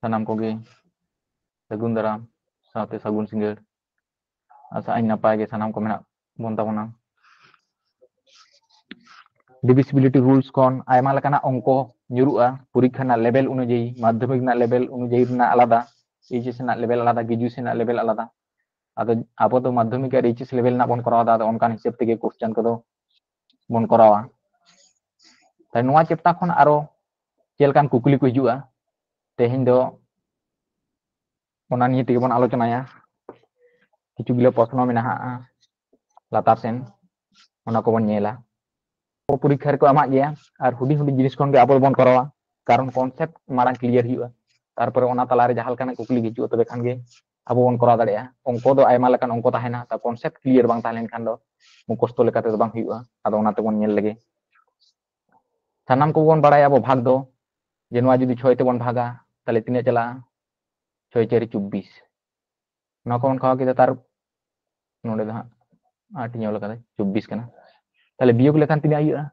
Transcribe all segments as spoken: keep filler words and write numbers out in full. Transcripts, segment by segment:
ᱥᱟᱱᱟᱢ ᱠᱚᱜᱮ ᱥᱟᱹᱜᱩᱱ ᱫᱟᱨᱟᱢ ᱥᱟᱶᱛᱮ ᱥᱟᱹᱜᱩᱱ ᱥᱤᱸᱜᱟᱹᱲ᱾ ᱟᱥᱟᱜ ᱟᱹᱧ ᱱᱟᱯᱟᱭ ᱜᱮ ᱥᱟᱱᱟᱢ ᱠᱚ ᱢᱮᱱᱟᱜ ᱵᱚᱱ ᱛᱟᱵᱚᱱᱟ᱾ Divisibility rules ᱠᱷᱚᱱ ᱟᱭᱢᱟ ᱞᱮᱠᱟᱱᱟᱜ ᱚᱝᱠᱚ ᱧᱩᱨᱩᱜᱼᱟ᱾ ᱯᱚᱨᱤᱠᱠᱷᱟ ᱨᱮᱱᱟᱜ ᱞᱮᱵᱮᱞ ᱚᱱᱩᱡᱟᱭᱤ, ᱢᱟᱫᱽᱫᱷᱚᱢᱤᱠ ᱨᱮᱱᱟᱜ ᱞᱮᱵᱮᱞ ᱚᱱᱩᱡᱟᱭᱤ ᱨᱮᱱᱟᱜ ᱟᱞᱟᱫᱟ, ᱮᱭᱤᱪ ᱮᱥ ᱨᱮᱱᱟᱜ ᱞᱮᱵᱮᱞ ᱟᱞᱟᱫᱟ, ᱜᱨᱮᱡᱩᱭᱮᱥᱚᱱ ᱨᱮᱱᱟᱜ ᱞᱮᱵᱮᱞ ᱟᱞᱟᱫᱟ᱾ ᱟᱫᱚ ᱟᱵᱚ ᱫᱚ ᱢᱟᱫᱽᱫᱷᱚᱢᱤᱠ ᱟᱨ ᱮᱭᱤᱪ ᱮᱥ ᱞᱮᱵᱮᱞ ᱨᱮᱱᱟᱜ ᱵᱚᱱ ᱠᱚᱨᱟᱣ ᱮᱫᱟ, ᱟᱫᱚ ᱚᱱᱠᱟᱱ ᱦᱤᱥᱟᱹᱵ ᱛᱮᱜᱮ ᱠᱚᱥᱪᱮᱱ ᱠᱚᱫᱚ ᱵᱚᱱ ᱠᱚᱨᱟᱣᱟ᱾ ᱛᱟᱦᱞᱮ ᱱᱚᱣᱟ ᱪᱮᱯᱴᱟᱨ ᱠᱷᱚᱱ ᱟᱨᱚ ᱪᱮᱫ ᱞᱮᱠᱟᱱ ᱠᱩᱠᱞᱤ ᱠᱚ ᱦᱤᱡᱩᱜᱼᱟ? ᱛᱮᱦᱮᱧ ᱫᱚ ᱚᱱᱟ ᱱᱤᱭᱮ ᱛᱮᱜᱮ ᱵᱚᱱ ᱟᱞᱳᱪᱚᱱᱟᱭᱟ᱾ ᱠᱤᱪᱷᱩ ᱜᱤᱞᱟᱹ ᱯᱨᱚᱥᱱᱚ ᱢᱮᱱᱟᱜᱼᱟ ᱞᱟᱛᱟᱨ ᱥᱮᱱ, ᱚᱱᱟ ᱠᱚᱵᱚᱱ ᱧᱮᱞᱟ᱾ ᱯᱚᱨᱤᱠᱠᱷᱟ ᱨᱮᱠᱚ ᱮᱢᱟᱜ ᱜᱮᱭᱟ, ᱟᱨ ᱦᱩᱰᱤᱧ ᱦᱩᱰᱤᱧ ᱡᱤᱱᱤᱥ ᱠᱷᱚᱱ ᱜᱮ ᱟᱵᱚ ᱫᱚᱵᱚᱱ ᱠᱚᱨᱟᱣᱟ, ᱠᱟᱨᱚᱱ ᱠᱚᱱᱥᱮᱯᱴ ᱢᱟᱲᱟᱝ ᱠᱞᱤᱭᱟᱨ ᱦᱩᱭᱩᱜᱼᱟ, ᱛᱟᱨᱯᱚᱨᱮ ᱚᱱᱟ ᱛᱟᱞᱟᱨᱮ ᱡᱟᱦᱟᱸ ᱞᱮᱠᱟᱱᱟᱜ ᱠᱩᱠᱞᱤ ᱦᱤᱡᱩᱜᱼᱟ, ᱛᱚᱵᱮ ᱠᱷᱟᱱ ᱜᱮ ᱟᱵᱚ ᱵᱚᱱ ᱠᱚᱨᱟᱣ ᱫᱟᱲᱮᱭᱟᱜᱼᱟ᱾ ᱚᱝᱠᱚ ᱫᱚ ᱟᱭᱢᱟ ᱞᱮᱠᱟᱱ ᱚᱝᱠᱚ ᱛᱟᱦᱮᱱᱟ, ᱛᱟ ᱠᱚᱱᱥᱮᱯᱴ ᱠᱞᱤᱭᱟᱨ ᱵᱟᱝ ᱛᱟᱦᱮᱸ ᱞᱮᱱᱠᱷᱟᱱ ᱫᱚ ᱢᱩᱠᱷᱚᱥᱛᱚ ᱞᱮᱠᱟ ᱛᱮᱫᱚ ᱵᱟᱝ ᱦᱩᱭᱩᱜᱼᱟ᱾ ᱟᱫᱚ ᱚᱱᱟ ᱛᱮᱵᱚᱱ ᱧᱮᱞ ᱞᱮᱜᱮ᱾ ᱥᱟᱱᱟᱢ ᱠᱚᱵᱚᱱ ᱵᱟᱲᱟᱭᱟ ᱟᱵᱚ ᱵᱷᱟᱜᱽ ᱫᱚ, ᱡᱮ ᱱᱚᱣᱟ ᱡᱩᱫᱤ ᱪᱷᱚᱭ ᱛᱮᱵᱚᱱ ᱵᱷᱟᱜᱟ, ᱛᱟᱦᱞᱮ ᱛᱤᱱᱟᱹᱜ ᱪᱟᱞᱟᱜᱼᱟ? ᱪᱷᱚᱭ ᱪᱟᱹᱨᱤ ᱪᱚᱵᱵᱤᱥ᱾ ᱱᱚᱣᱟ ᱠᱚᱵᱚᱱ ᱠᱷᱟᱣᱟ ᱠᱮᱫᱟ, ᱛᱟᱨ ᱱᱚᱰᱮ ᱫᱚ ᱦᱟᱸᱜ ᱟᱴ ᱤᱧ ᱚᱞ ᱠᱟᱫᱟ, ᱪᱚᱵᱵᱤᱥ ᱠᱟᱱᱟ᱾ ᱛᱟᱦᱞᱮ ᱵᱤᱭᱳᱜᱽ ᱞᱮᱠᱷᱟᱱ ᱛᱤᱱᱟᱹᱜ ᱦᱩᱭᱩᱜᱼᱟ?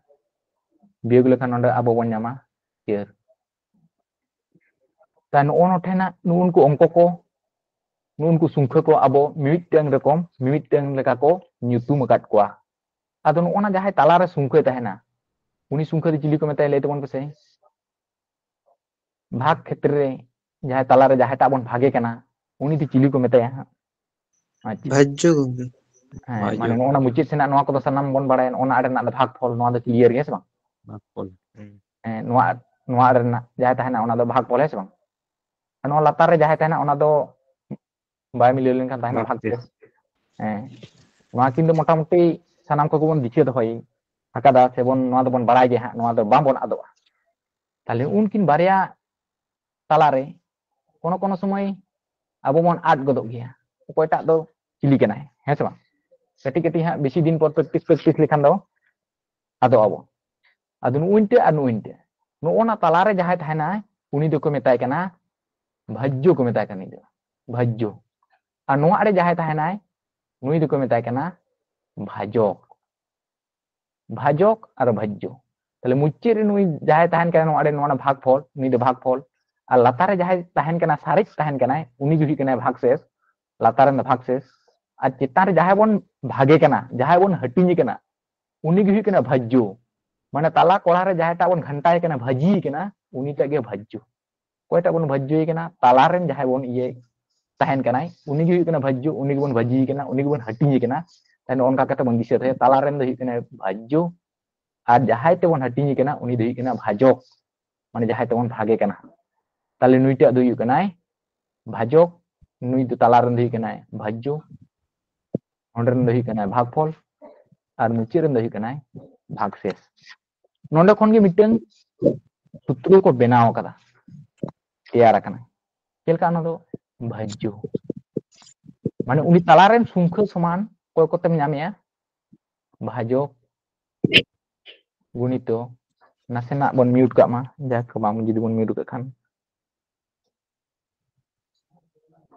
ᱵᱤᱭᱳᱜᱽ ᱞᱮᱠᱷᱟᱱ ᱱᱚᱰᱮ ᱟᱵᱚ ᱵᱚᱱ ᱧᱟᱢᱟ ᱪᱟᱹᱨ᱾ ᱛᱟ ᱱᱚᱜᱼᱚ ᱱᱚᱴᱷᱮᱱᱟᱜ ᱱᱩᱜᱼᱩ ᱱᱩᱠᱩ ᱚᱝᱠᱚ ᱠᱚ, ᱱᱩᱜᱼᱩ ᱱᱩᱠᱩ ᱥᱚᱝᱠᱷᱭᱟᱹ ᱠᱚ ᱟᱵᱚ ᱢᱤᱢᱤᱫᱴᱟᱝ ᱨᱚᱠᱚᱢ, ᱢᱤᱢᱤᱫᱴᱟᱝ ᱞᱮᱠᱟ ᱠᱚ ᱧᱩᱛᱩᱢ ᱟᱠᱟᱫ ᱠᱚᱣᱟ᱾ ᱟᱫᱚ ᱱᱚᱜᱼᱚ ᱱᱟ ᱡᱟᱦᱟᱸᱭ ᱛᱟᱞᱟᱨᱮ ᱥᱚᱝᱠᱷᱭᱟᱹ ᱛᱟᱦᱮᱱᱟ, ᱩᱱᱤ ᱥᱚᱝᱠᱷᱭᱟᱹ ᱫᱚ ᱪᱤᱞᱤ ᱠᱚ ᱢᱮᱛᱟᱭᱟ? ᱞᱟᱹᱭ ᱛᱟᱵᱚᱱ ᱯᱮᱥᱮ᱾ ᱵᱷᱟᱜᱽ ᱠᱷᱮᱛᱨᱮ ᱨᱮ ᱡᱟᱦᱟᱸᱭ ᱛᱟᱞᱟᱨᱮ ᱡᱟᱦᱟᱸᱭᱴᱟᱜ ᱵᱚᱱ ᱵᱷᱟᱜᱮ ᱠᱟᱱᱟ, ᱩᱱᱤ ᱫᱚ ᱪᱤᱞᱤ ᱠᱚ ᱢᱮᱛᱟᱭᱟ ᱦᱟᱸᱜ? ᱟᱪᱪᱷᱟ᱾ ᱵᱷᱟᱡᱽᱡᱚ ᱜᱚᱝᱠᱮ᱾ ᱦᱮᱸ, ᱵᱷᱟᱡᱽᱡᱚ᱾ ᱢᱟᱱᱮ ᱱᱚᱜᱼᱚ ᱱᱟ ᱢᱩᱪᱟᱹᱫ ᱥᱮᱱᱟᱜ ᱱᱚᱣᱟ ᱠᱚᱫᱚ ᱥᱟᱱᱟᱢ ᱵᱚᱱ ᱵᱟᱲᱟᱭᱟ, ᱱᱚᱜᱼᱚ ᱱᱟ ᱟᱲᱮ ᱨᱮᱱᱟᱜ ᱫᱚ ᱵᱷᱟᱜᱽ ᱯᱷᱚᱞ, ᱱᱚᱣᱟ ᱫᱚ ᱠᱞᱤᱭᱟᱨ ᱜᱮᱭᱟ, ᱦᱮᱸ ᱥᱮ ᱵᱟᱝ? ᱵᱷᱟᱜᱽ ᱯᱷᱚᱞ᱾ ᱦᱩᱸ᱾ ᱦᱮᱸ, ᱱᱚᱣᱟ, ᱱᱚᱣᱟ ᱟᱲᱮ ᱨᱮᱱᱟᱜ ᱡᱟᱦᱟᱸ ᱛᱟᱦᱮᱱᱟ ᱚᱱᱟ ᱫᱚ ᱵᱷᱟᱜᱽ ᱯᱷᱚᱞ, ᱦᱮᱸ ᱥᱮ ᱵᱟᱝ? ᱟᱨ ᱱᱚᱣᱟ ᱞᱟᱛᱟᱨ ᱨᱮ ᱡᱟᱦᱟᱸᱭ ᱛᱟᱦᱮᱱᱟ ᱚᱱᱟ ᱫᱚ ᱵᱟᱭ ᱢᱤᱞᱟᱹᱣ ᱞᱮᱱᱠᱷᱟᱱ ᱛᱟᱦᱮᱱᱟ ᱵᱷᱟᱜᱽ ᱵᱷᱟᱜᱽ ᱯᱷᱚᱞ᱾ ᱯᱷᱚᱞ᱾ ᱦᱮᱸ, ᱱᱚᱣᱟ ᱠᱤᱱ ᱫᱚ ᱢᱚᱴᱟᱢᱩᱴᱤ ᱥᱟᱱᱟᱢ ᱠᱚᱜᱮ ᱵᱚᱱ ᱫᱤᱥᱟᱹ ᱫᱚᱦᱚᱭ ᱟᱠᱟᱫᱟ, ᱥᱮᱵᱚᱱ, ᱱᱚᱣᱟ ᱫᱚᱵᱚᱱ ᱵᱟᱲᱟᱭ ᱜᱮᱭᱟ ᱦᱟᱸᱜ, ᱱᱚᱣᱟ ᱫᱚ ᱵᱟᱝᱵᱚᱱ ᱟᱫᱚᱜᱼᱟ᱾ ᱛᱟᱦᱞᱮ ᱩᱱᱠᱤᱱ ᱵᱟᱨᱭᱟ ᱛᱟᱞᱟᱨᱮ ᱠᱳᱱᱳ ᱠᱳᱱᱳ ᱥᱚᱢᱚᱭ ᱟᱵᱚ ᱵᱚᱱ ᱟᱫ ᱜᱚᱫᱚᱜ ᱜᱮᱭᱟ, ᱚᱠᱚᱭᱴᱟᱜ ᱫᱚ ᱪᱤᱞᱤ ᱠᱟᱱᱟᱭ, ᱦᱮᱸ ᱥᱮ ᱵᱟᱝ? ᱠᱟᱹᱴᱤᱡ ᱠᱟᱹᱴᱤᱡ ᱦᱟᱸᱜ ᱵᱮᱥᱤ ᱫᱤᱱ ᱯᱚᱨ ᱯᱨᱮᱠᱴᱤᱥ ᱯᱨᱮᱠᱴᱤᱥ ᱞᱮᱠᱷᱟᱱ ᱫᱚ ᱟᱫᱚᱜ ᱟᱵᱚ᱾ ᱟᱫᱚ ᱱᱩᱜᱼᱩᱭ ᱴᱟᱜ ᱟᱨ ᱱᱩᱜᱼᱩᱭ ᱴᱟᱜ, ᱱᱚᱜᱼᱚ ᱱᱟ ᱛᱟᱞᱟᱨᱮ ᱡᱟᱦᱟᱸᱭ ᱛᱟᱦᱮᱱᱟᱭ, ᱩᱱᱤ ᱫᱚᱠᱚ ᱢᱮᱛᱟᱭ ᱠᱟᱱᱟ ᱵᱷᱟᱡᱽᱡᱚ, ᱠᱚ ᱢᱮᱛᱟᱭ ᱠᱟᱱᱟ, ᱩᱱᱤ ᱫᱚ ᱵᱷᱟᱡᱽᱡᱚ᱾ ᱟᱨ ᱱᱚᱣᱟ ᱟᱲᱮ ᱡᱟᱦᱟᱸᱭ ᱛᱟᱦᱮᱱᱟᱭ, ᱱᱩᱭ ᱫᱚᱠᱚ ᱢᱮᱛᱟᱭ ᱠᱟᱱᱟ ᱵᱷᱟᱡᱚᱠ᱾ ᱵᱷᱟᱡᱚᱠ ᱟᱨ ᱵᱷᱟᱡᱽᱡᱚ᱾ ᱛᱟᱦᱞᱮ ᱢᱩᱪᱟᱹᱫ ᱨᱮ ᱱᱩᱭ ᱡᱟᱦᱟᱸᱭ ᱛᱟᱦᱮᱱ ᱠᱟᱱᱟ ᱱᱚᱣᱟ ᱟᱲᱮ, ᱱᱚᱣᱟ ᱵᱷᱟᱜᱽ ᱯᱷᱚᱞ, ᱱᱩᱭ ᱫᱚ ᱵᱷᱟᱜᱽ ᱯᱷᱚᱞ᱾ ᱟᱨ ᱞᱟᱛᱟᱨ ᱨᱮ ᱡᱟᱦᱟᱸᱭ ᱛᱟᱦᱮᱱ ᱠᱟᱱᱟ, ᱥᱟᱨᱮᱡ ᱛᱟᱦᱮᱱ ᱠᱟᱱᱟᱭ, ᱩᱱᱤ ᱜᱮ ᱦᱩᱭᱩᱜ ᱠᱟᱱᱟᱭ ᱵᱷᱟᱜᱽᱥᱮᱥ, ᱞᱟᱛᱟᱨ ᱨᱮᱱ ᱫᱚ ᱵᱷᱟᱜᱽᱥᱮᱥ᱾ ᱟᱨ ᱪᱮᱛᱟᱱ ᱨᱮ ᱡᱟᱦᱟᱸᱭ ᱵᱚᱱ ᱵᱷᱟᱜᱮ ᱠᱟᱱᱟ, ᱡᱟᱦᱟᱸᱭ ᱵᱚᱱ ᱦᱟᱹᱴᱤᱧᱮ ᱠᱟᱱᱟ, ᱩᱱᱤ ᱜᱮ ᱦᱩᱭᱩᱜ ᱠᱟᱱᱟ ᱵᱷᱟᱡᱽᱡᱚ᱾ ᱢᱟᱱᱮ ᱛᱟᱞᱟ ᱠᱚᱲᱟ ᱨᱮ ᱡᱟᱦᱟᱸᱭᱴᱟᱜ ᱵᱚᱱ ᱜᱷᱟᱱᱴᱟᱭᱮ ᱠᱟᱱᱟ, ᱵᱷᱟᱹᱡᱤᱭᱮ ᱠᱟᱱᱟ, ᱩᱱᱤᱴᱟᱜ ᱜᱮ ᱵᱷᱟᱡᱽᱡᱚ᱾ ᱚᱠᱚᱭᱴᱟᱜ ᱵᱚᱱ ᱵᱷᱟᱡᱽᱡᱚᱭᱮ ᱠᱟᱱᱟ, ᱛᱟᱞᱟ ᱨᱮᱱ ᱡᱟᱦᱟᱸᱭ ᱵᱚᱱ ᱤᱭᱟᱹ ᱛᱟᱦᱮᱱ ᱠᱟᱱᱟᱭ, ᱩᱱᱤ ᱜᱮ ᱦᱩᱭᱩᱜ ᱠᱟᱱᱟ ᱵᱷᱟᱡᱽᱡᱚ, ᱩᱱᱤ ᱜᱮᱵᱚᱱ ᱵᱷᱟᱹᱡᱤᱭᱮ ᱠᱟᱱᱟ, ᱩᱱᱤ ᱜᱮᱵᱚᱱ ᱦᱟᱹᱴᱤᱧᱮ ᱠᱟᱱᱟ᱾ ᱛᱟᱦᱞᱮ ᱚᱱᱠᱟ ᱠᱟᱛᱮ ᱵᱚᱱ ᱫᱤᱥᱟᱹ ᱛᱟᱦᱮᱸ, ᱛᱟᱞᱟ ᱨᱮᱱ ᱫᱚ ᱦᱩᱭᱩᱜ ᱠᱟᱱᱟ ᱵᱷᱟᱡᱽᱡᱚ, ᱟᱨ ᱡᱟᱦᱟᱸᱭ ᱛᱮᱵᱚᱱ ᱦᱟᱹᱴᱤᱧᱮ ᱠᱟᱱᱟ, ᱩᱱᱤ ᱫᱚ ᱦᱩᱭᱩᱜ ᱠᱟᱱᱟ ᱵᱷᱟᱡᱚᱠ, ᱢᱟᱱᱮ ᱡᱟᱦᱟᱸᱭ ᱛᱮᱵᱚᱱ ᱵᱷᱟᱜᱮ ᱠᱟᱱᱟ᱾ ᱛᱟᱦᱞᱮ ᱱᱩᱭᱴᱟᱜ ᱫᱚ ᱦᱩᱭᱩᱜ ᱠᱟᱱᱟᱭ ᱵᱷᱟᱡᱚᱠ, ᱱᱩᱭ ᱫᱚ ᱛᱟᱞᱟ ᱨᱮᱱ ᱫᱚ ᱦᱩᱭᱩᱜ ᱠᱟᱱᱟᱭ ᱵᱷᱟᱡᱽᱡᱚ, ᱱᱚᱸᱰᱮ ᱨᱮᱱ ᱫᱚ ᱦᱩᱭᱩᱜ ᱠᱟᱱᱟᱭ ᱵᱷᱟᱜᱽᱯᱷᱚᱞ, ᱟᱨ ᱢᱩᱪᱟᱹᱫ ᱨᱮᱱ ᱫᱚ ᱦᱩᱭᱩᱜ ᱠᱟᱱᱟᱭ ᱵᱷᱟᱜᱽᱥᱮᱥ᱾ ᱱᱚᱸᱰᱮ ᱠᱷᱚᱱ ᱜᱮ ᱢᱤᱫᱴᱟᱝ ᱥᱩᱛᱨᱚ ᱠᱚ ᱵᱮᱱᱟᱣ ᱟᱠᱟᱫᱟ, ᱛᱮᱭᱟᱨ ᱟᱠᱟᱱᱟ᱾ ᱪᱮᱫ ᱞᱮᱠᱟ? ᱚᱱᱟ ᱫᱚ ᱵᱷᱟᱡᱽᱡᱚ, ᱢᱟᱱᱮ ᱩᱱᱤ ᱛᱟᱞᱟ ᱨᱮᱱ ᱥᱚᱝᱠᱷᱟ ᱥᱚᱢᱟᱱ ᱚᱠᱚᱭ ᱠᱚᱛᱮᱢ ᱧᱟᱢᱮᱭᱟ? ᱵᱷᱟᱡᱚᱠ, ᱜᱩᱱᱤᱛᱚ᱾ ᱱᱟᱥᱮᱱᱟᱜ ᱵᱚᱱ ᱢᱤᱭᱩᱴ ᱠᱟᱜ ᱢᱟ, ᱡᱟᱦᱟᱸ ᱠᱚ ᱵᱟᱝ, ᱡᱩᱫᱤ ᱵᱚᱱ ᱢᱤᱭᱩᱴ ᱠᱟᱜ ᱠᱷᱟᱱ᱾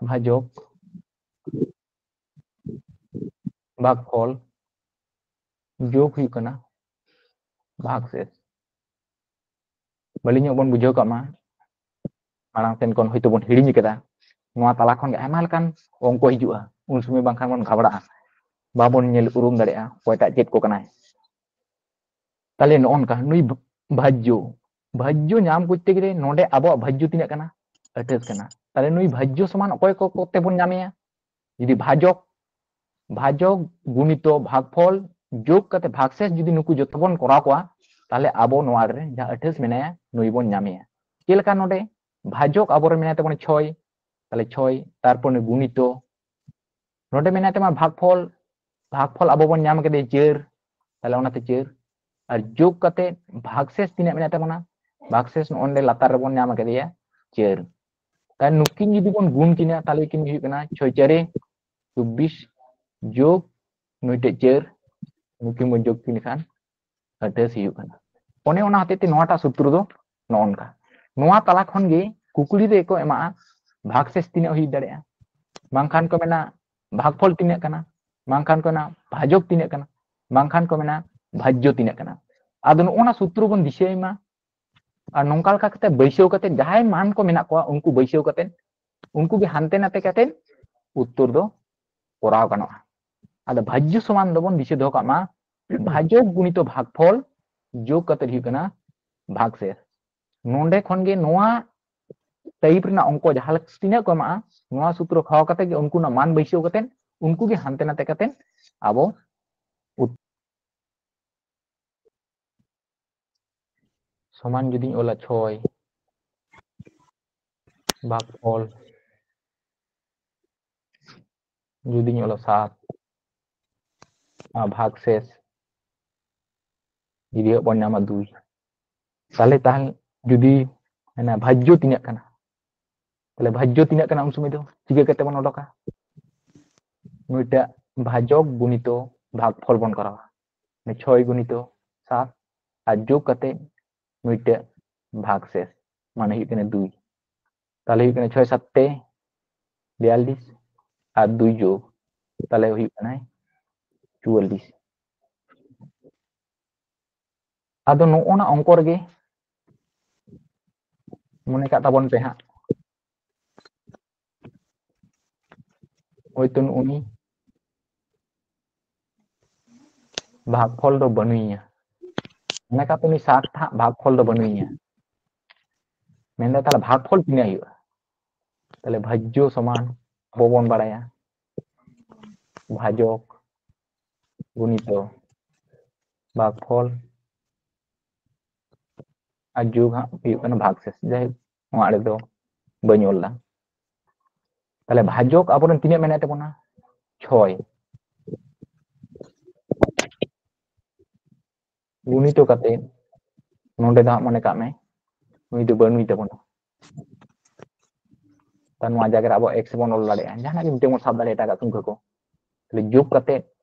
ᱵᱷᱟᱡᱚᱠ, ᱵᱷᱟᱜᱽᱯᱷᱚᱞ, ᱡᱳᱜᱽ ᱦᱩᱭᱩᱜ ᱠᱟᱱᱟ ᱵᱷᱟᱜᱽᱥᱮᱥ᱾ ᱵᱷᱟᱹᱞᱤ ᱧᱚᱜ ᱵᱚᱱ ᱵᱩᱡᱷᱟᱹᱣ ᱠᱟᱜ ᱢᱟ, ᱢᱟᱲᱟᱝ ᱥᱮᱱ ᱠᱷᱚᱱ ᱦᱚᱭᱛᱳ ᱵᱚᱱ ᱦᱤᱲᱤᱧ ᱠᱟᱫᱟ᱾ ᱱᱚᱣᱟ ᱛᱟᱞᱟ ᱠᱷᱚᱱ ᱜᱮ ᱟᱭᱢᱟ ᱞᱮᱠᱟᱱ ᱚᱝᱠᱚ ᱦᱤᱡᱩᱜᱼᱟ, ᱩᱱ ᱥᱚᱢᱚᱭ ᱵᱟᱝᱠᱷᱟᱱ ᱵᱚᱱ ᱜᱷᱟᱵᱲᱟᱜᱼᱟ, ᱵᱟᱵᱚᱱ ᱧᱮᱞ ᱩᱨᱩᱢ ᱫᱟᱲᱮᱭᱟᱜᱼᱟ ᱚᱠᱚᱭᱴᱟᱜ ᱪᱮᱫ ᱠᱚ ᱠᱟᱱᱟᱭ᱾ ᱛᱟᱦᱞᱮ ᱱᱚᱜᱼᱚ ᱱᱚᱝᱠᱟ ᱱᱩᱭ ᱵᱷ-, ᱵᱷᱟᱡᱽᱡᱚ, ᱵᱷᱟᱡᱽᱡᱚ ᱧᱟᱢ ᱠᱚᱨᱛᱮ ᱜᱮᱞᱮ ᱱᱚᱰᱮ ᱟᱵᱚᱣᱟᱜ ᱵᱷᱟᱡᱽᱡᱚ ᱛᱤᱱᱟᱹᱜ ᱠᱟᱱᱟ? ᱟᱹᱴᱷᱟᱹᱥ ᱠᱟᱱᱟ᱾ ᱛᱟᱦᱞᱮ ᱱᱩᱭ ᱵᱷᱟᱡᱽᱡᱚ ᱥᱚᱢᱟᱱ ᱚᱠᱚᱭ ᱠᱚ ᱠᱚᱛᱮ ᱵᱚᱱ ᱧᱟᱢᱮᱭᱟ? ᱡᱩᱫᱤ ᱵᱷᱟᱡᱚᱠ, ᱵᱷᱟᱡᱚᱠ ᱜᱩᱱᱤᱛᱚ ᱵᱷᱟᱜᱽᱯᱷᱚᱞ ᱡᱳᱜᱽ ᱠᱟᱛᱮ ᱵᱷᱟᱜᱽᱥᱮᱥ ᱡᱩᱫᱤ ᱱᱩᱠᱩ ᱡᱚᱛᱚ ᱵᱚᱱ ᱠᱚᱨᱟᱣ ᱠᱚᱣᱟ, ᱛᱟᱦᱞᱮ ᱟᱵᱚ ᱱᱚᱣᱟ ᱨᱮ ᱡᱟᱦᱟᱸ ᱟᱹᱴᱷᱟᱹᱥ ᱢᱮᱱᱟᱭᱟ, ᱱᱩᱭ ᱵᱚᱱ ᱧᱟᱢᱮᱭᱟ᱾ ᱪᱮᱫ ᱞᱮᱠᱟ? ᱱᱚᱰᱮ ᱵᱷᱟᱡᱚᱠ ᱟᱵᱚᱨᱮ ᱢᱮᱱᱟᱭ ᱛᱟᱵᱚᱱᱟ ᱪᱷᱚᱭ, ᱛᱟᱦᱞᱮ ᱪᱷᱚᱭ, ᱛᱟᱨᱯᱚᱨ ᱱᱩᱭ ᱜᱩᱱᱤᱛᱚ, ᱱᱚᱰᱮ ᱢᱮᱱᱟᱭ ᱛᱟᱵᱚᱱᱟ ᱵᱷᱟᱜᱽᱯᱷᱚᱞ, ᱵᱷᱟᱜᱽᱯᱷᱚᱞ ᱟᱵᱚ ᱵᱚᱱ ᱧᱟᱢ ᱠᱮᱫᱮᱭᱟ ᱪᱟᱹᱨ, ᱛᱟᱦᱞᱮ ᱚᱱᱟᱛᱮ ᱪᱟᱹᱨ᱾ ᱟᱨ ᱡᱳᱜᱽ ᱠᱟᱛᱮ ᱵᱷᱟᱜᱽᱥᱮᱥ ᱛᱤᱱᱟᱹᱜ ᱢᱮᱱᱟᱭ ᱛᱟᱵᱚᱱᱟ? ᱵᱷᱟᱜᱽᱥᱮᱥ ᱱᱚᱜᱼᱚ ᱱᱚᱰᱮ ᱞᱟᱛᱟᱨ ᱨᱮᱵᱚᱱ ᱧᱟᱢ ᱠᱮᱫᱮᱭᱟ ᱪᱟᱹᱨ᱾ ᱛᱟᱦᱞᱮ ᱱᱩᱠᱤᱱ ᱡᱩᱫᱤ ᱵᱚᱱ ᱜᱩᱱ ᱠᱤᱱᱟ, ᱛᱟᱦᱞᱮ ᱠᱤᱱ ᱦᱩᱭᱩᱜ ᱠᱟᱱᱟ ᱪᱷᱚᱭ ᱪᱟᱨᱮ ᱪᱚᱵᱵᱤᱥ ᱡᱳᱜᱽ ᱱᱩᱭᱴᱟᱜ ᱪᱟᱹᱨ, ᱱᱩᱠᱤᱱ ᱵᱚᱱ ᱡᱳᱜᱽ ᱠᱤᱱ ᱠᱷᱟᱱ ᱟᱹᱴᱷᱟᱹᱥ ᱦᱩᱭᱩᱜ ᱠᱟᱱᱟ᱾ ᱚᱱᱮ ᱚᱱᱟ ᱦᱚᱛᱮᱡ ᱛᱮ ᱱᱚᱣᱟᱴᱟᱜ ᱥᱩᱛᱨᱚ ᱫᱚ ᱱᱚᱜᱼᱚ ᱱᱚᱝᱠᱟ᱾ ᱱᱚᱣᱟ ᱛᱟᱞᱟ ᱠᱷᱚᱱ ᱜᱮ ᱠᱩᱠᱞᱤ ᱨᱮ ᱠᱚ ᱮᱢᱟᱜᱼᱟ, ᱵᱷᱟᱜᱽᱥᱮᱥ ᱛᱤᱱᱟᱹᱜ ᱦᱩᱭ ᱫᱟᱲᱮᱭᱟᱜᱼᱟ? ᱵᱟᱝᱠᱷᱟᱱ ᱠᱚ ᱢᱮᱱᱟ ᱵᱷᱟᱜᱽᱯᱷᱚᱞ ᱛᱤᱱᱟᱹᱜ ᱠᱟᱱᱟ, ᱵᱟᱝᱠᱷᱟᱱ ᱠᱚ ᱢᱮᱱᱟ ᱵᱷᱟᱡᱚᱠ ᱛᱤᱱᱟᱹᱜ ᱠᱟᱱᱟ, ᱵᱟᱝᱠᱷᱟᱱ ᱠᱚ ᱢᱮᱱᱟ ᱵᱷᱟᱡᱽᱡᱚ ᱛᱤᱱᱟᱹᱜ ᱠᱟᱱᱟ᱾ ᱟᱫᱚ ᱱᱚᱜᱼᱚ ᱱᱟ ᱥᱩᱛᱨᱚ ᱵᱚᱱ ᱫᱤᱥᱟᱹᱭ ᱢᱟ, ᱟᱨ ᱱᱚᱝᱠᱟ ᱞᱮᱠᱟ ᱠᱟᱛᱮ ᱵᱟᱹᱭᱥᱟᱹᱣ ᱠᱟᱛᱮ ᱡᱟᱦᱟᱸᱭ ᱢᱟᱱ ᱠᱚ ᱢᱮᱱᱟᱜ ᱠᱚᱣᱟ ᱩᱱᱠᱩ ᱵᱟᱹᱭᱥᱟᱹᱣ ᱠᱟᱛᱮ ᱩᱱᱠᱩ ᱜᱮ ᱦᱟᱱᱛᱮ ᱱᱟᱛᱮ ᱠᱟᱛᱮ ᱩᱛᱛᱚᱨ ᱫᱚ ᱠᱚᱨᱟᱣ ᱜᱟᱱᱚᱜᱼᱟ᱾ ᱟᱫᱚ ᱵᱷᱟᱡᱽᱡᱚ ᱥᱚᱢᱟᱱ ᱫᱚᱵᱚᱱ ᱫᱤᱥᱟᱹ ᱫᱚᱦᱚ ᱠᱟᱜ ᱢᱟ, ᱵᱷᱟᱡᱚᱠ ᱜᱩᱱᱤᱛᱚ ᱵᱷᱟᱜᱽᱯᱷᱚᱞ ᱡᱳᱜᱽ ᱠᱟᱛᱮ ᱦᱩᱭᱩᱜ ᱠᱟᱱᱟ ᱵᱷᱟᱜᱽᱥᱮᱥ᱾ ᱱᱚᱰᱮ ᱠᱷᱚᱱ ᱜᱮ ᱱᱚᱣᱟ ᱴᱟᱭᱤᱯ ᱨᱮᱱᱟᱜ ᱚᱝᱠᱚ ᱡᱟᱦᱟᱸ ᱞᱮᱠᱟ ᱛᱤᱱᱟᱹᱜ ᱠᱚ ᱮᱢᱟᱜᱼᱟ, ᱱᱚᱣᱟ ᱥᱩᱛᱨᱚ ᱠᱷᱟᱣᱟ ᱠᱟᱛᱮ ᱜᱮ ᱩᱱᱠᱩ ᱨᱮᱱᱟᱜ ᱢᱟᱱ ᱵᱟᱹᱭᱥᱟᱹᱣ ᱠᱟᱛᱮ ᱩᱱᱠᱩ ᱜᱮ ᱦᱟᱱᱛᱮ ᱱᱟᱛᱮ ᱠᱟᱛᱮ ᱟᱵᱚ ᱩᱛ-, ᱥᱚᱢᱟᱱ ᱡᱩᱫᱤᱧ ᱚᱞᱟ ᱪᱷᱚᱭ ᱵᱷᱟᱜᱽᱯᱷᱚᱞ, ᱡᱩᱫᱤᱧ ᱚᱞᱟ ᱥᱟᱛ ᱟᱨ ᱵᱷᱟᱜᱽᱥᱮᱥ ᱡᱩᱫᱤ ᱵᱚᱱ ᱧᱟᱢᱟ ᱫᱩᱭ, ᱛᱟᱦᱞᱮ ᱛᱟᱦᱞᱮ ᱡᱩᱫᱤ ᱢᱮᱱᱟ ᱵᱷᱟᱡᱽᱡᱚ ᱛᱤᱱᱟᱹᱜ ᱠᱟᱱᱟ, ᱛᱟᱦᱞᱮ ᱵᱷᱟᱡᱽᱡᱚ ᱛᱤᱱᱟᱹᱜ ᱠᱟᱱᱟ ᱩᱱ ᱥᱚᱢᱚᱭ ᱫᱚ ᱪᱤᱠᱟᱹ ᱠᱟᱛᱮ ᱵᱚᱱ ᱚᱰᱚᱠᱟ? ᱱᱩᱭᱴᱟᱜ ᱵᱷᱟᱡᱚᱠ ᱜᱩᱱᱤᱛᱚ ᱵᱷᱟᱜᱽᱯᱷᱚᱞ ᱵᱚᱱ ᱠᱚᱨᱟᱣᱟ, ᱢᱟᱱᱮ ᱪᱷᱚᱭ ᱜᱩᱱᱤᱛᱚ ᱥᱟᱛ ᱟᱨ ᱡᱳᱜᱽ ᱠᱟᱛᱮ ᱱᱩᱭᱴᱟᱜ ᱵᱷᱟᱜᱽᱥᱮᱥ, ᱢᱟᱱᱮ ᱦᱩᱭᱩᱜ ᱠᱟᱱᱟ ᱫᱩᱭ᱾ ᱛᱟᱦᱞᱮ ᱦᱩᱭᱩᱜ ᱠᱟᱱᱟ ᱪᱷᱚᱭ ᱥᱟᱛ ᱛᱮ ᱵᱤᱭᱟᱞᱞᱤᱥ ᱟᱨ ᱫᱩᱭ ᱡᱳᱜᱽ, ᱛᱟᱦᱞᱮ ᱦᱩᱭᱩᱜ ᱠᱟᱱᱟ ᱪᱩᱣᱟᱞᱞᱤᱥ᱾ ᱟᱫᱚ ᱱᱚᱜᱼᱚ ᱱᱟ ᱚᱝᱠᱚ ᱨᱮᱜᱮ ᱢᱚᱱᱮ ᱠᱟᱜ ᱛᱟᱵᱚᱱ ᱯᱮ ᱦᱟᱸᱜ, ᱦᱳᱭᱛᱳ ᱱᱩᱜᱼᱩ ᱱᱩᱭ ᱵᱷᱟᱜᱽᱯᱷᱚᱞ ᱫᱚ ᱵᱟᱹᱱᱩᱭᱟ, ᱢᱚᱱᱮ ᱠᱟᱜ ᱯᱮ ᱱᱩᱭ ᱥᱟᱛ ᱦᱟᱸᱜ ᱵᱷᱟᱜᱽᱯᱷᱚᱞ ᱫᱚ ᱵᱟᱹᱱᱩᱭᱟ, ᱢᱮᱱᱫᱟ ᱛᱟᱦᱞᱮ ᱵᱷᱟᱜᱽᱯᱷᱚᱞ ᱛᱤᱱᱟᱹᱜ ᱦᱩᱭᱩᱜᱼᱟ? ᱛᱟᱦᱞᱮ ᱵᱷᱟᱡᱽᱡᱚ ᱥᱚᱢᱟᱱ ᱟᱵᱚ ᱵᱚᱱ ᱵᱟᱲᱟᱭᱟ ᱵᱷᱟᱡᱚᱠ ᱜᱩᱱᱤᱛᱚ ᱵᱷᱟᱜᱽᱯᱷᱚᱞ ᱟᱨ ᱡᱳᱜᱽ ᱦᱟᱸᱜ ᱦᱩᱭᱩᱜ ᱠᱟᱱᱟ ᱵᱷᱟᱜᱽᱥᱮᱥ᱾ ᱡᱟᱭᱦᱳᱠ, ᱱᱚᱣᱟ ᱟᱲᱮ ᱫᱚ ᱵᱟᱹᱧ ᱚᱞ ᱮᱫᱟ᱾ ᱛᱟᱦᱞᱮ ᱵᱷᱟᱡᱚᱠ ᱟᱵᱚᱨᱮᱱ ᱛᱤᱱᱟᱹᱜ ᱢᱮᱱᱟᱭ ᱛᱟᱵᱚᱱᱟ? ᱪᱷᱚᱭ᱾ ᱜᱩᱱᱤᱛᱚ ᱠᱟᱛᱮ ᱱᱚᱰᱮ ᱫᱚ ᱦᱟᱸᱜ ᱢᱚᱱᱮ ᱠᱟᱜ ᱢᱮ ᱱᱩᱭ ᱫᱚ ᱵᱟᱹᱱᱩᱭ ᱛᱟᱵᱚᱱᱟ, ᱛᱟᱦᱞᱮ ᱱᱚᱣᱟ ᱡᱟᱭᱜᱟ ᱨᱮ ᱟᱵᱚ ᱮᱠᱥ ᱵᱚᱱ ᱚᱞ ᱫᱟᱲᱮᱭᱟᱜᱼᱟ, ᱡᱟᱦᱟᱸᱱᱟᱜ ᱜᱮ ᱢᱤᱫᱴᱮᱱ ᱵᱚᱱ ᱥᱟᱵ ᱫᱟᱲᱮᱭᱟᱜᱼᱟ ᱮᱴᱟᱜᱟᱜ ᱥᱚᱝᱠᱷᱟ ᱠᱚ᱾ ᱛᱟᱦᱞᱮ ᱡᱳᱜᱽ ᱠᱟᱛᱮ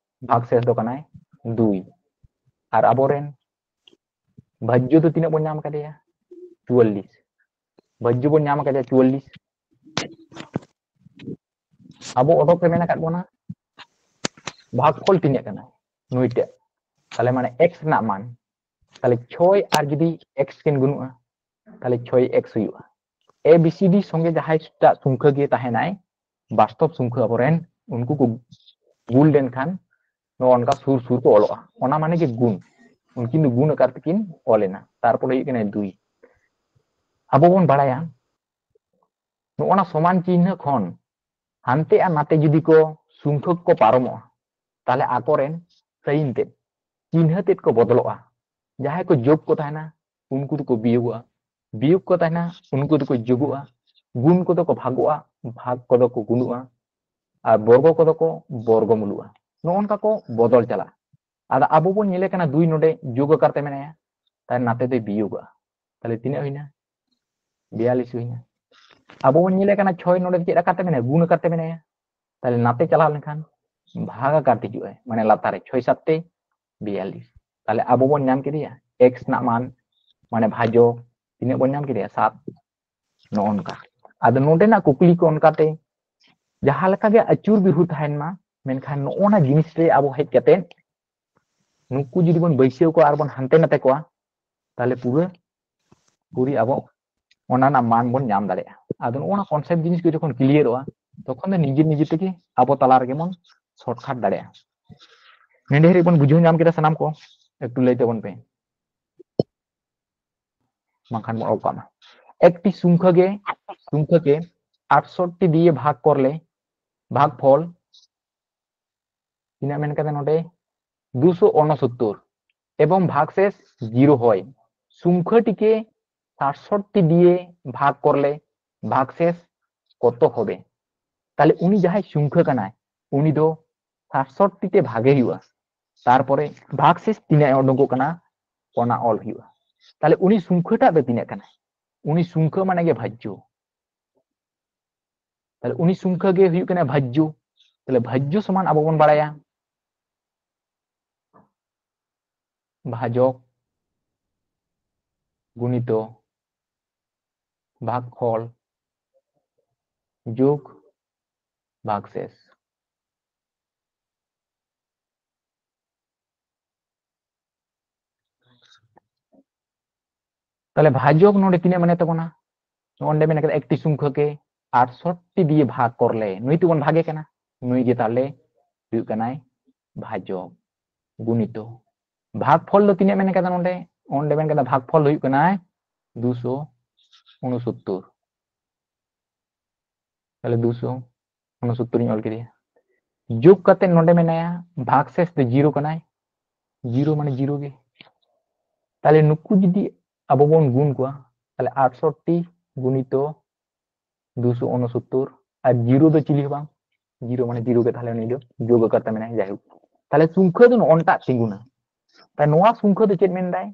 ᱵᱷᱟᱜᱽᱥᱮᱥ ᱫᱚ ᱠᱟᱱᱟᱭ ᱫᱩᱭ᱾ ᱟᱨ ᱟᱵᱚᱨᱮᱱ ᱵᱷᱟᱡᱽᱡᱚ ᱫᱚ ᱛᱤᱱᱟᱹᱜ ᱵᱚᱱ ᱧᱟᱢ ᱠᱟᱫᱮᱭᱟ? ᱪᱩᱣᱟᱞᱞᱤᱥ᱾ ᱵᱷᱟᱡᱽᱡᱚ ᱵᱚᱱ ᱧᱟᱢ ᱠᱟᱫᱮᱭᱟ ᱪᱩᱣᱟᱞᱞᱤᱥ᱾ ᱟᱵᱚ ᱚᱰᱚᱠ ᱨᱮ ᱢᱮᱱ ᱟᱠᱟᱫ ᱵᱚᱱᱟ ᱵᱷᱟᱜᱽᱯᱷᱚᱞ ᱛᱤᱱᱟᱹᱜ ᱠᱟᱱᱟ? ᱱᱩᱭᱴᱟᱜ᱾ ᱛᱟᱦᱞᱮ ᱢᱟᱱᱮ ᱮᱠᱥ ᱨᱮᱱᱟᱜ ᱢᱟᱱ, ᱛᱟᱦᱞᱮ ᱪᱷᱚᱭ ᱟᱨ ᱡᱩᱫᱤ ᱮᱠᱥ ᱠᱤᱱ ᱜᱩᱱᱩᱜᱼᱟ, ᱛᱟᱦᱞᱮ ᱪᱷᱚᱭ ᱮᱠᱥ ᱦᱩᱭᱩᱜᱼᱟ᱾ ᱮ ᱵᱤ ᱥᱤ ᱰᱤ ᱥᱚᱸᱜᱮ ᱡᱟᱦᱟᱸᱭ ᱴᱟᱜ ᱥᱚᱝᱠᱷᱟ ᱜᱮ ᱛᱟᱦᱮᱱᱟᱭ, ᱵᱟᱥᱛᱚᱵ ᱥᱚᱝᱠᱷᱟ ᱟᱵᱚᱨᱮᱱ, ᱩᱱᱠᱩ ᱠᱚ ᱜᱩᱞ ᱞᱮᱱᱠᱷᱟᱱ ᱱᱚᱜᱼᱚ ᱱᱚᱝᱠᱟ ᱥᱩᱨ ᱥᱩᱨ ᱠᱚ ᱚᱞᱚᱜᱼᱟ, ᱚᱱᱟ ᱢᱟᱱᱮ ᱜᱮ ᱜᱩᱱ᱾ ᱩᱱᱠᱤᱱ ᱫᱚ ᱜᱩᱱ ᱟᱠᱟᱨ ᱛᱮᱠᱤᱱ ᱚᱞ ᱮᱱᱟ᱾ ᱛᱟᱨᱯᱚᱨᱮ ᱦᱩᱭᱩᱜ ᱠᱟᱱᱟ ᱫᱩᱭ᱾ ᱟᱵᱚ ᱵᱚᱱ ᱵᱟᱲᱟᱭᱟ ᱱᱚᱜᱼᱚ ᱱᱟ ᱥᱚᱢᱟᱱ ᱪᱤᱱᱦᱟᱹ ᱠᱷᱚᱱ ᱦᱟᱱᱛᱮ ᱟᱨ ᱱᱟᱛᱮ ᱡᱩᱫᱤ ᱠᱚ ᱥᱚᱝᱠᱷᱚᱠ ᱠᱚ ᱯᱟᱨᱚᱢᱚᱜᱼᱟ, ᱛᱟᱦᱞᱮ ᱟᱠᱚᱨᱮᱱ ᱥᱟᱭᱤᱱ ᱛᱮᱫ, ᱪᱤᱱᱦᱟᱹ ᱛᱮᱫ ᱠᱚ ᱵᱚᱫᱚᱞᱚᱜᱼᱟ᱾ ᱡᱟᱦᱟᱸᱭ ᱠᱚ ᱡᱳᱜᱽ ᱠᱚ ᱛᱟᱦᱮᱱᱟ, ᱩᱱᱠᱩ ᱫᱚᱠᱚ ᱵᱤᱭᱳᱜᱚᱜᱼᱟ, ᱵᱤᱭᱳᱜᱽ ᱠᱚ ᱛᱟᱦᱮᱱᱟ, ᱩᱱᱠᱩ ᱫᱚᱠᱚ ᱡᱳᱜᱚᱜᱼᱟ, ᱜᱩᱱ ᱠᱚᱫᱚ ᱠᱚ ᱵᱷᱟᱜᱚᱜᱼᱟ, ᱵᱷᱟᱜᱽ ᱠᱚᱫᱚ ᱠᱚ ᱜᱩᱱᱚᱜᱼᱟ, ᱟᱨ ᱵᱚᱨᱜᱚ ᱠᱚᱫᱚ ᱠᱚ ᱵᱚᱨᱜᱚᱢᱩᱞᱚᱜᱼᱟ᱾ ᱱᱚᱜᱼᱚ ᱱᱚᱝᱠᱟ ᱠᱚ ᱵᱚᱫᱚᱞ ᱪᱟᱞᱟᱜᱼᱟ᱾ ᱟᱫᱚ ᱟᱵᱚ ᱵᱚᱱ ᱧᱮᱞᱮ ᱠᱟᱱᱟ ᱫᱩᱭ ᱱᱚᱰᱮ ᱡᱳᱜᱽ ᱟᱠᱟᱨ ᱛᱮ ᱢᱮᱱᱟᱭᱟ, ᱛᱟᱦᱞᱮ ᱱᱟᱛᱮ ᱫᱚᱭ ᱵᱤᱭᱳᱜᱚᱜᱼᱟ᱾ ᱛᱟᱦᱞᱮ ᱛᱤᱱᱟᱹᱜ ᱦᱩᱭᱱᱟ? ᱵᱤᱭᱟᱞᱞᱤᱥ ᱦᱩᱭᱱᱟ᱾ ᱟᱵᱚ ᱵᱚᱱ ᱧᱮᱞᱮ ᱠᱟᱱᱟ ᱪᱷᱚᱭ ᱱᱚᱰᱮ ᱪᱮᱫ ᱟᱠᱟᱨ ᱛᱮ ᱢᱮᱱᱟᱭᱟ? ᱜᱩᱱ ᱟᱠᱟᱨ ᱛᱮ ᱢᱮᱱᱟᱭᱟ᱾ ᱛᱟᱦᱞᱮ ᱱᱟᱛᱮ ᱪᱟᱞᱟᱣ ᱞᱮᱱᱠᱷᱟᱱ ᱵᱷᱟᱜᱽ ᱟᱠᱟᱨ ᱛᱮ ᱦᱤᱡᱩᱜᱼᱟ, ᱢᱟᱱᱮ ᱞᱟᱛᱟᱨ ᱨᱮ ᱪᱷᱚᱭ ᱥᱟᱛ ᱛᱮ ᱵᱤᱭᱟᱞᱞᱤᱥ᱾ ᱛᱟᱦᱞᱮ ᱟᱵᱚ ᱵᱚᱱ ᱧᱟᱢ ᱠᱮᱫᱮᱭᱟ ᱮᱠᱥ ᱨᱮᱱᱟᱜ ᱢᱟᱱ, ᱢᱟᱱᱮ ᱵᱷᱟᱡᱚ, ᱛᱤᱱᱟᱹᱜ ᱵᱚᱱ ᱧᱟᱢ ᱠᱮᱫᱮᱭᱟ? ᱥᱟᱛ᱾ ᱱᱚᱜᱼᱚ ᱱᱚᱝᱠᱟ᱾ ᱟᱫᱚ ᱱᱚᱰᱮᱱᱟᱜ ᱠᱩᱠᱞᱤ ᱠᱚ ᱚᱱᱠᱟᱛᱮ ᱡᱟᱦᱟᱸ ᱞᱮᱠᱟ ᱜᱮ ᱟᱹᱪᱩᱨ ᱵᱤᱦᱩᱨ ᱛᱟᱦᱮᱱ ᱢᱟ, ᱢᱮᱱᱠᱷᱟᱱ ᱱᱚᱜᱼᱚ ᱱᱟ ᱡᱤᱱᱤᱥ ᱨᱮ ᱟᱵᱚ ᱦᱮᱡ ᱠᱟᱛᱮ ᱱᱩᱠᱩ ᱡᱩᱫᱤ ᱵᱚᱱ ᱵᱟᱹᱭᱥᱟᱹᱣ ᱠᱚᱣᱟ ᱟᱨ ᱵᱚᱱ ᱦᱟᱱᱛᱮ ᱱᱟᱛᱮ ᱠᱚᱣᱟ, ᱛᱟᱦᱞᱮ ᱯᱩᱨᱟᱹ ᱯᱩᱨᱤ ᱟᱵᱚ ᱚᱱᱟ ᱨᱮᱱᱟᱜ ᱢᱟᱱ ᱵᱚᱱ ᱧᱟᱢ ᱫᱟᱲᱮᱭᱟᱜᱼᱟ᱾ ᱟᱫᱚ ᱱᱚᱜᱼᱚ ᱱᱟ ᱠᱚᱱᱥᱮᱯᱴ ᱡᱤᱱᱤᱥ ᱠᱚ ᱡᱚᱠᱷᱚᱱ ᱠᱞᱤᱭᱟᱨᱚᱜᱼᱟ, ᱛᱚᱠᱷᱚᱱ ᱫᱚ ᱱᱤᱡᱮ ᱱᱤᱡᱮ ᱛᱮᱜᱮ ᱟᱵᱚ ᱛᱟᱞᱟ ᱨᱮᱜᱮ ᱵᱚᱱ ᱥᱚᱨᱴᱠᱟᱴ ᱫᱟᱲᱮᱭᱟᱜᱼᱟ᱾ ᱱᱚᱰᱮ ᱦᱟᱹᱨᱤᱡ ᱵᱚᱱ ᱵᱩᱡᱷᱟᱹᱣ ᱧᱟᱢ ᱠᱮᱫᱟ ᱥᱟᱱᱟᱢ ᱠᱚ? ᱮᱠᱴᱩ ᱞᱟᱹᱭ ᱛᱟᱵᱚᱱ ᱯᱮ, ᱵᱟᱝᱠᱷᱟᱱ ᱵᱚᱱ ᱚᱞ ᱠᱟᱜ ᱢᱟ᱾ একটি সংখ্যাকে সংখ্যাকে আটষট্টি দিয়ে ভাগ করলে ভাগফল ᱛᱤᱱᱟᱹᱜ ᱢᱮᱱ ᱠᱟᱫᱟ ᱱᱚᱰᱮ? দুশো ঊনসত্তর এবং ভাগশেষ জিরো হয়। সংখ্যাটিকে সাতষট্টি দিয়ে ভাগ করলে ভাগশেষ কত হবে? তাহলে উনি ᱡᱟᱦᱟᱸᱭ ᱥᱚᱝᱠᱷᱟ ᱠᱟᱱᱟᱭ, ᱩᱱᱤ ᱫᱚ ᱥᱟᱛᱥᱚᱴᱴᱤ ᱛᱮ ᱵᱷᱟᱜᱮ ᱦᱩᱭᱩᱜᱼᱟ, ᱛᱟᱨᱯᱚᱨᱮ ᱵᱷᱟᱜᱽᱥᱮᱥ ᱛᱤᱱᱟᱹᱜ ᱮ ᱩᱰᱩᱠᱚᱜ ᱠᱟᱱᱟ, ᱚᱱᱟ ᱚᱞ ᱦᱩᱭᱩᱜᱼᱟ᱾ ᱛᱟᱦᱞᱮ ᱩᱱᱤ ᱥᱚᱝᱠᱷᱟᱴᱟᱜ ᱫᱚ ᱛᱤᱱᱟᱹᱜ ᱠᱟᱱᱟ? ᱩᱱᱤ ᱥᱚᱝᱠᱷᱟ ᱢᱟᱱᱮ ᱜᱮ ᱵᱷᱟᱡᱽᱡᱚ᱾ ᱛᱟᱦᱞᱮ ᱩᱱᱤ ᱥᱚᱝᱠᱷᱟ ᱜᱮ ᱦᱩᱭᱩᱜ ᱠᱟᱱᱟ ᱵᱷᱟᱡᱽᱡᱚ᱾ ᱛᱟᱦᱞᱮ ᱵᱷᱟᱡᱽᱡᱚ ᱥᱚᱢᱟᱱ ᱟᱵᱚ ᱵᱚᱱ ᱵᱟᱲᱟᱭᱟ ᱵᱷᱟᱡᱚᱠ ᱜᱩᱱᱤᱛᱚ ᱵᱷᱟᱜᱽᱯᱷᱚᱞ ᱡᱳᱜᱽ ᱵᱷᱟᱜᱽᱥᱮᱥ᱾ ᱛᱟᱦᱞᱮ ᱵᱷᱟᱡᱚᱠ ᱱᱚᱰᱮ ᱛᱤᱱᱟᱹᱜ ᱢᱮᱱᱟᱭ ᱛᱟᱵᱚᱱᱟ? ᱱᱚᱰᱮ ᱢᱮᱱᱟᱜ ᱠᱟᱫᱟ ᱮᱠᱴᱤ ᱥᱚᱝᱠᱷᱚᱠᱮ ᱟᱴᱥᱚᱴᱴᱤ ᱫᱤᱭᱮ ᱵᱷᱟᱜᱽ ᱠᱚᱨᱞᱮ, ᱱᱩᱭ ᱛᱮᱵᱚᱱ ᱵᱷᱟᱜᱮ ᱠᱟᱱᱟ, ᱱᱩᱭ ᱜᱮ ᱛᱟᱦᱞᱮ ᱦᱩᱭᱩᱜ ᱠᱟᱱᱟᱭ ᱵᱷᱟᱡᱚᱠ ᱜᱩᱱᱤᱛᱚ᱾ ᱵᱷᱟᱜᱽ ᱯᱷᱚᱞ ᱫᱚ ᱛᱤᱱᱟᱹᱜ ᱢᱮᱱ ᱠᱟᱫᱟ ᱱᱚᱰᱮ? ᱚᱸᱰᱮ ᱢᱮᱱ ᱠᱟᱫᱟ ᱵᱷᱟᱜᱽ ᱯᱷᱚᱞ ᱫᱚ ᱦᱩᱭᱩᱜ ᱠᱟᱱᱟᱭ ᱫᱩᱥᱚ ᱩᱱᱩᱥᱚᱛᱛᱚᱨ᱾ ᱛᱟᱦᱞᱮ ᱫᱩᱥᱚ ᱩᱱᱩᱥᱚᱛᱛᱚᱨ ᱤᱧ ᱚᱞ ᱠᱮᱫᱮᱭᱟ᱾ ᱡᱳᱜᱽ ᱠᱟᱛᱮ ᱱᱚᱰᱮ ᱢᱮᱱᱟᱭᱟ ᱵᱷᱟᱜᱽ ᱥᱮᱥ ᱫᱚ ᱡᱤᱨᱳ ᱠᱟᱱᱟᱭ, ᱡᱤᱨᱳ ᱢᱟᱱᱮ ᱡᱤᱨᱳ ᱜᱮ᱾ ᱛᱟᱦᱞᱮ ᱱᱩᱠᱩ ᱡᱩᱫᱤ ᱟᱵᱚ ᱵᱚᱱ ᱜᱩᱱ ᱠᱚᱣᱟ, ᱛᱟᱦᱞᱮ ᱟᱴᱥᱚᱴᱴᱤ ᱜᱩᱱᱤᱛᱚ ᱫᱩᱥᱚ ᱩᱱᱩᱥᱚᱛᱛᱚᱨ, ᱟᱨ ᱡᱤᱨᱳ ᱫᱚ ᱪᱤᱞᱤ ᱦᱚᱸ ᱵᱟᱝ, ᱡᱤᱨᱳ ᱢᱟᱱᱮ ᱡᱤᱨᱳ ᱜᱮ, ᱛᱟᱦᱞᱮ ᱩᱱᱤ ᱫᱚ ᱡᱳᱜᱽ ᱟᱠᱟᱨ ᱛᱮ ᱢᱮᱱᱟᱭᱟ᱾ ᱡᱟᱭᱦᱳᱠ, ᱛᱟᱦᱞᱮ ᱥᱚᱝᱠᱷᱟ ᱫᱚ ᱱᱚᱜᱼᱚᱱᱴᱟᱜ ᱛᱤᱸᱜᱩᱱᱟ᱾ ᱛᱟᱦᱞᱮ ᱱᱚᱣᱟ ᱥᱚᱝᱠᱷᱟ ᱫᱚ ᱪᱮᱫ ᱢᱮᱱᱫᱟᱭ?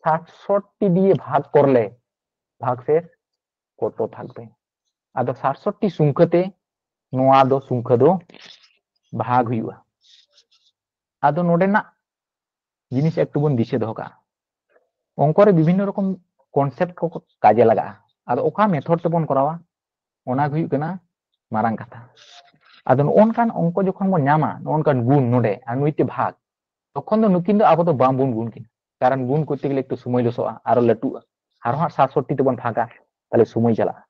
ᱥᱟᱴᱥᱚᱴᱴᱤ ᱫᱤᱭᱮ ᱵᱷᱟᱜᱽ ᱠᱚᱨᱞᱮ ᱵᱷᱟᱜᱽ ᱥᱮᱥ ᱠᱚᱛᱚ ᱛᱷᱟᱠᱵᱮ? ᱟᱫᱚ ᱥᱟᱴᱥᱚᱴᱴᱤ ᱥᱚᱝᱠᱷᱟ ᱛᱮ ᱱᱚᱣᱟ ᱫᱚ ᱥᱚᱝᱠᱷᱟ ᱫᱚ ᱵᱷᱟᱜᱽ ᱦᱩᱭᱩᱜᱼᱟ᱾ ᱟᱫᱚ ᱱᱚᱰᱮᱱᱟᱜ ᱡᱤᱱᱤᱥ ᱮᱠᱴᱩ ᱵᱚᱱ ᱫᱤᱥᱟᱹ ᱫᱚᱦᱚ ᱠᱟᱜᱼᱟ, ᱚᱝᱠᱚ ᱨᱮ ᱵᱤᱵᱷᱤᱱᱱᱚ ᱨᱚᱠᱚᱢ ᱠᱚᱱᱥᱮᱯᱴ ᱠᱚ ᱠᱟᱡᱮ ᱞᱟᱜᱟᱜᱼᱟ᱾ ᱟᱫᱚ ᱚᱠᱟ ᱢᱮᱛᱷᱚᱰ ᱛᱮᱵᱚᱱ ᱠᱚᱨᱟᱣᱟ, ᱚᱱᱟ ᱜᱮ ᱦᱩᱭᱩᱜ ᱠᱟᱱᱟ ᱢᱟᱨᱟᱝ ᱠᱟᱛᱷᱟ᱾ ᱟᱫᱚ ᱱᱚᱜᱼᱚ ᱱᱚᱝᱠᱟᱱ ᱚᱝᱠᱚ ᱡᱚᱠᱷᱚᱱ ᱵᱚᱱ ᱧᱟᱢᱟ, ᱱᱚᱜᱼᱚ ᱱᱚᱝᱠᱟᱱ ᱜᱩᱱ ᱱᱚᱰᱮ ᱟᱨ ᱱᱩᱭ ᱛᱮ ᱵᱷᱟᱜᱽ, ᱛᱚᱠᱷᱚᱱ ᱫᱚ ᱱᱩᱠᱤᱱ ᱫᱚ ᱟᱵᱚ ᱫᱚ ᱵᱟᱝᱵᱚᱱ ᱜᱩᱱ ᱠᱤᱱᱟ, ᱠᱟᱨᱚᱱ ᱜᱩᱱ ᱠᱚᱨᱛᱮ ᱜᱮᱞᱮ ᱮᱠᱴᱩ ᱥᱚᱢᱚᱭ ᱞᱚᱥᱚᱜᱼᱟ, ᱟᱨᱚ ᱞᱟᱹᱴᱩᱜᱼᱟ, ᱟᱨᱦᱚᱸ ᱦᱟᱸᱜ ᱥᱟᱴᱥᱚᱴᱴᱤ ᱛᱮᱵᱚᱱ ᱵᱷᱟᱜᱟ, ᱛᱟᱦᱞᱮ ᱥᱚᱢᱚᱭ ᱪᱟᱞᱟᱜᱼᱟ᱾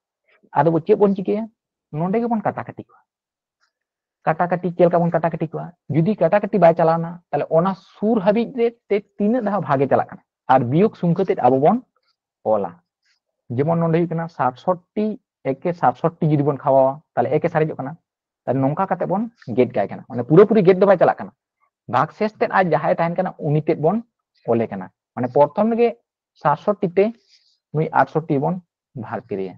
ᱟᱫᱚ ᱵᱚ ᱪᱮᱫ ᱵᱚᱱ ᱪᱤᱠᱟᱹᱭᱟ? ᱱᱚᱰᱮ ᱜᱮᱵᱚᱱ ᱠᱟᱴᱟᱠᱟᱴᱤ ᱠᱚᱣᱟ᱾ ᱠᱟᱴᱟᱠᱟᱴᱤ ᱪᱮᱫ ᱞᱮᱠᱟ ᱵᱚᱱ ᱠᱟᱴᱟᱠᱟᱴᱤ ᱠᱚᱣᱟ? ᱡᱩᱫᱤ ᱠᱟᱴᱟᱠᱟᱴᱤ ᱵᱟᱭ ᱪᱟᱞᱟᱣᱱᱟ, ᱛᱟᱦᱞᱮ ᱚᱱᱟ ᱥᱩᱨ ᱦᱟᱹᱵᱤᱡ ᱨᱮ ᱛᱮ ᱛᱤᱱᱟᱹᱜ ᱫᱷᱟᱣ ᱵᱷᱟᱜᱮ ᱪᱟᱞᱟᱜ ᱠᱟᱱᱟ, ᱟᱨ ᱵᱤᱭᱳᱜᱽ ᱥᱚᱝᱠᱷᱟ ᱛᱮᱫ ᱟᱵᱚ ᱵᱚᱱ ᱚᱞᱟ᱾ ᱡᱮᱢᱚᱱ ᱱᱚᱰᱮ ᱦᱩᱭᱩᱜ ᱠᱟᱱᱟ ᱥᱟᱴᱥᱚᱴᱴᱤ, ᱮᱠᱮ ᱥᱟᱴᱥᱚᱴᱴᱤ ᱡᱩᱫᱤ ᱵᱚᱱ ᱠᱷᱟᱣᱟᱣᱟ, ᱛᱟᱦᱞᱮ ᱮᱠᱮ ᱥᱟᱨᱮᱡᱚᱜ ᱠᱟᱱᱟ᱾ ᱛᱟᱦᱞᱮ ᱱᱚᱝᱠᱟ ᱠᱟᱛᱮ ᱵᱚᱱ ᱜᱮᱫ ᱠᱟᱭ ᱠᱟᱱᱟ, ᱢᱟᱱᱮ ᱯᱩᱨᱟᱹᱯᱩᱨᱤ ᱜᱮᱫ ᱫᱚ ᱵᱟᱭ ᱪᱟᱞᱟᱜ ᱠᱟᱱᱟ, ᱵᱷᱟᱜᱽ ᱥᱮᱥ ᱛᱮᱫ ᱟᱡ ᱡᱟᱦᱟᱸᱭ ᱛᱟᱦᱮᱱ ᱠᱟᱱᱟ ᱩᱱᱤ ᱛᱮᱫ ᱵᱚᱱ ᱚᱞᱮ ᱠᱟᱱᱟ᱾ ᱢᱟᱱᱮ ᱯᱨᱚᱛᱷᱚᱢ ᱨᱮᱜᱮ ᱥᱟᱴᱥᱚᱴᱴᱤ ᱛᱮ ᱱᱩᱭ ᱟᱴᱥᱚᱴᱴᱤ ᱵᱚᱱ ᱵᱷᱟᱜᱽ ᱠᱮᱫᱮᱭᱟ,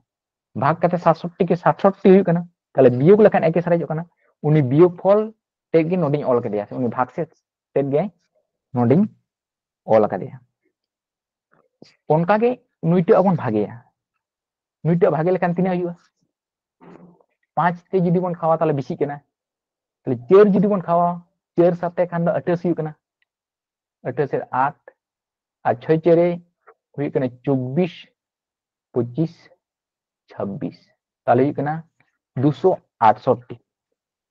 ᱵᱷᱟᱜᱽ ᱠᱟᱛᱮ ᱥᱟᱴᱥᱚᱴᱴᱤ ᱠᱮ ᱥᱟᱴᱥᱚᱴᱴᱤ ᱦᱩᱭᱩᱜ ᱠᱟᱱᱟ, ᱛᱟᱦᱞᱮ ᱵᱤᱭᱳᱜᱽ ᱞᱮᱠᱷᱟᱱ ᱮᱠᱮ ᱥᱟᱨᱮᱡᱚᱜ ᱠᱟᱱᱟ᱾ ᱩᱱᱤ ᱵᱤᱭᱳᱜᱽ ᱯᱷᱚᱞ ᱛᱮᱫ ᱜᱮ ᱱᱚᱰᱮᱧ ᱚᱞ ᱠᱮᱫᱮᱭᱟ, ᱥᱮ ᱩᱱᱤ ᱵᱷᱟᱜᱽ ᱥᱮᱥ ᱛᱮᱫ ᱜᱮ ᱱᱚᱰᱮᱧ ᱚᱞ ᱟᱠᱟᱫᱮᱭᱟ᱾ ᱚᱱᱠᱟᱜᱮ ᱱᱩᱭᱴᱟᱜ ᱵᱚᱱ ᱵᱷᱟᱜᱮᱭᱟ, ᱱᱩᱭᱴᱟᱜ ᱵᱷᱟᱜᱮ ᱞᱮᱠᱷᱟᱱ ᱛᱤᱱᱟᱹᱜ ᱦᱩᱭᱩᱜᱼᱟ? ᱯᱟᱸᱪ ᱛᱮ ᱡᱩᱫᱤ ᱵᱚᱱ ᱠᱷᱟᱣᱟ, ᱛᱟᱦᱞᱮ ᱵᱮᱥᱤᱜ ᱠᱟᱱᱟ᱾ ᱛᱟᱦᱞᱮ ᱪᱟᱹᱨ ᱡᱩᱫᱤ ᱵᱚᱱ ᱠᱷᱟᱣᱟ, ᱪᱟᱹᱨ ᱥᱟᱛᱮ ᱠᱷᱟᱱ ᱫᱚ ᱟᱴᱷᱟᱥ ᱦᱩᱭᱩᱜ ᱠᱟᱱᱟ, ᱟᱴᱷᱟᱥ ᱟᱨ ᱟᱴ, ᱟᱨ ᱪᱷᱚᱭ ᱪᱟᱹᱨᱮ ᱦᱩᱭᱩᱜ ᱠᱟᱱᱟ ᱪᱚᱵᱵᱤᱥ, ᱯᱚᱸᱪᱤᱥ, ᱪᱷᱟᱵᱵᱤᱥ, ᱛᱟᱦᱞᱮ ᱦᱩᱭᱩᱜ ᱠᱟᱱᱟ ᱫᱩᱥᱚ ᱟᱴᱥᱚᱴᱴᱤ᱾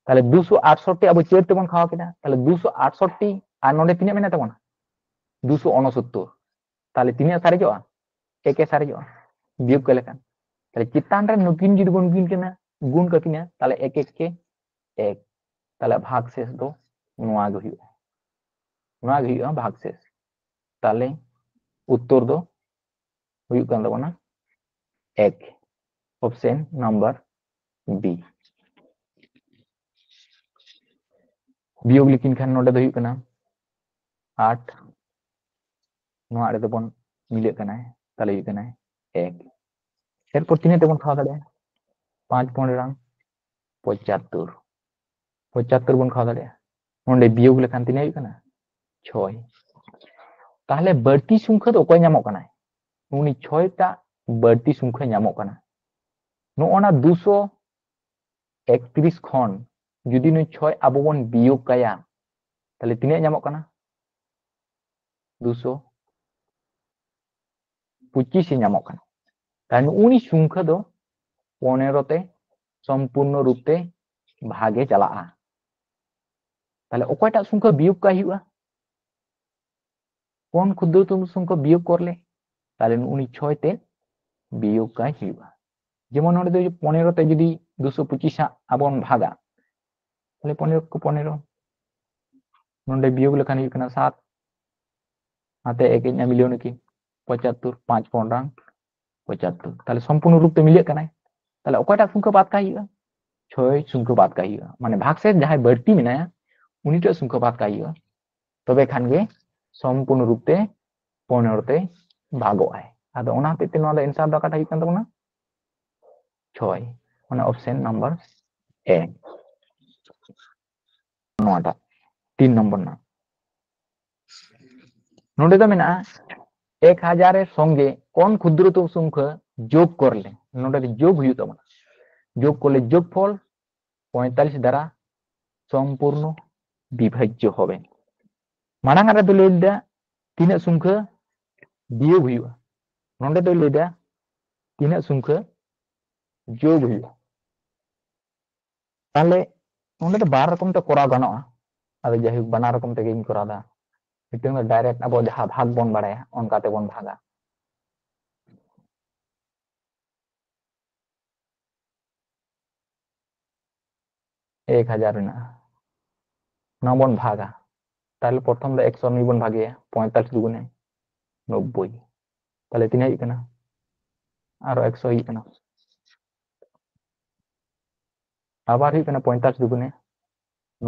ᱛᱟᱦᱞᱮ ᱫᱩᱥᱚ ᱟᱴᱥᱚᱴᱴᱤ ᱟᱵᱚ ᱪᱟᱹᱨ ᱛᱮᱵᱚᱱ ᱠᱷᱟᱣᱟ ᱠᱮᱫᱟ, ᱛᱟᱦᱞᱮ ᱫᱩᱥᱚ ᱟᱴᱥᱚᱴᱴᱤ, ᱟᱨ ᱱᱚᱰᱮ ᱛᱤᱱᱟᱹᱜ ᱢᱮᱱᱟᱜ ᱛᱟᱵᱚᱱᱟ? ᱫᱩᱥᱚ ᱩᱱᱩᱥᱚᱛᱛᱚᱨ᱾ ᱛᱟᱦᱞᱮ ᱛᱤᱱᱟᱹᱜ ᱥᱟᱨᱮᱡᱚᱜᱼᱟ? ᱮᱠ ᱮ ᱥᱟᱨᱮᱡᱚᱜᱼᱟ ᱵᱤᱭᱳᱜᱽ ᱠᱟᱜ ᱞᱮᱠᱷᱟᱱ᱾ ᱛᱟᱦᱞᱮ ᱪᱮᱛᱟᱱ ᱨᱮ ᱱᱩᱠᱤᱱ ᱡᱩᱫᱤ ᱵᱚᱱ ᱜᱩᱱ ᱠᱤᱱᱟ, ᱜᱩᱱ ᱠᱟᱠᱤᱱᱟ, ᱛᱟᱦᱞᱮ ᱮᱠ ᱮᱠ ᱠᱮ ᱮᱠ᱾ ᱛᱟᱦᱞᱮ ᱵᱷᱟᱜᱽ ᱥᱮᱥ ᱫᱚ ᱱᱚᱣᱟ ᱜᱮ ᱦᱩᱭᱩᱜᱼᱟ, ᱱᱚᱣᱟ ᱜᱮ ᱦᱩᱭᱩᱜᱼᱟ ᱵᱷᱟᱜᱽ ᱥᱮᱥ᱾ ᱛᱟᱦᱞᱮ ᱩᱛᱛᱚᱨ ᱫᱚ ᱦᱩᱭᱩᱜ ᱠᱟᱱ ᱛᱟᱵᱚᱱᱟ ᱮᱠ, option number B᱾ ᱵᱤᱭᱳᱜᱽ ᱞᱮᱠᱤᱱ ᱠᱷᱟᱱ ᱱᱚᱰᱮ ᱫᱚ ᱦᱩᱭᱩᱜ ᱠᱟᱱᱟ ᱟᱴ, ᱱᱚᱣᱟ ᱟᱲᱮ ᱫᱚᱵᱚᱱ ᱢᱤᱞᱟᱹᱜ ᱠᱟᱱᱟᱭ, ᱛᱟᱦᱞᱮ ᱦᱩᱭᱩᱜ ᱠᱟᱱᱟᱭ ᱮᱠ᱾ ᱮᱨᱯᱚᱨ ᱛᱤᱱᱟᱹᱜ ᱛᱮᱵᱚᱱ ᱠᱷᱟᱣᱟ ᱫᱟᱲᱮᱭᱟᱜᱼᱟ? ᱯᱟᱸᱪ ᱯᱚᱱᱮᱨᱚ ᱯᱚᱸᱪᱟᱛᱛᱳᱨ, ᱯᱚᱸᱪᱟᱛᱛᱳᱨ ᱵᱚᱱ ᱠᱷᱟᱣᱟ ᱫᱟᱲᱮᱭᱟᱜᱼᱟ᱾ ᱱᱚᱰᱮ ᱵᱤᱭᱳᱜᱽ ᱞᱮᱠᱷᱟᱱ ᱛᱤᱱᱟᱹᱜ ᱦᱩᱭᱩᱜ ᱠᱟᱱᱟ? ᱪᱷᱚᱭ᱾ ᱛᱟᱦᱞᱮ ᱵᱟᱹᱲᱛᱤ ᱥᱚᱝᱠᱷᱟ ᱫᱚ ᱚᱠᱚᱭ ᱧᱟᱢᱚᱜ ᱠᱟᱱᱟᱭ? ᱩᱱᱤ ᱪᱷᱚᱭ ᱴᱟᱜ ᱵᱟᱹᱲᱛᱤ ᱥᱚᱝᱠᱷᱟ ᱧᱟᱢᱚᱜ ᱠᱟᱱᱟ᱾ ᱱᱚᱜᱼᱚ ᱱᱟ ᱫᱩᱥᱚ ᱮᱠᱛᱨᱤᱥ ᱠᱷᱚᱱ ᱡᱩᱫᱤ ᱱᱩᱭ ᱪᱷᱚᱭ ᱟᱵᱚ ᱵᱚᱱ ᱵᱤᱭᱳᱜᱽ ᱠᱟᱭᱟ, ᱛᱟᱦᱞᱮ ᱛᱤᱱᱟᱹᱜ ᱧᱟᱢᱚᱜ ᱠᱟᱱᱟ? ᱫᱩᱥᱚ ᱯᱚᱸᱪᱤᱥ ᱮ ᱧᱟᱢᱚᱜ ᱠᱟᱱᱟ᱾ ᱛᱟᱦᱞᱮ ᱩᱱᱤ ᱥᱚᱝᱠᱷᱟ ᱫᱚ ᱯᱚᱱᱮᱨᱚ ᱛᱮ ᱥᱚᱢᱯᱩᱨᱱᱚ ᱨᱩᱯ ᱛᱮ ᱵᱷᱟᱜᱮ ᱪᱟᱞᱟᱜᱼᱟ᱾ ᱛᱟᱦᱞᱮ ᱚᱠᱚᱭᱴᱟᱜ ᱥᱚᱝᱠᱷᱟ ᱵᱤᱭᱳᱜᱽ ᱠᱟᱭ ᱦᱩᱭᱩᱜᱼᱟ? কোন ক্ষুদ্রতম সংখ্যা বিয়োগ করলে? তাহলে উনি ছয় তে বিয়োগ কাজ ᱦᱩᱭᱩᱜᱼᱟ᱾ ᱡᱮᱢᱚᱱ ᱱᱚᱰᱮ ᱫᱚ ᱯᱚᱱᱮᱨᱚ ᱛᱮ ᱡᱩᱫᱤ ᱫᱩᱥᱚ ᱯᱚᱸᱪᱤᱥ ᱟᱜ ᱟᱵᱚᱱ ᱵᱷᱟᱜᱟ, ᱛᱟᱦᱞᱮ ᱯᱚᱱᱮᱨᱚ ᱠᱚ ᱯᱚᱱᱮᱨᱚ, ᱱᱚᱰᱮ ᱵᱤᱭᱳᱜᱽ ᱞᱮᱠᱷᱟᱱ ᱦᱩᱭᱩᱜ ᱠᱟᱱᱟ ᱥᱟᱛ, ᱱᱟᱛᱮ ᱮᱠ ᱮᱠ ᱧᱟᱢ ᱢᱤᱞᱟᱹᱣ ᱱᱟᱹᱠᱤᱱ, ᱯᱚᱸᱪᱟᱛᱛᱳᱨ, ᱯᱟᱸᱪ ᱯᱚᱱᱨᱟᱝ ᱯᱚᱸᱪᱟᱛᱛᱳᱨ, ᱛᱟᱦᱞᱮ ᱥᱚᱢᱯᱩᱨᱱᱚ ᱨᱩᱯ ᱛᱮ ᱢᱤᱞᱟᱹᱜ ᱠᱟᱱᱟᱭ᱾ ᱛᱟᱦᱞᱮ ᱚᱠᱚᱭᱴᱟᱜ ᱥᱚᱝᱠᱷᱟ ᱵᱟᱫ ᱠᱟᱭ ᱦᱩᱭᱩᱜᱼᱟ? ᱪᱷᱚᱭ ᱥᱚᱝᱠᱷᱟ ᱵᱟᱫ ᱠᱟᱭ ᱦᱩᱭᱩᱜᱼᱟ, ᱢᱟᱱᱮ ᱵᱷᱟᱜᱽ ᱥᱮᱥ ᱡᱟᱦᱟᱸᱭ ᱵᱟᱹᱲᱛᱤ ᱢᱮᱱᱟᱭᱟ ᱩᱱᱤᱴᱟᱜ ᱥᱚᱝᱠᱷᱟ ᱵᱟᱫ ᱠᱟᱭ ᱦᱩᱭᱩᱜᱼᱟ, ᱛᱚᱵᱮ ᱠᱷᱟᱱ ᱜᱮ ᱥᱚᱢᱯᱩᱨᱱᱚ ᱨᱩᱯ ᱛᱮ ᱯᱚᱱᱮᱨᱚ ᱛᱮ ᱵᱷᱟᱜᱚᱜ ᱟᱭ᱾ ᱟᱫᱚ ᱚᱱᱟ ᱦᱚᱛᱮᱡ ᱛᱮ ᱱᱚᱣᱟ ᱫᱚ ᱮᱱᱥᱟᱨ ᱫᱚ ᱚᱠᱟᱴᱟᱜ ᱦᱩᱭᱩᱜ ᱠᱟᱱ ᱛᱟᱵᱚᱱᱟ? ᱪᱷᱚᱭ, ᱢᱟᱱᱮ option number A᱾ ᱱᱚᱣᱟᱴᱟᱜ ᱛᱤᱱ ᱱᱚᱢᱵᱚᱨ ᱨᱮᱱᱟᱜ ᱱᱚᱰᱮ ᱫᱚ ᱢᱮᱱᱟᱜᱼᱟ, ᱮᱠ ᱦᱟᱡᱟᱨ ᱮᱨ ᱥᱚᱝᱜᱮ কোন ক্ষুদ্রতম সংখ্যা যোগ করলে, ᱱᱚᱰᱮ ᱫᱚ ᱡᱳᱜᱽ ᱦᱩᱭᱩᱜ ᱛᱟᱵᱚᱱᱟ, যোগ করলে যোগফল পঁয়তাল্লিশ দ্বারা সম্পূর্ণ বিভাজ্য হবে। ᱢᱟᱲᱟᱝ ᱨᱮᱫᱚ ᱞᱟᱹᱭ ᱞᱮᱫᱟ ᱛᱤᱱᱟᱹᱜ ᱥᱚᱝᱠᱷᱟ ᱵᱤᱭᱳᱜᱽ ᱦᱩᱭᱩᱜᱼᱟ, ᱱᱚᱰᱮ ᱫᱚᱭ ᱞᱟᱹᱭ ᱮᱫᱟ ᱛᱤᱱᱟᱹᱜ ᱥᱚᱝᱠᱷᱟ ᱡᱳᱜᱽ ᱦᱩᱭᱩᱜᱼᱟ᱾ ᱛᱟᱦᱞᱮ ᱱᱚᱰᱮ ᱫᱚ ᱵᱟᱨ ᱨᱚᱠᱚᱢ ᱛᱮ ᱠᱚᱨᱟᱣ ᱜᱟᱱᱚᱜᱼᱟ᱾ ᱟᱫᱚ ᱡᱟᱭᱦᱳᱠ, ᱵᱟᱱᱟᱨ ᱨᱚᱠᱚᱢ ᱛᱮᱜᱮᱧ ᱠᱚᱨᱟᱣ ᱮᱫᱟ᱾ ᱢᱤᱫᱴᱟᱝ ᱫᱚ direct ᱟᱵᱚ ᱡᱟᱦᱟᱸ ᱵᱷᱟᱜᱽ ᱵᱚᱱ ᱵᱟᱲᱟᱭᱟ, ᱚᱱᱠᱟ ᱛᱮᱵᱚᱱ ᱵᱷᱟᱜᱟ᱾ ᱮᱠ ᱦᱟᱡᱟᱨ ᱢᱮᱱᱟᱜᱼᱟ, ᱱᱚᱣᱟ ᱵᱚᱱ ᱵᱷᱟᱜᱟ᱾ ᱛᱟᱦᱞᱮ ᱯᱨᱚᱛᱷᱚᱢ ᱫᱚ ᱮᱠᱥᱚ ᱱᱩᱭ ᱵᱚᱱ ᱵᱷᱟᱜᱮᱭᱟ, ᱯᱚᱸᱭᱛᱟᱞᱤᱥ ᱫᱩᱜᱩᱱᱮ ᱱᱚᱵᱵᱳᱭ᱾ ᱛᱟᱦᱞᱮ ᱛᱤᱱᱟᱹᱜ ᱦᱩᱭᱩᱜ ᱠᱟᱱᱟ? ᱟᱨᱚ ᱮᱠᱥᱚ ᱦᱩᱭᱩᱜ ᱠᱟᱱᱟ, ᱟᱵᱟᱨ ᱦᱩᱭᱩᱜ ᱠᱟᱱᱟ ᱯᱚᱸᱭᱛᱟᱞᱤᱥ ᱫᱩᱜᱩᱱᱮ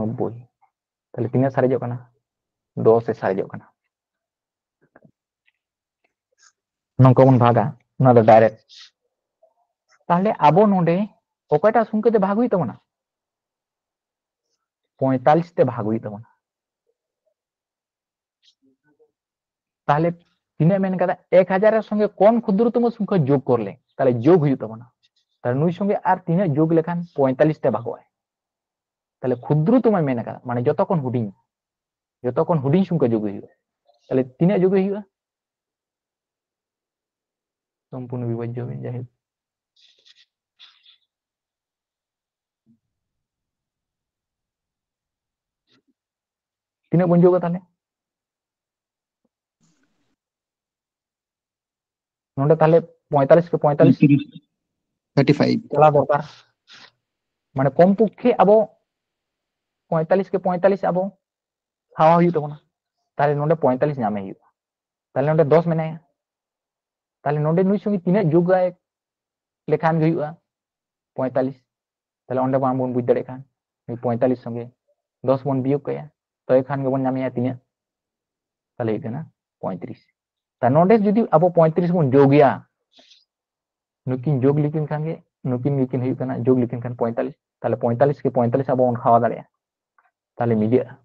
ᱱᱚᱵᱵᱳᱭ᱾ ᱛᱟᱦᱞᱮ ᱛᱤᱱᱟᱹᱜ ᱥᱟᱨᱮᱡᱚᱜ ᱠᱟᱱᱟ? ᱫᱚᱥ ᱮ ᱥᱟᱨᱮᱡᱚᱜ ᱠᱟᱱᱟ᱾ ᱱᱚᱝᱠᱟ ᱵᱚᱱ ᱵᱷᱟᱜᱟ, ᱱᱚᱣᱟ ᱫᱚ ᱰᱟᱭᱨᱮᱠᱴ᱾ ᱛᱟᱦᱞᱮ ᱟᱵᱚ ᱱᱚᱰᱮ ᱚᱠᱟᱴᱟᱜ ᱥᱚᱝᱠᱷᱟ ᱛᱮ ᱵᱷᱟᱜᱽ ᱦᱩᱭᱩᱜ ᱛᱟᱵᱚᱱᱟ? ᱯᱚᱸᱭᱛᱟᱞᱤᱥ ᱛᱮ ᱵᱷᱟᱜᱽ ᱦᱩᱭᱩᱜ ᱛᱟᱵᱚᱱᱟ᱾ ᱛᱟᱦᱞᱮ ᱛᱤᱱᱟᱹᱜ ᱢᱮᱱ ᱠᱟᱫᱟ? ᱮᱠ ᱦᱟᱡᱟᱨ ᱮᱨ ᱥᱚᱸᱜᱮ ᱠᱚᱱ ᱠᱷᱩᱫᱨᱚᱛᱚᱢ ᱥᱚᱝᱠᱷᱟ ᱡᱳᱜᱽ ᱠᱚᱨᱞᱮ, ᱛᱟᱦᱞᱮ ᱡᱳᱜᱽ ᱦᱩᱭᱩᱜ ᱛᱟᱵᱚᱱᱟ᱾ ᱛᱟᱦᱞᱮ ᱱᱩᱭ ᱥᱚᱸᱜᱮ ᱟᱨ ᱛᱤᱱᱟᱹᱜ ᱡᱳᱜᱽ ᱞᱮᱠᱷᱟᱱ ᱯᱚᱸᱭᱛᱟᱞᱤᱥ ᱛᱮ ᱵᱷᱟᱜᱚᱜᱼᱟᱭ? ᱛᱟᱦᱞᱮ ᱠᱷᱩᱫᱨᱚᱛᱚᱢ ᱢᱮᱱ ᱠᱟᱫᱟ, ᱢᱟᱱᱮ ᱡᱚᱛᱚ ᱠᱷᱚᱱ ᱦᱩᱰᱤᱧ, ᱡᱚᱛᱚ ᱠᱷᱚᱱ ᱦᱩᱰᱤᱧ ᱥᱚᱝᱠᱷᱟ ᱡᱳᱜᱽ ᱦᱩᱭᱩᱜᱼᱟ᱾ ᱛᱟᱦᱞᱮ ᱛᱤᱱᱟᱹᱜ ᱡᱳᱜᱽ ᱦᱩᱭᱩᱜᱼᱟ? ᱥᱚᱢᱯᱩᱨᱱᱚ ᱵᱤᱵᱷᱟᱡᱽᱡᱚ ᱦᱩᱭᱩᱜᱼᱟ, ᱡᱟᱭᱦᱳᱠ᱾ ᱛᱤᱱᱟᱹᱜ ᱵᱚᱱ ᱡᱳᱜᱟ ᱛᱟᱦᱞᱮ? ᱱᱚᱰᱮ ᱛᱟᱦᱞᱮ ᱯᱚᱸᱭᱛᱟᱞᱤᱥ ᱠᱮ ᱯᱚᱸᱭᱛᱟᱞᱤᱥ ᱛᱷᱟᱨᱴᱤ ᱯᱷᱟᱭᱤᱵᱷ᱾ ᱪᱟᱞᱟᱣ ᱫᱚᱨᱠᱟᱨ, ᱢᱟᱱᱮ ᱠᱚᱢ ᱯᱚᱠᱠᱷᱮ ᱟᱵᱚ ᱯᱚᱸᱭᱛᱟᱞᱤᱥ ᱠᱮ ᱯᱚᱸᱭᱛᱟᱞᱤᱥ ᱟᱵᱚ ᱥᱟᱦᱟ ᱦᱩᱭᱩᱜ ᱛᱟᱵᱚᱱᱟ᱾ ᱛᱟᱦᱞᱮ ᱱᱚᱰᱮ ᱯᱚᱸᱭᱛᱟᱞᱤᱥ ᱧᱟᱢᱮ ᱦᱩᱭᱩᱜᱼᱟ᱾ ᱛᱟᱦᱞᱮ ᱱᱚᱰᱮ ᱫᱚᱥ ᱢᱮᱱᱟᱭᱟ, ᱛᱟᱦᱞᱮ ᱱᱚᱰᱮ ᱱᱩᱭ ᱥᱚᱸᱜᱮ ᱛᱤᱱᱟᱹᱜ ᱡᱳᱜᱟᱭ ᱞᱮᱠᱷᱟᱱ ᱜᱮ ᱦᱩᱭᱩᱜᱼᱟ? ᱯᱚᱸᱭᱛᱟᱞᱤᱥ᱾ ᱛᱟᱦᱞᱮ ᱚᱸᱰᱮ ᱢᱟ ᱵᱚᱱ ᱵᱩᱡᱽ ᱫᱟᱲᱮᱭᱟᱜ ᱠᱟᱱ, ᱱᱩᱭ ᱯᱚᱸᱭᱛᱟᱞᱤᱥ ᱥᱚᱸᱜᱮ ᱫᱚᱥ ᱵᱚᱱ ᱵᱤᱭᱳᱜᱽ ᱠᱟᱭᱟ, ᱛᱚᱵᱮ ᱠᱷᱟᱱ ᱜᱮᱵᱚᱱ ᱧᱟᱢᱮᱭᱟ ᱛᱤᱱᱟᱹᱜ? ᱛᱟᱦᱞᱮ ᱦᱩᱭᱩᱜ ᱠᱟᱱᱟ ᱯᱚᱸᱭᱛᱨᱤᱥ᱾ ᱛᱟ ᱱᱚᱰᱮ ᱡᱩᱫᱤ ᱟᱵᱚ ᱯᱚᱸᱭᱛᱨᱤᱥ ᱵᱚᱱ ᱡᱳᱜᱽ ᱮᱭᱟ, ᱱᱩᱠᱤᱱ ᱡᱳᱜᱽ ᱞᱮᱠᱤᱱ ᱠᱷᱟᱱ ᱜᱮ, ᱱᱩᱠᱤᱱ ᱜᱮᱠᱤᱱ ᱦᱩᱭᱩᱜ ᱠᱟᱱᱟ ᱡᱳᱜᱽ ᱞᱮᱠᱤᱱ ᱠᱷᱟᱱ ᱯᱚᱸᱭᱛᱟᱞᱤᱥ, ᱛᱟᱦᱞᱮ ᱯᱚᱸᱭᱛᱟᱞᱤᱥ ᱠᱮ ᱯᱚᱸᱭᱛᱟᱞᱤᱥ ᱟᱵᱚ ᱵᱚᱱ ᱠᱷᱟᱣᱟ ᱫᱟᱲᱮᱭᱟᱜᱼᱟ, ᱛᱟᱦᱞᱮ ᱢᱤᱞᱟᱹᱜᱼᱟ᱾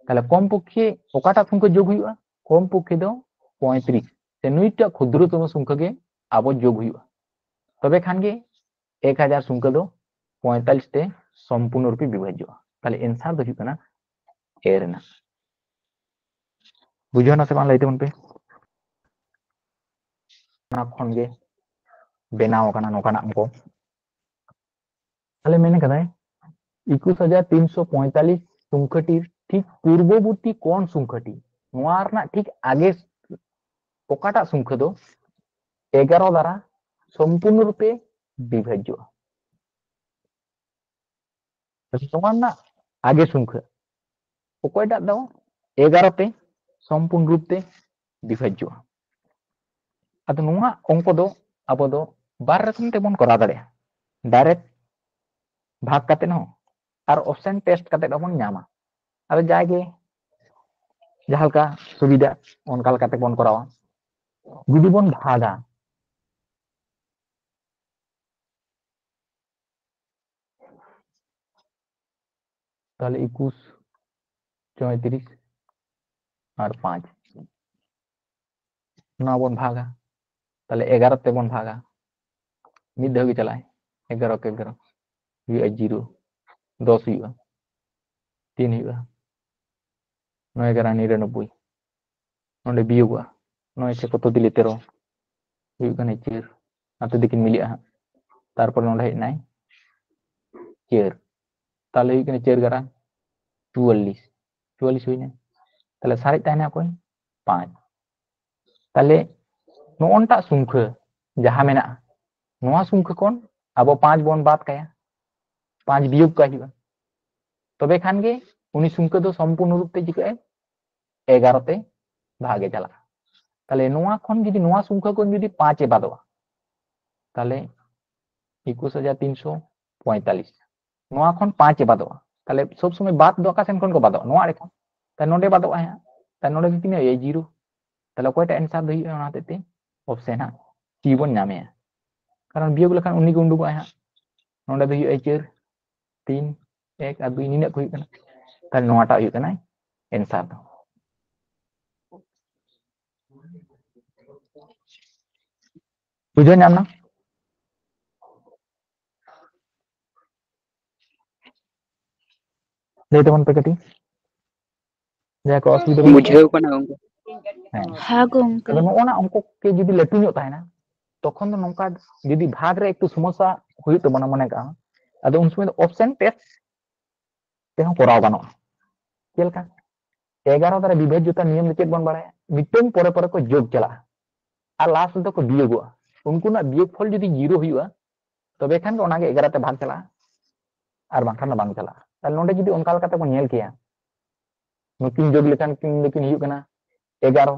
ᱛᱟᱦᱞᱮ ᱠᱚᱢ ᱯᱚᱠᱠᱷᱮ ᱚᱠᱟᱴᱟᱜ ᱥᱚᱝᱠᱷᱟ ᱡᱳᱜᱽ ᱦᱩᱭᱩᱜᱼᱟ? ᱠᱚᱢ ᱯᱚᱠᱠᱷᱮ ᱫᱚ ᱯᱚᱸᱭᱛᱨᱤᱥ, ᱥᱮ ᱱᱩᱭᱴᱟᱜ ᱠᱷᱩᱫᱨᱚᱛᱚᱢ ᱥᱚᱝᱠᱷᱟ ᱜᱮ ᱟᱵᱚ ᱡᱳᱜᱽ ᱦᱩᱭᱩᱜᱼᱟ, ᱛᱚᱵᱮ ᱠᱷᱟᱱ ᱜᱮ ᱮᱠ ᱦᱟᱡᱟᱨ ᱥᱚᱝᱠᱷᱟ ᱫᱚ ᱯᱚᱸᱭᱛᱟᱞᱤᱥ ᱛᱮ ᱥᱚᱢᱯᱩᱨᱱᱚ ᱨᱩᱯᱮ ᱵᱤᱵᱷᱟᱡᱽᱡᱚᱜᱼᱟ᱾ ᱛᱟᱦᱞᱮ ᱮᱱᱥᱟᱨ ᱫᱚ ᱦᱩᱭᱩᱜ ᱠᱟᱱᱟ ᱮ ᱨᱮᱱᱟᱜ᱾ ᱵᱩᱡᱷᱟᱹᱣ ᱱᱟ ᱥᱮ ᱵᱟᱝ, ᱞᱟᱹᱭ ᱛᱟᱵᱚᱱ ᱯᱮ᱾ ᱚᱱᱟ ᱠᱷᱚᱱ ᱜᱮ ᱵᱮᱱᱟᱣ ᱟᱠᱟᱱᱟ ᱱᱚᱝᱠᱟᱱᱟᱜ ᱚᱝᱠᱚ᱾ ᱛᱟᱦᱞᱮ ᱢᱮᱱ ᱠᱟᱫᱟᱭ ᱮᱠᱩᱥ ᱦᱟᱡᱟᱨ ᱛᱤᱱᱥᱚ ᱯᱚᱸᱭᱛᱟᱞᱤᱥ ᱥᱚᱝᱠᱷᱟᱴᱤᱨ ᱴᱷᱤᱠ ᱯᱩᱨᱵᱚᱵᱚᱨᱛᱤ ᱠᱚᱱ ᱥᱚᱝᱠᱷᱟᱴᱤ, ᱱᱚᱣᱟ ᱨᱮᱱᱟᱜ ᱴᱷᱤᱠ ᱟᱜᱮ ᱚᱠᱟᱴᱟᱜ ᱥᱚᱝᱠᱷᱟ ᱫᱚ ᱮᱜᱟᱨᱚ ᱫᱟᱨᱟ ᱥᱚᱢᱯᱩᱨᱱᱚ ᱨᱩᱯᱮ ᱵᱤᱵᱷᱟᱡᱽᱡᱚᱜᱼᱟ? ᱱᱚᱣᱟ ᱨᱮᱱᱟᱜ ᱟᱜᱮ ᱥᱚᱝᱠᱷᱟ ᱚᱠᱚᱭᱴᱟᱜ ᱫᱚ ᱮᱜᱟᱨᱚ ᱛᱮ ᱥᱚᱢᱯᱩᱨᱱ ᱨᱩᱯ ᱛᱮ ᱵᱤᱵᱷᱟᱡᱽᱡᱚᱜᱼᱟ᱾ ᱟᱫᱚ ᱱᱚᱣᱟ ᱚᱝᱠᱚ ᱫᱚ ᱟᱵᱚ ᱫᱚ ᱵᱟᱨ ᱨᱚᱠᱚᱢ ᱛᱮᱵᱚᱱ ᱠᱚᱨᱟᱣ ᱫᱟᱲᱮᱭᱟᱜᱼᱟ, ᱰᱟᱭᱨᱮᱠᱴ ᱵᱷᱟᱜᱽ ᱠᱟᱛᱮ ᱦᱚᱸ ᱟᱨ ᱚᱯᱥᱮᱱ ᱴᱮᱥᱴ ᱠᱟᱛᱮ ᱦᱚᱸᱵᱚᱱ ᱧᱟᱢᱟ᱾ ᱟᱫᱚ ᱡᱟᱜᱮ ᱡᱟᱦᱟᱸ ᱞᱮᱠᱟ ᱥᱩᱵᱤᱫᱷᱟ ᱚᱱᱠᱟ ᱞᱮᱠᱟᱛᱮ ᱵᱚᱱ ᱠᱚᱨᱟᱣᱟ᱾ ᱡᱩᱫᱤ ᱵᱚᱱ ᱵᱷᱟᱜᱟ, ᱛᱟᱦᱞᱮ ᱮᱠᱩᱥ, ᱪᱚᱭᱛᱨᱤᱥ ᱟᱨ ᱯᱟᱸᱪ, ᱱᱚᱣᱟ ᱵᱚᱱ ᱵᱷᱟᱜᱟ, ᱛᱟᱦᱞᱮ ᱮᱜᱟᱨᱚ ᱛᱮᱵᱚᱱ ᱵᱷᱟᱜᱟ, ᱢᱤᱫ ᱫᱷᱟᱣ ᱜᱮ ᱪᱟᱞᱟᱜᱼᱟ, ᱮᱜᱟᱨᱚ ᱠᱮ ᱮᱜᱟᱨᱚ ᱦᱩᱭᱩᱜᱼᱟ ᱡᱤᱨᱳ, ᱫᱚᱥ ᱦᱩᱭᱩᱜᱼᱟ, ᱛᱤᱱ ᱦᱩᱭᱩᱜᱼᱟ, ᱱᱚᱭ ᱮᱜᱟᱨᱚ ᱱᱤᱨᱟᱱᱚᱵᱵᱳᱭ, ᱱᱚᱰᱮ ᱵᱤᱭᱳᱜᱚᱜᱼᱟ, ᱱᱚᱭ ᱪᱷᱮ ᱠᱚᱛᱚ ᱫᱤᱞᱮ ᱛᱮᱨᱚ, ᱦᱩᱭᱩᱜ ᱠᱟᱱᱟ ᱪᱟᱹᱨ, ᱱᱟᱛᱮ ᱫᱤᱠᱤᱱ ᱢᱤᱞᱟᱹᱜᱼᱟ ᱦᱟᱸᱜ, ᱛᱟᱨᱯᱚᱨ ᱱᱚᱰᱮ ᱦᱮᱡ ᱮᱱᱟᱭ ᱪᱟᱹᱨ, ᱛᱟᱦᱞᱮ ᱦᱩᱭᱩᱜ ᱠᱟᱱᱟ ᱪᱟᱹᱨ ᱮᱜᱟᱨᱚ ᱪᱩᱣᱟᱞᱞᱤᱥ, ᱪᱩᱣᱟᱞᱞᱤᱥ ᱦᱩᱭᱱᱟ, ᱛᱟᱦᱞᱮ ᱥᱟᱨᱮᱡ ᱛᱟᱦᱮᱱᱟ ᱚᱠᱚᱭ? ᱯᱟᱸᱪ᱾ ᱛᱟᱦᱞᱮ ᱱᱚᱜᱼᱚᱱᱴᱟᱜ ᱥᱚᱝᱠᱷᱟ ᱡᱟᱦᱟᱸ ᱢᱮᱱᱟᱜᱼᱟ, ᱱᱚᱣᱟ ᱥᱚᱝᱠᱷᱟ ᱠᱷᱚᱱ ᱟᱵᱚ ᱯᱟᱸᱪ ᱵᱚᱱ ᱵᱟᱫ ᱠᱟᱭᱟ, ᱯᱟᱸᱪ ᱵᱤᱭᱳᱜ ᱠᱟᱭ ᱦᱩᱭᱩᱜᱼᱟ, ᱛᱚᱵᱮ ᱠᱷᱟᱱ ᱜᱮ ᱩᱱᱤ ᱥᱚᱝᱠᱷᱟ ᱫᱚ ᱥᱚᱢᱯᱩᱨᱱᱚ ᱨᱩᱯ ᱛᱮ ᱪᱤᱠᱟᱹᱜᱼᱟᱭ? ᱮᱜᱟᱨᱚ ᱛᱮ ᱵᱷᱟᱜᱮ ᱪᱟᱞᱟᱜᱼᱟ᱾ ᱛᱟᱦᱞᱮ ᱱᱚᱣᱟ ᱠᱷᱚᱱ ᱡᱩᱫᱤ, ᱱᱚᱣᱟ ᱥᱚᱝᱠᱷᱟ ᱠᱷᱚᱱ ᱡᱩᱫᱤ ᱯᱟᱸᱪ ᱮ ᱵᱟᱫᱚᱜᱼᱟ, ᱛᱟᱦᱞᱮ ᱮᱠᱩᱥ ᱦᱟᱡᱟᱨ ᱛᱤᱱᱥᱚ ᱯᱚᱸᱭᱛᱟᱞᱞᱤᱥ, ᱱᱚᱣᱟ ᱠᱷᱚᱱ ᱯᱟᱸᱪ ᱮ ᱵᱟᱫᱚᱜᱼᱟ᱾ ᱛᱟᱦᱞᱮ ᱥᱚᱵ ᱥᱚᱢᱚᱭ ᱵᱟᱫ ᱫᱚ ᱚᱠᱟ ᱥᱮᱱ ᱠᱷᱚᱱ ᱠᱚ ᱵᱟᱫᱚᱜᱼᱟ? ᱱᱚᱣᱟ ᱟᱲᱮ ᱠᱷᱚᱱ᱾ ᱛᱟᱦᱞᱮ ᱱᱚᱰᱮ ᱵᱟᱫᱚᱜᱼᱟ ᱦᱟᱸᱜ, ᱛᱟᱦᱞᱮ ᱱᱚᱰᱮ ᱫᱚ ᱛᱤᱱᱟᱹᱜ ᱦᱩᱭᱩᱜᱼᱟ? ᱡᱤᱨᱳ᱾ ᱛᱟᱦᱞᱮ ᱚᱠᱚᱭᱴᱟᱜ ᱮᱱᱥᱟᱨ ᱫᱚ ᱦᱩᱭᱩᱜᱼᱟ? ᱚᱱᱟ ᱦᱚᱛᱮᱡ ᱛᱮ ᱚᱯᱥᱮᱱ ᱦᱟᱸᱜ ᱥᱤ ᱵᱚᱱ ᱧᱟᱢᱮᱭᱟ, ᱠᱟᱨᱚᱱ ᱵᱤᱭᱳᱜ ᱞᱮᱠᱷᱟᱱ ᱩᱱᱤ ᱜᱮ ᱩᱰᱩᱠᱚᱜᱼᱟᱭ ᱦᱟᱸᱜ᱾ ᱱᱚᱰᱮ ᱫᱚ ᱦᱩᱭᱩᱜᱼᱟ ᱪᱟᱹᱨ, ᱛᱤᱱ, ᱮᱠ ᱟᱨ ᱫᱩᱭ, ᱱᱤᱱᱟᱹᱜ ᱠᱚ ᱦᱩᱭᱩᱜ ᱠᱟᱱᱟ᱾ ᱛᱟᱦᱞᱮ ᱱᱚᱣᱟᱴᱟᱜ ᱦᱩᱭᱩᱜ ᱠᱟᱱᱟ ᱮᱱᱥᱟᱨ ᱫᱚ᱾ ᱵᱩᱡᱷᱟᱹᱣ ᱧᱟᱢ ᱮᱱᱟ? ᱞᱟᱹᱭ ᱛᱟᱵᱚᱱ ᱯᱮ ᱠᱟᱹᱴᱤᱡ᱾ ᱡᱟᱦᱟᱸᱭ ᱠᱚ ᱚᱥᱩᱵᱤᱫᱷᱟ ᱵᱟᱹᱱᱩᱜ ᱛᱟᱠᱚᱣᱟ᱾ ᱵᱩᱡᱷᱟᱹᱣ ᱠᱟᱱᱟ ᱜᱚᱝᱠᱮ᱾ ᱦᱮᱸ᱾ ᱦᱮᱸ ᱜᱚᱝᱠᱮ᱾ ᱟᱫᱚ ᱱᱚᱜᱼᱚ ᱱᱟ ᱚᱝᱠᱚ ᱠᱚ ᱡᱩᱫᱤ ᱞᱟᱹᱴᱩ ᱧᱚᱜ ᱛᱟᱦᱮᱱᱟ, ᱛᱚᱠᱷᱚᱱ ᱫᱚ ᱱᱚᱝᱠᱟ ᱡᱩᱫᱤ ᱵᱷᱟᱜᱽ ᱨᱮ ᱮᱠᱴᱩ ᱥᱚᱢᱚᱥᱥᱟ ᱦᱩᱭᱩᱜ ᱛᱟᱵᱚᱱᱟ ᱢᱚᱱᱮ ᱠᱟᱜᱼᱟ, ᱟᱫᱚ ᱩᱱ ᱥᱚᱢᱚᱭ ᱫᱚ ᱚᱯᱥᱮᱱ ᱴᱮᱥᱴ ᱛᱮᱦᱚᱸ ᱠᱚᱨᱟᱣ ᱜᱟᱱᱚᱜᱼᱟ᱾ ᱪᱮᱫ ᱞᱮᱠᱟ? ᱮᱜᱟᱨᱚ ᱫᱟᱨᱟ ᱵᱤᱵᱷᱟᱡᱽᱡᱚᱛᱟ ᱱᱤᱭᱚᱢ ᱫᱚ ᱪᱮᱫ ᱵᱚᱱ ᱵᱟᱲᱟᱭᱟ? ᱢᱤᱫᱴᱟᱝ ᱯᱚᱨᱮ ᱯᱚᱨᱮ ᱠᱚ ᱡᱳᱜᱽ ᱪᱟᱞᱟᱜᱼᱟ ᱟᱨ ᱞᱟᱥᱴ ᱨᱮᱫᱚ ᱠᱚ ᱵᱤᱭᱳᱜᱚᱜᱼᱟ᱾ ᱩᱱᱠᱩᱱᱟᱜ ᱵᱤᱭᱳᱜᱽ ᱯᱷᱚᱞ ᱡᱩᱫᱤ ᱡᱤᱨᱳ ᱦᱩᱭᱩᱜᱼᱟ, ᱛᱚᱵᱮ ᱠᱷᱟᱱ ᱜᱮ ᱚᱱᱟᱜᱮ ᱮᱜᱟᱨᱚ ᱛᱮ ᱵᱷᱟᱜᱽ ᱪᱟᱞᱟᱜᱼᱟ᱾ ᱟᱨ ᱵᱟᱝᱠᱷᱟᱱ ᱫᱚ ᱵᱟᱝ ᱪᱟᱞᱟᱜᱼᱟ᱾ ᱛᱟᱦᱞᱮ ᱱᱚᱰᱮ ᱡᱩᱫᱤ ᱚᱱᱠᱟ ᱞᱮᱠᱟᱛᱮ ᱵᱚᱱ ᱧᱮᱞ ᱠᱮᱭᱟ, ᱱᱩᱠᱤᱱ ᱡᱳᱜᱽ ᱞᱮᱠᱷᱟᱱ ᱠᱤᱱ ᱫᱚᱠᱤᱱ ᱦᱩᱭᱩᱜ ᱠᱟᱱᱟ ᱮᱜᱟᱨᱚ,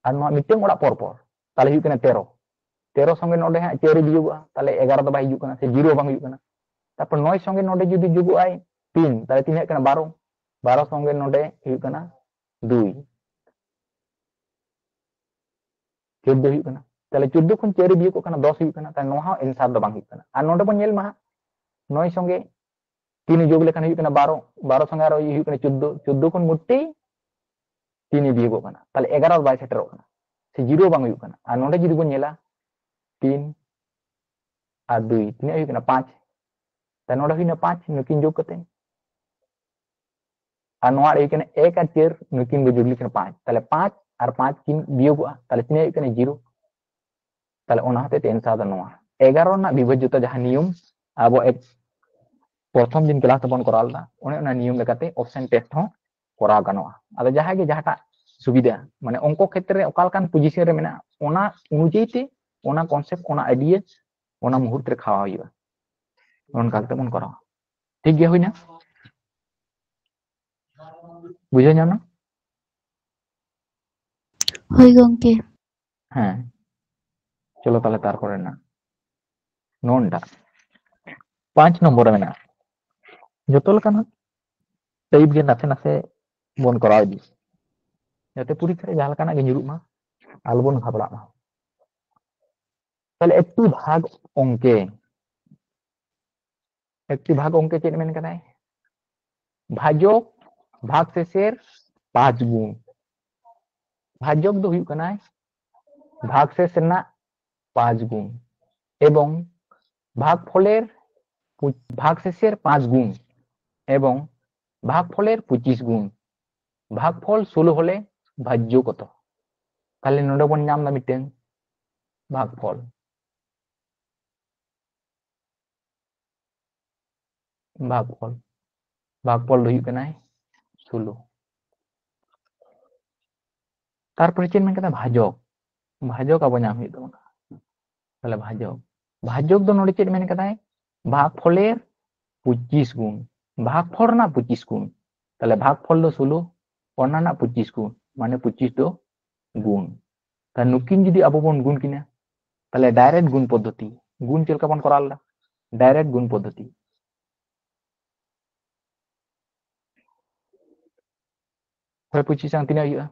ᱟᱨ ᱱᱚᱣᱟ ᱢᱤᱫᱴᱟᱝ ᱚᱲᱟᱜ ᱯᱚᱨ ᱯᱚᱨ, ᱛᱟᱦᱞᱮ ᱦᱩᱭᱩᱜ ᱠᱟᱱᱟ ᱛᱮᱨᱚ᱾ ᱛᱮᱨᱚ ᱥᱚᱸᱜᱮ ᱱᱚᱰᱮ ᱦᱟᱸᱜ ᱪᱟᱨ ᱮ ᱵᱤᱭᱳᱜᱚᱜᱼᱟ, ᱛᱟᱦᱞᱮ ᱮᱜᱟᱨᱚ ᱫᱚ ᱵᱟᱭ ᱦᱤᱡᱩᱜ ᱠᱟᱱᱟ, ᱥᱮ ᱡᱤᱨᱳ ᱵᱟᱝ ᱦᱩᱭᱩᱜ ᱠᱟᱱᱟ᱾ ᱛᱟᱨᱯᱚᱨ ᱱᱚᱭ ᱥᱚᱸᱜᱮ ᱱᱚᱰᱮ ᱡᱩᱫᱤ ᱡᱳᱜᱚᱜᱼᱟᱭ ᱛᱤᱱ, ᱛᱟᱦᱞᱮ ᱛᱤᱱᱟᱹᱜ ᱠᱟᱱᱟ? ᱵᱟᱨᱚ᱾ ᱵᱟᱨᱚ ᱥᱚᱸᱜᱮ ᱱᱚᱰᱮ ᱦᱩᱭᱩᱜ ᱠᱟᱱᱟ ᱫᱩᱭ, ᱪᱳᱫᱽᱫᱳ ᱦᱩᱭᱩᱜ ᱠᱟᱱᱟ᱾ ᱛᱟᱦᱞᱮ ᱪᱳᱫᱽᱫᱳ ᱠᱷᱚᱱ ᱪᱟᱨ ᱮ ᱵᱤᱭᱳᱜᱚᱜ ᱠᱟᱱᱟ, ᱫᱚᱥ ᱦᱩᱭᱩᱜ ᱠᱟᱱᱟ᱾ ᱛᱟᱦᱞᱮ ᱱᱚᱣᱟ ᱦᱚᱸ ᱮᱱᱥᱟᱨ ᱫᱚ ᱵᱟᱝ ᱦᱩᱭᱩᱜ ᱠᱟᱱᱟ᱾ ᱟᱨ ᱱᱚᱰᱮ ᱵᱚᱱ ᱧᱮᱞ ᱢᱟ ᱦᱟᱸᱜ, ᱱᱚᱭ ᱥᱚᱸᱜᱮ ᱛᱤᱱ ᱡᱳᱜᱽ ᱞᱮᱠᱷᱟᱱ ᱦᱩᱭᱩᱜ ᱠᱟᱱᱟ ᱵᱟᱨᱚ, ᱵᱟᱨᱚ ᱥᱚᱸᱜᱮ ᱟᱨᱚ ᱦᱩᱭᱩᱜ ᱠᱟᱱᱟ ᱪᱳᱫᱽᱫᱳ, ᱪᱳᱫᱽᱫᱳ ᱠᱷᱚᱱ ᱢᱳᱴᱮ ᱛᱤᱱ ᱵᱤᱭᱳᱜᱚᱜ ᱠᱟᱱᱟ, ᱛᱟᱦᱞᱮ ᱮᱜᱟᱨᱚ ᱵᱟᱭ ᱥᱮᱴᱮᱨᱚᱜ ᱠᱟᱱᱟ, ᱥᱮ ᱡᱤᱨᱳ ᱵᱟᱝ ᱦᱩᱭᱩᱜ ᱠᱟᱱᱟ᱾ ᱟᱨ ᱱᱚᱰᱮ ᱡᱩᱫᱤ ᱵᱚᱱ ᱧᱮᱞᱟ ᱛᱤᱱ ᱟᱨ ᱫᱩᱭ, ᱛᱤᱱᱟᱹᱜ ᱦᱩᱭᱩᱜ ᱠᱟᱱᱟ? ᱯᱟᱸᱪ᱾ ᱛᱟᱦᱞᱮ ᱱᱚᱰᱮ ᱦᱩᱭᱱᱟ ᱯᱟᱸᱪ, ᱱᱩᱠᱤᱱ ᱡᱳᱜᱽ ᱠᱟᱛᱮ᱾ ᱟᱨ ᱱᱚᱣᱟ ᱨᱮ ᱦᱩᱭᱩᱜ ᱠᱟᱱᱟ ᱮᱠ ᱟᱨ ᱪᱟᱨ, ᱱᱩᱠᱤᱱ ᱫᱚ ᱡᱩᱜᱽ ᱞᱮᱠᱷᱟᱱ ᱯᱟᱸᱪ᱾ ᱛᱟᱦᱞᱮ ᱯᱟᱸᱪ ᱟᱨ ᱯᱟᱸᱪ ᱠᱤᱱ ᱵᱤᱭᱳᱜᱚᱜᱼᱟ, ᱛᱟᱦᱞᱮ ᱛᱤᱱᱟᱹᱜ ᱦᱩᱭᱩᱜ ᱠᱟᱱᱟ? ᱡᱤᱨᱳ᱾ ᱛᱟᱦᱞᱮ ᱚᱱᱟ ᱦᱚᱛᱮᱡ ᱛᱮ ᱮᱱᱥᱟᱨ ᱫᱚ ᱱᱚᱣᱟ ᱮᱜᱟᱨᱚ ᱨᱮᱱᱟᱜ ᱵᱤᱵᱷᱟᱡᱽᱡᱚᱛᱟ ᱡᱟᱦᱟᱸ ᱱᱤᱭᱚᱢ ᱟᱵᱚ ᱮᱠ-, ᱯᱨᱚᱛᱷᱚᱢ ᱫᱤᱱ ᱠᱞᱟᱥ ᱨᱮᱵᱚᱱ ᱠᱚᱨᱟᱣ ᱞᱮᱫᱟ, ᱚᱱᱮ ᱚᱱᱟ ᱱᱤᱭᱚᱢ ᱞᱮᱠᱟᱛᱮ ᱚᱯᱥᱮᱱ ᱴᱮᱥᱴ ᱦᱚᱸ ᱠᱚᱨᱟᱣ ᱜᱟᱱᱚᱜᱼᱟ᱾ ᱟᱫᱚ ᱡᱟᱦᱟᱸᱭ ᱜᱮ ᱡᱟᱦᱟᱸᱴᱟᱜ ᱥᱩᱵᱤᱫᱷᱟ, ᱢᱟᱱᱮ ᱚᱝᱠᱚ ᱠᱷᱮᱛᱨᱮ ᱚᱠᱟ ᱞᱮᱠᱟᱱ ᱯᱚᱡᱤᱥᱚᱱ ᱨᱮ ᱢᱮᱱᱟᱜᱼᱟ, ᱚᱱᱟ ᱚᱱᱩᱡᱟᱭᱤ ᱛᱮ ᱚᱱᱟ ᱠᱚᱱᱥᱮᱯᱴ, ᱚᱱᱟ ᱟᱭᱰᱤᱭᱟ ᱚᱱᱟ ᱢᱩᱦᱩᱨᱛ ᱨᱮ ᱠᱷᱟᱣᱟ ᱦᱩᱭᱩᱜᱼᱟ᱾ ᱚᱱᱠᱟ ᱠᱟᱛᱮ ᱵᱚᱱ ᱠᱚᱨᱟᱣᱟ᱾ ᱴᱷᱤᱠ ᱜᱮᱭᱟ, ᱦᱩᱭᱱᱟ? ᱵᱩᱡᱷᱟᱹᱣ ᱧᱟᱢ ᱮᱱᱟ? ᱦᱳᱭ ᱜᱚᱝᱠᱮ᱾ ᱦᱮᱸ, ᱪᱚᱞᱚ ᱛᱟᱦᱞᱮ ᱛᱟᱨᱯᱚᱨᱮ ᱨᱮᱱᱟᱜ ᱱᱚᱱᱰᱟ ᱯᱟᱸᱪ ᱱᱚᱢᱵᱚᱨ ᱨᱮ ᱢᱮᱱᱟᱜᱼᱟ᱾ ᱡᱚᱛᱚ ᱞᱮᱠᱟᱱᱟᱜ ᱴᱟᱭᱤᱯ ᱜᱮ ᱱᱟᱥᱮ ᱱᱟᱥᱮ ᱵᱚᱱ ᱠᱚᱨᱟᱣ ᱤᱫᱤ, ᱡᱟᱛᱮ ᱯᱚᱨᱤᱠᱠᱷᱟ ᱨᱮ ᱡᱟᱦᱟᱸ ᱞᱮᱠᱟᱱᱟᱜ ᱜᱮ ᱧᱩᱨᱩᱜ ᱢᱟ, ᱟᱞᱚᱵᱚᱱ ᱜᱷᱟᱵᱲᱟᱜ ᱢᱟ᱾ ᱛᱟᱦᱞᱮ ᱮᱠᱴᱤ ᱵᱷᱟᱜᱽ ᱚᱝᱠᱮ, ᱮᱠᱴᱤ ᱵᱷᱟᱜᱽ ᱚᱝᱠᱮ ᱪᱮᱫ ᱢᱮᱱ ᱠᱟᱫᱟᱭ? ᱵᱷᱟᱡᱚᱠ ᱵᱷᱟᱜᱽ ᱥᱮᱥᱮᱨ ᱯᱟᱸᱪ ᱜᱩᱱ᱾ ᱵᱷᱟᱡᱚᱠ ᱫᱚ ᱦᱩᱭᱩᱜ ᱠᱟᱱᱟᱭ ᱵᱷᱟᱜᱽ ᱥᱮᱥ ᱨᱮᱱᱟᱜ ᱯᱟᱸᱪ ᱜᱩᱱ, ᱮᱵᱚᱝ ᱵᱷᱟᱜᱽ ᱯᱷᱚᱞᱮᱨ ᱯᱩ-, ᱵᱷᱟᱜᱽ ᱥᱮᱥᱮᱨ ᱯᱟᱸᱪ ᱜᱩᱱ, ᱮᱵᱚᱝ ᱵᱷᱟᱜᱽ ᱯᱷᱚᱞᱮᱨ ᱯᱚᱸᱪᱤᱥ ᱜᱩᱱ᱾ ᱵᱷᱟᱜᱽ ᱯᱷᱚᱞ ᱥᱳᱞᱳ ᱦᱚᱞᱮ ᱵᱷᱟᱡᱽᱡᱚ ᱠᱚᱛᱚ? ᱛᱟᱦᱞᱮ ᱱᱚᱰᱮ ᱵᱚᱱ ᱧᱟᱢ ᱮᱫᱟ ᱢᱤᱫᱴᱟᱝ ᱵᱷᱟᱜᱽ ᱯᱷᱚᱞ᱾ ᱵᱷᱟᱜᱽ ᱯᱷᱚᱞ, ᱵᱷᱟᱜᱽ ᱯᱷᱚᱞ ᱫᱚ ᱦᱩᱭᱩᱜ ᱠᱟᱱᱟᱭ ᱥᱳᱞᱳ᱾ ᱛᱟᱨᱯᱚᱨᱮ ᱪᱮᱫ ᱢᱮᱱ ᱠᱟᱫᱟ? ᱵᱷᱟᱡᱚᱠ᱾ ᱵᱷᱟᱡᱚᱠ ᱟᱵᱚ ᱧᱟᱢ ᱦᱩᱭᱩᱜ ᱛᱟᱵᱚᱱᱟ᱾ ᱛᱟᱦᱞᱮ ᱵᱷᱟᱡᱚᱠ, ᱵᱷᱟᱡᱚᱠ ᱫᱚ ᱱᱚᱰᱮ ᱪᱮᱫ ᱢᱮᱱ ᱠᱟᱫᱟᱭ? ᱵᱷᱟᱜᱽ ᱯᱷᱚᱞᱮᱨ ᱯᱚᱸᱪᱤᱥ ᱜᱩᱱ, ᱵᱷᱟᱜᱽᱯᱷᱚᱞ ᱨᱮᱱᱟᱜ ᱯᱚᱸᱪᱤᱥ ᱜᱩᱱ᱾ ᱛᱟᱦᱞᱮ ᱵᱷᱟᱜᱽᱯᱷᱚᱞ ᱫᱚ ᱥᱳᱞᱳ, ᱚᱱᱟ ᱨᱮᱱᱟᱜ ᱯᱚᱸᱪᱤᱥ ᱜᱩᱱ, ᱢᱟᱱᱮ ᱯᱚᱸᱪᱤᱥ ᱫᱚ ᱜᱩᱱ᱾ ᱛᱟᱦᱞᱮ ᱱᱩᱠᱤᱱ ᱡᱩᱫᱤ ᱟᱵᱚ ᱵᱚᱱ ᱜᱩᱱ ᱠᱤᱱᱟ, ᱛᱟᱦᱞᱮ ᱰᱟᱭᱨᱮᱠᱴ ᱜᱩᱱ ᱯᱚᱫᱽᱫᱷᱚᱛᱤ, ᱜᱩᱱ ᱪᱮᱫ ᱞᱮᱠᱟ ᱵᱚᱱ ᱠᱚᱨᱟᱣ ᱞᱮᱫᱟ? ᱰᱟᱭᱨᱮᱠᱴ ᱜᱩᱱ ᱯᱚᱫᱽᱫᱷᱚᱛᱤ᱾ ᱦᱳᱭ, ᱯᱚᱸᱪᱤᱥ ᱥᱟᱝ ᱛᱤᱱᱟᱹᱜ ᱦᱩᱭᱩᱜᱼᱟ?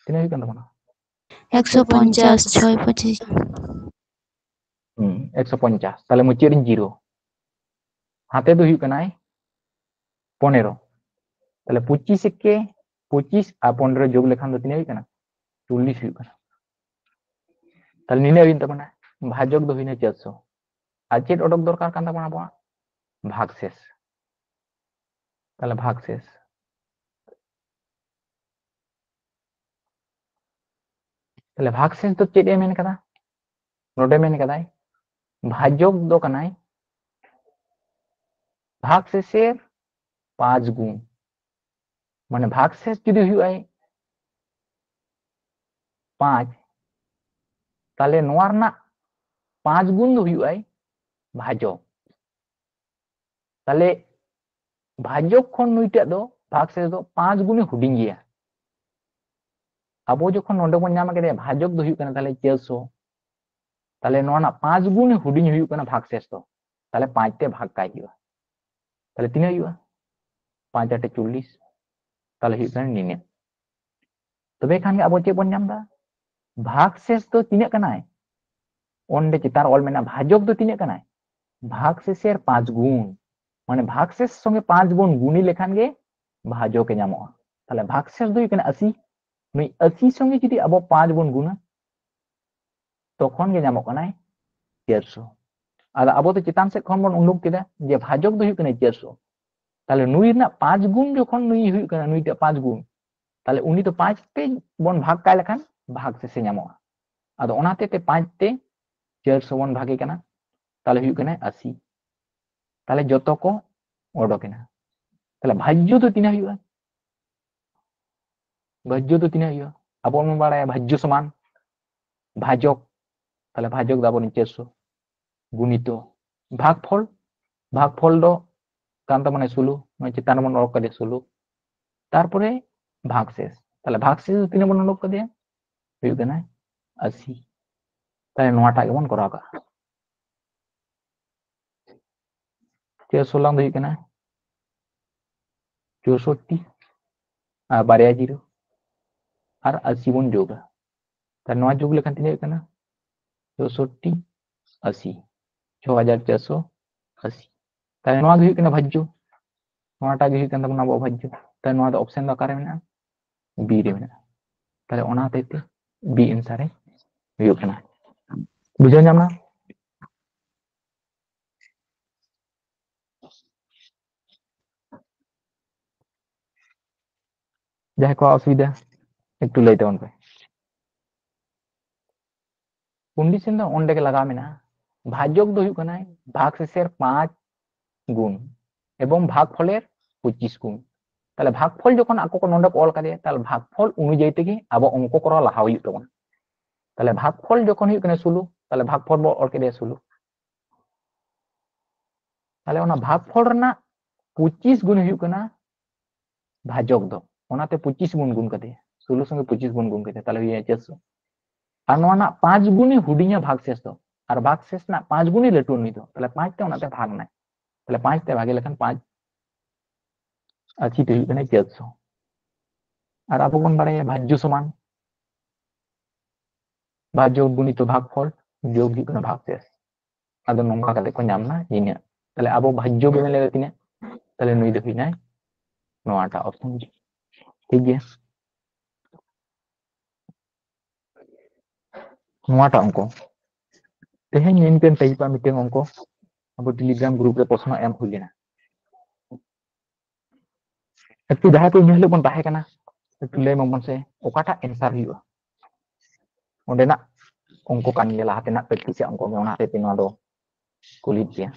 ᱛᱤᱱᱟᱹᱜ ᱦᱩᱭᱩᱜ ᱠᱟᱱ ᱛᱟᱵᱚᱱᱟ? ᱮᱠᱥᱚ ᱯᱚᱧᱪᱟᱥ, ᱪᱷᱚᱭ ᱯᱚᱸᱪᱤᱥ᱾ ᱦᱩᱸ, ᱮᱠᱥᱚ ᱯᱚᱧᱪᱟᱥ᱾ ᱛᱟᱦᱞᱮ ᱢᱩᱪᱟᱹᱫ ᱨᱤᱧ ᱡᱤᱨᱳ᱾ ᱦᱟᱛᱮ ᱫᱚ ᱦᱩᱭᱩᱜ ᱠᱟᱱᱟᱭ ᱯᱚᱱᱮᱨᱚ᱾ ᱛᱟᱦᱞᱮ ᱯᱚᱸᱪᱤᱥ ᱮᱠᱮ ᱯᱚᱸᱪᱤᱥ ᱟᱨ ᱯᱚᱱᱮᱨᱚ ᱡᱳᱜᱽ ᱞᱮᱠᱷᱟᱱ ᱫᱚ ᱛᱤᱱᱟᱹᱜ ᱦᱩᱭᱩᱜ ᱠᱟᱱᱟ? ᱪᱚᱞᱞᱤᱥ ᱦᱩᱭᱩᱜ ᱠᱟᱱᱟ᱾ ᱛᱟᱦᱞᱮ ᱱᱤᱱᱟᱹᱜ ᱦᱩᱭᱩᱜ ᱛᱟᱵᱚᱱᱟ, ᱵᱷᱟᱡᱚᱠ ᱫᱚ ᱦᱩᱭᱱᱟ ᱪᱟᱨᱥᱚ᱾ ᱟᱨ ᱪᱮᱫ ᱚᱰᱚᱠ ᱫᱚᱨᱠᱟᱨ ᱠᱟᱱ ᱛᱟᱵᱚᱱᱟ ᱟᱵᱚᱣᱟᱜ? ᱵᱷᱟᱜᱽᱥᱮᱥ᱾ ᱛᱟᱦᱞᱮ ᱵᱷᱟᱜᱽᱥᱮᱥ, ᱛᱟᱦᱞᱮ ᱵᱷᱟᱜᱽᱥᱮᱥ ᱫᱚ ᱪᱮᱫ ᱮ ᱢᱮᱱ ᱠᱟᱫᱟ? ᱱᱚᱰᱮ ᱢᱮᱱ ᱠᱟᱫᱟᱭ ᱵᱷᱟᱡᱚᱠ ᱫᱚ ᱠᱟᱱᱟᱭ ᱵᱷᱟᱜᱽᱥᱮᱥᱮᱨ ᱯᱟᱸᱪ ᱜᱩᱱ᱾ ᱢᱟᱱᱮ ᱵᱷᱟᱜᱽᱥᱮᱥ ᱡᱩᱫᱤ ᱦᱩᱭᱩᱜ ᱟᱭ ᱯᱟᱸᱪ, ᱛᱟᱦᱞᱮ ᱱᱚᱣᱟ ᱨᱮᱱᱟᱜ ᱯᱟᱸᱪ ᱜᱩᱱ ᱫᱚ ᱦᱩᱭᱩᱜ ᱟᱭ ᱵᱷᱟᱡᱚᱠ᱾ ᱛᱟᱦᱞᱮ ᱵᱷᱟᱡᱚᱠ ᱠᱷᱚᱱ ᱱᱩᱭᱴᱟᱜ ᱫᱚ, ᱵᱷᱟᱜᱽᱥᱮᱥ ᱫᱚ ᱯᱟᱸᱪ ᱜᱩᱱᱮ ᱦᱩᱰᱤᱧ ᱜᱮᱭᱟ᱾ ᱟᱵᱚ ᱡᱚᱠᱷᱚᱱ ᱱᱚᱰᱮ ᱵᱚᱱ ᱧᱟᱢ ᱠᱮᱫᱟ, ᱵᱷᱟᱡᱚᱠ ᱫᱚ ᱦᱩᱭᱩᱜ ᱠᱟᱱᱟ ᱛᱟᱦᱞᱮ ᱪᱟᱨᱥᱚ, ᱛᱟᱦᱞᱮ ᱱᱚᱣᱟ ᱨᱮᱱᱟᱜ ᱯᱟᱸᱪ ᱜᱩᱱ ᱦᱩᱰᱤᱧ ᱦᱩᱭᱩᱜ ᱠᱟᱱᱟ ᱵᱷᱟᱜᱽᱥᱮᱥ ᱫᱚ᱾ ᱛᱟᱦᱞᱮ ᱯᱟᱸᱪ ᱛᱮ ᱵᱷᱟᱜᱽ ᱠᱟᱭ ᱦᱩᱭᱩᱜᱼᱟ᱾ ᱛᱟᱦᱞᱮ ᱛᱤᱱᱟᱹᱜ ᱦᱩᱭᱩᱜᱼᱟ? ᱯᱟᱸᱪ ᱟᱴᱮ ᱪᱚᱞᱞᱤᱥ, ᱛᱟᱦᱞᱮ ᱦᱩᱭᱩᱜ ᱠᱟᱱᱟ ᱱᱤᱱᱟᱹᱜ᱾ ᱛᱚᱵᱮ ᱠᱷᱟᱱ ᱜᱮ ᱟᱵᱚ ᱪᱮᱫ ᱵᱚᱱ ᱧᱟᱢ ᱮᱫᱟ? ᱵᱷᱟᱜᱽᱥᱮᱥ ᱫᱚ ᱛᱤᱱᱟᱹᱜ ᱠᱟᱱᱟᱭ? ᱚᱸᱰᱮ ᱪᱮᱛᱟᱱ ᱨᱮ ᱚᱞ ᱢᱮᱱᱟᱜᱼᱟ, ᱵᱷᱟᱡᱚᱠ ᱫᱚ ᱛᱤᱱᱟᱹᱜ ᱠᱟᱱᱟᱭ? ᱵᱷᱟᱜᱽᱥᱮᱥᱮᱨ ᱯᱟᱸᱪ ᱜᱩᱱ, ᱢᱟᱱᱮ ᱵᱷᱟᱜᱽᱥᱮᱥ ᱥᱚᱸᱜᱮ ᱯᱟᱸᱪ ᱵᱚᱱ ᱜᱩᱱᱤ ᱞᱮᱠᱷᱟᱱ ᱜᱮ ᱵᱷᱟᱡᱚᱠ ᱮ ᱧᱟᱢᱚᱜᱼᱟ᱾ ᱛᱟᱦᱞᱮ ᱵᱷᱟᱜᱽᱥᱮᱥ ᱫᱚ ᱦᱩᱭᱩᱜ ᱠᱟᱱᱟ ᱟᱥᱤ᱾ ᱱᱩᱭ ᱟᱥᱤ ᱥᱚᱸᱜᱮ ᱡᱩᱫᱤ ᱟᱵᱚ ᱯᱟᱸᱪ ᱵᱚᱱ ᱜᱩᱱᱟ, ᱛᱚᱠᱷᱚᱱ ᱜᱮ ᱧᱟᱢᱚᱜ ᱠᱟᱱᱟᱭ ᱪᱟᱨᱥᱚ᱾ ᱟᱫᱚ ᱟᱵᱚ ᱫᱚ ᱪᱮᱛᱟᱱ ᱥᱮᱫ ᱠᱷᱚᱱ ᱵᱚᱱ ᱩᱰᱩᱠ ᱠᱮᱫᱟ ᱡᱮ ᱵᱷᱟᱡᱚᱠ ᱫᱚ ᱦᱩᱭᱩᱜ ᱠᱟᱱᱟ ᱪᱟᱨᱥᱚ, ᱛᱟᱦᱞᱮ ᱱᱩᱭ ᱨᱮᱱᱟᱜ ᱯᱟᱸᱪ ᱜᱩᱱ ᱡᱚᱠᱷᱚᱱ ᱱᱩᱭ ᱦᱩᱭᱩᱜ ᱠᱟᱱᱟ, ᱱᱩᱭᱴᱟᱜ ᱯᱟᱸᱪ ᱜᱩᱱ, ᱛᱟᱦᱞᱮ ᱩᱱᱤ ᱫᱚ ᱯᱟᱸᱪ ᱛᱮ ᱵᱚᱱ ᱵᱷᱟᱜᱽ ᱠᱟᱭ ᱞᱮᱠᱷᱟᱱ ᱵᱷᱟᱜᱽᱥᱮᱥᱮ ᱧᱟᱢᱚᱜᱼᱟ᱾ ᱟᱫᱚ ᱚᱱᱟᱛᱮ ᱛᱮ ᱯᱟᱸᱪ ᱛᱮ ᱪᱟᱨᱥᱚ ᱵᱚᱱ ᱵᱷᱟᱜᱮ ᱠᱟᱱᱟ, ᱛᱟᱦᱞᱮ ᱦᱩᱭᱩᱜ ᱠᱟᱱᱟ ᱟᱥᱤ᱾ ᱛᱟᱦᱞᱮ ᱡᱚᱛᱚ ᱠᱚ ᱚᱰᱚᱠ ᱮᱱᱟ᱾ ᱛᱟᱦᱞᱮ ᱵᱷᱟᱡᱽᱡᱚ ᱫᱚ ᱛᱤᱱᱟᱹᱜ ᱦᱩᱭᱩᱜᱼᱟ? ᱵᱷᱟᱡᱽᱡᱚ ᱫᱚ ᱛᱤᱱᱟᱹᱜ ᱦᱩᱭᱩᱜᱼᱟ? ᱟᱵᱚ ᱵᱚᱱ ᱵᱟᱲᱟᱭᱟ ᱵᱷᱟᱡᱽᱡᱚ ᱥᱚᱢᱟᱱ ᱵᱷᱟᱡᱚᱠ, ᱛᱟᱦᱞᱮ ᱵᱷᱟᱡᱚᱠ ᱫᱚ ᱟᱵᱚ ᱱᱤᱪᱮᱥᱥᱚ ᱜᱩᱱᱤᱛᱚ ᱵᱷᱟᱜᱽᱯᱷᱚᱞ, ᱵᱷᱟᱜᱽᱯᱷᱚᱞ ᱫᱚ ᱠᱟᱱ ᱛᱟᱵᱚᱱᱟ ᱥᱳᱞᱳ, ᱱᱚᱜᱼᱚᱭ ᱪᱮᱛᱟᱱ ᱨᱮᱵᱚᱱ ᱚᱞ ᱠᱟᱫᱮᱭᱟ ᱥᱳᱞᱳ, ᱛᱟᱨᱯᱚᱨᱮ ᱵᱷᱟᱜᱽ ᱥᱮᱥ᱾ ᱛᱟᱦᱞᱮ ᱵᱷᱟᱜᱽ ᱥᱮᱥ ᱫᱚ ᱛᱤᱱᱟᱹᱜ ᱵᱚᱱ ᱩᱰᱩᱠ ᱠᱟᱫᱮᱭᱟ? ᱦᱩᱭᱩᱜ ᱠᱟᱱᱟ ᱟᱥᱤ᱾ ᱛᱟᱦᱞᱮ ᱱᱚᱣᱟᱴᱟᱜ ᱜᱮᱵᱚᱱ ᱠᱚᱨᱟᱣ ᱠᱟᱜᱼᱟ᱾ ᱪᱮᱫ ᱥᱳᱞᱟᱝ ᱫᱚ ᱦᱩᱭᱩᱜ ᱠᱟᱱᱟ ᱪᱳᱥᱳᱴᱴᱤ ᱟᱨ ᱵᱟᱨᱭᱟ ᱡᱤᱨᱳ ᱟᱨ ᱟᱥᱤ ᱵᱚᱱ ᱡᱳᱜᱟ᱾ ᱛᱟᱦᱞᱮ ᱱᱚᱣᱟ ᱡᱳᱜ ᱞᱮᱠᱷᱟᱱ ᱛᱤᱱᱟᱹᱜ ᱦᱩᱭᱩᱜ ᱠᱟᱱᱟ? ᱪᱳᱥᱳᱴᱴᱤ ᱟᱥᱤ, ᱪᱷᱚ ᱦᱟᱡᱟᱨ ᱪᱟᱨᱥᱚ ᱟᱥᱤ᱾ ᱛᱟᱦᱞᱮ ᱱᱚᱣᱟ ᱜᱮ ᱦᱩᱭᱩᱜ ᱠᱟᱱᱟ ᱵᱷᱟᱡᱽᱡᱚ, ᱱᱚᱣᱟᱴᱟᱜ ᱜᱮ ᱦᱩᱭᱩᱜ ᱠᱟᱱ ᱛᱟᱵᱚᱱᱟ ᱟᱵᱚᱣᱟᱜ ᱵᱷᱟᱡᱽᱡᱚ᱾ ᱛᱟᱦᱞᱮ ᱱᱚᱣᱟ ᱫᱚ ᱚᱯᱥᱮᱱ ᱫᱚ ᱚᱠᱟᱨᱮ ᱢᱮᱱᱟᱜᱼᱟ? ᱵᱤ ᱨᱮ ᱢᱮᱱᱟᱜᱼᱟ᱾ ᱛᱟᱦᱞᱮ ᱚᱱᱟ ᱦᱚᱛᱮᱡ ᱛᱮ ᱵᱤ ᱮᱱᱥᱟᱨ ᱮ ᱦᱩᱭᱩᱜ ᱠᱟᱱᱟ᱾ ᱵᱩᱡᱷᱟᱹᱣ ᱧᱟᱢ ᱮᱱᱟ? ᱡᱟᱦᱟᱸᱭ ᱠᱚᱣᱟᱜ ᱚᱥᱩᱵᱤᱫᱷᱟ ᱮᱠᱴᱩ ᱞᱟᱹᱭ ᱛᱟᱵᱚᱱ ᱯᱮ᱾ ᱠᱚᱱᱰᱤᱥᱚᱱ ᱫᱚ ᱚᱸᱰᱮ ᱜᱮ ᱞᱟᱜᱟᱣ ᱢᱮᱱᱟᱜᱼᱟ᱾ ᱵᱷᱟᱡᱚᱠ ᱫᱚ ᱦᱩᱭᱩᱜ ᱠᱟᱱᱟᱭ ᱵᱷᱟᱜᱽ ᱥᱮᱥᱮᱨ ᱯᱟᱸᱪ ᱜᱩᱱ ᱮᱵᱚᱝ ᱵᱷᱟᱜᱽ ᱯᱷᱚᱞᱮᱨ ᱯᱚᱸᱪᱤᱥ ᱜᱩᱱ᱾ ᱛᱟᱦᱞᱮ ᱵᱷᱟᱜᱽ ᱯᱷᱚᱞ ᱡᱚᱠᱷᱚᱱ ᱟᱠᱚ ᱠᱚ ᱱᱚᱰᱮ ᱠᱚ ᱚᱞ ᱠᱟᱫᱮᱭᱟ, ᱛᱟᱦᱞᱮ ᱵᱷᱟᱜᱽ ᱯᱷᱚᱞ ᱚᱱᱩᱡᱟᱭᱤ ᱛᱮᱜᱮ ᱟᱵᱚ ᱚᱝᱠᱚ ᱠᱚᱨᱟᱣ ᱞᱟᱦᱟ ᱦᱩᱭᱩᱜ ᱛᱟᱵᱚᱱᱟ᱾ ᱛᱟᱦᱞᱮ ᱵᱷᱟᱜᱽ ᱯᱷᱚᱞ ᱡᱚᱠᱷᱚᱱ ᱦᱩᱭᱩᱜ ᱠᱟᱱᱟ ᱥᱳᱞᱳ, ᱛᱟᱦᱞᱮ ᱵᱷᱟᱜᱽ ᱯᱷᱚᱞ ᱵᱚ ᱚᱞ ᱠᱮᱫᱮᱭᱟ ᱥᱳᱞᱳ᱾ ᱛᱟᱦᱞᱮ ᱚᱱᱟ ᱵᱷᱟᱜᱽ ᱯᱷᱚᱞ ᱨᱮᱱᱟᱜ ᱯᱚᱸᱪᱤᱥ ᱜᱩᱱ ᱦᱩᱭᱩᱜ ᱠᱟᱱᱟ ᱵᱷᱟᱡᱚᱠ ᱫᱚ, ᱚᱱᱟᱛᱮ ᱯᱚᱸᱪᱤᱥ ᱵᱚᱱ ᱜᱩᱱ ᱠᱟᱫᱮᱭᱟ, ᱥᱳᱞᱳ ᱥᱚᱸᱜᱮ ᱯᱚᱸᱪᱤᱥ ᱵᱚᱱ ᱜᱩᱱ ᱠᱟᱫᱮᱭᱟ, ᱛᱟᱦᱞᱮ ᱦᱩᱭᱩᱜᱼᱟ ᱪᱟᱨᱥᱚ᱾ ᱟᱨ ᱱᱚᱣᱟ ᱨᱮᱱᱟᱜ ᱯᱟᱸᱪ ᱜᱩᱱᱮ ᱦᱩᱰᱤᱧᱟ ᱵᱷᱟᱜᱽ ᱥᱮᱥ ᱫᱚ, ᱟᱨ ᱵᱷᱟᱜᱽ ᱥᱮᱥ ᱨᱮᱱᱟᱜ ᱯᱟᱸᱪ ᱜᱩᱱᱮ ᱞᱟᱹᱴᱩ ᱱᱩᱭ ᱫᱚ, ᱛᱟᱦᱞᱮ ᱯᱟᱸᱪ ᱛᱮ ᱚᱱᱟᱛᱮ ᱵᱷᱟᱜᱽ ᱱᱟᱭ, ᱛᱟᱦᱞᱮ ᱯᱟᱸᱪ ᱛᱮ ᱵᱷᱟᱜᱮ ᱞᱮᱠᱷᱟᱱ ᱯᱟᱸᱪ ᱟᱨ ᱪᱷᱤᱛ ᱦᱩᱭᱩᱜ ᱠᱟᱱᱟ ᱪᱟᱨᱥᱚ᱾ ᱟᱨ ᱟᱵᱚ ᱵᱚᱱ ᱵᱟᱲᱟᱭᱟ ᱵᱷᱟᱡᱽᱡᱚ ᱥᱚᱢᱟᱱ ᱵᱷᱟᱡᱽᱡᱚ ᱜᱩᱱᱤᱛᱚ ᱵᱷᱟᱜᱽ ᱯᱷᱚᱞ ᱡᱳᱜ ᱦᱩᱭᱩᱜ ᱠᱟᱱᱟ ᱵᱷᱟᱜᱽ ᱥᱮᱥ᱾ ᱟᱫᱚ ᱱᱚᱝᱠᱟ ᱠᱟᱛᱮ ᱠᱚ ᱧᱟᱢ ᱮᱱᱟ ᱤᱱᱟᱹᱜ᱾ ᱛᱟᱦᱞᱮ ᱟᱵᱚ ᱵᱷᱟᱡᱽᱡᱚ ᱜᱮ ᱢᱮᱱ ᱞᱮᱫᱟ ᱛᱤᱱᱟᱹᱜ? ᱛᱟᱦᱞᱮ ᱱᱩᱭ ᱫᱚ ᱦᱩᱭᱱᱟᱭ ᱱᱚᱣᱟᱴᱟᱜ ᱚᱯᱥᱚᱱ ᱜᱮ᱾ ᱴᱷᱤᱠ ᱜᱮᱭᱟ, ᱱᱚᱣᱟᱴᱟᱜ ᱚᱝᱠᱚ ᱛᱮᱦᱮᱧ ᱱᱤᱱᱠᱟᱹᱱ ᱴᱟᱭᱤᱯ ᱟᱜ ᱢᱤᱫᱴᱮᱱ ᱚᱝᱠᱚ ᱟᱵᱚ ᱴᱮᱞᱤᱜᱨᱟᱢ ᱜᱨᱩᱯ ᱨᱮ ᱯᱨᱚᱥᱱᱚ ᱮᱢ ᱦᱩᱭ ᱞᱮᱱᱟ᱾ ᱮᱠᱴᱩ ᱡᱟᱦᱟᱸᱭ ᱠᱚ ᱤᱧ ᱦᱤᱞᱳᱜ ᱵᱚᱱ ᱛᱟᱦᱮᱸ ᱠᱟᱱᱟ, ᱮᱠᱴᱩ ᱞᱟᱹᱭ ᱢᱟᱵᱚᱱ ᱥᱮ ᱚᱠᱟᱴᱟᱜ ᱮᱱᱥᱟᱨ ᱦᱩᱭᱩᱜᱼᱟ? ᱚᱸᱰᱮᱱᱟᱜ ᱚᱝᱠᱚ ᱠᱟᱱ ᱜᱮᱭᱟ, ᱞᱟᱦᱟ ᱛᱮᱱᱟᱜ ᱯᱨᱮᱠᱴᱤᱥ ᱟᱜ ᱚᱝᱠᱚ ᱜᱮ, ᱚᱱᱟ ᱦᱚᱛᱮᱡ ᱛᱮ ᱱᱚᱣᱟ ᱫᱚ ᱠᱩᱞᱤᱫ ᱜᱮᱭᱟ᱾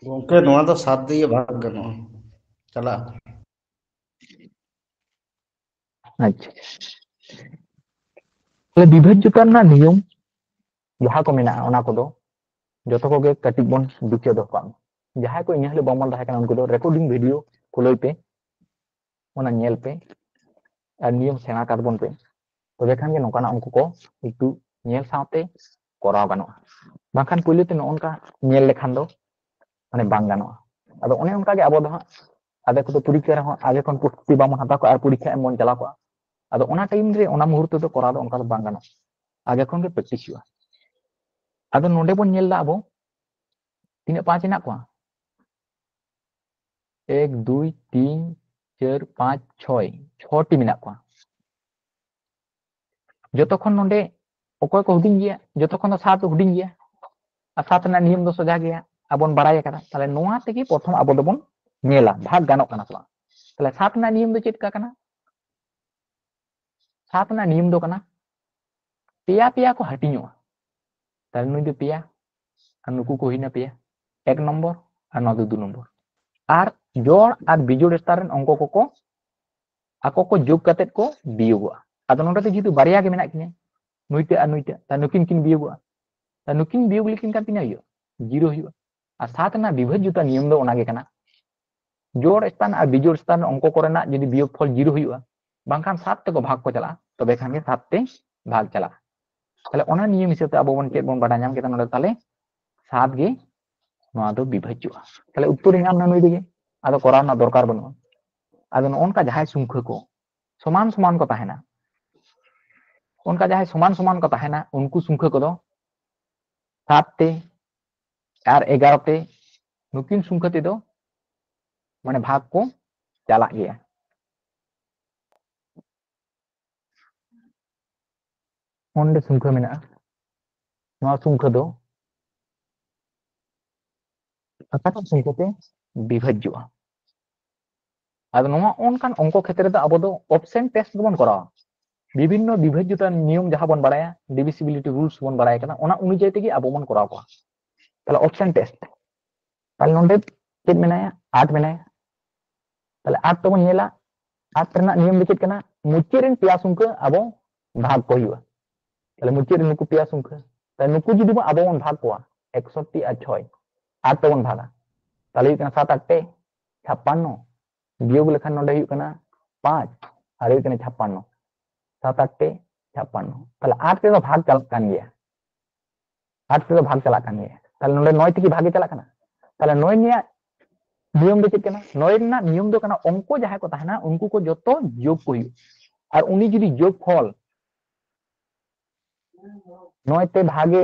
ᱜᱚᱝᱠᱮ, ᱱᱚᱣᱟ ᱫᱚ ᱥᱟᱛ ᱫᱤᱭᱮ ᱵᱷᱟᱜᱽ ᱜᱟᱱᱚᱜᱼᱟ᱾ ᱪᱟᱞᱟᱜᱼᱟ᱾ ᱟᱪᱪᱷᱟ, ᱛᱟᱦᱞᱮ ᱵᱤᱵᱷᱟᱡᱽᱡᱚᱛᱟ ᱨᱮᱱᱟᱜ ᱱᱤᱭᱚᱢ ᱡᱟᱦᱟᱸ ᱠᱚ ᱢᱮᱱᱟᱜᱼᱟ, ᱚᱱᱟ ᱠᱚᱫᱚ ᱡᱚᱛᱚ ᱠᱚᱜᱮ ᱠᱟᱹᱴᱤᱡ ᱵᱚᱱ ᱫᱤᱥᱟᱹ ᱫᱚᱦᱚ ᱠᱟᱜ ᱢᱟ᱾ ᱡᱟᱦᱟᱸᱭ ᱠᱚ ᱤᱧ ᱦᱤᱞᱳᱜ ᱵᱟᱢᱚᱱ ᱛᱟᱦᱮᱸ ᱠᱟᱱᱟ, ᱩᱱᱠᱩ ᱫᱚ recording video ᱠᱷᱩᱞᱟᱹᱭ ᱯᱮ, ᱚᱱᱟ ᱧᱮᱞ ᱯᱮ ᱟᱨ ᱱᱤᱭᱚᱢ ᱥᱮᱬᱟ ᱠᱟᱛ ᱵᱚᱱ ᱯᱮ᱾ ᱛᱚᱵᱮ ᱠᱷᱟᱱ ᱜᱮ ᱱᱚᱝᱠᱟᱱᱟᱜ ᱚᱝᱠᱚ ᱠᱚ ᱮᱠᱴᱩ ᱧᱮᱞ ᱥᱟᱶᱛᱮ ᱠᱚᱨᱟᱣ ᱜᱟᱱᱚᱜᱼᱟ᱾ ᱵᱟᱝᱠᱷᱟᱱ ᱯᱳᱭᱞᱳ ᱛᱮ ᱱᱚᱜᱼᱚ ᱱᱚᱝᱠᱟ ᱧᱮᱞ ᱞᱮᱠᱷᱟᱱ ᱫᱚ ᱢᱟᱱᱮ ᱵᱟᱝ ᱜᱟᱱᱚᱜᱼᱟ᱾ ᱟᱫᱚ ᱚᱱᱮ ᱚᱱᱠᱟ ᱜᱮ ᱟᱵᱚ ᱫᱚ ᱦᱟᱸᱜ ᱟᱫᱮ ᱠᱚᱫᱚ ᱯᱚᱨᱤᱠᱠᱷᱟ ᱨᱮᱦᱚᱸ ᱟᱜᱮ ᱠᱷᱚᱱ ᱯᱨᱚᱥᱛᱩᱛᱤ ᱵᱟᱵᱚᱱ ᱦᱟᱛᱟᱣ ᱠᱚᱜᱼᱟ ᱟᱨ ᱯᱚᱨᱤᱠᱠᱷᱟ ᱮᱢ ᱵᱚᱱ ᱪᱟᱞᱟᱣ ᱠᱚᱜᱼᱟ᱾ ᱟᱫᱚ ᱚᱱᱟ time ᱨᱮ ᱚᱱᱟ ᱢᱩᱦᱩᱨᱛᱚ ᱫᱚ ᱠᱚᱨᱟᱣ ᱫᱚ ᱚᱱᱠᱟ ᱫᱚ ᱵᱟᱝ ᱜᱟᱱᱚᱜᱼᱟ᱾ ᱟᱜᱮ ᱠᱷᱚᱱ ᱜᱮ practice ᱦᱩᱭᱩᱜᱼᱟ᱾ ᱟᱫᱚ ᱱᱚᱰᱮ ᱵᱚᱱ ᱧᱮᱞ ᱮᱫᱟ ᱟᱵᱚ ᱛᱤᱱᱟᱹᱜ ᱯᱟᱸᱪ ᱦᱮᱱᱟᱜ ᱠᱚᱣᱟ? ᱮᱠ, ᱫᱩᱭ, ᱛᱤᱱ, ᱪᱟᱨ, ᱯᱟᱸᱪ, ᱪᱷᱚᱭ, ᱪᱷᱚᱴᱤ ᱢᱮᱱᱟᱜ ᱠᱚᱣᱟ᱾ ᱡᱚᱛᱚ ᱠᱷᱚᱱ ᱱᱚᱰᱮ ᱚᱠᱚᱭ ᱠᱚ ᱦᱩᱰᱤᱧ ᱜᱮᱭᱟ? ᱡᱚᱛᱚ ᱠᱷᱚᱱ ᱫᱚ ᱥᱟᱛ ᱦᱩᱰᱤᱧ ᱜᱮᱭᱟ᱾ ᱟᱨ ᱥᱟᱛ ᱨᱮᱱᱟᱜ ᱱᱤᱭᱚᱢ ᱫᱚ ᱥᱚᱡᱟ ᱜᱮᱭᱟ, ᱟᱵᱚᱱ ᱵᱟᱲᱟᱭ ᱟᱠᱟᱫᱟ᱾ ᱛᱟᱦᱞᱮ ᱱᱚᱣᱟ ᱛᱮᱜᱮ ᱯᱨᱚᱛᱷᱚᱢ ᱟᱵᱚ ᱫᱚᱵᱚᱱ ᱧᱮᱞᱟ ᱵᱷᱟᱜᱽ ᱜᱟᱱᱚᱜ ᱠᱟᱱᱟ ᱥᱮ ᱵᱟᱝ᱾ ᱛᱟᱦᱞᱮ ᱥᱟᱛ ᱨᱮᱱᱟᱜ ᱱᱤᱭᱚᱢ ᱫᱚ ᱪᱮᱫ ᱞᱮᱠᱟ ᱠᱟᱱᱟ? ᱥᱟᱛ ᱨᱮᱱᱟᱜ ᱱᱤᱭᱚᱢ ᱫᱚ ᱠᱟᱱᱟ, ᱯᱮᱭᱟ ᱯᱮᱭᱟ ᱠᱚ ᱦᱟᱹᱴᱤᱧᱚᱜᱼᱟ᱾ ᱛᱟᱦᱞᱮ ᱱᱩᱭ ᱫᱚ ᱯᱮᱭᱟ, ᱟᱨ ᱱᱩᱠᱩ ᱠᱚ ᱦᱩᱭᱱᱟ ᱯᱮᱭᱟ, ᱮᱠ ᱱᱚᱢᱵᱚᱨ, ᱟᱨ ᱱᱚᱣᱟ ᱫᱚ ᱫᱩ ᱱᱚᱢᱵᱚᱨ᱾ ᱟᱨ ᱡᱚᱲ ᱟᱨ ᱵᱤᱡᱳᱲ ᱥᱛᱷᱟᱱ ᱨᱮᱱ ᱚᱝᱠᱚ ᱠᱚᱠᱚ ᱟᱠᱚ ᱠᱚ ᱡᱳᱜᱽ ᱠᱟᱛᱮᱫ ᱠᱚ ᱵᱤᱭᱳᱜᱚᱜᱼᱟ᱾ ᱟᱫᱚ ᱱᱚᱰᱮ ᱫᱚ ᱡᱮᱦᱮᱛᱩ ᱵᱟᱨᱭᱟ ᱜᱮ ᱢᱮᱱᱟᱜ ᱠᱤᱱᱟ, ᱱᱩᱭᱴᱟᱜ ᱟᱨ ᱱᱩᱭᱴᱟᱜ, ᱛᱟᱦᱞᱮ ᱱᱩᱠᱤᱱ ᱠᱤᱱ ᱵᱤᱭᱳᱜᱚᱜᱼᱟ᱾ ᱛᱟᱦᱞᱮ ᱱᱩᱠᱤᱱ ᱵᱤᱭᱳᱜᱽ ᱞᱮᱠᱤᱱ ᱠᱷᱟᱱ ᱛᱤᱱᱟᱹᱜ ᱦᱩᱭᱩᱜᱼᱟ? ᱡᱤᱨᱳ ᱦᱩᱭᱩᱜᱼᱟ᱾ ᱟᱨ ᱥᱟᱛ ᱨᱮᱱᱟᱜ ᱵᱤᱵᱷᱟᱡᱽᱡᱚᱛᱟ ᱱᱤᱭᱚᱢ ᱫᱚ ᱚᱱᱟ ᱜᱮ ᱠᱟᱱᱟ, ᱡᱳᱲ ᱥᱛᱷᱟᱱ ᱟᱨ ᱵᱤᱡᱳᱲ ᱥᱛᱷᱟᱱ ᱚᱝᱠᱚ ᱠᱚᱨᱮᱱᱟᱜ ᱡᱩᱫᱤ ᱵᱤᱭᱳᱜᱽ ᱯᱷᱚᱞ ᱡᱤᱨᱳ ᱦᱩᱭᱩᱜᱼᱟ, ᱵᱟᱝᱠᱷᱟᱱ ᱥᱟᱛ ᱛᱮᱠᱚ ᱵᱷᱟᱜᱽ ᱠᱚ ᱪᱟᱞᱟᱜᱼᱟ, ᱛᱚᱵᱮ ᱠᱷᱟᱱ ᱜᱮ ᱥᱟᱛ ᱛᱮ ᱵᱷᱟᱜᱽ ᱪᱟᱞᱟᱜᱼᱟ᱾ ᱛᱟᱦᱞᱮ ᱚᱱᱟ ᱱᱤᱭᱚᱢ ᱦᱤᱥᱟᱹᱵ ᱛᱮ ᱟᱵᱚ ᱵᱚᱱ ᱪᱮᱫ ᱵᱚᱱ ᱵᱟᱰᱟᱭ ᱧᱟᱢ ᱠᱮᱫᱟ ᱱᱚᱰᱮ? ᱛᱟᱦᱞᱮ ᱥᱟᱛ ᱜᱮ ᱱᱚᱣᱟ ᱫᱚ ᱵᱤᱵᱷᱟᱡᱽᱡᱚᱜᱼᱟ᱾ ᱛᱟᱦᱞᱮ ᱩᱛᱛᱚᱨ ᱤᱧ ᱮᱢ ᱱᱟ ᱱᱩᱭ ᱨᱮᱜᱮ, ᱟᱫᱚ ᱠᱚᱨᱟᱣ ᱨᱮᱱᱟᱜ ᱫᱚᱨᱠᱟᱨ ᱵᱟᱹᱱᱩᱜᱼᱟ᱾ ᱟᱫᱚ ᱱᱚᱜᱼᱚ ᱱᱚᱝᱠᱟ ᱡᱟᱦᱟᱸᱭ ᱥᱚᱝᱠᱷᱟ ᱠᱚ ᱥᱚᱢᱟᱱ ᱥᱚᱢᱟᱱ ᱠᱚ ᱛᱟᱦᱮᱱᱟ, ᱚᱱᱠᱟ ᱡᱟᱦᱟᱸᱭ ᱥᱚᱢᱟᱱ ᱥᱚᱢᱟᱱ ᱠᱚ ᱛᱟᱦᱮᱱᱟ, ᱩᱱᱠᱩ ᱥᱚᱝᱠᱷᱟ ᱠᱚᱫᱚ ᱥᱟᱛ ᱛᱮ ᱟᱨ ᱮᱜᱟᱨᱚ ᱛᱮ ᱱᱩᱠᱤᱱ ᱥᱚᱝᱠᱷᱟ ᱛᱮᱫᱚ ᱢᱟᱱᱮ ᱵᱷᱟᱜᱽ ᱠᱚ ᱪᱟᱞᱟᱜ ᱜᱮᱭᱟ᱾ ᱚᱸᱰᱮ ᱥᱚᱝᱠᱷᱟ ᱢᱮᱱᱟᱜᱼᱟ, ᱱᱚᱣᱟ ᱥᱚᱝᱠᱷᱟ ᱫᱚ ᱚᱠᱟᱴᱟᱜ ᱥᱚᱝᱠᱷᱟ ᱛᱮ ᱵᱤᱵᱷᱟᱡᱽᱡᱚᱜᱼᱟ? ᱟᱫᱚ ᱱᱚᱣᱟ ᱚᱱᱠᱟᱱ ᱚᱝᱠᱚ ᱠᱷᱮᱛᱨᱮ ᱫᱚ ᱟᱵᱚ ᱫᱚ option test ᱜᱮᱵᱚᱱ ᱠᱚᱨᱟᱣᱟ᱾ ᱵᱤᱵᱷᱤᱱᱱᱚ ᱵᱤᱵᱷᱟᱡᱽᱡᱚᱛᱟ ᱱᱤᱭᱚᱢ ᱡᱟᱦᱟᱸ ᱵᱚᱱ ᱵᱟᱲᱟᱭᱟ, divisibility rules ᱵᱚᱱ ᱵᱟᱲᱟᱭ ᱠᱟᱱᱟ, ᱚᱱᱟ ᱚᱱᱩᱡᱟᱭᱤ ᱛᱮᱜᱮ ᱟᱵᱚ ᱵᱚᱱ ᱠᱚᱨᱟᱣ ᱠᱚᱣᱟ᱾ ᱛᱟᱦᱞᱮ option test, ᱛᱟᱦᱞᱮ ᱱᱚᱰᱮ ᱪᱮᱫ ᱢᱮᱱᱟᱭᱟ? ᱟᱴ ᱢᱮᱱᱟᱭᱟ᱾ ᱛᱟᱦᱞᱮ ᱟᱴ ᱛᱮᱵᱚᱱ ᱧᱮᱞᱟ, ᱟᱴ ᱨᱮᱱᱟᱜ ᱱᱤᱭᱚᱢ ᱫᱚ ᱪᱮᱫ ᱠᱟᱱᱟ? ᱢᱩᱪᱟᱹᱫ ᱨᱮᱱ ᱯᱮᱭᱟ ᱥᱚᱝᱠᱷᱟ ᱟᱵᱚ ᱵᱷᱟᱜᱽ ᱠᱚ ᱦᱩᱭᱩᱜᱼᱟ᱾ ᱛᱟᱦᱞᱮ ᱢᱩᱪᱟᱹᱫ ᱨᱮ ᱱᱩᱠᱩ ᱯᱮᱭᱟ ᱥᱚᱝᱠᱷᱟ, ᱛᱟᱦᱞᱮ ᱱᱩᱠᱩ ᱡᱩᱫᱤ ᱵᱚᱱ ᱟᱵᱚ ᱵᱚᱱ ᱵᱷᱟᱜᱽ ᱠᱚᱣᱟ ᱮᱠᱥᱚᱴᱴᱤ ᱟᱨ ᱪᱷᱚᱭ, ᱟᱴ ᱛᱮᱵᱚᱱ ᱵᱷᱟᱜᱟ, ᱛᱟᱦᱞᱮ ᱦᱩᱭᱩᱜ ᱠᱟᱱᱟ ᱥᱟᱛ ᱟᱴ ᱛᱮ ᱪᱷᱟᱯᱯᱟᱱᱱᱚ, ᱵᱤᱭᱳᱜ ᱞᱮᱠᱷᱟᱱ ᱱᱚᱰᱮ ᱦᱩᱭᱩᱜ ᱠᱟᱱᱟ ᱯᱟᱸᱪ ᱟᱨ ᱦᱩᱭᱩᱜ ᱠᱟᱱᱟ ᱪᱷᱟᱯᱯᱟᱱᱱᱚ, ᱥᱟᱛ ᱟᱴ ᱛᱮ ᱪᱷᱟᱯᱯᱟᱱᱱᱚ᱾ ᱛᱟᱦᱞᱮ ᱟᱴ ᱛᱮᱫᱚ ᱵᱷᱟᱜᱽ ᱪᱟᱞᱟᱜ ᱠᱟᱱ ᱜᱮᱭᱟ, ᱟᱴ ᱛᱮᱫᱚ ᱵᱷᱟᱜᱽ ᱪᱟᱞᱟᱜ ᱠᱟᱱ ᱜᱮᱭᱟ᱾ ᱛᱟᱦᱞᱮ ᱱᱚᱰᱮ ᱱᱚᱭ ᱛᱮᱜᱮ ᱵᱷᱟᱜᱽ ᱮ ᱪᱟᱞᱟᱜ ᱠᱟᱱᱟ᱾ ᱛᱟᱦᱞᱮ ᱱᱚᱭ ᱨᱮᱱᱟᱜ ᱱᱤᱭᱚᱢ ᱫᱚ ᱪᱮᱫ ᱠᱟᱱᱟ? ᱱᱚᱭ ᱨᱮᱱᱟᱜ ᱱᱤᱭᱚᱢ ᱫᱚ ᱠᱟᱱᱟ ᱚᱝᱠᱚ ᱡᱟᱦᱟᱸᱭ ᱠᱚ ᱛᱟᱦᱮᱱᱟ ᱩᱱᱠᱩ ᱠᱚ ᱡᱚᱛᱚ ᱡᱳᱜᱽ ᱠᱚ ᱦᱩᱭᱩᱜᱼᱟ, ᱟᱨ ᱩᱱᱤ ᱡᱩᱫᱤ ᱡᱳᱜᱽ ᱯᱷᱚᱞ ᱱᱚᱭ ᱛᱮ ᱵᱷᱟᱜᱮ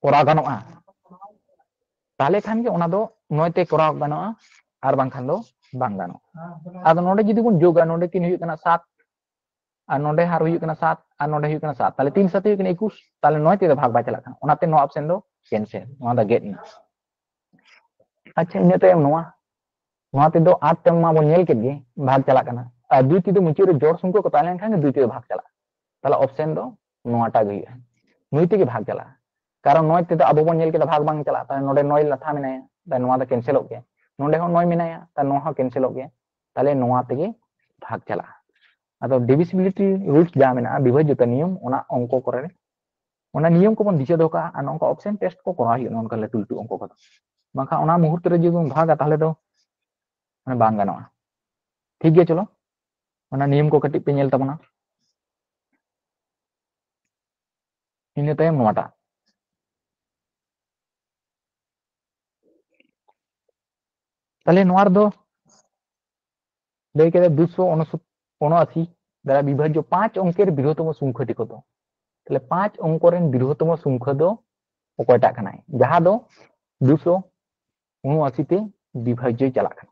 ᱠᱚᱨᱟᱣ ᱜᱟᱱᱚᱜᱼᱟ, ᱛᱟᱦᱞᱮ ᱠᱷᱟᱱ ᱜᱮ ᱚᱱᱟ ᱫᱚ ᱱᱚᱭ ᱛᱮ ᱠᱚᱨᱟᱣ ᱜᱟᱱᱚᱜᱼᱟ, ᱟᱨ ᱵᱟᱝᱠᱷᱟᱱ ᱫᱚ ᱵᱟᱝ ᱜᱟᱱᱚᱜᱼᱟ᱾ ᱟᱫᱚ ᱱᱚᱰᱮ ᱡᱩᱫᱤ ᱵᱚᱱ ᱡᱳᱜᱟ, ᱱᱚᱰᱮ ᱠᱤᱱ ᱦᱩᱭᱩᱜ ᱠᱟᱱᱟ ᱥᱟᱛ, ᱟᱨ ᱱᱚᱰᱮ ᱟᱨ ᱦᱩᱭᱩᱜ ᱠᱟᱱᱟ ᱥᱟᱛ, ᱟᱨ ᱱᱚᱰᱮ ᱦᱩᱭᱩᱜ ᱠᱟᱱᱟ ᱥᱟᱛ, ᱛᱟᱦᱞᱮ ᱛᱤᱱ ᱥᱟᱛᱮ ᱦᱩᱭᱩᱜ ᱠᱟᱱᱟ ᱮᱠᱩᱥ, ᱛᱟᱦᱞᱮ ᱱᱚᱭ ᱛᱮᱫᱚ ᱵᱷᱟᱜᱽ ᱵᱟᱭ ᱪᱟᱞᱟᱜ ᱠᱟᱱᱟ, ᱚᱱᱟᱛᱮ ᱱᱚᱣᱟ ᱚᱯᱥᱮᱱ ᱫᱚ ᱠᱮᱱᱥᱮᱞ, ᱱᱚᱣᱟ ᱫᱚ ᱜᱮᱫ ᱮᱱᱟ᱾ ᱟᱪᱪᱷᱟ, ᱤᱱᱟᱹ ᱛᱟᱭᱚᱢ ᱱᱚᱣᱟ, ᱱᱚᱣᱟ ᱛᱮᱫᱚ ᱟᱴ ᱛᱮ ᱢᱟ ᱵᱚᱱ ᱧᱮᱞ ᱠᱮᱫ ᱜᱮ ᱵᱷᱟᱜᱽ ᱪᱟᱞᱟᱜ ᱠᱟᱱᱟ, ᱟᱨ ᱫᱩᱭ ᱛᱮᱫᱚ ᱢᱩᱪᱟᱹᱫ ᱨᱮ ᱡᱚᱲ ᱥᱚᱝᱠᱷᱟ ᱠᱚ ᱛᱟᱦᱮᱸ ᱞᱮᱱᱠᱷᱟᱱ ᱜᱮ ᱫᱩᱭ ᱛᱮᱫᱚ ᱵᱷᱟᱜᱽ ᱪᱟᱞᱟᱜᱼᱟ᱾ ᱛᱟᱦᱞᱮ ᱚᱯᱥᱮᱱ ᱫᱚ ᱱᱚᱣᱟᱴᱟᱜ ᱜᱮ ᱦᱩᱭᱩᱜᱼᱟ, ᱱᱩᱭ ᱛᱮᱜᱮ ᱵᱷᱟᱜᱽ ᱪᱟᱞᱟᱜᱼᱟ᱾ ᱠᱟᱨᱚᱱ ᱱᱚᱭ ᱛᱮᱫᱚ ᱟᱵᱚ ᱵᱚᱱ ᱧᱮᱞ ᱠᱮᱫᱟ ᱵᱷᱟᱜᱽ ᱵᱟᱝ ᱪᱟᱞᱟᱜᱼᱟ, ᱛᱟᱦᱞᱮ ᱱᱚᱰᱮ ᱱᱚᱭ ᱞᱟᱛᱷᱟ ᱢᱮᱱᱟᱭᱟ, ᱛᱟᱦᱞᱮ ᱱᱚᱣᱟ ᱫᱚ ᱠᱮᱱᱥᱮᱞᱚᱜ ᱜᱮᱭᱟ᱾ ᱱᱚᱰᱮ ᱦᱚᱸ ᱱᱚᱭ ᱢᱮᱱᱟᱭᱟ, ᱛᱟᱦᱞᱮ ᱱᱚᱣᱟ ᱦᱚᱸ ᱠᱮᱱᱥᱮᱞᱚᱜ ᱜᱮᱭᱟ᱾ ᱛᱟᱦᱞᱮ ᱱᱚᱣᱟ ᱛᱮᱜᱮ ᱵᱷᱟᱜᱽ ᱪᱟᱞᱟᱜᱼᱟ᱾ ᱟᱫᱚ divisibility rules ᱡᱟ ᱢᱮᱱᱟᱜᱼᱟ, ᱵᱤᱵᱷᱟᱡᱽᱡᱚᱛᱟ ᱱᱤᱭᱚᱢ, ᱚᱱᱟ ᱚᱝᱠᱚ ᱠᱚᱨᱮ ᱚᱱᱟ ᱱᱤᱭᱚᱢ ᱠᱚᱵᱚᱱ ᱫᱤᱥᱟᱹ ᱫᱚᱦᱚ ᱠᱟᱜᱼᱟ, ᱟᱨ ᱱᱚᱝᱠᱟ ᱚᱯᱥᱮᱱ ᱴᱮᱥᱴ ᱠᱚ ᱠᱚᱨᱟᱣ ᱦᱩᱭᱩᱜᱼᱟ, ᱱᱚᱝᱠᱟ ᱞᱟᱹᱴᱩ ᱞᱟᱹᱴᱩ ᱚᱝᱠᱚ ᱠᱚᱫᱚ, ᱵᱟᱝᱠᱷᱟᱱ ᱚᱱᱟ ᱢᱩᱦᱩᱨᱛᱚ ᱨᱮ ᱡᱩᱫᱤ ᱵᱚᱱ ᱵᱷᱟᱜᱟ ᱛᱟᱦᱞᱮ ᱫᱚ ᱢᱟᱱᱮ ᱵᱟᱝ ᱜᱟᱱᱚᱜᱼᱟ᱾ ᱴᱷᱤᱠ ᱜᱮᱭᱟ, ᱪᱚᱞᱚ ᱚᱱᱟ ᱱᱤᱭᱚᱢ ᱠᱚ ᱠᱟᱹᱴᱤᱡ ᱯᱮ ᱧᱮᱞ ᱛᱟᱵᱚᱱᱟ, ᱤᱱᱟᱹ ᱛᱟᱭᱚᱢ ᱱᱚᱣᱟᱴᱟᱜ᱾ ᱛᱟᱦᱞᱮ ᱱᱚᱣᱟ ᱨᱮᱫᱚ ᱞᱟᱹᱭ ᱠᱮᱫᱟ ᱫᱩᱥᱚ ᱩᱱᱚᱟᱥᱤ ᱫᱟᱨᱟ ᱵᱤᱵᱷᱟᱡᱽᱡᱚ ᱯᱟᱸᱪ ᱚᱝᱠᱮᱨ ᱵᱨᱤᱦᱚᱛᱚᱢ ᱥᱚᱝᱠᱷᱟᱴᱤ ᱠᱚᱫᱚ᱾ ᱛᱟᱦᱞᱮ ᱯᱟᱸᱪ ᱚᱝᱠᱚ ᱨᱮᱱ ᱵᱨᱤᱦᱚᱛᱚᱢ ᱥᱚᱝᱠᱷᱟ ᱫᱚ ᱚᱠᱚᱭᱴᱟᱜ ᱠᱟᱱᱟᱭ, ᱡᱟᱦᱟᱸ ᱫᱚ ᱫᱩᱥᱚ ᱩᱱᱚᱟᱥᱤ ᱛᱮ ᱵᱤᱵᱷᱟᱡᱽᱡᱚᱭ ᱪᱟᱞᱟᱜ ᱠᱟᱱᱟ?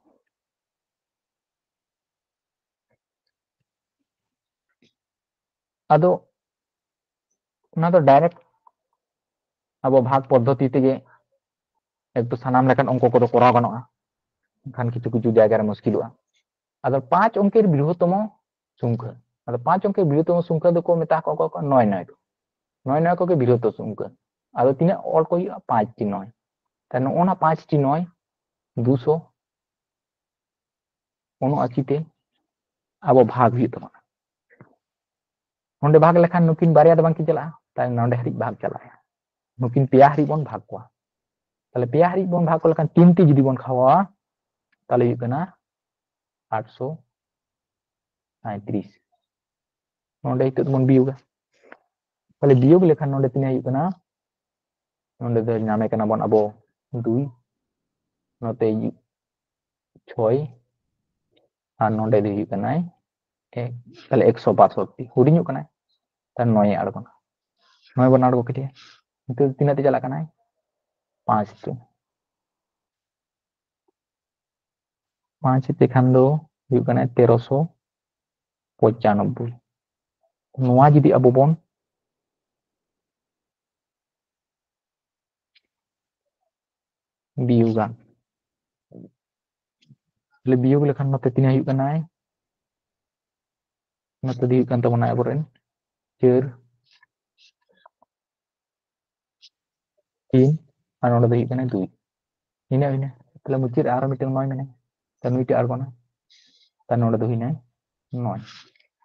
ᱟᱫᱚ ᱚᱱᱟ ᱫᱚ ᱰᱟᱭᱨᱮᱠᱴ ᱟᱵᱚ ᱵᱷᱟᱜᱽ ᱯᱚᱫᱽᱫᱷᱚᱛᱤ ᱛᱮᱜᱮ ᱮᱠᱴᱩ ᱥᱟᱱᱟᱢ ᱞᱮᱠᱟᱱ ᱚᱝᱠᱚ ᱠᱚᱫᱚ ᱠᱚᱨᱟᱣ ᱜᱟᱱᱚᱜᱼᱟ, ᱮᱱᱠᱷᱟᱱ ᱠᱤᱪᱷᱩ ᱠᱤᱪᱷᱩ ᱡᱟᱭᱜᱟ ᱨᱮ ᱢᱩᱥᱠᱤᱞᱚᱜᱼᱟ᱾ ᱟᱫᱚ ᱯᱟᱸᱪ ᱚᱝᱠᱮᱨ ᱵᱨᱤᱦᱚᱛᱚᱢᱚ ᱥᱚᱝᱠᱷᱟ, ᱟᱫᱚ ᱯᱟᱸᱪ ᱚᱝᱠᱮᱨ ᱵᱨᱤᱦᱚᱛᱚᱢᱚ ᱥᱚᱝᱠᱷᱟ ᱫᱚᱠᱚ ᱢᱮᱛᱟ ᱠᱚᱣᱟ ᱠᱚ ᱱᱚᱭ ᱱᱚᱭ ᱠᱚ, ᱱᱚᱭ ᱱᱚᱭ ᱠᱚᱜᱮ ᱵᱨᱤᱦᱚᱛᱚᱢᱚ ᱥᱚᱝᱠᱷᱟ᱾ ᱟᱫᱚ ᱛᱤᱱᱟᱹᱜ ᱚᱞ ᱠᱚ ᱦᱩᱭᱩᱜᱼᱟ? ᱯᱟᱸᱪ ᱴᱤ ᱱᱚᱭ᱾ ᱛᱟᱦᱞᱮ ᱱᱚᱜᱼᱚ ᱱᱟ ᱯᱟᱸᱪ ᱴᱤ ᱱᱚᱭ ᱫᱩᱥᱚ ᱩᱱᱩᱟᱥᱤ ᱛᱮ ᱟᱵᱚ ᱵᱷᱟᱜᱽ ᱦᱩᱭᱩᱜ ᱛᱟᱵᱚᱱᱟ᱾ ᱱᱚᱰᱮ ᱵᱷᱟᱜᱽ ᱞᱮᱠᱷᱟᱱ ᱱᱩᱠᱤᱱ ᱵᱟᱨᱭᱟ ᱫᱚ ᱵᱟᱝᱠᱤᱱ ᱪᱟᱞᱟᱜᱼᱟ, ᱛᱟᱦᱞᱮ ᱱᱚᱰᱮ ᱦᱟᱹᱨᱤᱡ ᱵᱷᱟᱜᱽ ᱪᱟᱞᱟᱜᱼᱟ᱾ ᱱᱩᱠᱤᱱ ᱯᱮᱭᱟ ᱦᱟᱹᱨᱤᱡ ᱵᱚᱱ ᱵᱷᱟᱜᱽ ᱠᱚᱣᱟ᱾ ᱛᱟᱦᱞᱮ ᱯᱮᱭᱟ ᱦᱟᱹᱨᱤᱡ ᱵᱚᱱ ᱵᱷᱟᱜᱽ ᱠᱚ ᱞᱮᱠᱷᱟᱱ ᱛᱤᱱ ᱛᱮ ᱡᱩᱫᱤ ᱵᱚᱱ ᱠᱷᱟᱣᱟᱣᱟ, ᱛᱟᱦᱞᱮ ᱦᱩᱭᱩᱜ ᱠᱟᱱᱟ ᱟᱴᱥᱚ ᱥᱟᱸᱭᱛᱨᱤᱥ᱾ ᱱᱚᱰᱮ ᱱᱤᱛᱚᱜ ᱫᱚᱵᱚᱱ ᱵᱤᱭᱳᱜᱟ᱾ ᱛᱟᱦᱞᱮ ᱵᱤᱭᱳᱜ ᱞᱮᱠᱷᱟᱱ ᱱᱚᱰᱮ ᱛᱤᱱᱟᱹᱜ ᱦᱩᱭᱩᱜ ᱠᱟᱱᱟ? ᱱᱚᱰᱮ ᱫᱚ ᱧᱟᱢᱮ ᱠᱟᱱᱟ ᱵᱚᱱ ᱟᱵᱚ ᱫᱩᱭ, ᱱᱚᱛᱮ ᱪᱷᱚᱭ, ᱟᱨ ᱱᱚᱰᱮ ᱫᱚ ᱦᱩᱭᱩᱜ ᱠᱟᱱᱟᱭ ᱮᱠ, ᱛᱟᱦᱞᱮ ᱮᱠᱥᱚ ᱵᱟᱥᱚᱴᱴᱤ, ᱦᱩᱰᱤᱧᱚᱜ ᱠᱟᱱᱟᱭ, ᱛᱟᱦᱞᱮ ᱱᱚᱭᱮ ᱟᱬᱜᱚᱱᱟ᱾ ᱱᱚᱭ ᱵᱚᱱ ᱟᱬᱜᱚ ᱠᱮᱫᱮᱭᱟ᱾ ᱱᱤᱛᱚᱜ ᱛᱤᱱᱟᱹᱜ ᱛᱮ ᱪᱟᱞᱟᱜ ᱠᱟᱱᱟᱭ? ᱯᱟᱸᱪ ᱛᱮ᱾ ᱯᱟᱸᱪ ᱛᱮᱠᱷᱟᱱ ᱫᱚ ᱦᱩᱭᱩᱜ ᱠᱟᱱᱟ ᱛᱮᱨᱚᱥᱚ ᱯᱚᱸᱪᱟᱱᱚᱵᱵᱳᱭ᱾ ᱱᱚᱣᱟ ᱡᱩᱫᱤ ᱟᱵᱚ ᱵᱚᱱ ᱵᱤᱭᱳᱜᱟ, ᱛᱟᱦᱞᱮ ᱵᱤᱭᱳᱜ ᱞᱮᱠᱷᱟᱱ ᱱᱚᱛᱮ ᱛᱤᱱᱟᱹᱜ ᱦᱩᱭᱩᱜ ᱠᱟᱱᱟᱭ? ᱱᱚᱛᱮ ᱫᱚ ᱦᱩᱭᱩᱜ ᱠᱟᱱ ᱛᱟᱵᱚᱱᱟ ᱟᱵᱚᱨᱮᱱ ᱪᱟᱹᱨ, ᱛᱤᱱ, ᱟᱨ ᱱᱚᱰᱮ ᱫᱚ ᱦᱩᱭᱩᱜ ᱠᱟᱱᱟ ᱫᱩᱭ᱾ ᱱᱤᱱᱟᱹᱜ ᱦᱩᱭᱱᱟ᱾ ᱛᱟᱦᱞᱮ ᱢᱩᱪᱟᱹᱫ ᱨᱮ ᱟᱨᱚ ᱢᱤᱫᱴᱟᱝ ᱱᱚᱭ ᱢᱮᱱᱟᱭᱟ, ᱛᱟᱦᱞᱮ ᱱᱩᱭᱴᱟᱜ ᱟᱬᱜᱚᱱᱟ, ᱛᱟᱦᱞᱮ ᱱᱚᱰᱮ ᱫᱚ ᱦᱩᱭᱱᱟ ᱱᱚᱭ᱾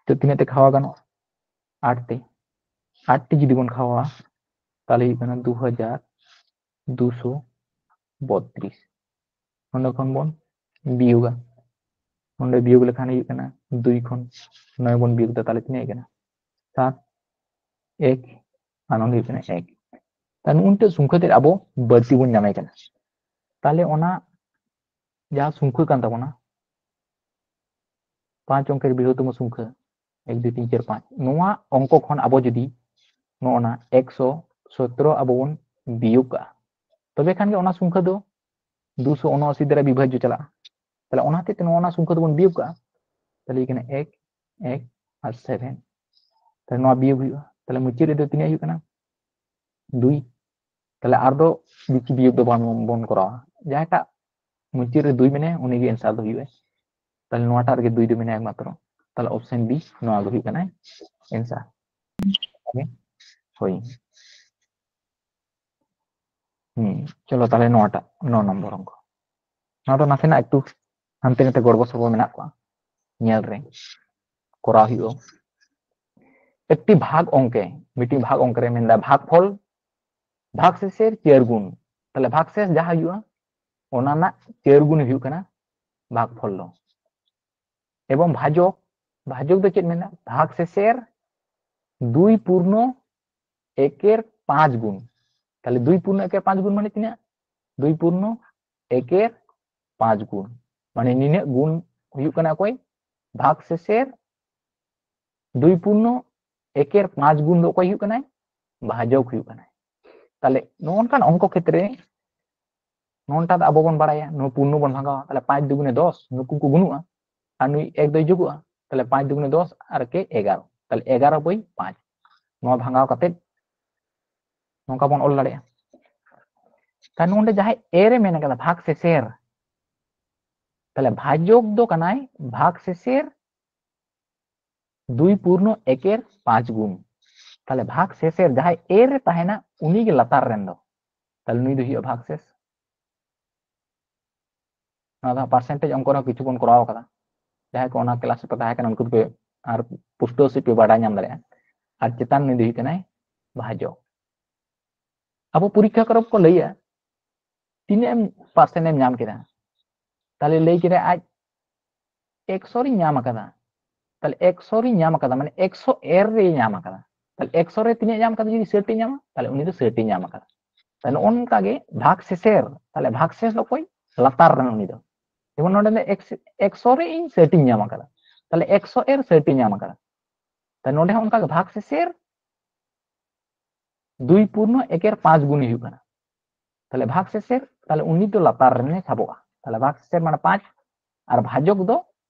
ᱛᱚ ᱛᱤᱱᱟᱹᱜ ᱛᱮ ᱠᱷᱟᱣᱟ ᱜᱟᱱᱚᱜᱼᱟ? ᱟᱴ ᱛᱮ᱾ ᱟᱴ ᱛᱮ ᱡᱩᱫᱤ ᱵᱚᱱ ᱠᱷᱟᱣᱟ, ᱛᱟᱦᱞᱮ ᱦᱩᱭᱩᱜ ᱠᱟᱱᱟ ᱫᱩ ᱦᱟᱡᱟᱨ ᱫᱩᱥᱚ ᱵᱚᱛᱨᱤᱥ᱾ ᱱᱚᱰᱮ ᱠᱷᱚᱱ ᱵᱚᱱ ᱵᱤᱭᱳᱜᱟ᱾ ᱱᱚᱰᱮ ᱵᱤᱭᱳᱜ ᱞᱮᱠᱷᱟᱱ ᱦᱩᱭᱩᱜ ᱠᱟᱱᱟ ᱫᱩᱭ ᱠᱷᱚᱱ ᱱᱚᱭ ᱵᱚᱱ ᱵᱤᱭᱳᱜ ᱫᱟ, ᱛᱟᱦᱞᱮ ᱛᱤᱱᱟᱹᱜ ᱦᱩᱭᱩᱜ ᱠᱟᱱᱟ? ᱥᱟᱛ, ᱮᱠ, ᱟᱨ ᱱᱚᱰᱮ ᱦᱩᱭᱩᱜ ᱠᱟᱱᱟ ᱮᱠ᱾ ᱛᱟᱦᱞᱮ ᱱᱩᱜᱼᱩ ᱱᱤᱛᱚᱜ ᱥᱚᱝᱠᱷᱟ ᱛᱮᱫ ᱟᱵᱚ ᱵᱟᱹᱲᱛᱤ ᱵᱚᱱ ᱧᱟᱢᱮ ᱠᱟᱱᱟ᱾ ᱛᱟᱦᱞᱮ ᱚᱱᱟ ᱡᱟᱦᱟᱸ ᱥᱚᱝᱠᱷᱟ ᱠᱟᱱ ᱛᱟᱵᱚᱱᱟ, ᱯᱟᱸᱪ ᱚᱝᱠᱮᱨ ᱵᱨᱤᱦᱚᱛᱛᱚᱢ ᱥᱚᱝᱠᱷᱟ, ᱮᱠ, ᱫᱩᱭ, ᱛᱤᱱ, ᱪᱟᱨ, ᱯᱟᱸᱪ, ᱱᱚᱣᱟ ᱚᱝᱠᱚ ᱠᱷᱚᱱ ᱟᱵᱚ ᱡᱩᱫᱤ ᱱᱚᱜᱼᱚ ᱱᱟ ᱮᱠᱥᱚ ᱥᱚᱛᱨᱚ ᱟᱵᱚ ᱵᱚᱱ ᱵᱤᱭᱳᱜ ᱠᱟᱜᱼᱟ, ᱛᱚᱵᱮ ᱠᱷᱟᱱ ᱜᱮ ᱚᱱᱟ ᱥᱚᱝᱠᱷᱟ ᱫᱚ ᱫᱩᱥᱚ ᱩᱱᱚᱟᱥᱤ ᱫᱟᱨᱟ ᱵᱤᱵᱷᱟᱡᱽᱡᱚ ᱪᱟᱞᱟᱜᱼᱟ᱾ ᱛᱟᱦᱞᱮ ᱚᱱᱟ ᱦᱚᱛᱮᱡ ᱛᱮ ᱱᱚᱣᱟ ᱚᱱᱟ ᱥᱚᱝᱠᱷᱟ ᱫᱚᱵᱚᱱ ᱵᱤᱭᱳᱜ ᱠᱟᱜᱼᱟ᱾ ᱛᱟᱦᱞᱮ ᱦᱩᱭᱩᱜ ᱠᱟᱱᱟ ᱮᱠ, ᱮᱠ ᱟᱨ ᱥᱮᱵᱷᱮᱱ᱾ ᱛᱟᱦᱞᱮ ᱱᱚᱣᱟ ᱵᱤᱭᱳᱜ ᱦᱩᱭᱩᱜᱼᱟ᱾ ᱛᱟᱦᱞᱮ ᱢᱩᱪᱟᱹᱫ ᱨᱮᱫᱚ ᱛᱤᱱᱟᱹᱜ ᱦᱩᱭᱩᱜ ᱠᱟᱱᱟ? ᱫᱩᱭ᱾ ᱛᱟᱦᱞᱮ ᱟᱨ ᱫᱚ ᱵᱤᱪᱤ ᱵᱤᱭᱳᱜ ᱫᱚ ᱵᱟᱝ ᱵᱚᱱ ᱠᱚᱨᱟᱣᱟ᱾ ᱡᱟᱦᱟᱸᱭᱴᱟᱜ ᱢᱩᱪᱟᱹᱫ ᱨᱮ ᱫᱩᱭ ᱢᱮᱱᱟᱭᱟ, ᱩᱱᱤᱜᱮ ᱮᱱᱥᱟᱨ ᱫᱚ ᱦᱩᱭᱩᱜᱼᱟ᱾ ᱛᱟᱦᱞᱮ ᱱᱚᱣᱟᱴᱟᱜ ᱨᱮᱜᱮ ᱫᱩᱭ ᱫᱚ ᱢᱮᱱᱟᱭᱟ ᱮᱠᱢᱟᱛᱨᱚ᱾ ᱛᱟᱦᱞᱮ ᱚᱯᱥᱮᱱ ᱵᱤ ᱱᱚᱣᱟ ᱜᱮ ᱦᱩᱭᱩᱜ ᱠᱟᱱᱟ ᱮᱱᱥᱟᱨ᱾ ᱦᱳᱭ᱾ ᱦᱩᱸ, ᱪᱚᱞᱚ ᱛᱟᱦᱞᱮ ᱱᱚᱣᱟᱴᱟᱜ ᱱᱚ ᱱᱚᱢᱵᱚᱨ ᱚᱝᱠᱚ᱾ ᱱᱚᱣᱟ ᱫᱚ ᱱᱟᱥᱮᱱᱟᱜ ᱮᱠᱴᱩ ᱦᱟᱱᱛᱮ ᱱᱟᱛᱮ ᱜᱚᱲᱵᱚ ᱥᱚᱲᱵᱚ ᱢᱮᱱᱟᱜ ᱠᱚᱣᱟ, ᱧᱮᱞ ᱨᱮ ᱠᱚᱨᱟᱣ ᱦᱩᱭᱩᱜᱼᱟ᱾ ᱮᱠᱴᱤ ᱵᱷᱟᱜᱽ ᱚᱝᱠᱮ, ᱢᱤᱫᱴᱤᱡ ᱵᱷᱟᱜᱽ ᱚᱝᱠ ᱨᱮ ᱢᱮᱱᱫᱟ ᱵᱷᱟᱜᱽᱯᱷᱚᱞ ᱵᱷᱟᱜᱽ ᱥᱮᱥᱮᱨ ᱪᱟᱹᱨ ᱜᱩᱱ᱾ ᱛᱟᱦᱞᱮ ᱵᱷᱟᱜᱽ ᱥᱮᱥ ᱡᱟᱦᱟᱸ ᱦᱩᱭᱩᱜᱼᱟ, ᱚᱱᱟ ᱨᱮᱱᱟᱜ ᱪᱟᱹᱨ ᱜᱩᱱ ᱦᱩᱭᱩᱜ ᱠᱟᱱᱟ ᱵᱷᱟᱜᱽᱯᱷᱚᱞ ᱫᱚ᱾ ᱮᱵᱚᱝ ᱵᱷᱟᱡᱚᱠ, ᱵᱷᱟᱡᱚᱠ ᱫᱚ ᱪᱮᱫ ᱢᱮᱱᱟ? ᱵᱷᱟᱜᱽ ᱥᱮᱥᱮᱨ ᱫᱩᱭ ᱯᱩᱨᱱᱚ ᱮᱠᱮᱨ ᱯᱟᱸᱪ ᱜᱩᱱ᱾ ᱛᱟᱦᱞᱮ ᱫᱩᱭ ᱯᱩᱨᱱᱚ ᱮᱠᱮᱨ ᱯᱟᱸᱪ ᱜᱩᱱ ᱢᱟᱱᱮ ᱛᱤᱱᱟᱹᱜ? ᱫᱩᱭ ᱯᱩᱨᱱᱚ ᱮᱠᱮᱨ ᱯᱟᱸᱪ ᱜᱩᱱ, ᱢᱟᱱᱮ ᱱᱤᱱᱟᱹᱜ ᱜᱩᱱ ᱦᱩᱭᱩᱜ ᱠᱟᱱᱟ ᱚᱠᱚᱭ? ᱵᱷᱟᱜᱽ ᱥᱮᱥᱮᱨ ᱫᱩᱭ ᱯᱩᱨᱱᱚ ᱮᱠᱮᱨ ᱯᱟᱸᱪ ᱜᱩᱱ ᱫᱚ ᱚᱠᱚᱭ ᱦᱩᱭᱩᱜ ᱠᱟᱱᱟᱭ? ᱵᱷᱟᱡᱚᱠ ᱦᱩᱭᱩᱜ ᱠᱟᱱᱟᱭ᱾ ᱛᱟᱦᱞᱮ ᱱᱚᱜᱼᱚ ᱱᱚᱝᱠᱟᱱ ᱚᱝᱠᱚ ᱠᱷᱮᱛᱨᱮ ᱱᱚᱝᱠᱟ ᱫᱚ ᱟᱵᱚ ᱵᱚᱱ ᱵᱟᱲᱟᱭᱟ, ᱱᱚᱣᱟ ᱯᱩᱨᱱᱚ ᱵᱚᱱ ᱵᱷᱟᱜᱟᱣᱟ, ᱛᱟᱦᱞᱮ ᱯᱟᱸᱪ ᱫᱩᱜᱩᱱᱮ ᱫᱚᱥ, ᱱᱩᱠᱩ ᱠᱚ ᱜᱩᱱᱩᱜᱼᱟ, ᱟᱨ ᱱᱩᱭ ᱮᱠ ᱫᱚᱭ ᱡᱳᱜᱚᱜᱼᱟ, ᱛᱟᱦᱞᱮ ᱯᱟᱸᱪ ᱫᱩᱜᱩᱱᱮ ᱫᱚᱥ ᱟᱨ ᱠᱮ ᱮᱜᱟᱨᱚ, ᱛᱟᱦᱞᱮ ᱮᱜᱟᱨᱚ ᱵᱟᱭ ᱯᱟᱸᱪ᱾ ᱱᱚᱣᱟ ᱵᱷᱟᱜᱟᱣ ᱠᱟᱛᱮ ᱱᱚᱝᱠᱟ ᱵᱚᱱ ᱚᱞ ᱫᱟᱲᱮᱭᱟᱜᱼᱟ᱾ ᱛᱟᱦᱞᱮ ᱱᱚᱰᱮ ᱡᱟᱦᱟᱸᱭ ᱮ ᱨᱮ ᱢᱮᱱ ᱠᱟᱫᱟ ᱵᱷᱟᱜᱽ ᱥᱮᱥᱮᱨ, ᱛᱟᱦᱞᱮ ᱵᱷᱟᱡᱚᱠ ᱫᱚ ᱠᱟᱱᱟᱭ ᱵᱷᱟᱜᱽ ᱥᱮᱥᱮᱨ ᱫᱩᱭ ᱯᱩᱨᱱᱚ ᱮᱠᱮᱨ ᱯᱟᱸᱪ ᱜᱩᱱ᱾ ᱛᱟᱦᱞᱮ ᱵᱷᱟᱜᱽ ᱥᱮᱥᱮᱨ ᱡᱟᱦᱟᱸᱭ ᱮ ᱨᱮ ᱛᱟᱦᱮᱱᱟ, ᱩᱱᱤ ᱜᱮ ᱞᱟᱛᱟᱨ ᱨᱮᱱ ᱫᱚ, ᱛᱟᱦᱞᱮ ᱱᱩᱭ ᱫᱚ ᱦᱩᱭᱩᱜᱼᱟ ᱵᱷᱟᱜᱽ ᱥᱮᱥ᱾ ᱱᱚᱣᱟ ᱫᱚ ᱯᱟᱨᱥᱮᱱᱴᱮᱡᱽ ᱚᱝᱠᱚ ᱨᱮᱦᱚᱸ ᱠᱤᱪᱷᱩ ᱵᱚᱱ ᱠᱚᱨᱟᱣ ᱠᱟᱫᱟ᱾ ᱡᱟᱦᱟᱸᱭ ᱠᱚ ᱚᱱᱟ ᱠᱞᱟᱥ ᱨᱮᱯᱮ ᱛᱟᱦᱮᱸ ᱠᱟᱱᱟ, ᱩᱱᱠᱩ ᱫᱚᱯᱮ ᱟᱨ ᱯᱩᱥᱴᱟᱹᱣ ᱥᱮᱫ ᱯᱮ ᱵᱟᱰᱟᱭ ᱧᱟᱢ ᱫᱟᱲᱮᱭᱟᱜᱼᱟ᱾ ᱟᱨ ᱪᱮᱛᱟᱱ ᱱᱩᱭ ᱫᱚ ᱦᱩᱭᱩᱜ ᱠᱟᱱᱟᱭ ᱵᱷᱟᱡᱚᱠ᱾ ᱟᱵᱚ ᱯᱚᱨᱤᱠᱠᱷᱟ ᱠᱚᱨᱮ ᱠᱚ ᱞᱟᱹᱭᱟ, ᱛᱤᱱᱟᱹᱜ ᱮᱢ ᱯᱟᱨᱥᱮᱱᱴ ᱮᱢ ᱧᱟᱢ ᱠᱮᱫᱟ? ᱛᱟᱦᱞᱮ ᱞᱟᱹᱭ ᱠᱮᱫᱟᱭ ᱟᱡ, ᱮᱠᱥᱚ ᱨᱤᱧ ᱧᱟᱢ ᱟᱠᱟᱫᱟ᱾ ᱛᱟᱦᱞᱮ ᱮᱠᱥᱚ ᱨᱤᱧ ᱧᱟᱢ ᱟᱠᱟᱫᱟ, ᱢᱟᱱᱮ ᱮᱠᱥᱚ ᱮᱨ ᱨᱮᱭ ᱧᱟᱢ ᱟᱠᱟᱫᱟ᱾ ᱛᱟᱦᱞᱮ ᱮᱠᱥᱚ ᱨᱮ ᱛᱤᱱᱟᱹᱜ ᱧᱟᱢ ᱟᱠᱟᱫᱟ? ᱡᱩᱫᱤ ᱥᱟᱹᱴ ᱮ ᱧᱟᱢᱟ, ᱛᱟᱦᱞᱮ ᱩᱱᱤ ᱫᱚ ᱥᱟᱹᱴ ᱮ ᱧᱟᱢ ᱟᱠᱟᱫᱟ᱾ ᱛᱟᱦᱞᱮ ᱱᱚᱜᱼᱚ ᱱᱚᱝᱠᱟ ᱜᱮ ᱵᱷᱟᱜᱽ ᱥᱮᱥᱮᱨ, ᱛᱟᱦᱞᱮ ᱵᱷᱟᱜᱽ ᱥᱮᱥ ᱫᱚ ᱚᱠᱚᱭ? ᱞᱟᱛᱟᱨ ᱨᱮᱱ ᱩᱱᱤ ᱫᱚ᱾ ᱡᱮᱢᱚᱱ ᱱᱚᱰᱮ ᱫᱚ ᱮᱠᱥ-, ᱮᱠᱥᱚ ᱨᱮ ᱤᱧ ᱥᱟᱹᱴ ᱤᱧ ᱧᱟᱢ ᱟᱠᱟᱫᱟ, ᱛᱟᱦᱞᱮ ᱮᱠᱥᱚ ᱮᱨ ᱥᱟᱹᱴ ᱤᱧ ᱧᱟᱢ ᱟᱠᱟᱫᱟ᱾ ᱛᱟᱦᱞᱮ ᱱᱚᱰᱮ ᱦᱚᱸ ᱚᱱᱠᱟ ᱜᱮ ᱵᱷᱟᱜᱽ ᱥᱮᱥᱮᱨ ᱫᱩᱭ ᱯᱩᱨᱱᱚ ᱮᱠᱮᱨ ᱯᱟᱸᱪ ᱜᱩᱱ ᱦᱩᱭᱩᱜ ᱠᱟᱱᱟ᱾ ᱛᱟᱦᱞᱮ ᱵᱷᱟᱜᱽ ᱥᱮᱥᱮᱨ, ᱛᱟᱦᱞᱮ ᱩᱱᱤ ᱫᱚ ᱞᱟᱛᱟᱨ ᱨᱮᱱᱮ ᱥᱟᱵᱚᱜᱼᱟ᱾ ᱛᱟᱦᱞᱮ ᱵᱷᱟᱜᱽ ᱥᱮᱥᱮᱨ ᱢᱟᱱᱮ ᱯᱟᱸᱪ, ᱟᱨ ᱵᱷᱟᱡᱚᱠ ᱫᱚ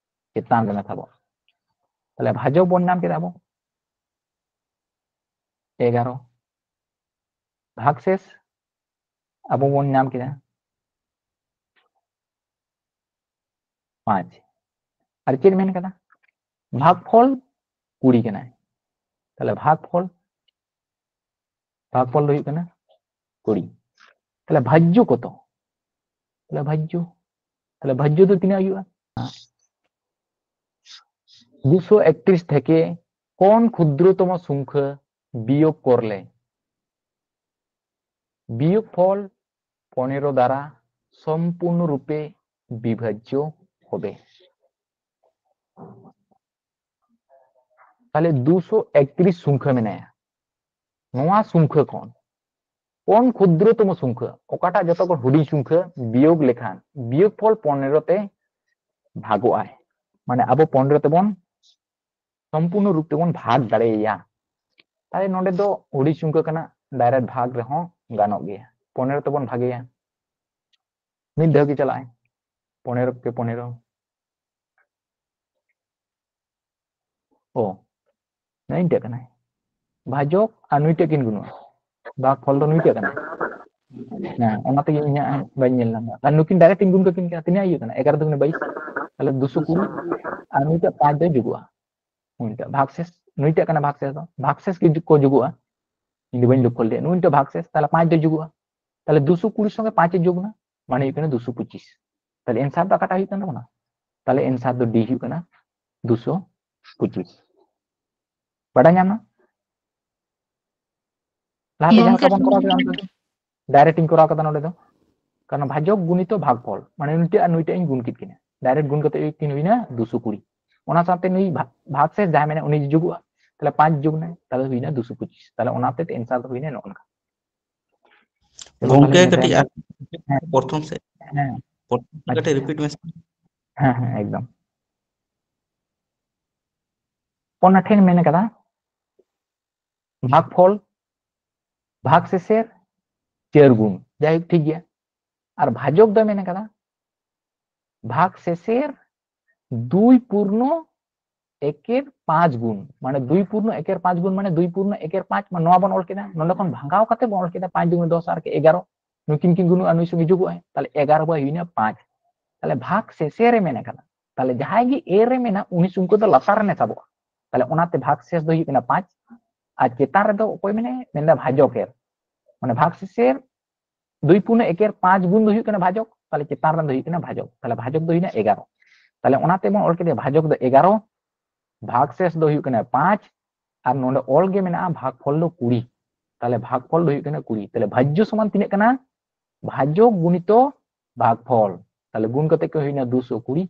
ᱪᱮᱛᱟᱱ ᱨᱮᱱᱮ ᱥᱟᱵᱚᱜᱼᱟ᱾ ᱛᱟᱦᱞᱮ ᱵᱷᱟᱡᱚᱠ ᱵᱚᱱ ᱧᱟᱢ ᱠᱮᱫᱟ ᱟᱵᱚ ᱮᱜᱟᱨᱚ, ᱵᱷᱟᱜᱽ ᱥᱮᱥ ᱟᱵᱚ ᱵᱚᱱ ᱧᱟᱢ ᱠᱮᱫᱟ ᱯᱟᱸᱪ᱾ ᱟᱨ ᱪᱮᱫ ᱢᱮᱱ ᱠᱟᱫᱟ? ᱵᱷᱟᱜᱽᱯᱷᱚᱞ ᱠᱩᱲᱤ ᱠᱟᱱᱟᱭ᱾ ᱛᱟᱦᱞᱮ ᱵᱷᱟᱜᱽᱯᱷᱚᱞ, ᱵᱷᱟᱜᱽᱯᱷᱚᱞ ᱫᱚ ᱦᱩᱭᱩᱜ ᱠᱟᱱᱟ ᱠᱩᱲᱤ᱾ ᱛᱟᱦᱞᱮ ᱵᱷᱟᱡᱽᱡᱚ ᱠᱚᱛᱚ? ᱛᱟᱦᱞᱮ ᱵᱷᱟᱡᱽᱡᱚ, তাহলে ভাজ্য তো তিন আইয়া। দুশো একত্রিশ থেকে কোন ক্ষুদ্রতম সংখ্যা বিয়োগ করলে বিয়োগফল পনেরো দ্বারা সম্পূর্ণরূপে বিভাজ্য হবে? তাহলে দুশো একত্রিশ সংখ্যা ᱢᱮᱱᱟᱭᱟ᱾ ᱱᱚᱣᱟ ᱥᱚᱝᱠᱷᱟ ᱠᱷᱚᱱ ᱠᱚᱱ ᱠᱷᱩᱫᱨᱚᱛᱚᱢ ᱥᱚᱝᱠᱷᱟ, ᱚᱠᱟᱴᱟᱜ ᱡᱚᱛᱚ ᱠᱷᱚᱱ ᱦᱩᱰᱤᱧ ᱥᱚᱝᱠᱷᱟ, ᱵᱤᱭᱳᱜᱽ ᱞᱮᱠᱷᱟᱱ ᱵᱤᱭᱳᱜᱽ ᱯᱷᱚᱞ ᱯᱚᱱᱮᱨᱚ ᱛᱮ ᱵᱷᱟᱜᱚᱜ ᱟᱭ᱾ ᱢᱟᱱᱮ ᱟᱵᱚ ᱯᱚᱱᱮᱨᱚ ᱛᱮᱵᱚᱱ ᱥᱚᱢᱯᱩᱨᱱᱚ ᱨᱩᱯ ᱛᱮᱵᱚᱱ ᱵᱷᱟᱜᱽ ᱫᱟᱲᱮᱭᱟᱭᱟ᱾ ᱛᱟᱦᱞᱮ ᱱᱚᱰᱮ ᱫᱚ ᱦᱩᱰᱤᱧ ᱥᱚᱝᱠᱷᱟ ᱠᱟᱱᱟ, ᱰᱟᱭᱨᱮᱠᱴ ᱵᱷᱟᱜᱽ ᱨᱮᱦᱚᱸ ᱜᱟᱱᱚᱜ ᱜᱮᱭᱟ᱾ ᱯᱚᱱᱮᱨᱚ ᱛᱮᱵᱚᱱ ᱵᱷᱟᱜᱮᱭᱟ, ᱢᱤᱫ ᱫᱷᱟᱣ ᱜᱮ ᱪᱟᱞᱟᱜᱼᱟᱭ, ᱯᱚᱱᱮᱨᱚ ᱠᱮ ᱯᱚᱱᱮᱨᱚ᱾ ᱚ, ᱱᱩᱭᱴᱟᱜ ᱠᱟᱱᱟᱭ ᱵᱷᱟᱡᱚᱠ ᱟᱨ ᱱᱩᱭᱴᱟᱜ ᱠᱤᱱ ᱜᱩᱱᱚᱜᱼᱟ, ᱵᱷᱟᱜᱽ ᱯᱷᱚᱞ ᱫᱚ ᱱᱩᱭᱴᱟᱜ ᱠᱟᱱᱟᱭ᱾ ᱦᱮᱸ, ᱚᱱᱟ ᱛᱮᱜᱮ ᱤᱧᱟᱹᱜ ᱵᱟᱹᱧ ᱧᱮᱞ ᱧᱟᱢ ᱮᱫᱟ᱾ ᱟᱨ ᱱᱩᱠᱤᱱ ᱰᱟᱭᱨᱮᱠᱴ ᱤᱧ ᱜᱩᱱ ᱠᱟᱹᱠᱤᱱ ᱠᱟᱱᱟ, ᱛᱤᱱᱟᱹᱜ ᱦᱩᱭᱩᱜ ᱠᱟᱱᱟ? ᱮᱜᱟᱨᱚ ᱫᱩᱜᱩᱱᱮ ᱵᱟᱭᱤᱥ, ᱛᱟᱦᱞᱮ ᱫᱩᱥᱚ ᱠᱩᱲᱤ᱾ ᱟᱨ ᱱᱩᱭᱴᱟᱜ ᱯᱟᱸᱪ ᱫᱚᱭ ᱡᱩᱜᱩᱜᱼᱟ, ᱱᱩᱭᱴᱟᱜ ᱵᱷᱟᱜᱽ ᱥᱮᱥ, ᱱᱩᱭᱴᱟᱜ ᱠᱟᱱᱟ ᱵᱷᱟᱜᱽ ᱥᱮᱥ ᱫᱚ, ᱵᱷᱟᱜᱽ ᱥᱮᱥ ᱜᱮ ᱠᱚ ᱡᱩᱜᱩᱜᱼᱟ᱾ ᱤᱧ ᱫᱚ ᱵᱟᱹᱧ ᱞᱚᱠᱠᱷᱚ ᱞᱮᱫᱟ, ᱱᱩᱭᱴᱟᱜ ᱵᱷᱟᱜᱽ ᱥᱮᱥ, ᱛᱟᱦᱞᱮ ᱯᱟᱸᱪ ᱫᱚᱭ ᱡᱩᱜᱩᱜᱼᱟ᱾ ᱛᱟᱦᱞᱮ ᱫᱩᱥᱚ ᱠᱩᱲᱤ ᱥᱚᱸᱜᱮ ᱯᱟᱸᱪ ᱮ ᱡᱳᱜᱽ ᱮᱱᱟ, ᱢᱟᱱᱮ ᱦᱩᱭᱩᱜ ᱠᱟᱱᱟ ᱫᱩᱥᱚ ᱯᱚᱸᱪᱤᱥ᱾ ᱛᱟᱦᱞᱮ ᱮᱱᱥᱟᱨ ᱫᱚ ᱚᱠᱟᱴᱟᱜ ᱦᱩᱭᱩᱜ ᱠᱟᱱ ᱛᱟᱵᱚᱱᱟ? ᱛᱟᱦᱞᱮ ᱮᱱᱥᱟᱨ ᱫᱚ ᱰᱤ ᱦᱩᱭᱩᱜ ᱠᱟᱱᱟ ᱫᱩᱥᱚ ᱯᱚᱸᱪᱤᱥ᱾ ᱵᱟᱰᱟᱭ ᱧᱟᱢ ᱮᱱᱟ? ᱞᱟᱦᱟᱛᱮ ᱡᱟᱦᱟᱸ ᱞᱮᱠᱟ ᱵᱚᱱ ᱠᱚᱨᱟᱣ ᱠᱮᱫᱟ, ᱚᱱᱠᱟ ᱰᱟᱭᱨᱮᱠᱴ ᱤᱧ ᱠᱚᱨᱟᱣ ᱠᱟᱫᱟ ᱱᱚᱰᱮ ᱫᱚ, ᱠᱟᱨᱚᱱ ᱵᱷᱟᱡᱚᱠ ᱜᱩᱱᱤᱛᱚ ᱵᱷᱟᱜᱽᱯᱷᱚᱞ, ᱢᱟᱱᱮ ᱱᱩᱭᱴᱟᱜ ᱟᱨ ᱱᱩᱭᱴᱟᱜ ᱤᱧ ᱜᱩᱱ ᱠᱮᱫ ᱠᱤᱱᱟ, ᱰᱟᱭᱨᱮᱠᱴ ᱜᱩᱱ ᱠᱟᱛᱮ ᱠᱤᱱ ᱦᱩᱭᱱᱟ ᱫᱩᱥᱚ ᱠᱩᱲᱤ᱾ ᱚᱱᱟ ᱥᱟᱶᱛᱮ ᱱᱩᱭ ᱵᱷᱟ-, ᱵᱷᱟᱜᱽ ᱥᱮᱥ ᱡᱟᱦᱟᱸ ᱢᱮᱱᱟᱜᱼᱟ ᱩᱱᱤ ᱡᱩᱜᱩᱜᱼᱟ, ᱛᱟᱦᱞᱮ ᱯᱟᱸᱪ ᱡᱩᱜᱽ ᱱᱟᱭ, ᱛᱟᱦᱞᱮ ᱦᱩᱭᱱᱟ ᱫᱩᱥᱚ ᱯᱚᱸᱪᱤᱥ᱾ ᱛᱟᱦᱞᱮ ᱚᱱᱟᱛᱮ ᱮᱱᱥᱟᱨ ᱫᱚ ᱦᱩᱭᱱᱟ ᱱᱚᱜᱼᱚ ᱱᱚᱝᱠᱟ᱾ ᱜᱚᱝᱠᱮ, ᱛᱟᱦᱞᱮ ᱠᱟᱹᱴᱤᱡ ᱟᱨ ᱦᱮᱸ᱾ ᱯᱨᱚᱛᱷᱚᱢ ᱥᱮᱫ, ᱦᱮᱸ᱾ ᱯᱨᱚᱛᱷᱚᱢ ᱥᱮᱫ ᱟᱪᱪᱷᱟ᱾ ᱠᱟᱹᱴᱤᱡ ᱨᱤᱯᱤᱴ ᱢᱮᱥᱮ᱾ ᱦᱮᱸ, ᱦᱮᱸ, ᱮᱠᱫᱚᱢ᱾ ᱚᱱᱟ ᱴᱷᱮᱱ ᱢᱮᱱ ᱠᱟᱫᱟ, ᱵᱷᱟᱜᱽᱯᱷᱚᱞ, ᱵᱷᱟᱜᱽ ᱥᱮᱥᱮᱨ ᱪᱟᱹᱨ ᱜᱩᱱ, ᱡᱟᱭᱦᱳᱠ ᱴᱷᱤᱠ ᱜᱮᱭᱟ᱾ ᱟᱨ ᱵᱷᱟᱡᱚᱠ ᱫᱚ ᱢᱮᱱ ᱠᱟᱫᱟ, ᱵᱷᱟᱜᱽ ᱥᱮᱥᱮᱨ ᱫᱩᱭ ᱯᱩᱨᱱᱚ ᱮᱠᱮᱨ ᱯᱟᱸᱪ ᱜᱩᱱ, ᱢᱟᱱᱮ ᱫᱩᱭ ᱯᱩᱨᱱᱚ ᱮᱠᱮᱨ ᱯᱟᱸᱪ ᱜᱩᱱ, ᱢᱟᱱᱮ ᱫᱩᱭ ᱯᱩᱨᱱᱚ ᱮᱠᱮᱨ ᱯᱟᱸᱪ, ᱢᱟᱱᱮ ᱱᱚᱣᱟ ᱵᱚᱱ ᱚᱞ ᱠᱮᱫᱟ, ᱱᱚᱰᱮ ᱠᱷᱚᱱ ᱵᱷᱟᱜᱟᱣ ᱠᱟᱛᱮ ᱵᱚᱱ ᱚᱞ ᱠᱮᱫᱟ, ᱯᱟᱸᱪ ᱫᱩᱜᱩᱱᱮ ᱫᱚᱥ ᱟᱨ ᱠᱮ ᱮᱜᱟᱨᱚ, ᱱᱩᱠᱤᱱ ᱠᱤᱱ ᱜᱩᱱᱩᱜᱼᱟ, ᱱᱩᱭ ᱥᱚᱸᱜᱮ ᱡᱩᱜᱩᱜᱼᱟᱭ, ᱛᱟᱦᱞᱮ ᱮᱜᱟᱨᱚ ᱵᱟᱭ ᱦᱩᱭᱱᱟ ᱯᱟᱸᱪ᱾ ᱛᱟᱦᱞᱮ ᱵᱷᱟᱜᱽ ᱥᱮᱥᱮᱨ ᱨᱮ ᱢᱮᱱ ᱠᱟᱫᱟ, ᱛᱟᱦᱞᱮ ᱡᱟᱦᱟᱸᱭ ᱜᱮ ᱮ ᱨᱮ ᱢᱮᱱᱟᱜ ᱩᱱᱤ ᱥᱚᱝᱠᱷᱟ ᱫᱚ ᱞᱟᱛᱟᱨ ᱨᱮ ᱥᱟᱵᱚᱜᱼᱟ᱾ ᱛᱟᱦᱞᱮ ᱚᱱᱟᱛᱮ ᱵᱷᱟᱜᱽ ᱥᱮᱥ ᱫᱚ ᱦᱩᱭᱩᱜ ᱠᱟᱱᱟ ᱯᱟᱸᱪ, ᱟᱨ ᱪᱮᱛᱟᱱ ᱨᱮᱫᱚ ᱚᱠᱚᱭ ᱢᱮᱱᱟᱭᱟ? ᱢᱮᱱᱫᱟ ᱵᱷᱟᱡᱚᱠ ᱮᱨ, ᱢᱟᱱᱮ ᱵᱷᱟᱜᱽ ᱥᱮᱥᱮᱨ ᱫᱩᱭ ᱯᱩᱨᱱᱚ ᱮᱠᱮᱨ ᱯᱟᱸᱪ ᱜᱩᱱ ᱫᱚ ᱦᱩᱭᱩᱜ ᱠᱟᱱᱟ ᱵᱷᱟᱡᱚᱠ, ᱛᱟᱦᱞᱮ ᱪᱮᱛᱟᱱ ᱨᱮᱱ ᱫᱚ ᱦᱩᱭᱩᱜ ᱠᱟᱱᱟ ᱵᱷᱟᱡᱚᱠ, ᱛᱟᱦᱞᱮ ᱵᱷᱟᱡᱚᱠ ᱫᱚ ᱦᱩᱭᱱᱟ ᱮᱜᱟᱨᱚ᱾ ᱛᱟᱦᱞᱮ ᱚᱱᱟᱛᱮ ᱵᱚᱱ ᱚᱞ ᱠᱮᱫᱮᱭᱟ ᱵᱷᱟᱡᱚᱠ ᱫᱚ ᱮᱜᱟᱨᱚ, ᱵᱷᱟᱜᱽᱥᱮᱥ ᱫᱚ ᱦᱩᱭᱩᱜ ᱠᱟᱱᱟ ᱯᱟᱸᱪ, ᱟᱨ ᱱᱚᱰᱮ ᱚᱞ ᱜᱮ ᱢᱮᱱᱟᱜᱼᱟ ᱵᱷᱟᱜᱽᱯᱷᱚᱞ ᱫᱚ ᱠᱩᱲᱤ᱾ ᱛᱟᱦᱞᱮ ᱵᱷᱟᱜᱽᱯᱷᱚᱞ ᱫᱚ ᱦᱩᱭᱩᱜ ᱠᱟᱱᱟ ᱠᱩᱲᱤ᱾ ᱛᱟᱦᱞᱮ ᱵᱷᱟᱡᱽᱡᱚ ᱥᱚᱢᱟᱱ ᱛᱤᱱᱟᱹᱜ ᱠᱟᱱᱟ? ᱵᱷᱟᱡᱚᱠ ᱜᱩᱱᱤᱛᱚ ᱵᱷᱟᱜᱽᱯᱷᱚᱞ᱾ ᱛᱟᱦᱞᱮ ᱜᱩᱱ ᱠᱟᱛᱮ ᱠᱚ ᱦᱩᱭᱱᱟ ᱫᱩᱥᱚ ᱠᱩᱲᱤ,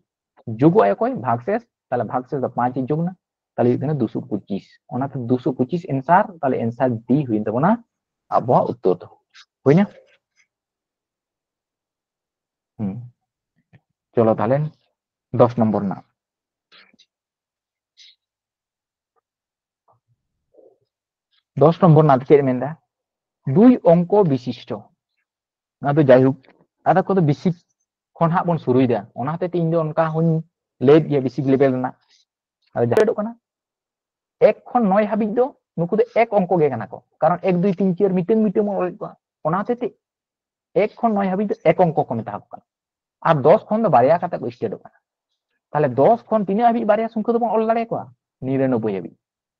ᱡᱳᱜᱚᱜ ᱟᱭ ᱚᱠᱚᱭ? ᱵᱷᱟᱜᱽᱥᱮᱥ᱾ ᱛᱟᱦᱞᱮ ᱵᱷᱟᱜᱽᱥᱮᱥ ᱫᱚ ᱯᱟᱸᱪ ᱮ ᱡᱳᱜᱽ ᱱᱟ, ᱛᱟᱦᱞᱮ ᱦᱩᱭᱩᱜ ᱠᱟᱱᱟ ᱫᱩᱥᱚ ᱯᱚᱸᱪᱤᱥ᱾ ᱚᱱᱟᱛᱮ ᱫᱩᱥᱚ ᱯᱚᱸᱪᱤᱥ ᱮᱱᱥᱟᱨ, ᱛᱟᱦᱞᱮ ᱮᱱᱥᱟᱨ ᱰᱤ ᱦᱩᱭᱮᱱ ᱛᱟᱵᱚᱱᱟ ᱟᱵᱚᱣᱟᱜ ᱩᱛᱛᱚᱨ ᱫᱚ᱾ ᱦᱩᱭᱱᱟ? ᱦᱩᱸ᱾ ᱪᱚᱞᱚ ᱛᱟᱦᱞᱮ ᱫᱚᱥ ᱱᱚᱢᱵᱚᱨ ᱨᱮᱱᱟᱜ᱾ ᱫᱚᱥ ᱱᱚᱢᱵᱚᱨ ᱨᱮᱱᱟᱜ ᱫᱚ ᱪᱮᱫ ᱮ ᱢᱮᱱᱫᱟ? ᱫᱩᱭ ᱚᱝᱠᱚ ᱵᱤᱥᱤᱥᱴᱚ᱾ ᱟᱫᱚ ᱡᱟᱭᱦᱳᱠ, ᱟᱫᱚ ᱠᱚᱫᱚ ᱵᱮᱥᱤᱠ ᱠᱷᱚᱱ ᱦᱟᱸᱜ ᱵᱚᱱ ᱥᱩᱨᱩᱭᱮᱫᱟ, ᱚᱱᱟ ᱦᱚᱛᱮᱡ ᱛᱮ ᱤᱧ ᱫᱚ ᱚᱱᱠᱟ ᱦᱚᱧ ᱞᱟᱹᱭᱮᱫ ᱜᱮᱭᱟ ᱵᱮᱥᱤᱠ ᱞᱮᱵᱮᱞ ᱨᱮᱱᱟᱜ᱾ ᱟᱫᱚ ᱡᱟᱦᱟᱸ ᱪᱮᱫᱚᱜ ᱠᱟᱱᱟ, ᱮᱠ ᱠᱷᱚᱱ ᱱᱚᱭ ᱦᱟᱹᱵᱤᱡ ᱫᱚ ᱱᱩᱠᱩ ᱫᱚ ᱮᱠ ᱚᱝᱠᱚ ᱜᱮ ᱠᱟᱱᱟ ᱠᱚ, ᱠᱟᱨᱚᱱ ᱮᱠ ᱫᱩᱭ ᱛᱤᱱ ᱪᱟᱨ ᱢᱤᱫᱴᱟᱝ ᱢᱤᱫᱴᱟᱝ ᱵᱚᱱ ᱚᱞᱮᱫ ᱠᱚᱣᱟ, ᱚᱱᱟ ᱦᱚᱛᱮᱡ ᱛᱮ ᱮᱠ ᱠᱷᱚᱱ ᱱᱚᱭ ᱦᱟᱹᱵᱤᱡ ᱫᱚ ᱮᱠ ᱚᱝᱠᱚ ᱠᱚ ᱢᱮᱛᱟ ᱠᱚ ᱠᱟᱱᱟ, ᱟᱨ ᱫᱚᱥ ᱠᱷᱚᱱ ᱫᱚ ᱵᱟᱨᱭᱟ ᱠᱟᱛᱮ ᱠᱚ ᱥᱴᱮᱰᱚᱜ ᱠᱟᱱᱟ᱾ ᱛᱟᱦᱞᱮ ᱫᱚᱥ ᱠᱷᱚᱱ ᱛᱤᱱᱟᱹᱜ ᱦᱟᱹᱵᱤᱡ ᱵᱟᱨᱭᱟ ᱥᱚᱝᱠᱷᱟ ᱫᱚᱵᱚᱱ ᱚᱞ ᱫᱟᱲᱮᱭᱟᱠᱚᱣᱟ? ᱱᱤᱨᱟᱱᱚᱵᱵᱳᱭ ᱦᱟᱹᱵᱤᱡ᱾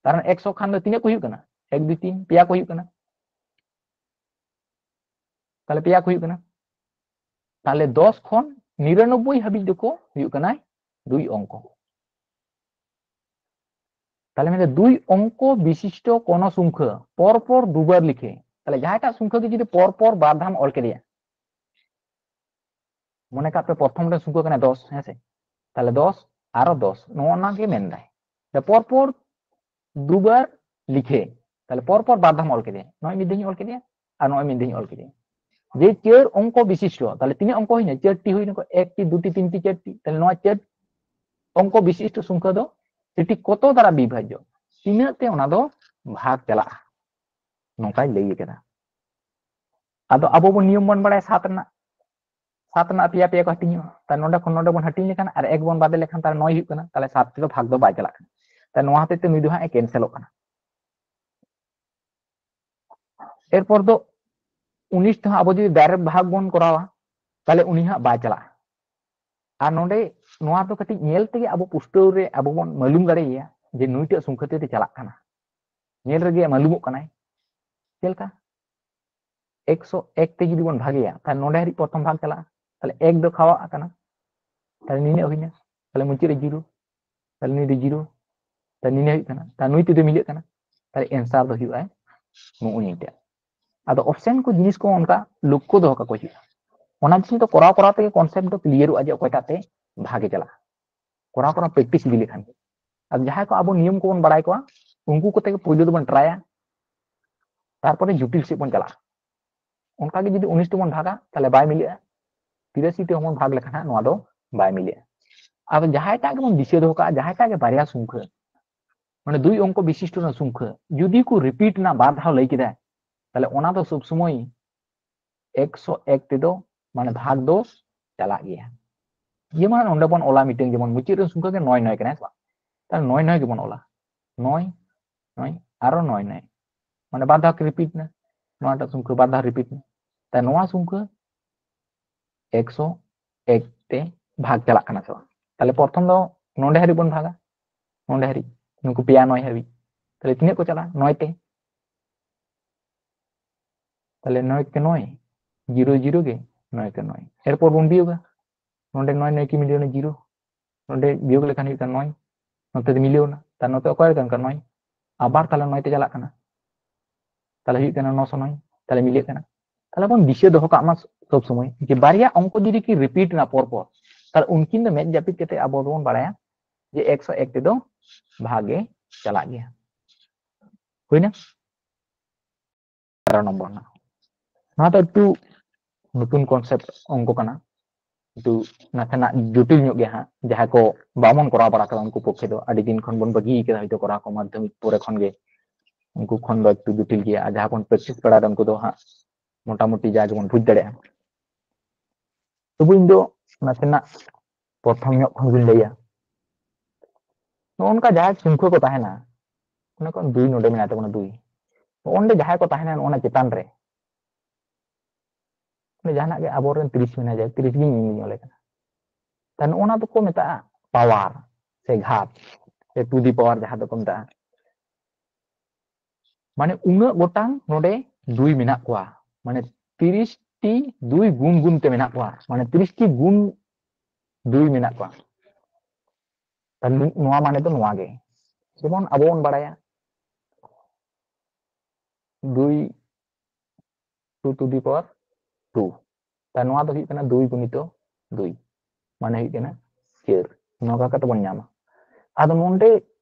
ᱠᱟᱨᱚᱱ ᱮᱠᱥᱚ ᱠᱷᱟᱱ ᱫᱚ ᱛᱤᱱᱟᱹᱜ ᱠᱚ ᱦᱩᱭᱩᱜ ᱠᱟᱱᱟ? ᱮᱠ ᱫᱩᱭ ᱛᱤᱱ, ᱯᱮᱭᱟ ᱠᱚ ᱦᱩᱭᱩᱜ ᱠᱟᱱᱟ᱾ ᱛᱟᱦᱞᱮ ᱯᱮᱭᱟ ᱠᱚ ᱦᱩᱭᱩᱜ ᱠᱟᱱᱟ᱾ ᱛᱟᱦᱞᱮ ᱫᱚᱥ ᱠᱷᱚᱱ ᱱᱤᱨᱟᱱᱚᱵᱵᱳᱭ ᱦᱟᱹᱵᱤᱡ ᱫᱚᱠᱚ ᱦᱩᱭᱩᱜ ᱠᱟᱱᱟ ᱫᱩᱭ ᱚᱝᱠᱚ᱾ ᱛᱟᱦᱞᱮ ᱢᱮᱱᱫᱟ ᱫᱩᱭ ᱚᱝᱠᱚ ᱵᱤᱥᱤᱥᱴᱚ ᱠᱚᱱᱚ ᱥᱚᱝᱠᱷᱟ ᱯᱚᱨ ᱯᱚᱨ ᱫᱩᱵᱟᱨ ᱞᱤᱠᱷᱮ᱾ ᱛᱟᱦᱞᱮ ᱡᱟᱦᱟᱸᱭᱴᱟᱜ ᱥᱚᱝᱠᱷᱟ ᱜᱮ ᱡᱩᱫᱤ ᱯᱚᱨ ᱯᱚᱨ ᱵᱟᱨ ᱫᱷᱟᱣ ᱚᱞ ᱠᱮᱫᱮᱭᱟ, ᱢᱚᱱᱮ ᱠᱟᱜ ᱯᱮ ᱯᱨᱚᱛᱷᱚᱢ ᱨᱮ ᱥᱚᱝᱠᱷᱟ ᱠᱟᱱᱟ ᱫᱚᱥ, ᱦᱮᱸ ᱥᱮ? ᱛᱟᱦᱞᱮ ᱫᱚᱥ ᱟᱨᱚ ᱫᱚᱥ, ᱱᱚᱜᱼᱚ ᱱᱟ ᱜᱮ ᱢᱮᱱᱫᱟᱭ᱾ ᱛᱟᱦᱞᱮ ᱯᱚᱨ ᱯᱚᱨ ᱫᱩᱵᱟᱨ ᱞᱤᱠᱷᱮ, ᱛᱟᱦᱞᱮ ᱯᱚᱨ ᱯᱚᱨ ᱵᱟᱨ ᱫᱷᱟᱣ ᱚᱞ ᱠᱮᱫᱮᱭᱟ, ᱱᱚᱜᱼᱚᱭ ᱢᱤᱫ ᱫᱷᱟᱣ ᱤᱧ ᱚᱞ ᱠᱮᱫᱮᱭᱟ ᱟᱨ ᱱᱚᱜᱼᱚᱭ ᱢᱤᱫ ᱫᱷᱟᱣ ᱤᱧ ᱚᱞ ᱠᱮᱫᱮᱭᱟ᱾ ᱡᱮ ᱪᱟᱹᱨ ᱚᱝᱠᱚ ᱵᱤᱥᱤᱥᱴᱚ, ᱛᱟᱦᱞᱮ ᱛᱤᱱᱟᱹᱜ ᱚᱝᱠᱚ ᱦᱩᱭᱱᱟ? ᱪᱟᱨᱴᱤ ᱦᱩᱭᱱᱟ ᱠᱚ, ᱮᱠᱴᱤ, ᱫᱩᱴᱤ, ᱛᱤᱱᱴᱤ, ᱪᱟᱨᱴᱤ᱾ ᱛᱟᱦᱞᱮ ᱱᱚᱣᱟ ᱪᱟᱹᱨ ᱚᱝᱠᱚ ᱵᱤᱥᱤᱥᱴᱚ ᱥᱚᱝᱠᱷᱟ ᱫᱚ ᱮᱴᱤ ᱠᱚᱛᱚ ᱫᱟᱨᱟ ᱵᱤᱵᱷᱟᱡᱽᱡᱚ, ᱛᱤᱱᱟᱹᱜ ᱛᱮ ᱚᱱᱟ ᱫᱚ ᱵᱷᱟᱜᱽ ᱪᱟᱞᱟᱜᱼᱟ, ᱱᱚᱝᱠᱟᱭ ᱞᱟᱹᱭ ᱠᱟᱫᱟ᱾ ᱟᱫᱚ ᱟᱵᱚ ᱵᱚᱱ ᱱᱤᱭᱚᱢ ᱵᱚᱱ ᱵᱟᱲᱟᱭᱟ ᱥᱟᱛ ᱨᱮᱱᱟᱜ, ᱥᱟᱛ ᱨᱮᱱᱟᱜ ᱯᱮᱭᱟ ᱯᱮᱭᱟ ᱠᱚ ᱦᱟᱹᱴᱤᱧᱚᱜᱼᱟ᱾ ᱛᱟᱦᱞᱮ ᱱᱚᱰᱮ ᱠᱷᱚᱱ ᱱᱚᱰᱮ ᱵᱚᱱ ᱦᱟᱹᱴᱤᱧ ᱞᱮᱠᱷᱟᱱ ᱟᱨ ᱮᱠ ᱵᱚᱱ ᱵᱟᱫᱮ ᱞᱮᱠᱷᱟᱱ ᱛᱟᱦᱞᱮ ᱱᱚᱭ ᱦᱩᱭᱩᱜ ᱠᱟᱱᱟ, ᱛᱟᱦᱞᱮ ᱥᱟᱛ ᱛᱮᱫᱚ ᱵᱷᱟᱜᱽ ᱫᱚ ᱵᱟᱭ ᱪᱟᱞᱟᱜ ᱠᱟᱱᱟ᱾ ᱛᱟᱦᱞᱮ ᱱᱚᱣᱟ ᱦᱚᱛᱮᱡ ᱛᱮ ᱱᱩᱭ ᱫᱚ ᱦᱟᱸᱜ ᱮ ᱠᱮᱱᱥᱮᱞᱚᱜ ᱠᱟᱱᱟ᱾ ᱮᱨᱯᱚᱨ ᱫᱚ ᱩᱱᱤᱥ ᱛᱮᱦᱚᱸ ᱟᱵᱚ ᱡᱩᱫᱤ ᱰᱟᱭᱨᱮᱠᱴ ᱵᱷᱟᱜᱽ ᱵᱚᱱ ᱠᱚᱨᱟᱣᱟ, ᱛᱟᱦᱞᱮ ᱩᱱᱤ ᱦᱟᱸᱜ ᱵᱟᱭ ᱪᱟᱞᱟᱜᱼᱟ᱾ ᱟᱨ ᱱᱚᱰᱮ ᱱᱚᱣᱟ ᱫᱚ ᱠᱟᱹᱴᱤᱡ ᱧᱮᱞ ᱛᱮᱜᱮ ᱟᱵᱚ ᱯᱩᱥᱴᱟᱹᱣ ᱨᱮ ᱟᱵᱚ ᱵᱚᱱ ᱢᱟᱹᱞᱩᱢ ᱫᱟᱲᱮᱭᱟᱭᱟ ᱡᱮ ᱱᱩᱭᱴᱟᱜ ᱥᱚᱝᱠᱷᱟ ᱛᱮ ᱪᱟᱞᱟᱜ ᱠᱟᱱᱟ, ᱧᱮᱞ ᱨᱮᱜᱮ ᱢᱟᱹᱞᱩᱢᱚᱜ ᱠᱟᱱᱟᱭ᱾ ᱪᱮᱫ ᱞᱮᱠᱟ? ᱮᱠᱥᱚ ᱮᱠ ᱛᱮ ᱡᱩᱫᱤ ᱵᱚᱱ ᱵᱷᱟᱜᱮᱭᱟ, ᱛᱟᱦᱞᱮ ᱱᱚᱰᱮ ᱦᱟᱹᱨᱤᱡ ᱯᱨᱚᱛᱷᱚᱢ ᱵᱷᱟᱜᱽ ᱪᱟᱞᱟᱜᱼᱟ᱾ ᱛᱟᱦᱞᱮ ᱮᱠ ᱫᱚ ᱠᱷᱟᱣᱟᱜ ᱠᱟᱱᱟ, ᱛᱟᱦᱞᱮ ᱱᱤᱱᱟᱹᱜ ᱦᱩᱭᱱᱟ, ᱛᱟᱦᱞᱮ ᱢᱩᱪᱟᱹᱫ ᱨᱮ ᱡᱤᱨᱳ, ᱛᱟᱦᱞᱮ ᱱᱩᱭ ᱫᱚ ᱡᱤᱨᱳ, ᱛᱟᱦᱞᱮ ᱱᱤᱱᱟᱹᱜ ᱦᱩᱭᱩᱜ ᱠᱟᱱᱟ, ᱛᱟᱦᱞᱮ ᱱᱩᱭ ᱛᱮᱫᱚ ᱢᱤᱞᱟᱹᱜ ᱠᱟᱱᱟ᱾ ᱛᱟᱦᱞᱮ ᱮᱱᱥᱟᱨ ᱫᱚ ᱦᱩᱭᱩᱜᱼᱟ ᱱᱩᱜᱼᱩ ᱱᱤᱭᱟᱹᱴᱟᱜ᱾ ᱟᱫᱚ ᱚᱯᱥᱮᱱ ᱠᱚ ᱡᱤᱱᱤᱥ ᱠᱚ ᱚᱱᱠᱟ ᱞᱚᱠᱠᱷᱚ ᱫᱚᱦᱚ ᱠᱟᱠᱚ ᱦᱩᱭᱩᱜᱼᱟ᱾ ᱚᱱᱟ ᱡᱤᱱᱤᱥ ᱫᱚ ᱠᱚᱨᱟᱣ ᱠᱚᱨᱟᱣ ᱛᱮᱜᱮ ᱠᱚᱱᱥᱮᱯᱴ ᱫᱚ ᱠᱞᱤᱭᱟᱨᱚᱜᱼᱟ ᱡᱮ ᱚᱠᱚᱭᱴᱟᱜ ᱛᱮ ᱵᱷᱟᱜᱮ ᱪᱟᱞᱟᱜᱼᱟ᱾ ᱠᱚᱨᱟᱣ ᱠᱚᱨᱟᱣ ᱯᱨᱮᱠᱴᱤᱥ ᱤᱫᱤ ᱞᱮᱠᱷᱟᱱ ᱜᱮ᱾ ᱟᱨ ᱡᱟᱦᱟᱸᱭ ᱠᱚ ᱟᱵᱚ ᱱᱤᱭᱚᱢ ᱠᱚᱵᱚᱱ ᱵᱟᱲᱟᱭ ᱠᱚᱣᱟ, ᱩᱱᱠᱩ ᱠᱚᱛᱮ ᱜᱮ ᱯᱳᱭᱞᱳ ᱫᱚᱵᱚᱱ ᱴᱨᱟᱭᱟ, ᱛᱟᱨᱯᱚᱨᱮ ᱡᱚᱴᱤᱞ ᱥᱮᱫ ᱵᱚᱱ ᱪᱟᱞᱟᱜᱼᱟ᱾ ᱚᱱᱠᱟᱜᱮ ᱡᱩᱫᱤ ᱩᱱᱤᱥ ᱛᱮᱵᱚᱱ ᱵᱷᱟᱜᱟ, ᱛᱟᱦᱞᱮ ᱵᱟᱭ ᱢᱤᱞᱟᱹᱜᱼᱟ᱾ ᱛᱤᱨᱟᱥᱤ ᱛᱮᱦᱚᱸ ᱵᱚᱱ ᱵᱷᱟᱜᱽ ᱞᱮᱠᱷᱟᱱ ᱦᱟᱸᱜ ᱱᱚᱣᱟ ᱫᱚ ᱵᱟᱭ ᱢᱤᱞᱟᱹᱜᱼᱟ᱾ ᱟᱫᱚ ᱡᱟᱦᱟᱸᱭᱴᱟᱜ ᱜᱮᱵᱚᱱ ᱫᱤᱥᱟᱹ ᱫᱚᱦᱚ ᱠᱟᱜᱼᱟ, ᱡᱟᱦᱟᱸᱭᱴᱟᱜ ᱜᱮ ᱵᱟᱨᱭᱟ ᱥᱚᱝᱠᱷᱭᱟᱹ, ᱢᱟᱱᱮ ᱫᱩᱭ ᱚᱝᱠᱚ ᱵᱤᱥᱤᱥᱴᱚ ᱨᱮᱱᱟᱜ ᱥᱚᱝᱠᱷᱭᱟᱹ, ᱡᱩᱫᱤ ᱠᱚ ᱨᱤᱯᱤᱴ ᱨᱮᱱᱟᱜ ᱵᱟᱨ ᱫᱷᱟᱣ ᱞᱟᱹᱭ ᱠᱮᱫᱟᱭ, ᱛᱟᱦᱞᱮ ᱚᱱᱟ ᱫᱚ ᱥᱚᱵ ᱥᱚᱢᱚᱭ ᱮᱠᱥᱚ ᱮᱠ ᱛᱮᱫᱚ ᱢᱟᱱᱮ ᱵᱷᱟᱜᱽ ᱫᱚ ᱪᱟᱞᱟᱜ ᱜᱮᱭᱟ᱾ ᱡᱮᱢᱚᱱ ᱱᱚᱰᱮ ᱵᱚᱱ ᱚᱞᱟ ᱢᱤᱫᱴᱮᱱ, ᱡᱮᱢᱚᱱ ᱢᱩᱪᱟᱹᱫ ᱨᱮ ᱥᱚᱝᱠᱷᱭᱟᱹ ᱜᱮ ᱱᱚᱭ ᱱᱚᱭ ᱠᱟᱱᱟ, ᱦᱮᱸ ᱥᱮ ᱵᱟᱝ? ᱛᱟᱦᱞᱮ ᱱᱚᱭ ᱱᱚᱭ ᱜᱮᱵᱚᱱ ᱚᱞᱟ, ᱱᱚᱭ ᱱᱚᱭ ᱟᱨᱚ ᱱᱚᱭ ᱱᱚᱭ, ᱢᱟᱱᱮ ᱵᱟᱨ ᱫᱷᱟᱣ ᱨᱤᱯᱤᱴ ᱱᱟ, ᱱᱚᱣᱟᱴᱟᱜ ᱥᱚᱝᱠᱷᱭᱟᱹ ᱵᱟᱨ ᱫᱷᱟᱣ ᱨᱤᱯᱤᱴ ᱱᱟ᱾ ᱛᱟᱦᱞᱮ ᱱᱚᱣᱟ ᱥᱚᱝᱠᱷᱭᱟᱹ ᱮᱠᱥᱚ ᱮᱠ ᱛᱮ ᱵᱷᱟᱜᱽ ᱪᱟᱞᱟᱜ ᱠᱟᱱᱟ ᱥᱮ ᱵᱟᱝ? ᱛᱟᱦᱞᱮ ᱯᱨᱚᱛᱷᱚᱢ ᱫᱚ ᱱᱚᱰᱮ ᱦᱟᱹᱨᱤᱡ ᱵᱚᱱ ᱵᱷᱟᱜᱟ, ᱱᱚᱰᱮ ᱦᱟᱹᱨᱤᱡ, ᱱᱩᱠᱩ ᱯᱮᱭᱟ ᱱᱚᱭ ᱦᱟᱹᱵᱤᱡ᱾ ᱛᱟᱦᱞᱮ ᱛᱤᱱᱟᱹᱜ ᱠᱚ ᱪᱟᱞᱟᱜᱼᱟ? ᱱᱚᱭ ᱛᱮ᱾ ᱛᱟᱦᱞᱮ ᱱᱚᱭ ᱛᱮ ᱱᱚᱭ, ᱡᱤᱨᱳ ᱡᱤᱨᱳ ᱜᱮ, ᱱᱚᱭ ᱛᱮ ᱱᱚᱭ᱾ ᱮᱨᱯᱚᱨ ᱵᱚᱱ ᱵᱤᱭᱳᱜᱟ, ᱱᱚᱰᱮ ᱱᱚᱭ ᱱᱚᱭ ᱠᱤ ᱢᱤᱞᱟᱹᱣ ᱮᱱᱟ? ᱡᱤᱨᱳ᱾ ᱱᱚᱰᱮ ᱵᱤᱭᱳᱜ ᱞᱮᱠᱷᱟᱱ ᱦᱩᱭᱩᱜ ᱠᱟᱱᱟ ᱱᱚᱭ, ᱱᱚᱛᱮ ᱫᱚ ᱢᱤᱞᱟᱹᱣ ᱮᱱᱟ, ᱛᱟᱦᱞᱮ ᱱᱚᱛᱮ ᱚᱠᱚᱭ ᱨᱮ ᱛᱟᱦᱮᱱ ᱠᱟᱱᱟ? ᱱᱚᱭ᱾ ᱟᱵᱟᱨ ᱛᱟᱦᱞᱮ ᱱᱚᱭ ᱛᱮ ᱪᱟᱞᱟᱜ ᱠᱟᱱᱟ, ᱛᱟᱦᱞᱮ ᱦᱩᱭᱩᱜ ᱠᱟᱱᱟ ᱱᱚᱥᱚ ᱱᱚᱭ, ᱛᱟᱦᱞᱮ ᱢᱤᱞᱟᱹᱜ ᱠᱟᱱᱟ᱾ ᱛᱟᱦᱞᱮ ᱵᱚᱱ ᱫᱤᱥᱟᱹ ᱫᱚᱦᱚ ᱠᱟᱜ ᱢᱟ ᱥᱚᱵ ᱥᱚᱢᱚᱭ ᱡᱮ ᱵᱟᱨᱭᱟ ᱚᱝᱠᱚ ᱡᱩᱫᱤ ᱠᱤ ᱨᱤᱯᱤᱴ ᱮᱱᱟ ᱯᱚᱨ ᱯᱚᱨ, ᱛᱟᱦᱞᱮ ᱩᱱᱠᱤᱱ ᱫᱚ ᱢᱮᱫ ᱡᱟᱹᱯᱤᱫ ᱠᱟᱛᱮ ᱟᱵᱚ ᱫᱚᱵᱚᱱ ᱵᱟᱲᱟᱭᱟ ᱡᱮ ᱮᱠᱥᱚ ᱮᱠ ᱛᱮᱫᱚ ᱵᱷᱟᱜᱮ ᱪᱟᱞᱟᱜ ᱜᱮᱭᱟ᱾ ᱦᱩᱭᱱᱟ? ᱛᱮᱨᱚ ᱱᱚᱢᱵᱚᱨ ᱨᱮᱱᱟᱜ᱾ ᱱᱚᱣᱟ ᱫᱚ ᱮᱠᱴᱩ ᱱᱚᱛᱩᱱ ᱠᱚᱱᱥᱮᱯᱴ ᱚᱝᱠᱚ ᱠᱟᱱᱟ, ᱮᱠᱴᱩ ᱱᱟᱥᱮᱱᱟᱜ ᱡᱚᱴᱤᱞ ᱧᱚᱜ ᱜᱮᱭᱟ ᱦᱟᱸᱜ᱾ ᱡᱟᱦᱟᱸᱭ ᱠᱚ ᱵᱟᱵᱚᱱ ᱠᱚᱨᱟᱣ ᱵᱟᱲᱟ ᱠᱟᱫᱟ ᱩᱱᱠᱩ ᱯᱚᱠᱠᱷᱮ ᱫᱚ, ᱟᱹᱰᱤ ᱫᱤᱱ ᱠᱷᱚᱱ ᱵᱚᱱ ᱵᱟᱹᱜᱤ ᱠᱟᱫᱟ ᱦᱚᱭᱛᱳ ᱠᱚᱨᱟᱣ ᱠᱚ, ᱢᱟᱫᱽᱫᱷᱚᱢᱤᱠ ᱯᱚᱨᱮ ᱠᱷᱚᱱ ᱜᱮ, ᱩᱱᱠᱩ ᱠᱷᱚᱱ ᱫᱚ ᱮᱠᱴᱩ ᱡᱚᱴᱤᱞ ᱜᱮᱭᱟ᱾ ᱟᱨ ᱡᱟᱦᱟᱸ ᱵᱚᱱ ᱯᱨᱮᱠᱴᱤᱥ ᱵᱟᱲᱟᱭᱮᱫᱟ ᱩᱱᱠᱩ ᱫᱚ ᱦᱟᱸᱜ ᱢᱚᱴᱟᱢᱩᱴᱤ ᱡᱟ ᱜᱮᱵᱚᱱ ᱵᱩᱡᱽ ᱫᱟᱲᱮᱭᱟᱜᱼᱟ᱾ ᱛᱚᱵᱩ ᱤᱧ ᱫᱚ ᱱᱟᱥᱮᱱᱟᱜ ᱯᱨᱚᱛᱷᱚᱢ ᱧᱚᱜ ᱠᱷᱚᱱ ᱜᱤᱧ ᱞᱟᱹᱭᱟ᱾ ᱱᱚᱜᱼᱚ ᱱᱚᱝᱠᱟ ᱡᱟᱦᱟᱸᱭ ᱥᱚᱝᱠᱷᱭᱟᱹ ᱠᱚ ᱛᱟᱦᱮᱱᱟ, ᱚᱱᱟ ᱠᱷᱚᱱ ᱫᱩᱭ ᱱᱚᱰᱮ ᱢᱮᱱᱟᱭ ᱛᱟᱵᱚᱱᱟ, ᱫᱩᱭ᱾ ᱱᱚᱜᱼᱚ ᱱᱚᱰᱮ ᱡᱟᱦᱟᱸᱭ ᱠᱚ ᱛᱟᱦᱮᱱᱟ ᱚᱱᱟ ᱪᱮᱛᱟᱱ ᱨᱮ, ᱚᱸᱰᱮ ᱡᱟᱦᱟᱱᱟᱜ ᱜᱮ ᱟᱵᱚᱨᱮᱱ ᱛᱤᱨᱤᱥ ᱢᱮᱱᱟᱭᱟ, ᱛᱤᱨᱤᱥ ᱜᱮ ᱤᱧ ᱚᱞᱮ ᱠᱟᱱᱟ᱾ ᱛᱟ ᱱᱚᱜᱼᱚ ᱱᱟ ᱫᱚᱠᱚ ᱢᱮᱛᱟᱜᱼᱟ ᱯᱟᱣᱟᱨ ᱥᱮ ᱜᱷᱟᱛ ᱥᱮ ᱴᱩ ᱫᱤ ᱯᱟᱣᱟᱨ ᱡᱟᱦᱟᱸ ᱫᱚᱠᱚ ᱢᱮᱛᱟᱜᱼᱟ᱾ ᱢᱟᱱᱮ ᱩᱱᱟᱹᱜ ᱜᱚᱴᱟᱝ ᱱᱚᱰᱮ ᱫᱩᱭ ᱢᱮᱱᱟᱜ ᱠᱚᱣᱟ, ᱢᱟᱱᱮ ᱛᱤᱨᱤᱥ ᱴᱤ ᱫᱩᱭ ᱜᱩᱱ ᱜᱩᱱ ᱛᱮ ᱢᱮᱱᱟᱜ ᱠᱚᱣᱟ, ᱢᱟᱱᱮ ᱛᱤᱨᱤᱥ ᱴᱤ ᱜᱩᱱ ᱫᱩᱭ ᱢᱮᱱᱟᱜ ᱠᱚᱣᱟ᱾ ᱛᱟᱦᱞᱮ ᱱᱚᱣᱟ ᱢᱟᱱᱮ ᱫᱚ ᱱᱚᱣᱟ ᱜᱮ, ᱡᱮᱢᱚᱱ ᱟᱵᱚ ᱵᱚᱱ ᱵᱟᱲᱟᱭᱟ ᱫᱩᱭ two to the power two, ᱛᱟᱦᱞᱮ ᱱᱚᱣᱟ ᱫᱚ ᱦᱩᱭᱩᱜ ᱠᱟᱱᱟ ᱫᱩᱭ ᱜᱩᱱᱤᱛᱚ ᱫᱩᱭ, ᱢᱟᱱᱮ ᱦᱩᱭᱩᱜ ᱠᱟᱱᱟ ᱪᱟᱹᱨ᱾ ᱱᱚᱝᱠᱟ ᱠᱟᱛᱮ ᱵᱚᱱ ᱧᱟᱢᱟ᱾ ᱟᱫᱚ ᱱᱚᱰᱮ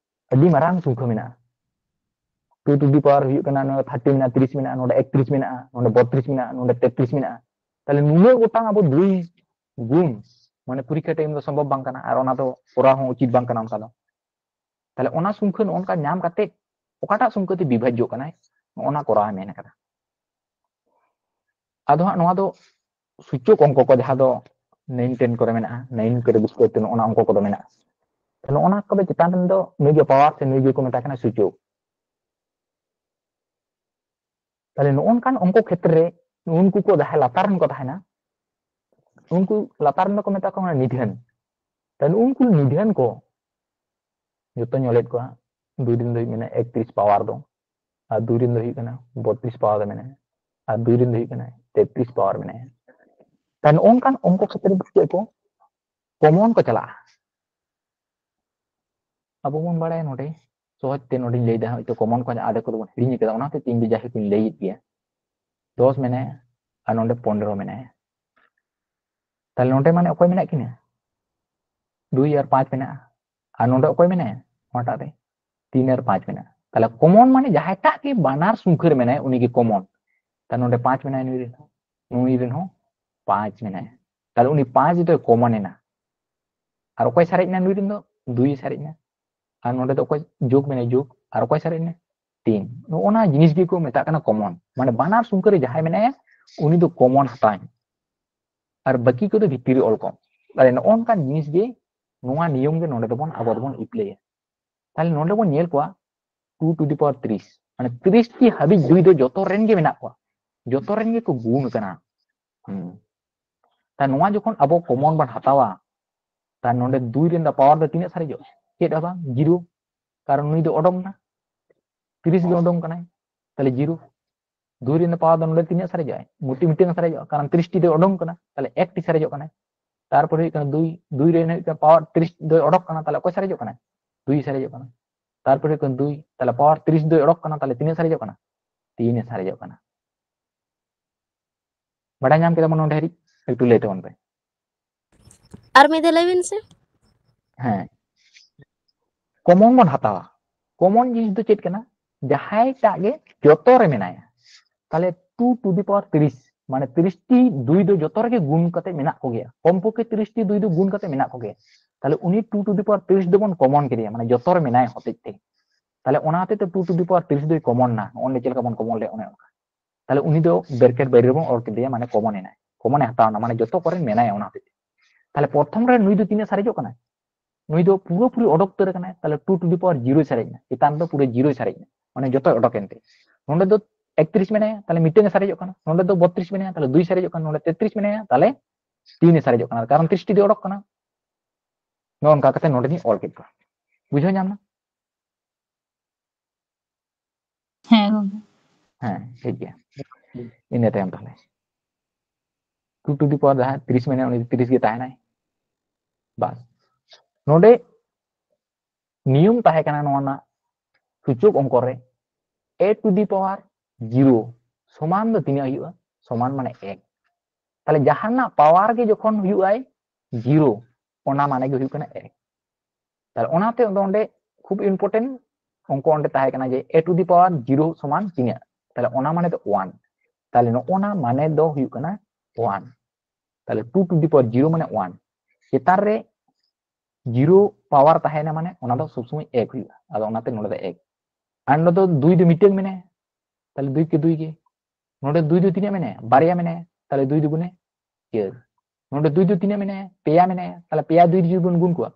ᱟᱹᱰᱤ ᱢᱟᱨᱟᱝ ᱥᱚᱝᱠᱷᱟ ᱢᱮᱱᱟᱜᱼᱟ᱾ Two to the power ᱦᱩᱭᱩᱜ ᱠᱟᱱᱟ ᱱᱚᱰᱮ thirty ᱢᱮᱱᱟᱜᱼᱟ, ᱛᱤᱨᱤᱥ ᱢᱮᱱᱟᱜᱼᱟ, ᱱᱚᱰᱮ ᱮᱠᱛᱨᱤᱥ ᱢᱮᱱᱟᱜᱼᱟ, ᱱᱚᱰᱮ ᱵᱚᱛᱨᱤᱥ ᱢᱮᱱᱟᱜᱼᱟ, ᱱᱚᱰᱮ ᱛᱮᱛᱨᱤᱥ ᱢᱮᱱᱟᱜᱼᱟ᱾ ᱛᱟᱦᱞᱮ ᱱᱩᱱᱟᱹᱜ ᱜᱚᱴᱟᱝ ᱟᱵᱚ ᱫᱩᱭ ᱜᱩᱱ, ᱢᱟᱱᱮ ᱯᱚᱨᱤᱠᱠᱷᱟ ᱴᱟᱭᱤᱢ ᱫᱚ ᱥᱚᱢᱵᱷᱚᱵ ᱵᱟᱝ ᱠᱟᱱᱟ, ᱟᱨ ᱚᱱᱟ ᱫᱚ ᱠᱚᱨᱟᱣ ᱦᱚᱸ ᱩᱪᱤᱛ ᱵᱟᱝ ᱠᱟᱱᱟ ᱚᱱᱠᱟ ᱫᱚ᱾ ᱛᱟᱦᱞᱮ ᱚᱱᱟ ᱥᱚᱝᱠᱷᱟ ᱱᱚᱜᱼᱚ ᱱᱚᱝᱠᱟ ᱧᱟᱢ ᱠᱟᱛᱮ ᱚᱠᱟᱴᱟᱜ ᱥᱚᱝᱠᱷᱟ ᱛᱮ ᱵᱤᱵᱷᱟᱡᱽᱡᱚᱜ ᱠᱟᱱᱟᱭ, ᱱᱚᱜᱼᱚ ᱱᱟ ᱠᱚᱨᱟᱣ ᱢᱮᱱ ᱠᱟᱫᱟ᱾ ᱟᱫᱚ ᱦᱟᱸᱜ ᱱᱚᱣᱟ ᱫᱚ ᱥᱩᱪᱚᱠ ᱚᱝᱠᱚ ᱠᱚ, ᱡᱟᱦᱟᱸ ᱫᱚ ᱱᱟᱭᱤᱱ ᱴᱮᱱ ᱠᱚᱨᱮ ᱢᱮᱱᱟᱜᱼᱟ, ᱱᱟᱭᱤᱱ ᱠᱚᱨᱮ ᱵᱤᱥᱮᱥ ᱠᱟᱭᱛᱮ ᱱᱚᱜᱼᱚ ᱱᱟ ᱚᱝᱠᱚ ᱠᱚᱫᱚ ᱢᱮᱱᱟᱜᱼᱟ᱾ ᱱᱚᱜᱼᱚ ᱱᱟ ᱠᱚᱫᱚ ᱪᱮᱛᱟᱱ ᱨᱮᱱ ᱫᱚ ᱱᱩᱭ ᱜᱮ ᱯᱟᱣᱟᱨ ᱥᱮ ᱱᱩᱭ ᱜᱮᱠᱚ ᱢᱮᱛᱟᱭ ᱠᱟᱱᱟ ᱥᱩᱪᱚᱠ᱾ ᱛᱟᱦᱞᱮ ᱱᱚᱜᱼᱚ ᱱᱚᱝᱠᱟᱱ ᱚᱝᱠᱚ ᱠᱷᱮᱛᱨᱮ ᱨᱮ ᱩᱱᱠᱩ ᱠᱚ ᱡᱟᱦᱟᱸᱭ ᱞᱟᱛᱟᱨ ᱨᱮᱱ ᱠᱚ ᱛᱟᱦᱮᱱᱟ, ᱩᱱᱠᱩ ᱞᱟᱛᱟᱨ ᱨᱮᱱ ᱫᱚᱠᱚ ᱢᱮᱛᱟ ᱠᱚ ᱠᱟᱱᱟ ᱱᱤᱫᱷᱟᱹᱱ᱾ ᱛᱟᱦᱞᱮ ᱩᱱᱠᱩ ᱱᱤᱫᱷᱟᱹᱱ ᱠᱚ ᱡᱚᱛᱚᱧ ᱚᱞᱮᱫ ᱠᱚᱣᱟ, ᱫᱩᱭ ᱨᱮᱱ ᱫᱚ ᱦᱩᱭᱩᱜ ᱠᱟᱱᱟ ᱮᱠᱛᱨᱤᱥ ᱯᱟᱣᱟᱨ ᱫᱚ, ᱟᱨ ᱫᱩᱭ ᱨᱮᱱ ᱫᱚ ᱦᱩᱭᱩᱜ ᱠᱟᱱᱟ ᱵᱚᱛᱨᱤᱥ ᱯᱟᱣᱟᱨ ᱫᱚ ᱢᱮᱱᱟᱭᱟ, ᱟᱨ ᱫᱩᱭ ᱨᱮᱱ ᱫᱚ ᱦᱩᱭᱩᱜ ᱠᱟᱱᱟ ᱛᱮᱛᱨᱤᱥ ᱯᱟᱣᱟᱨ ᱢᱮᱱᱟᱭᱟ᱾ ᱛᱟᱦᱞᱮ ᱱᱚᱜᱼᱚ ᱱᱚᱝᱠᱟᱱ ᱚᱝᱠᱚ ᱠᱷᱮᱛᱨᱮ ᱫᱚ ᱪᱮᱫ ᱠᱚ ᱠᱚᱢᱚᱱ ᱠᱚ ᱪᱟᱞᱟᱜᱼᱟ᱾ ᱟᱵᱚ ᱵᱚᱱ ᱵᱟᱲᱟᱭᱟ ᱱᱚᱰᱮ ᱥᱚᱦᱚᱡ ᱛᱮ ᱱᱚᱰᱮᱧ ᱞᱟᱹᱭᱫᱟ, ᱦᱚᱭᱛᱳ ᱠᱚᱢᱚᱱ ᱠᱚ ᱟᱫᱷᱮᱠ ᱠᱚᱫᱚ ᱵᱚᱱ ᱦᱤᱲᱤᱧ ᱠᱟᱫᱟ, ᱚᱱᱟ ᱦᱚᱛᱮᱡ ᱛᱮ ᱤᱧ ᱫᱚ ᱡᱟᱭᱦᱳᱠ ᱤᱧ ᱞᱟᱹᱭᱮᱫ ᱜᱮᱭᱟ᱾ ᱫᱚᱥ ᱢᱮᱱᱟᱭᱟ ᱟᱨ ᱱᱚᱰᱮ ᱯᱚᱱᱨᱚ ᱢᱮᱱᱟᱭᱟ᱾ ᱛᱟᱦᱞᱮ ᱱᱚᱰᱮ ᱢᱟᱱᱮ ᱚᱠᱚᱭ ᱢᱮᱱᱟᱜ ᱠᱤᱱᱟ? ᱫᱩᱭ ᱟᱨ ᱯᱟᱸᱪ ᱢᱮᱱᱟᱜᱼᱟ᱾ ᱟᱨ ᱱᱚᱰᱮ ᱚᱠᱚᱭ ᱢᱮᱱᱟᱭᱟ? ᱚᱱᱟᱴᱟᱜ ᱨᱮ ᱛᱤᱱ ᱟᱨ ᱯᱟᱸᱪ ᱢᱮᱱᱟᱜᱼᱟ᱾ ᱛᱟᱦᱞᱮ ᱠᱚᱢᱚᱱ ᱢᱟᱱᱮ ᱡᱟᱦᱟᱸᱭᱴᱟᱜ ᱜᱮ ᱵᱟᱱᱟᱨ ᱥᱩᱝᱠᱷᱟᱹ ᱨᱮ ᱢᱮᱱᱟᱭᱟ, ᱩᱱᱤ ᱜᱮ ᱠᱚᱢᱚᱱ᱾ ᱛᱟᱦᱞᱮ ᱱᱚᱰᱮ ᱯᱟᱸᱪ ᱢᱮᱱᱟᱭᱟ, ᱱᱩᱭ ᱨᱮᱱ ᱦᱚᱸ, ᱱᱩᱭ ᱨᱮᱱ ᱦᱚᱸ ᱯᱟᱸᱪ ᱢᱮᱱᱟᱭᱟ᱾ ᱛᱟᱦᱞᱮ ᱩᱱᱤ ᱯᱟᱸᱪ ᱫᱚᱭ ᱠᱚᱢᱚᱱ ᱮᱱᱟ᱾ ᱟᱨ ᱚᱠᱚᱭ ᱥᱟᱨᱮᱡ ᱮᱱᱟ? ᱱᱩᱭ ᱨᱮᱱ ᱫᱚ ᱫᱩᱭ ᱥᱟᱨᱮᱡ ᱮᱱᱟ᱾ ᱟᱨ ᱱᱚᱰᱮ ᱫᱚ ᱚᱠᱚᱭ ᱡᱳᱜᱽ ᱢᱮᱱᱟᱭᱟ? ᱡᱳᱜᱽ᱾ ᱟᱨ ᱚᱠᱚᱭ ᱥᱟᱨᱮᱡ ᱮᱱᱟ? ᱛᱤᱱ᱾ ᱱᱚᱜᱼᱚ ᱱᱟ ᱡᱤᱱᱤᱥ ᱜᱮᱠᱚ ᱢᱮᱛᱟᱜ ᱠᱟᱱᱟ ᱠᱚᱢᱚᱱ, ᱢᱟᱱᱮ ᱵᱟᱱᱟᱨ ᱥᱩᱝᱠᱷᱟᱹ ᱨᱮ ᱡᱟᱦᱟᱸᱭ ᱢᱮᱱᱟᱭᱟ ᱩᱱᱤ ᱫᱚ ᱠᱚᱢᱚᱱ ᱦᱟᱛᱟᱣ ᱟᱭ, ᱟᱨ ᱵᱟᱹᱠᱤ ᱠᱚᱫᱚ ᱵᱷᱤᱛᱤᱨ ᱨᱮ ᱚᱞ ᱠᱚᱢ᱾ ᱛᱟᱦᱞᱮ ᱱᱚᱜᱼᱚ ᱱᱚᱝᱠᱟᱱ ᱡᱤᱱᱤᱥ ᱜᱮ, ᱱᱚᱣᱟ ᱱᱤᱭᱚᱢ ᱜᱮ ᱱᱚᱰᱮ ᱫᱚᱵᱚᱱ, ᱟᱵᱚ ᱫᱚᱵᱚᱱ ᱮᱯᱞᱟᱭᱟ᱾ ᱛᱟᱦᱞᱮ ᱱᱚᱰᱮ ᱵᱚᱱ ᱧᱮᱞ ᱠᱚᱣᱟ two to the power ᱛᱤᱨᱤᱥ, ᱢᱟᱱᱮ ᱛᱤᱨᱤᱥ ᱴᱤ ᱦᱟᱹᱵᱤᱡ ᱫᱩᱭ ᱫᱚ ᱡᱚᱛᱚ ᱨᱮᱱ ᱜᱮ ᱢᱮᱱᱟᱜ ᱠᱚᱣᱟ, ᱡᱚᱛᱚ ᱨᱮᱱ ᱜᱮᱠᱚ ᱜᱩᱱ ᱠᱟᱱᱟ᱾ ᱦᱩᱸ᱾ ᱛᱟᱦᱞᱮ ᱱᱚᱣᱟ ᱡᱚᱠᱷᱚᱱ ᱟᱵᱚ ᱠᱚᱢᱚᱱ ᱵᱚᱱ ᱦᱟᱛᱟᱣᱟ, ᱛᱟᱦᱞᱮ ᱱᱚᱰᱮ ᱫᱩᱭ ᱨᱮᱱ ᱫᱚ ᱯᱟᱣᱟᱨ ᱫᱚ ᱛᱤᱱᱟᱹᱜ ᱥᱟᱨᱮᱡᱚᱜᱼᱟ? ᱪᱮᱫ ᱦᱚᱸ ᱵᱟᱝ, ᱡᱤᱨᱳ᱾ ᱠᱟᱨᱚᱱ ᱱᱩᱭ ᱫᱚ ᱚᱰᱚᱝ ᱱᱟ, ᱛᱤᱨᱤᱥ ᱜᱮ ᱚᱰᱚᱝ ᱠᱟᱱᱟᱭ, ᱛᱟᱦᱞᱮ ᱡᱤᱨᱳ᱾ ᱫᱩᱭ ᱨᱮᱱᱟᱜ ᱯᱟᱣᱟᱨ ᱫᱚ ᱱᱚᱰᱮ ᱛᱤᱱᱟᱹᱜ ᱥᱟᱨᱮᱡᱚᱜᱼᱟ? ᱢᱤᱫᱴᱤᱡ ᱢᱤᱫᱴᱟᱝ ᱥᱟᱨᱮᱡᱚᱜᱼᱟ, ᱠᱟᱨᱚᱱ ᱛᱤᱨᱤᱥ ᱴᱤ ᱫᱚᱭ ᱚᱰᱚᱝ ᱠᱟᱱᱟ, ᱛᱟᱦᱚᱞᱮ ᱮᱠ ᱴᱤ ᱥᱟᱨᱮᱡᱚᱜ ᱠᱟᱱᱟ᱾ ᱛᱟᱨᱯᱚᱨᱮ ᱦᱩᱭᱩᱜ ᱠᱟᱱᱟ ᱫᱩᱭ, ᱫᱩᱭ ᱨᱮ ᱦᱩᱭᱩᱜ ᱠᱟᱱᱟ ᱯᱟᱣᱟᱨ ᱛᱤᱨᱤᱥ ᱫᱚᱭ ᱚᱰᱚᱠ ᱠᱟᱱᱟ, ᱛᱟᱦᱚᱞᱮ ᱚᱠᱚᱭ ᱥᱟᱨᱮᱡᱚᱜ ᱠᱟᱱᱟ? ᱫᱩᱭ ᱥᱟᱨᱮᱡᱚᱜ ᱠᱟᱱᱟ᱾ ᱛᱟᱨᱯᱚᱨᱮ ᱦᱩᱭᱩᱜ ᱠᱟᱱᱟ ᱫᱩᱭ, ᱛᱟᱦᱚᱞᱮ ᱯᱟᱣᱟᱨ ᱛᱤᱨᱤᱥ ᱫᱚᱭ ᱚᱰᱚᱠ ᱠᱟᱱᱟ, ᱛᱟᱦᱚᱞᱮ ᱛᱤᱱᱟᱹᱜ ᱥᱟᱨᱮᱡᱚᱜ ᱠᱟᱱᱟ? ᱛᱤᱱ ᱮ ᱥᱟᱨᱮᱡᱚᱜ ᱠᱟᱱᱟ᱾ ᱵᱟᱰᱟᱭ ᱧᱟᱢ ᱠᱮᱫᱟ ᱵᱚᱱ ᱱᱚᱰᱮ ᱦᱟᱹᱨᱤᱡ? ᱮᱠᱴᱩ ᱞᱟᱹᱭ ᱛᱟᱵᱚᱱ ᱯᱮ᱾ ᱟᱨ ᱢᱤᱫ ᱫᱷᱟᱣ ᱞᱟᱹᱭ ᱵᱤᱱ ᱥᱮ᱾ ᱦᱮᱸ, ᱠᱚᱢᱚᱱ ᱵᱚᱱ ᱦᱟᱛᱟᱣᱟ᱾ ᱠᱚᱢᱚᱱ ᱡᱤᱱᱤᱥ ᱫᱚ ᱪᱮᱫ ᱠᱟᱱᱟ? ᱡᱟᱦᱟᱸᱭᱴᱟᱜ ᱜᱮ ᱡᱚᱛᱚ ᱨᱮ ᱢᱮᱱᱟᱭᱟ᱾ ᱛᱟᱦᱞᱮ two to the power ᱛᱤᱨᱤᱥ, ᱢᱟᱱᱮ ᱛᱤᱨᱤᱥ ᱴᱤ ᱫᱩᱭ ᱫᱚ ᱡᱚᱛᱚ ᱨᱮᱜᱮ ᱜᱩᱱ ᱠᱟᱛᱮ ᱢᱮᱱᱟᱜ ᱠᱚᱜᱮᱭᱟ, ᱠᱚᱢ ᱯᱚᱠᱠᱷᱮ ᱛᱤᱨᱤᱥ ᱴᱤ ᱫᱩᱭ ᱫᱚ ᱜᱩᱱ ᱠᱟᱛᱮ ᱢᱮᱱᱟᱜ ᱠᱚᱜᱮᱭᱟ᱾ ᱛᱟᱦᱞᱮ ᱩᱱᱤ two to the power ᱛᱤᱨᱤᱥ ᱫᱚᱵᱚᱱ ᱠᱚᱢᱚᱱ ᱠᱮᱫᱮᱭᱟ, ᱢᱟᱱᱮ ᱡᱚᱛᱚ ᱨᱮ ᱢᱮᱱᱟᱭ ᱦᱚᱛᱮᱡ ᱛᱮ᱾ ᱛᱟᱦᱞᱮ ᱚᱱᱟ ᱦᱚᱛᱮᱡ ᱛᱮ two to the power ᱛᱤᱨᱤᱥ ᱫᱚᱭ ᱠᱚᱢᱚᱱ ᱱᱟ, ᱱᱚᱜᱼᱚᱭ ᱪᱮᱫ ᱞᱮᱠᱟ ᱵᱚᱱ ᱠᱚᱢᱚᱱ ᱞᱮᱫ ᱚᱱᱮ ᱚᱱᱠᱟ᱾ ᱛᱟᱦᱞᱮ ᱩᱱᱤ ᱫᱚ ᱵᱨᱮᱠᱮᱴ ᱵᱟᱭᱨᱮ ᱨᱮᱵᱚᱱ ᱚᱞ ᱠᱮᱫᱮᱭᱟ, ᱢᱟᱱᱮ ᱠᱚᱢᱚᱱ ᱮᱱᱟᱭ, ᱠᱚᱢᱚᱱ ᱮ ᱦᱟᱛᱟᱣ ᱮᱱᱟ, ᱢᱟᱱᱮ ᱡᱚᱛᱚ ᱠᱚᱨᱮ ᱢᱮᱱᱟᱭᱟ ᱚᱱᱟ ᱦᱚᱛᱮᱡ ᱛᱮ᱾ ᱛᱟᱦᱞᱮ ᱯᱨᱚᱛᱷᱚᱢ ᱨᱮ ᱱᱩᱭ ᱫᱚ ᱛᱤᱱᱟᱹᱜ ᱥᱟᱨᱮᱡᱚᱜ ᱠᱟᱱᱟᱭ? ᱱᱩᱭ ᱫᱚ ᱯᱩᱨᱟᱹᱯᱩᱨᱤ ᱚᱰᱚᱠ ᱩᱛᱟᱹᱨ ᱟᱠᱟᱱᱟᱭ, ᱛᱟᱦᱞᱮ two to the power zero ᱥᱟᱨᱮᱡ ᱮᱱᱟ, ᱪᱮᱛᱟᱱ ᱫᱚ ᱯᱩᱨᱟᱹ ᱡᱤᱨᱳᱭ ᱥᱟᱨᱮᱡ ᱮᱱᱟ, ᱢᱟᱱᱮ ᱡᱚᱛᱚᱭ ᱚᱰᱚᱠ ᱮᱱᱛᱮ᱾ ᱱᱚᱰᱮ ᱫᱚ ᱮᱠᱛᱨᱤᱥ ᱢᱮᱱᱟᱭᱟ, ᱛᱟᱦᱞᱮ ᱢᱤᱫᱴᱟᱝ ᱮ ᱥᱟᱨᱮᱡᱚᱜ ᱠᱟᱱᱟ, ᱱᱚᱰᱮ ᱫᱚ ᱵᱚᱛᱛᱨᱤᱥ ᱢᱮᱱᱟᱭᱟ, ᱛᱟᱦᱞᱮ ᱫᱩᱭ ᱥᱟᱨᱮᱡᱚᱜ ᱠᱟᱱᱟ, ᱱᱚᱰᱮ ᱛᱮᱛᱨᱤᱥ ᱢᱮᱱᱟᱭᱟ, ᱛᱟᱦᱞᱮ ᱛᱤᱱ ᱮ ᱥᱟᱨᱮᱡᱚᱜ ᱠᱟᱱᱟ, ᱠᱟᱨᱚᱱ ᱛᱤᱨᱤᱥ ᱴᱤ ᱫᱚᱭ ᱚᱰᱚᱠ ᱠᱟᱱᱟ᱾ ᱱᱚᱜᱼᱚ ᱱᱚᱝᱠᱟ ᱠᱟᱛᱮ ᱱᱚᱰᱮ ᱞᱤᱧ ᱚᱞ ᱠᱮᱫ ᱠᱚᱣᱟ᱾ ᱵᱩᱡᱷᱟᱹᱣ ᱧᱟᱢ ᱮᱱᱟ? ᱦᱮᱸ ᱜᱚᱝᱠᱮ᱾ ᱦᱮᱸ, ᱴᱷᱤᱠ ᱜᱮᱭᱟ᱾ ᱤᱱᱟᱹ ᱛᱟᱭᱚᱢ ᱛᱟᱦᱞᱮ two to the power ᱡᱟᱦᱟᱸ ᱛᱤᱨᱤᱥ ᱢᱮᱱᱟᱭᱟ, ᱩᱱᱤ ᱫᱚ ᱛᱤᱨᱤᱥ ᱜᱮ ᱛᱟᱦᱮᱱᱟᱭ᱾ ᱵᱟᱥ, ᱱᱚᱰᱮ ᱱᱤᱭᱚᱢ ᱛᱟᱦᱮᱸ ᱠᱟᱱᱟ ᱱᱚᱣᱟ ᱨᱮᱱᱟᱜ ᱥᱩᱪᱚᱠ ᱚᱝᱠᱚ ᱨᱮ, a to the power zero ᱥᱚᱢᱟᱱ ᱫᱚ ᱛᱤᱱᱟᱹᱜ ᱦᱩᱭᱩᱜᱼᱟ? ᱥᱚᱢᱟᱱ ᱢᱟᱱᱮ ᱮᱠ᱾ ᱛᱟᱦᱞᱮ ᱡᱟᱦᱟᱸ ᱨᱮᱱᱟᱜ ᱯᱟᱣᱟᱨ ᱜᱮ ᱡᱚᱠᱷᱚᱱ ᱦᱩᱭᱩᱜᱼᱟᱭ ᱡᱤᱨᱳ, ᱚᱱᱟ ᱢᱟᱱᱮ ᱜᱮ ᱦᱩᱭᱩᱜ ᱠᱟᱱᱟ ᱮᱠ᱾ ᱛᱟᱦᱞᱮ ᱚᱱᱟᱛᱮ ᱫᱚ ᱚᱸᱰᱮ ᱠᱷᱩᱵ important ᱚᱝᱠᱚ ᱚᱸᱰᱮ ᱛᱟᱦᱮᱸ ᱠᱟᱱᱟ ᱡᱮ a to the power zero ᱥᱚᱢᱟᱱ ᱛᱤᱱᱟᱹᱜ? ᱛᱟᱦᱞᱮ ᱚᱱᱟ ᱢᱟᱱᱮ ᱫᱚ one᱾ ᱛᱟᱦᱞᱮ ᱱᱚᱜᱼᱚ ᱱᱟ ᱢᱟᱱᱮ ᱫᱚ ᱦᱩᱭᱩᱜ ᱠᱟᱱᱟ one᱾ ᱛᱟᱦᱞᱮ two to the power zero ᱢᱟᱱᱮ one᱾ ᱪᱮᱛᱟᱱ ᱨᱮ ᱡᱤᱨᱳ ᱯᱟᱣᱟᱨ ᱛᱟᱦᱮᱱᱟ, ᱢᱟᱱᱮ ᱚᱱᱟ ᱫᱚ ᱥᱚᱵ ᱥᱚᱢᱚᱭ ᱮᱠ ᱦᱩᱭᱩᱜᱼᱟ᱾ ᱟᱫᱚ ᱚᱱᱟᱛᱮ ᱱᱚᱰᱮ ᱫᱚ ᱮᱠ᱾ ᱟᱨ ᱱᱚᱰᱮ ᱫᱚ ᱫᱩᱭ ᱫᱚ ᱢᱤᱫᱴᱟᱝ ᱢᱮᱱᱟᱭᱟ, ᱛᱟᱦᱞᱮ ᱫᱩᱭ ᱠᱮ ᱫᱩᱭ ᱜᱮ᱾ ᱱᱚᱰᱮ ᱫᱩᱭ ᱫᱚ ᱛᱤᱱᱟᱹᱜ ᱢᱮᱱᱟᱭᱟ? ᱵᱟᱨᱭᱟ ᱢᱮᱱᱟᱭᱟ, ᱛᱟᱦᱞᱮ ᱫᱩᱭ ᱫᱩᱜᱩᱱᱮ ᱪᱟᱹᱨ᱾ ᱱᱚᱰᱮ ᱫᱩᱭ ᱫᱚ ᱛᱤᱱᱟᱹᱜ ᱢᱮᱱᱟᱭᱟ? ᱯᱮᱭᱟ ᱢᱮᱱᱟᱭᱟ, ᱛᱟᱦᱞᱮ ᱯᱮᱭᱟ ᱫᱩᱭ ᱡᱩᱫᱤ ᱵᱚᱱ ᱜᱩᱱ ᱠᱚᱣᱟ,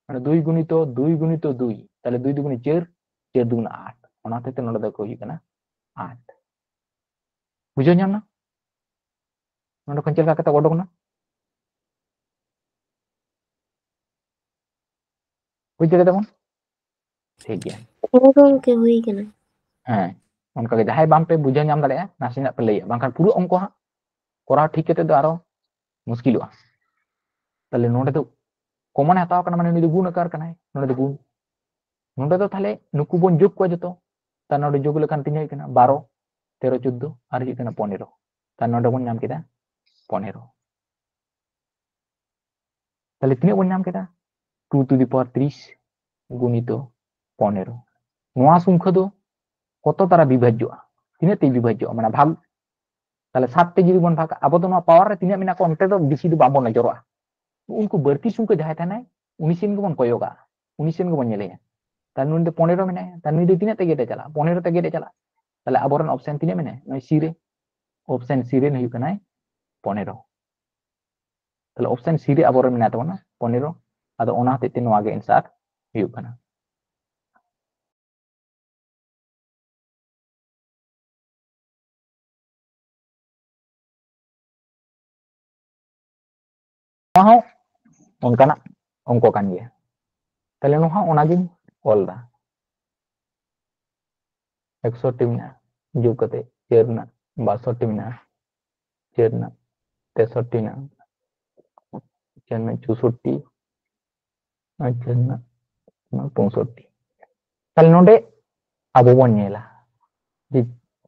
ᱢᱟᱱᱮ ᱫᱩᱭ ᱜᱩᱱᱤᱛᱚ ᱫᱩᱭ ᱜᱩᱱᱤᱛᱚ ᱫᱩᱭ, ᱛᱟᱦᱞᱮ ᱫᱩᱭ ᱫᱩᱜᱩᱱᱮ ᱪᱟᱹᱨ, ᱪᱟᱹᱨ ᱫᱩᱜᱩᱱᱮ ᱟᱴ᱾ ᱚᱱᱟ ᱦᱚᱛᱮᱡ ᱛᱮ ᱱᱚᱰᱮ ᱫᱚ ᱦᱩᱭᱩᱜ ᱠᱟᱱᱟ ᱟᱴ᱾ ᱵᱩᱡᱷᱟᱹᱣ ᱧᱟᱢ ᱱᱟ? ᱱᱚᱰᱮ ᱠᱷᱚᱱ ᱪᱮᱫ ᱞᱮᱠᱟ ᱠᱟᱛᱮ ᱚᱰᱚᱠ ᱮᱱᱟ? ᱵᱩᱡᱽ ᱫᱟᱲᱮ ᱛᱟᱵᱚᱱ? ᱴᱷᱤᱠ ᱜᱮᱭᱟ᱾ ᱦᱮᱸ ᱜᱚᱝᱠᱮ, ᱦᱩᱭ ᱠᱟᱱᱟ᱾ ᱦᱮᱸ, ᱚᱱᱠᱟᱜᱮ ᱡᱟᱦᱟᱸᱭ ᱵᱟᱝ ᱯᱮ ᱵᱩᱡᱷᱟᱹᱣ ᱧᱟᱢ ᱫᱟᱲᱮᱭᱟᱜᱼᱟ, ᱱᱟᱥᱮᱱᱟᱜ ᱯᱮ ᱞᱟᱹᱭᱟ, ᱵᱟᱝᱠᱷᱟᱱ ᱯᱩᱨᱟᱹ ᱚᱝᱠᱚ ᱦᱟᱸᱜ ᱠᱚᱨᱟᱣ ᱴᱷᱤᱠ ᱠᱟᱛᱮ ᱫᱚ ᱟᱨᱚ ᱢᱩᱥᱠᱤᱞᱚᱜᱼᱟ᱾ ᱛᱟᱦᱞᱮ ᱱᱚᱰᱮ ᱫᱚ ᱠᱚᱢᱚᱱ ᱮ ᱦᱟᱛᱟᱣ ᱠᱟᱱᱟ, ᱢᱟᱱᱮ ᱱᱩᱭ ᱫᱚ ᱜᱩᱱ ᱟᱠᱟᱨ ᱠᱟᱱᱟᱭ, ᱱᱚᱰᱮ ᱫᱚ ᱜᱩᱱ᱾ ᱱᱚᱰᱮ ᱫᱚ ᱛᱟᱦᱞᱮ ᱱᱩᱠᱩ ᱵᱚᱱ ᱡᱳᱜᱽ ᱠᱚᱣᱟ ᱡᱚᱛᱚ, ᱛᱟᱦᱞᱮ ᱱᱚᱰᱮ ᱡᱳᱜᱽ ᱞᱮᱠᱷᱟᱱ ᱛᱤᱱᱟᱹᱜ ᱦᱩᱭᱩᱜ ᱠᱟᱱᱟ? ᱵᱟᱨᱚ, ᱛᱮᱨᱚ, ᱪᱳᱫᱽᱫᱳ, ᱟᱨ ᱦᱩᱭᱩᱜ ᱠᱟᱱᱟ ᱯᱚᱱᱮᱨᱚ᱾ ᱛᱟᱦᱞᱮ ᱱᱚᱰᱮ ᱵᱚᱱ ᱧᱟᱢ ᱠᱮᱫᱟ ᱯᱚᱱᱮᱨᱚ᱾ ᱛᱟᱦᱞᱮ ᱛᱤᱱᱟᱹᱜ ᱵᱚᱱ ᱧᱟᱢ ᱠᱮᱫᱟ? Two to the power ᱛᱤᱨᱤᱥ ᱜᱩᱱᱤᱛᱚ ᱯᱚᱱᱮᱨᱚ᱾ ᱱᱚᱣᱟ ᱥᱚᱝᱠᱷᱟ ᱫᱚ ᱠᱚᱛᱚ ᱛᱟᱨᱟ ᱵᱤᱵᱷᱟᱡᱽᱡᱚᱜᱼᱟ? ᱛᱤᱱᱟᱹᱜ ᱛᱮ ᱵᱤᱵᱷᱟᱡᱽᱡᱚᱜᱼᱟ? ᱢᱟᱱᱮ ᱵᱷᱟᱜᱽ, ᱛᱟᱦᱞᱮ ᱥᱟᱛ ᱛᱮ ᱡᱩᱫᱤ ᱵᱚᱱ ᱵᱷᱟᱜᱟ, ᱟᱵᱚ ᱫᱚ ᱱᱚᱣᱟ ᱯᱟᱣᱟᱨ ᱨᱮ ᱛᱤᱱᱟᱹᱜ ᱢᱮᱱᱟᱜ ᱠᱚᱣᱟ ᱚᱱᱛᱮ ᱫᱚ ᱵᱮᱥᱤ ᱫᱚ ᱵᱟᱵᱚᱱ ᱱᱚᱡᱚᱨᱚᱜᱼᱟ᱾ ᱩᱱᱠᱩ ᱵᱟᱹᱲᱛᱤ ᱥᱚᱝᱠᱷᱟ ᱡᱟᱦᱟᱸᱭ ᱛᱟᱦᱮᱱᱟᱭ ᱩᱱᱤ ᱥᱮᱱ ᱜᱮᱵᱚᱱ ᱠᱚᱭᱚᱜᱟ, ᱩᱱᱤ ᱥᱮᱱ ᱜᱮᱵᱚᱱ ᱧᱮᱞᱮᱭᱟ᱾ ᱛᱟᱦᱞᱮ ᱱᱩᱭ ᱫᱚ ᱯᱚᱱᱮᱨᱚ ᱢᱮᱱᱟᱭᱟ, ᱛᱟᱦᱞᱮ ᱱᱩᱭ ᱫᱚ ᱛᱤᱱᱟᱹᱜ ᱛᱮ ᱜᱮᱫ ᱮ ᱪᱟᱞᱟᱜᱼᱟ? ᱯᱚᱱᱮᱨᱚ ᱛᱮ ᱜᱮᱫ ᱮ ᱪᱟᱞᱟᱜᱼᱟ᱾ ᱛᱟᱦᱞᱮ ᱟᱵᱚᱨᱮᱱ ᱚᱯᱥᱮᱱ ᱛᱤᱱᱟᱹᱜ ᱢᱮᱱᱟᱭᱟ? ᱱᱩᱭ ᱥᱤ ᱨᱮ, ᱚᱯᱥᱮᱱ ᱥᱤ ᱨᱮᱱ ᱦᱩᱭᱩᱜ ᱠᱟᱱᱟᱭ ᱯᱚᱱᱮᱨᱚ᱾ ᱛᱟᱦᱞᱮ ᱚᱯᱥᱮᱱ ᱥᱤ ᱨᱮ ᱟᱵᱚᱨᱮᱱ ᱢᱮᱱᱟᱭ ᱛᱟᱵᱚᱱᱟ ᱯᱚᱱᱮᱨᱚ᱾ ᱟᱫᱚ ᱚᱱᱟ ᱦᱚᱛᱮᱡ ᱛᱮ ᱱᱚᱣᱟ ᱜᱮ ᱮᱱᱥᱟᱨ ᱦᱩᱭᱩᱜ ᱠᱟᱱᱟ᱾ ᱱᱚᱣᱟ ᱦᱚᱸ ᱚᱱᱠᱟᱱᱟᱜ ᱚᱝᱠᱚ ᱠᱟᱱ ᱜᱮᱭᱟ᱾ ᱛᱟᱦᱞᱮ ᱱᱚᱣᱟ ᱦᱚᱸ ᱚᱱᱟᱜᱤᱧ ᱚᱞ ᱮᱫᱟ᱾ ᱮᱠᱥᱚᱴᱴᱤ ᱢᱮᱱᱟᱜᱼᱟ, ᱡᱳᱜᱽ ᱠᱟᱛᱮ ᱪᱟᱹᱨ ᱨᱮᱱᱟᱜ ᱵᱟᱥᱚᱴᱴᱤ ᱢᱮᱱᱟᱜᱼᱟ, ᱪᱟᱹᱨ ᱨᱮᱱᱟᱜ ᱛᱮᱥᱚᱴᱴᱤ ᱢᱮᱱᱟᱜᱼᱟ, ᱪᱟᱹᱨ ᱨᱮᱱᱟᱜ ᱪᱳᱥᱚᱴᱴᱤ, ᱟᱨ ᱪᱟᱹᱨ ᱨᱮᱱᱟᱜ ᱯᱚᱸᱭᱥᱚᱴᱴᱤ᱾ ᱛᱟᱦᱞᱮ ᱱᱚᱰᱮ ᱟᱵᱚ ᱵᱚᱱ ᱧᱮᱞᱟ ᱡᱮ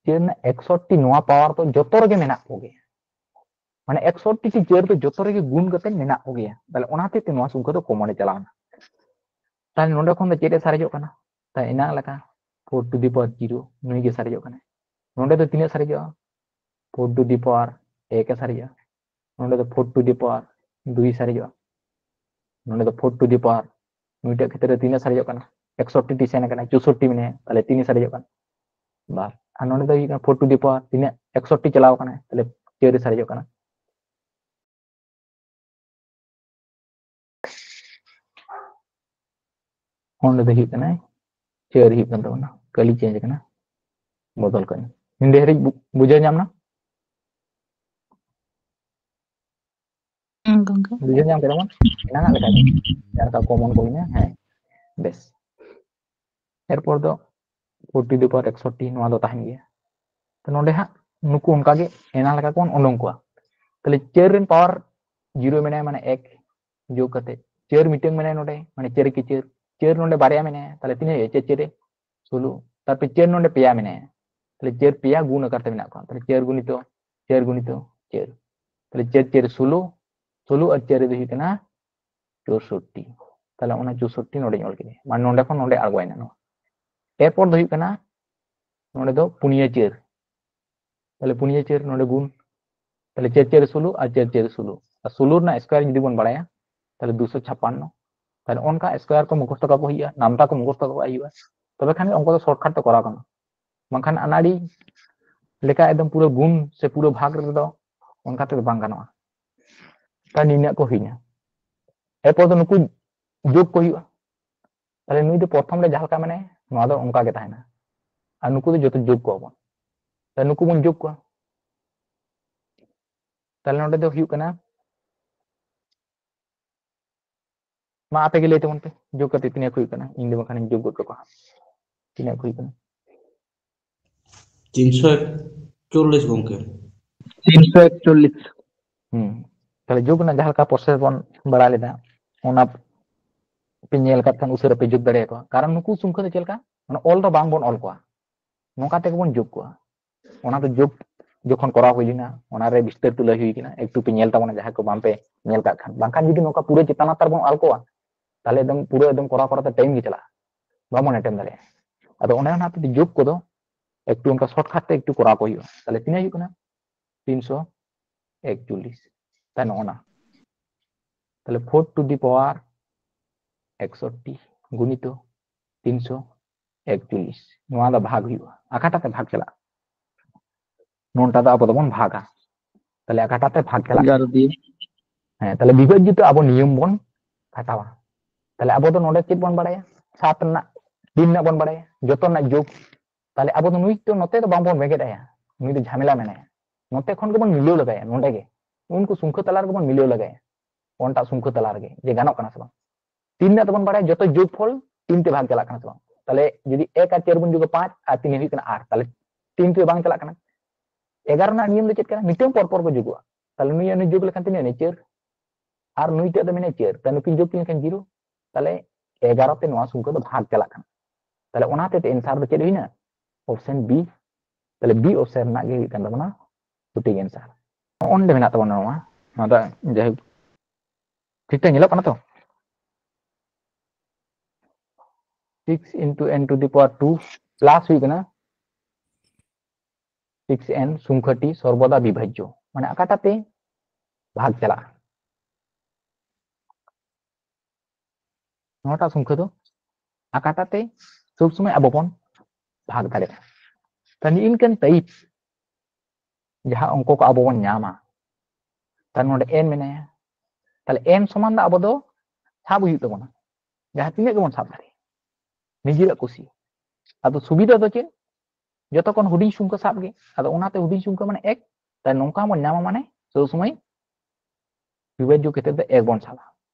ᱪᱟᱹᱨ ᱨᱮᱱᱟᱜ ᱮᱠᱥᱚᱴᱴᱤ ᱱᱚᱣᱟ ᱯᱟᱣᱟᱨ ᱫᱚ ᱡᱚᱛᱚ ᱨᱮᱜᱮ ᱢᱮᱱᱟᱜ ᱠᱚᱜᱮᱭᱟ, ᱢᱟᱱᱮ ᱮᱠᱥᱚᱴᱴᱤ ᱪᱟᱹᱨ ᱫᱚ ᱡᱚᱛᱚ ᱨᱮᱜᱮ ᱜᱩᱱ ᱠᱟᱛᱮ ᱢᱮᱱᱟᱜ ᱠᱚᱜᱮᱭᱟ᱾ ᱛᱟᱦᱞᱮ ᱚᱱᱟ ᱦᱚᱛᱮᱡ ᱛᱮ ᱱᱚᱣᱟ ᱥᱚᱝᱠᱷᱟ ᱫᱚ ᱠᱚᱢᱚᱱ ᱮ ᱪᱟᱞᱟᱣᱱᱟ᱾ ᱛᱟᱦᱞᱮ ᱱᱚᱰᱮ ᱠᱷᱚᱱ ᱫᱚ ᱪᱮᱫ ᱮ ᱥᱟᱨᱮᱡᱚᱜ ᱠᱟᱱᱟ? ᱛᱟᱦᱞᱮ ᱮᱱᱟᱝ ᱞᱮᱠᱟ four to the power zero ᱱᱩᱭ ᱜᱮ ᱥᱟᱨᱮᱡᱚᱜ ᱠᱟᱱᱟᱭ᱾ ᱱᱚᱰᱮ ᱫᱚ ᱛᱤᱱᱟᱹᱜ ᱥᱟᱨᱮᱡᱚᱜᱼᱟ? Four to the power ᱮᱠ ᱮ ᱥᱟᱨᱮᱡᱚᱜᱼᱟ᱾ ᱱᱚᱰᱮ ᱫᱚ four to the power ᱫᱩᱭ ᱥᱟᱨᱮᱡᱚᱜᱼᱟ᱾ ᱱᱚᱰᱮ ᱫᱚ four to the power, ᱱᱩᱭᱴᱟᱜ ᱠᱷᱮᱛᱨᱮ ᱨᱮ ᱛᱤᱱᱟᱹᱜ ᱥᱟᱨᱮᱡᱚᱜ ᱠᱟᱱᱟ? ᱮᱠᱥᱚᱴᱴᱤ ᱥᱮᱱ ᱟᱠᱟᱱᱟ, ᱪᱳᱥᱚᱴᱴᱤ ᱢᱮᱱᱟᱭᱟ, ᱛᱟᱦᱞᱮ ᱛᱤᱱ ᱥᱟᱨᱮᱡᱚᱜ ᱠᱟᱱᱟ? ᱵᱟᱨ᱾ ᱟᱨ ᱱᱚᱰᱮ ᱫᱚ ᱦᱩᱭᱩᱜ ᱠᱟᱱᱟ four to the power ᱛᱤᱱᱟᱹᱜ? ᱮᱠᱥᱚᱴᱴᱤ ᱪᱟᱞᱟᱣ ᱠᱟᱱᱟ, ᱛᱟᱦᱞᱮ ᱪᱟᱹᱨ ᱨᱮ ᱥᱟᱨᱮᱡᱚᱜ ᱠᱟᱱᱟ᱾ ᱚᱸᱰᱮ ᱫᱚ ᱦᱩᱭᱩᱜ ᱠᱟᱱᱟ ᱪᱟᱹᱨ ᱦᱩᱭᱩᱜ ᱠᱟᱱ ᱛᱟᱵᱚᱱᱟ, ᱠᱟᱹᱞᱤ ᱪᱮᱧᱡᱽ ᱠᱟᱱᱟ, ᱵᱚᱫᱚᱞ ᱠᱟᱱᱟ᱾ ᱱᱤᱰᱮ ᱦᱟᱹᱨᱤᱡ ᱵᱩ-, ᱵᱩᱡᱷᱟᱹᱣ ᱧᱟᱢ ᱱᱟ? ᱦᱮᱸ ᱜᱚᱝᱠᱮ᱾ ᱵᱩᱡᱷᱟᱹᱣ ᱧᱟᱢ ᱠᱮᱫᱟ ᱵᱚᱱ? ᱮᱱᱟᱱᱟᱜ ᱞᱮᱠᱟ ᱜᱮ᱾ ᱡᱟᱦᱟᱸ ᱞᱮᱠᱟ ᱠᱚᱢᱚᱱ ᱠᱚ ᱦᱩᱭᱱᱟ, ᱦᱮᱸ, ᱵᱮᱥ᱾ ᱮᱨᱯᱚᱨ ᱫᱚ ᱯᱷᱳᱨ ᱴᱩ ᱫᱤ ᱯᱟᱣᱟᱨ ᱮᱠᱥᱚᱴᱴᱤ, ᱱᱚᱣᱟ ᱫᱚ ᱛᱟᱦᱮᱱ ᱜᱮᱭᱟ᱾ ᱛᱚ ᱱᱚᱰᱮ ᱦᱟᱸᱜ ᱱᱩᱠᱩ ᱚᱱᱠᱟᱜᱮ ᱮᱱᱟᱝ ᱞᱮᱠᱟ ᱠᱚᱵᱚᱱ ᱩᱰᱩᱝ ᱠᱚᱣᱟ᱾ ᱛᱟᱦᱞᱮ ᱪᱟᱨ ᱨᱮᱱ ᱯᱟᱣᱟᱨ ᱡᱤᱨᱳ ᱢᱮᱱᱟᱭᱟ, ᱢᱟᱱᱮ ᱮᱠ, ᱡᱳᱜᱽ ᱠᱟᱛᱮ ᱪᱟᱨ ᱢᱤᱫᱴᱟᱝ ᱢᱮᱱᱟᱭᱟ ᱱᱚᱰᱮ, ᱢᱟᱱᱮ ᱪᱟᱨ ᱮᱠᱮ ᱪᱟᱨ, ᱪᱟᱨ ᱱᱚᱰᱮ ᱵᱟᱨᱭᱟ ᱢᱮᱱᱟᱭᱟ, ᱛᱟᱦᱞᱮ ᱛᱤᱱᱟᱹᱜ ᱦᱩᱭᱩᱜᱼᱟ? ᱪᱟᱨ ᱪᱟᱨᱮ ᱥᱳᱞᱳ, ᱛᱟᱨᱯᱚᱨᱮ ᱪᱟᱨ ᱱᱚᱰᱮ ᱯᱮᱭᱟ ᱢᱮᱱᱟᱭᱟ, ᱛᱟᱦᱞᱮ ᱪᱟᱨ ᱯᱮᱭᱟ ᱜᱩᱱ ᱟᱠᱟᱨ ᱛᱮ ᱢᱮᱱᱟᱜ ᱠᱚᱣᱟ, ᱛᱟᱦᱞᱮ ᱪᱟᱨ ᱜᱩᱱᱤᱛᱚ ᱪᱟᱨ ᱜᱩᱱᱤᱛᱚ ᱪᱟᱨ, ᱛᱟᱦᱞᱮ ᱪᱟᱨ ᱪᱟᱨᱮ ᱥᱳᱞᱳ, ᱥᱳᱞᱳ ᱟᱨ ᱪᱟᱨ ᱫᱚ ᱦᱩᱭᱩᱜ ᱠᱟᱱᱟ ᱪᱳᱥᱳᱴᱴᱤ᱾ ᱛᱟᱦᱞᱮ ᱚᱱᱟ ᱪᱳᱥᱳᱴᱴᱤ ᱱᱚᱰᱮᱧ ᱚᱞ ᱠᱮᱫᱟ, ᱢᱟᱱᱮ ᱱᱚᱰᱮ ᱠᱷᱚᱱ ᱱᱚᱰᱮ ᱟᱬᱜᱚᱭᱮᱱᱟ ᱱᱚᱣᱟ᱾ ᱮᱨᱯᱚᱨ ᱫᱚ ᱦᱩᱭᱩᱜ ᱠᱟᱱᱟ ᱱᱚᱰᱮ ᱫᱚ ᱯᱩᱱᱭᱟᱹ ᱪᱟᱹᱨ, ᱛᱟᱦᱞᱮ ᱯᱩᱱᱭᱟᱹ ᱪᱟᱹᱨ ᱱᱚᱰᱮ ᱜᱩᱱ, ᱛᱟᱦᱞᱮ ᱪᱟᱹᱨ ᱪᱟᱹᱨ ᱥᱳᱞᱳ ᱟᱨ ᱪᱟᱹᱨ ᱪᱟᱹᱨ ᱥᱳᱞᱳ, ᱟᱨ ᱥᱳᱞᱳ ᱨᱮᱱᱟᱜ ᱥᱠᱚᱭᱟᱨ ᱡᱩᱫᱤ ᱵᱚᱱ ᱵᱟᱲᱟᱭᱟ ᱛᱟᱦᱞᱮ ᱫᱩᱥᱚ ᱪᱷᱟᱯᱟᱱᱱᱚ᱾ ᱛᱟᱦᱞᱮ ᱚᱱᱠᱟ ᱥᱠᱚᱭᱟᱨ ᱠᱚ ᱢᱩᱠᱷᱚᱥᱛᱚ ᱠᱟᱜ ᱦᱩᱭᱩᱜᱼᱟ, ᱱᱟᱢᱛᱟ ᱠᱚ ᱢᱩᱠᱷᱚᱥᱛᱚ ᱠᱟᱜ ᱦᱩᱭᱩᱜᱼᱟ, ᱛᱚᱵᱮ ᱠᱷᱟᱱ ᱜᱮ ᱚᱝᱠᱚ ᱫᱚ ᱥᱚᱨᱴᱠᱟᱴ ᱛᱮ ᱠᱚᱨᱟᱣ ᱜᱟᱱᱚᱜᱼᱟ᱾ ᱵᱟᱝᱠᱷᱟᱱ ᱟᱱᱟᱲᱤ ᱞᱮᱠᱟ ᱮᱠᱫᱚᱢ ᱯᱩᱨᱟᱹ ᱜᱩᱱ ᱥᱮ ᱯᱩᱨᱟᱹ ᱵᱷᱟᱜᱽ ᱨᱮᱫᱚ ᱚᱱᱠᱟ ᱛᱮᱫᱚ ᱵᱟᱝ ᱜᱟᱱᱚᱜᱼᱟ᱾ ᱛᱟᱦᱞᱮ ᱱᱤᱱᱟᱹᱜ ᱠᱚ ᱦᱩᱭᱱᱟ, ᱮᱨᱯᱚᱨ ᱫᱚ ᱱᱩᱠᱩ ᱡᱳᱜᱽ ᱠᱚ ᱦᱩᱭᱩᱜᱼᱟ᱾ ᱛᱟᱦᱞᱮ ᱱᱩᱭ ᱫᱚ ᱯᱨᱚᱛᱷᱚᱢ ᱨᱮ ᱡᱟᱦᱟᱸ ᱞᱮᱠᱟ ᱢᱮᱱᱟᱭᱟ, ᱱᱚᱣᱟ ᱫᱚ ᱚᱱᱠᱟ ᱜᱮ ᱛᱟᱦᱮᱱᱟ, ᱟᱨ ᱱᱩᱠᱩ ᱫᱚ ᱡᱚᱛᱚ ᱡᱳᱜᱽ ᱠᱚᱣᱟ ᱵᱚᱱ᱾ ᱛᱟᱦᱞᱮ ᱱᱩᱠᱩ ᱵᱚᱱ ᱡᱳᱜᱽ ᱠᱚᱣᱟ᱾ ᱛᱟᱦᱞᱮ ᱱᱚᱰᱮ ᱫᱚ ᱦᱩᱭᱩᱜ ᱠᱟᱱᱟ, ᱢᱟ ᱟᱯᱮ ᱜᱮ ᱞᱟᱹᱭ ᱛᱟᱵᱚᱱ ᱯᱮ, ᱡᱳᱜᱽ ᱠᱟᱛᱮ ᱛᱤᱱᱟᱹᱜ ᱠᱚ ᱦᱩᱭᱩᱜ ᱠᱟᱱᱟ? ᱤᱧ ᱫᱚ ᱵᱟᱠᱷᱟᱱᱤᱧ ᱡᱳᱜᱽ ᱜᱚᱫ ᱠᱟᱠᱚᱣᱟ ᱦᱟᱸᱜ᱾ ᱛᱤᱱᱟᱹᱜ ᱠᱚ ᱦᱩᱭᱩᱜ ᱠᱟᱱᱟ? ᱛᱤᱱᱥᱚ ᱮᱠᱪᱚᱞᱞᱤᱥ ᱜᱚᱝᱠᱮ᱾ ᱛᱤᱱᱥᱚ ᱮᱠᱪᱚᱞᱞᱤᱥ᱾ ᱦᱩᱸ᱾ ᱛᱟᱦᱞᱮ ᱡᱳᱜᱽ ᱨᱮᱱᱟᱜ ᱡᱟᱦᱟᱸ ᱞᱮᱠᱟ ᱯᱨᱚᱥᱮᱥ ᱵᱚᱱ ᱵᱟᱲᱟᱭ ᱞᱮᱫᱟ, ᱚᱱᱟ ᱯᱮ ᱧᱮᱞ ᱠᱟᱜ ᱠᱷᱟᱱ ᱩᱥᱟᱹᱨᱟ ᱯᱮ ᱡᱳᱜᱽ ᱫᱟᱲᱮᱭᱟᱠᱚᱣᱟ᱾ ᱠᱟᱨᱚᱱ ᱱᱩᱠᱩ ᱥᱚᱝᱠᱷᱭᱟᱹ ᱫᱚ ᱪᱮᱫ ᱞᱮᱠᱟ? ᱢᱟᱱᱮ ᱚᱞ ᱫᱚ ᱵᱟᱝ ᱵᱚᱱ ᱚᱞ ᱠᱚᱣᱟ, ᱱᱚᱝᱠᱟ ᱛᱮᱜᱮ ᱵᱚᱱ ᱡᱳᱜᱽ ᱠᱚᱣᱟ᱾ ᱚᱱᱟ ᱫᱚ ᱡᱳᱜᱽ ᱡᱚᱠᱷᱚᱱ ᱠᱚᱨᱟᱣ ᱦᱩᱭ ᱞᱮᱱᱟ, ᱚᱱᱟᱨᱮ ᱵᱤᱥᱛᱟᱹᱨ ᱛᱮ ᱞᱟᱹᱭ ᱦᱩᱭ ᱠᱟᱱᱟ, ᱮᱠᱴᱩ ᱯᱮ ᱧᱮᱞ ᱛᱟᱵᱚᱱᱟ ᱡᱟᱦᱟᱸᱭ ᱠᱚ ᱵᱟᱝ ᱯᱮ ᱧᱮᱞ ᱠᱟᱜ ᱠᱷᱟᱱ᱾ ᱵᱟᱝᱠᱷᱟᱱ ᱡᱩᱫᱤ ᱱᱚᱝᱠᱟ ᱯᱩᱨᱟᱹ ᱪᱮᱛᱟᱱ ᱞᱟᱛᱟᱨ ᱵᱚᱱ ᱚᱞ ᱠᱚᱣᱟ, ᱛᱟᱦᱞᱮ ᱮᱠᱫᱚᱢ ᱯᱩᱨᱟᱹ ᱮᱠᱫᱚᱢ ᱠᱚᱨᱟᱣ ᱠᱚᱨᱟᱣ ᱛᱮ ᱴᱟᱭᱤᱢ ᱜᱮ ᱪᱟᱞᱟᱜᱼᱟ, ᱵᱟᱵᱚᱱ ᱮᱴᱮᱢ ᱫᱟᱲᱮᱭᱟᱜᱼᱟ᱾ ᱟᱫᱚ ᱚᱱᱮ ᱚᱱᱟ ᱦᱚᱛᱮᱡ ᱛᱮ ᱡᱳᱜᱽ ᱠᱚᱫᱚ ᱮᱠᱴᱩ ᱚᱱᱠᱟ ᱥᱚᱨᱴᱠᱟᱴ ᱛᱮ ᱮᱠᱴᱩ ᱠᱚᱨᱟᱣ ᱠᱚ ᱦᱩᱭᱩᱜᱼᱟ᱾ ᱛᱟᱦᱞᱮ ᱛᱤᱱᱟᱹᱜ ᱦᱩᱭᱩᱜ ᱠᱟᱱᱟ? ᱛᱤᱱᱥᱚ ᱮᱠᱪᱚᱞᱞᱤᱥ᱾ ᱛᱟᱦᱞᱮ ᱱᱚᱜᱼᱚ ᱱᱟ, ᱛᱟᱦᱞᱮ ᱯᱷᱳᱨ ᱴᱩ ᱫᱤ ᱯᱟᱣᱟᱨ ᱮᱠᱥᱚᱴᱴᱤ ᱜᱩᱱᱤᱛᱚ ᱛᱤᱱᱥᱚ ᱮᱠᱪᱚᱞᱞᱤᱥ, ᱱᱚᱣᱟ ᱫᱚ ᱵᱷᱟᱜᱽ ᱦᱩᱭᱩᱜᱼᱟ, ᱟᱠᱟᱴᱟᱜ ᱛᱮ ᱵᱷᱟᱜᱽ ᱪᱟᱞᱟᱜᱼᱟ, ᱱᱚᱣᱟᱴᱟ ᱫᱚ ᱟᱵᱚ ᱫᱚᱵᱚᱱ ᱵᱷᱟᱜᱟ᱾ ᱛᱟᱦᱞᱮ ᱟᱠᱟᱴᱟᱜ ᱛᱮ ᱵᱷᱟᱜᱽ ᱪᱟᱞᱟᱜᱼᱟ? ᱮᱜᱟᱨᱚ ᱫᱤᱭᱮ᱾ ᱦᱮᱸ, ᱛᱟᱦᱞᱮ ᱵᱤᱵᱷᱟᱡᱽᱡᱤᱛ ᱟᱵᱚ ᱱᱤᱭᱚᱢ ᱵᱚᱱ ᱠᱷᱟᱴᱟᱣᱟ᱾ ᱛᱟᱦᱞᱮ ᱟᱵᱚ ᱫᱚ ᱱᱚᱰᱮ ᱪᱮᱫ ᱵᱚᱱ ᱵᱟᱲᱟᱭᱟ? ᱥᱟᱛ ᱨᱮᱱᱟᱜ, ᱛᱤᱱ ᱨᱮᱱᱟᱜ ᱵᱚᱱ ᱵᱟᱲᱟᱭᱟ, ᱡᱚᱛᱚ ᱨᱮᱱᱟᱜ ᱡᱳᱜᱽ᱾ ᱛᱟᱦᱞᱮ ᱟᱵᱚ ᱫᱚ ᱱᱩᱭ ᱫᱚ ᱱᱚᱛᱮ ᱫᱚ ᱵᱟᱝᱵᱚᱱ ᱵᱮᱸᱜᱮᱫ ᱟᱭᱟ, ᱱᱩᱭ ᱫᱚ ᱡᱷᱟᱢᱮᱞᱟ ᱢᱮᱱᱟᱭᱟ, ᱱᱚᱛᱮ ᱠᱷᱚᱱ ᱜᱮᱵᱚᱱ ᱢᱤᱞᱟᱹᱣ ᱞᱟᱜᱟᱭᱟ, ᱱᱚᱰᱮ ᱜᱮ ᱩᱱᱠᱩ ᱥᱚᱝᱠᱷᱭᱟᱹ ᱛᱟᱞᱟ ᱨᱮᱜᱮ ᱵᱚᱱ ᱢᱤᱞᱟᱹᱣ ᱞᱟᱜᱟᱭᱟ, ᱚᱱᱴᱟᱜ ᱥᱚᱝᱠᱷᱭᱟᱹ ᱛᱟᱞᱟ ᱨᱮᱜᱮ, ᱡᱮ ᱜᱟᱱᱚᱜ ᱠᱟᱱᱟ ᱥᱮ ᱵᱟᱝ᱾ ᱛᱤᱱ ᱨᱮᱱᱟᱜ ᱫᱚᱵᱚᱱ ᱵᱟᱲᱟᱭᱟ ᱡᱚᱛᱚ ᱡᱳᱜᱽ ᱯᱷᱚᱞ ᱛᱤᱱ ᱛᱮ ᱵᱷᱟᱜᱽ ᱪᱟᱞᱟᱜ ᱠᱟᱱᱟ ᱥᱮ ᱵᱟᱝ, ᱛᱟᱦᱞᱮ ᱡᱩᱫᱤ ᱮᱠ ᱟᱨ ᱪᱟᱨ ᱵᱚᱱ ᱡᱳᱜᱟ ᱯᱟᱸᱪ ᱟᱨ ᱛᱤᱱ ᱦᱩᱭᱩᱜ ᱠᱟᱱᱟ ᱟᱴ, ᱛᱟᱦᱞᱮ ᱛᱤᱱ ᱛᱮ ᱵᱟᱝ ᱪᱟᱞᱟᱜ ᱠᱟᱱᱟ᱾ ᱮᱜᱟᱨᱚ ᱨᱮᱱᱟᱜ ᱱᱤᱭᱚᱢ ᱫᱚ ᱪᱮᱫ ᱠᱟᱱᱟ? ᱢᱤᱫᱴᱟᱝ ᱯᱚᱨ ᱯᱚᱨ ᱠᱚ ᱡᱳᱜᱚᱜᱼᱟ᱾ ᱛᱟᱦᱞᱮ ᱱᱩᱭ ᱟᱨ ᱱᱩᱭ ᱡᱳᱜ ᱞᱮᱠᱷᱟᱱ ᱛᱤᱱᱟᱹᱜ ᱮᱱᱟ? ᱪᱟᱹᱨ᱾ ᱟᱨ ᱱᱩᱭ ᱴᱟᱜ ᱫᱚ ᱢᱮᱱᱟᱭᱟ ᱪᱟᱹᱨ, ᱛᱟᱦᱞᱮ ᱱᱩᱠᱤᱱ ᱡᱳᱜ ᱠᱤᱱ ᱞᱮᱠᱷᱟᱱ ᱡᱤᱨᱳ᱾ ᱛᱟᱦᱞᱮ ᱮᱜᱟᱨᱚ ᱛᱮ ᱱᱚᱣᱟ ᱥᱚᱝᱠᱷᱟ ᱫᱚ ᱵᱷᱟᱜᱽ ᱪᱟᱞᱟᱜ ᱠᱟᱱᱟ᱾ ᱛᱟᱦᱞᱮ ᱚᱱᱟ ᱦᱚᱛᱮᱡ ᱛᱮ ᱮᱱᱥᱟᱨ ᱫᱚ ᱪᱮᱫ ᱦᱩᱭᱱᱟ? Option B. ᱛᱟᱦᱞᱮ ᱵᱤ ᱚᱯᱥᱮᱱ ᱨᱮᱱᱟᱜ ᱜᱮ ᱦᱩᱭᱩᱜ ᱠᱟᱱ ᱛᱟᱵᱚᱱᱟ ᱥᱚᱴᱷᱤᱠ ᱮᱱᱥᱟᱨ᱾ ᱚᱸᱰᱮ ᱢᱮᱱᱟᱜ ᱛᱟᱵᱚᱱᱟ ᱱᱚᱣᱟ, ᱱᱚᱣᱟ ᱫᱚ ᱡᱟᱭᱦᱳᱠ ᱴᱷᱤᱠ ᱴᱷᱟᱠ ᱧᱮᱞᱚᱜ ᱠᱟᱱᱟ ᱛᱚ? Six into n to the power two plus ᱦᱩᱭᱩᱜ ᱠᱟᱱᱟ six n ᱥᱚᱝᱠᱷᱟᱴᱤ ᱥᱚᱨᱵᱚᱫᱟ ᱵᱤᱵᱷᱟᱡᱽᱡᱚ, ᱢᱟᱱᱮ ᱚᱠᱟᱴᱟᱜ ᱛᱮ ᱵᱷᱟᱜᱽ ᱪᱟᱞᱟᱜᱼᱟ? ᱱᱚᱣᱟᱴᱟᱜ ᱥᱚᱝᱠᱷᱟ ᱫᱚ ᱚᱠᱟᱴᱟᱜ ᱛᱮ ᱥᱚᱵ ᱥᱚᱢᱚᱭ ᱟᱵᱚ ᱵᱚᱱ ᱵᱷᱟᱜᱽ ᱫᱟᱲᱮᱭᱟᱜᱼᱟ? ᱛᱟᱦᱞᱮ ᱱᱤᱝᱠᱟᱹᱱ ᱴᱟᱭᱤᱯ ᱡᱟᱦᱟᱸ ᱚᱝᱠᱚ ᱠᱚ ᱟᱵᱚ ᱵᱚᱱ ᱧᱟᱢᱟ, ᱛᱟᱦᱞᱮ ᱱᱚᱰᱮ ᱮᱱ ᱢᱮᱱᱟᱭᱟ, ᱛᱟᱦᱞᱮ ᱮᱱ ᱥᱚᱢᱟᱱ ᱫᱚ ᱟᱵᱚ ᱫᱚ ᱥᱟᱵ ᱦᱩᱭᱩᱜ ᱛᱟᱵᱚᱱᱟ, ᱡᱟᱦᱟᱸ ᱛᱤᱱᱟᱹᱜ ᱜᱮᱵᱚᱱ ᱥᱟᱵ ᱫᱟᱲᱮᱭᱟᱜᱼᱟ ᱱᱤᱡᱮᱨᱟᱜ ᱠᱩᱥᱤ᱾ ᱟᱫᱚ ᱥᱩᱵᱤᱫᱷᱟ ᱫᱚ ᱪᱮᱫ? ᱡᱚᱛᱚ ᱠᱷᱚᱱ ᱦᱩᱰᱤᱧ ᱥᱚᱝᱠᱷᱟ ᱥᱟᱵ ᱜᱮ᱾ ᱟᱫᱚ ᱚᱱᱟᱛᱮ ᱦᱩᱰᱤᱧ ᱥᱚᱝᱠᱷᱟ ᱢᱟᱱᱮ ᱮᱠ, ᱛᱟᱦᱞᱮ ᱱᱚᱝᱠᱟ ᱵᱚᱱ ᱧᱟᱢᱟ, ᱢᱟᱱᱮ ᱥᱚᱵ ᱥᱚᱢᱚᱭ ᱵᱤᱵᱷᱟᱡᱽᱡᱚ ᱠᱷᱮᱛᱨᱮ ᱫᱚ ᱮᱠ ᱵᱚᱱ ᱥᱟᱵᱟ᱾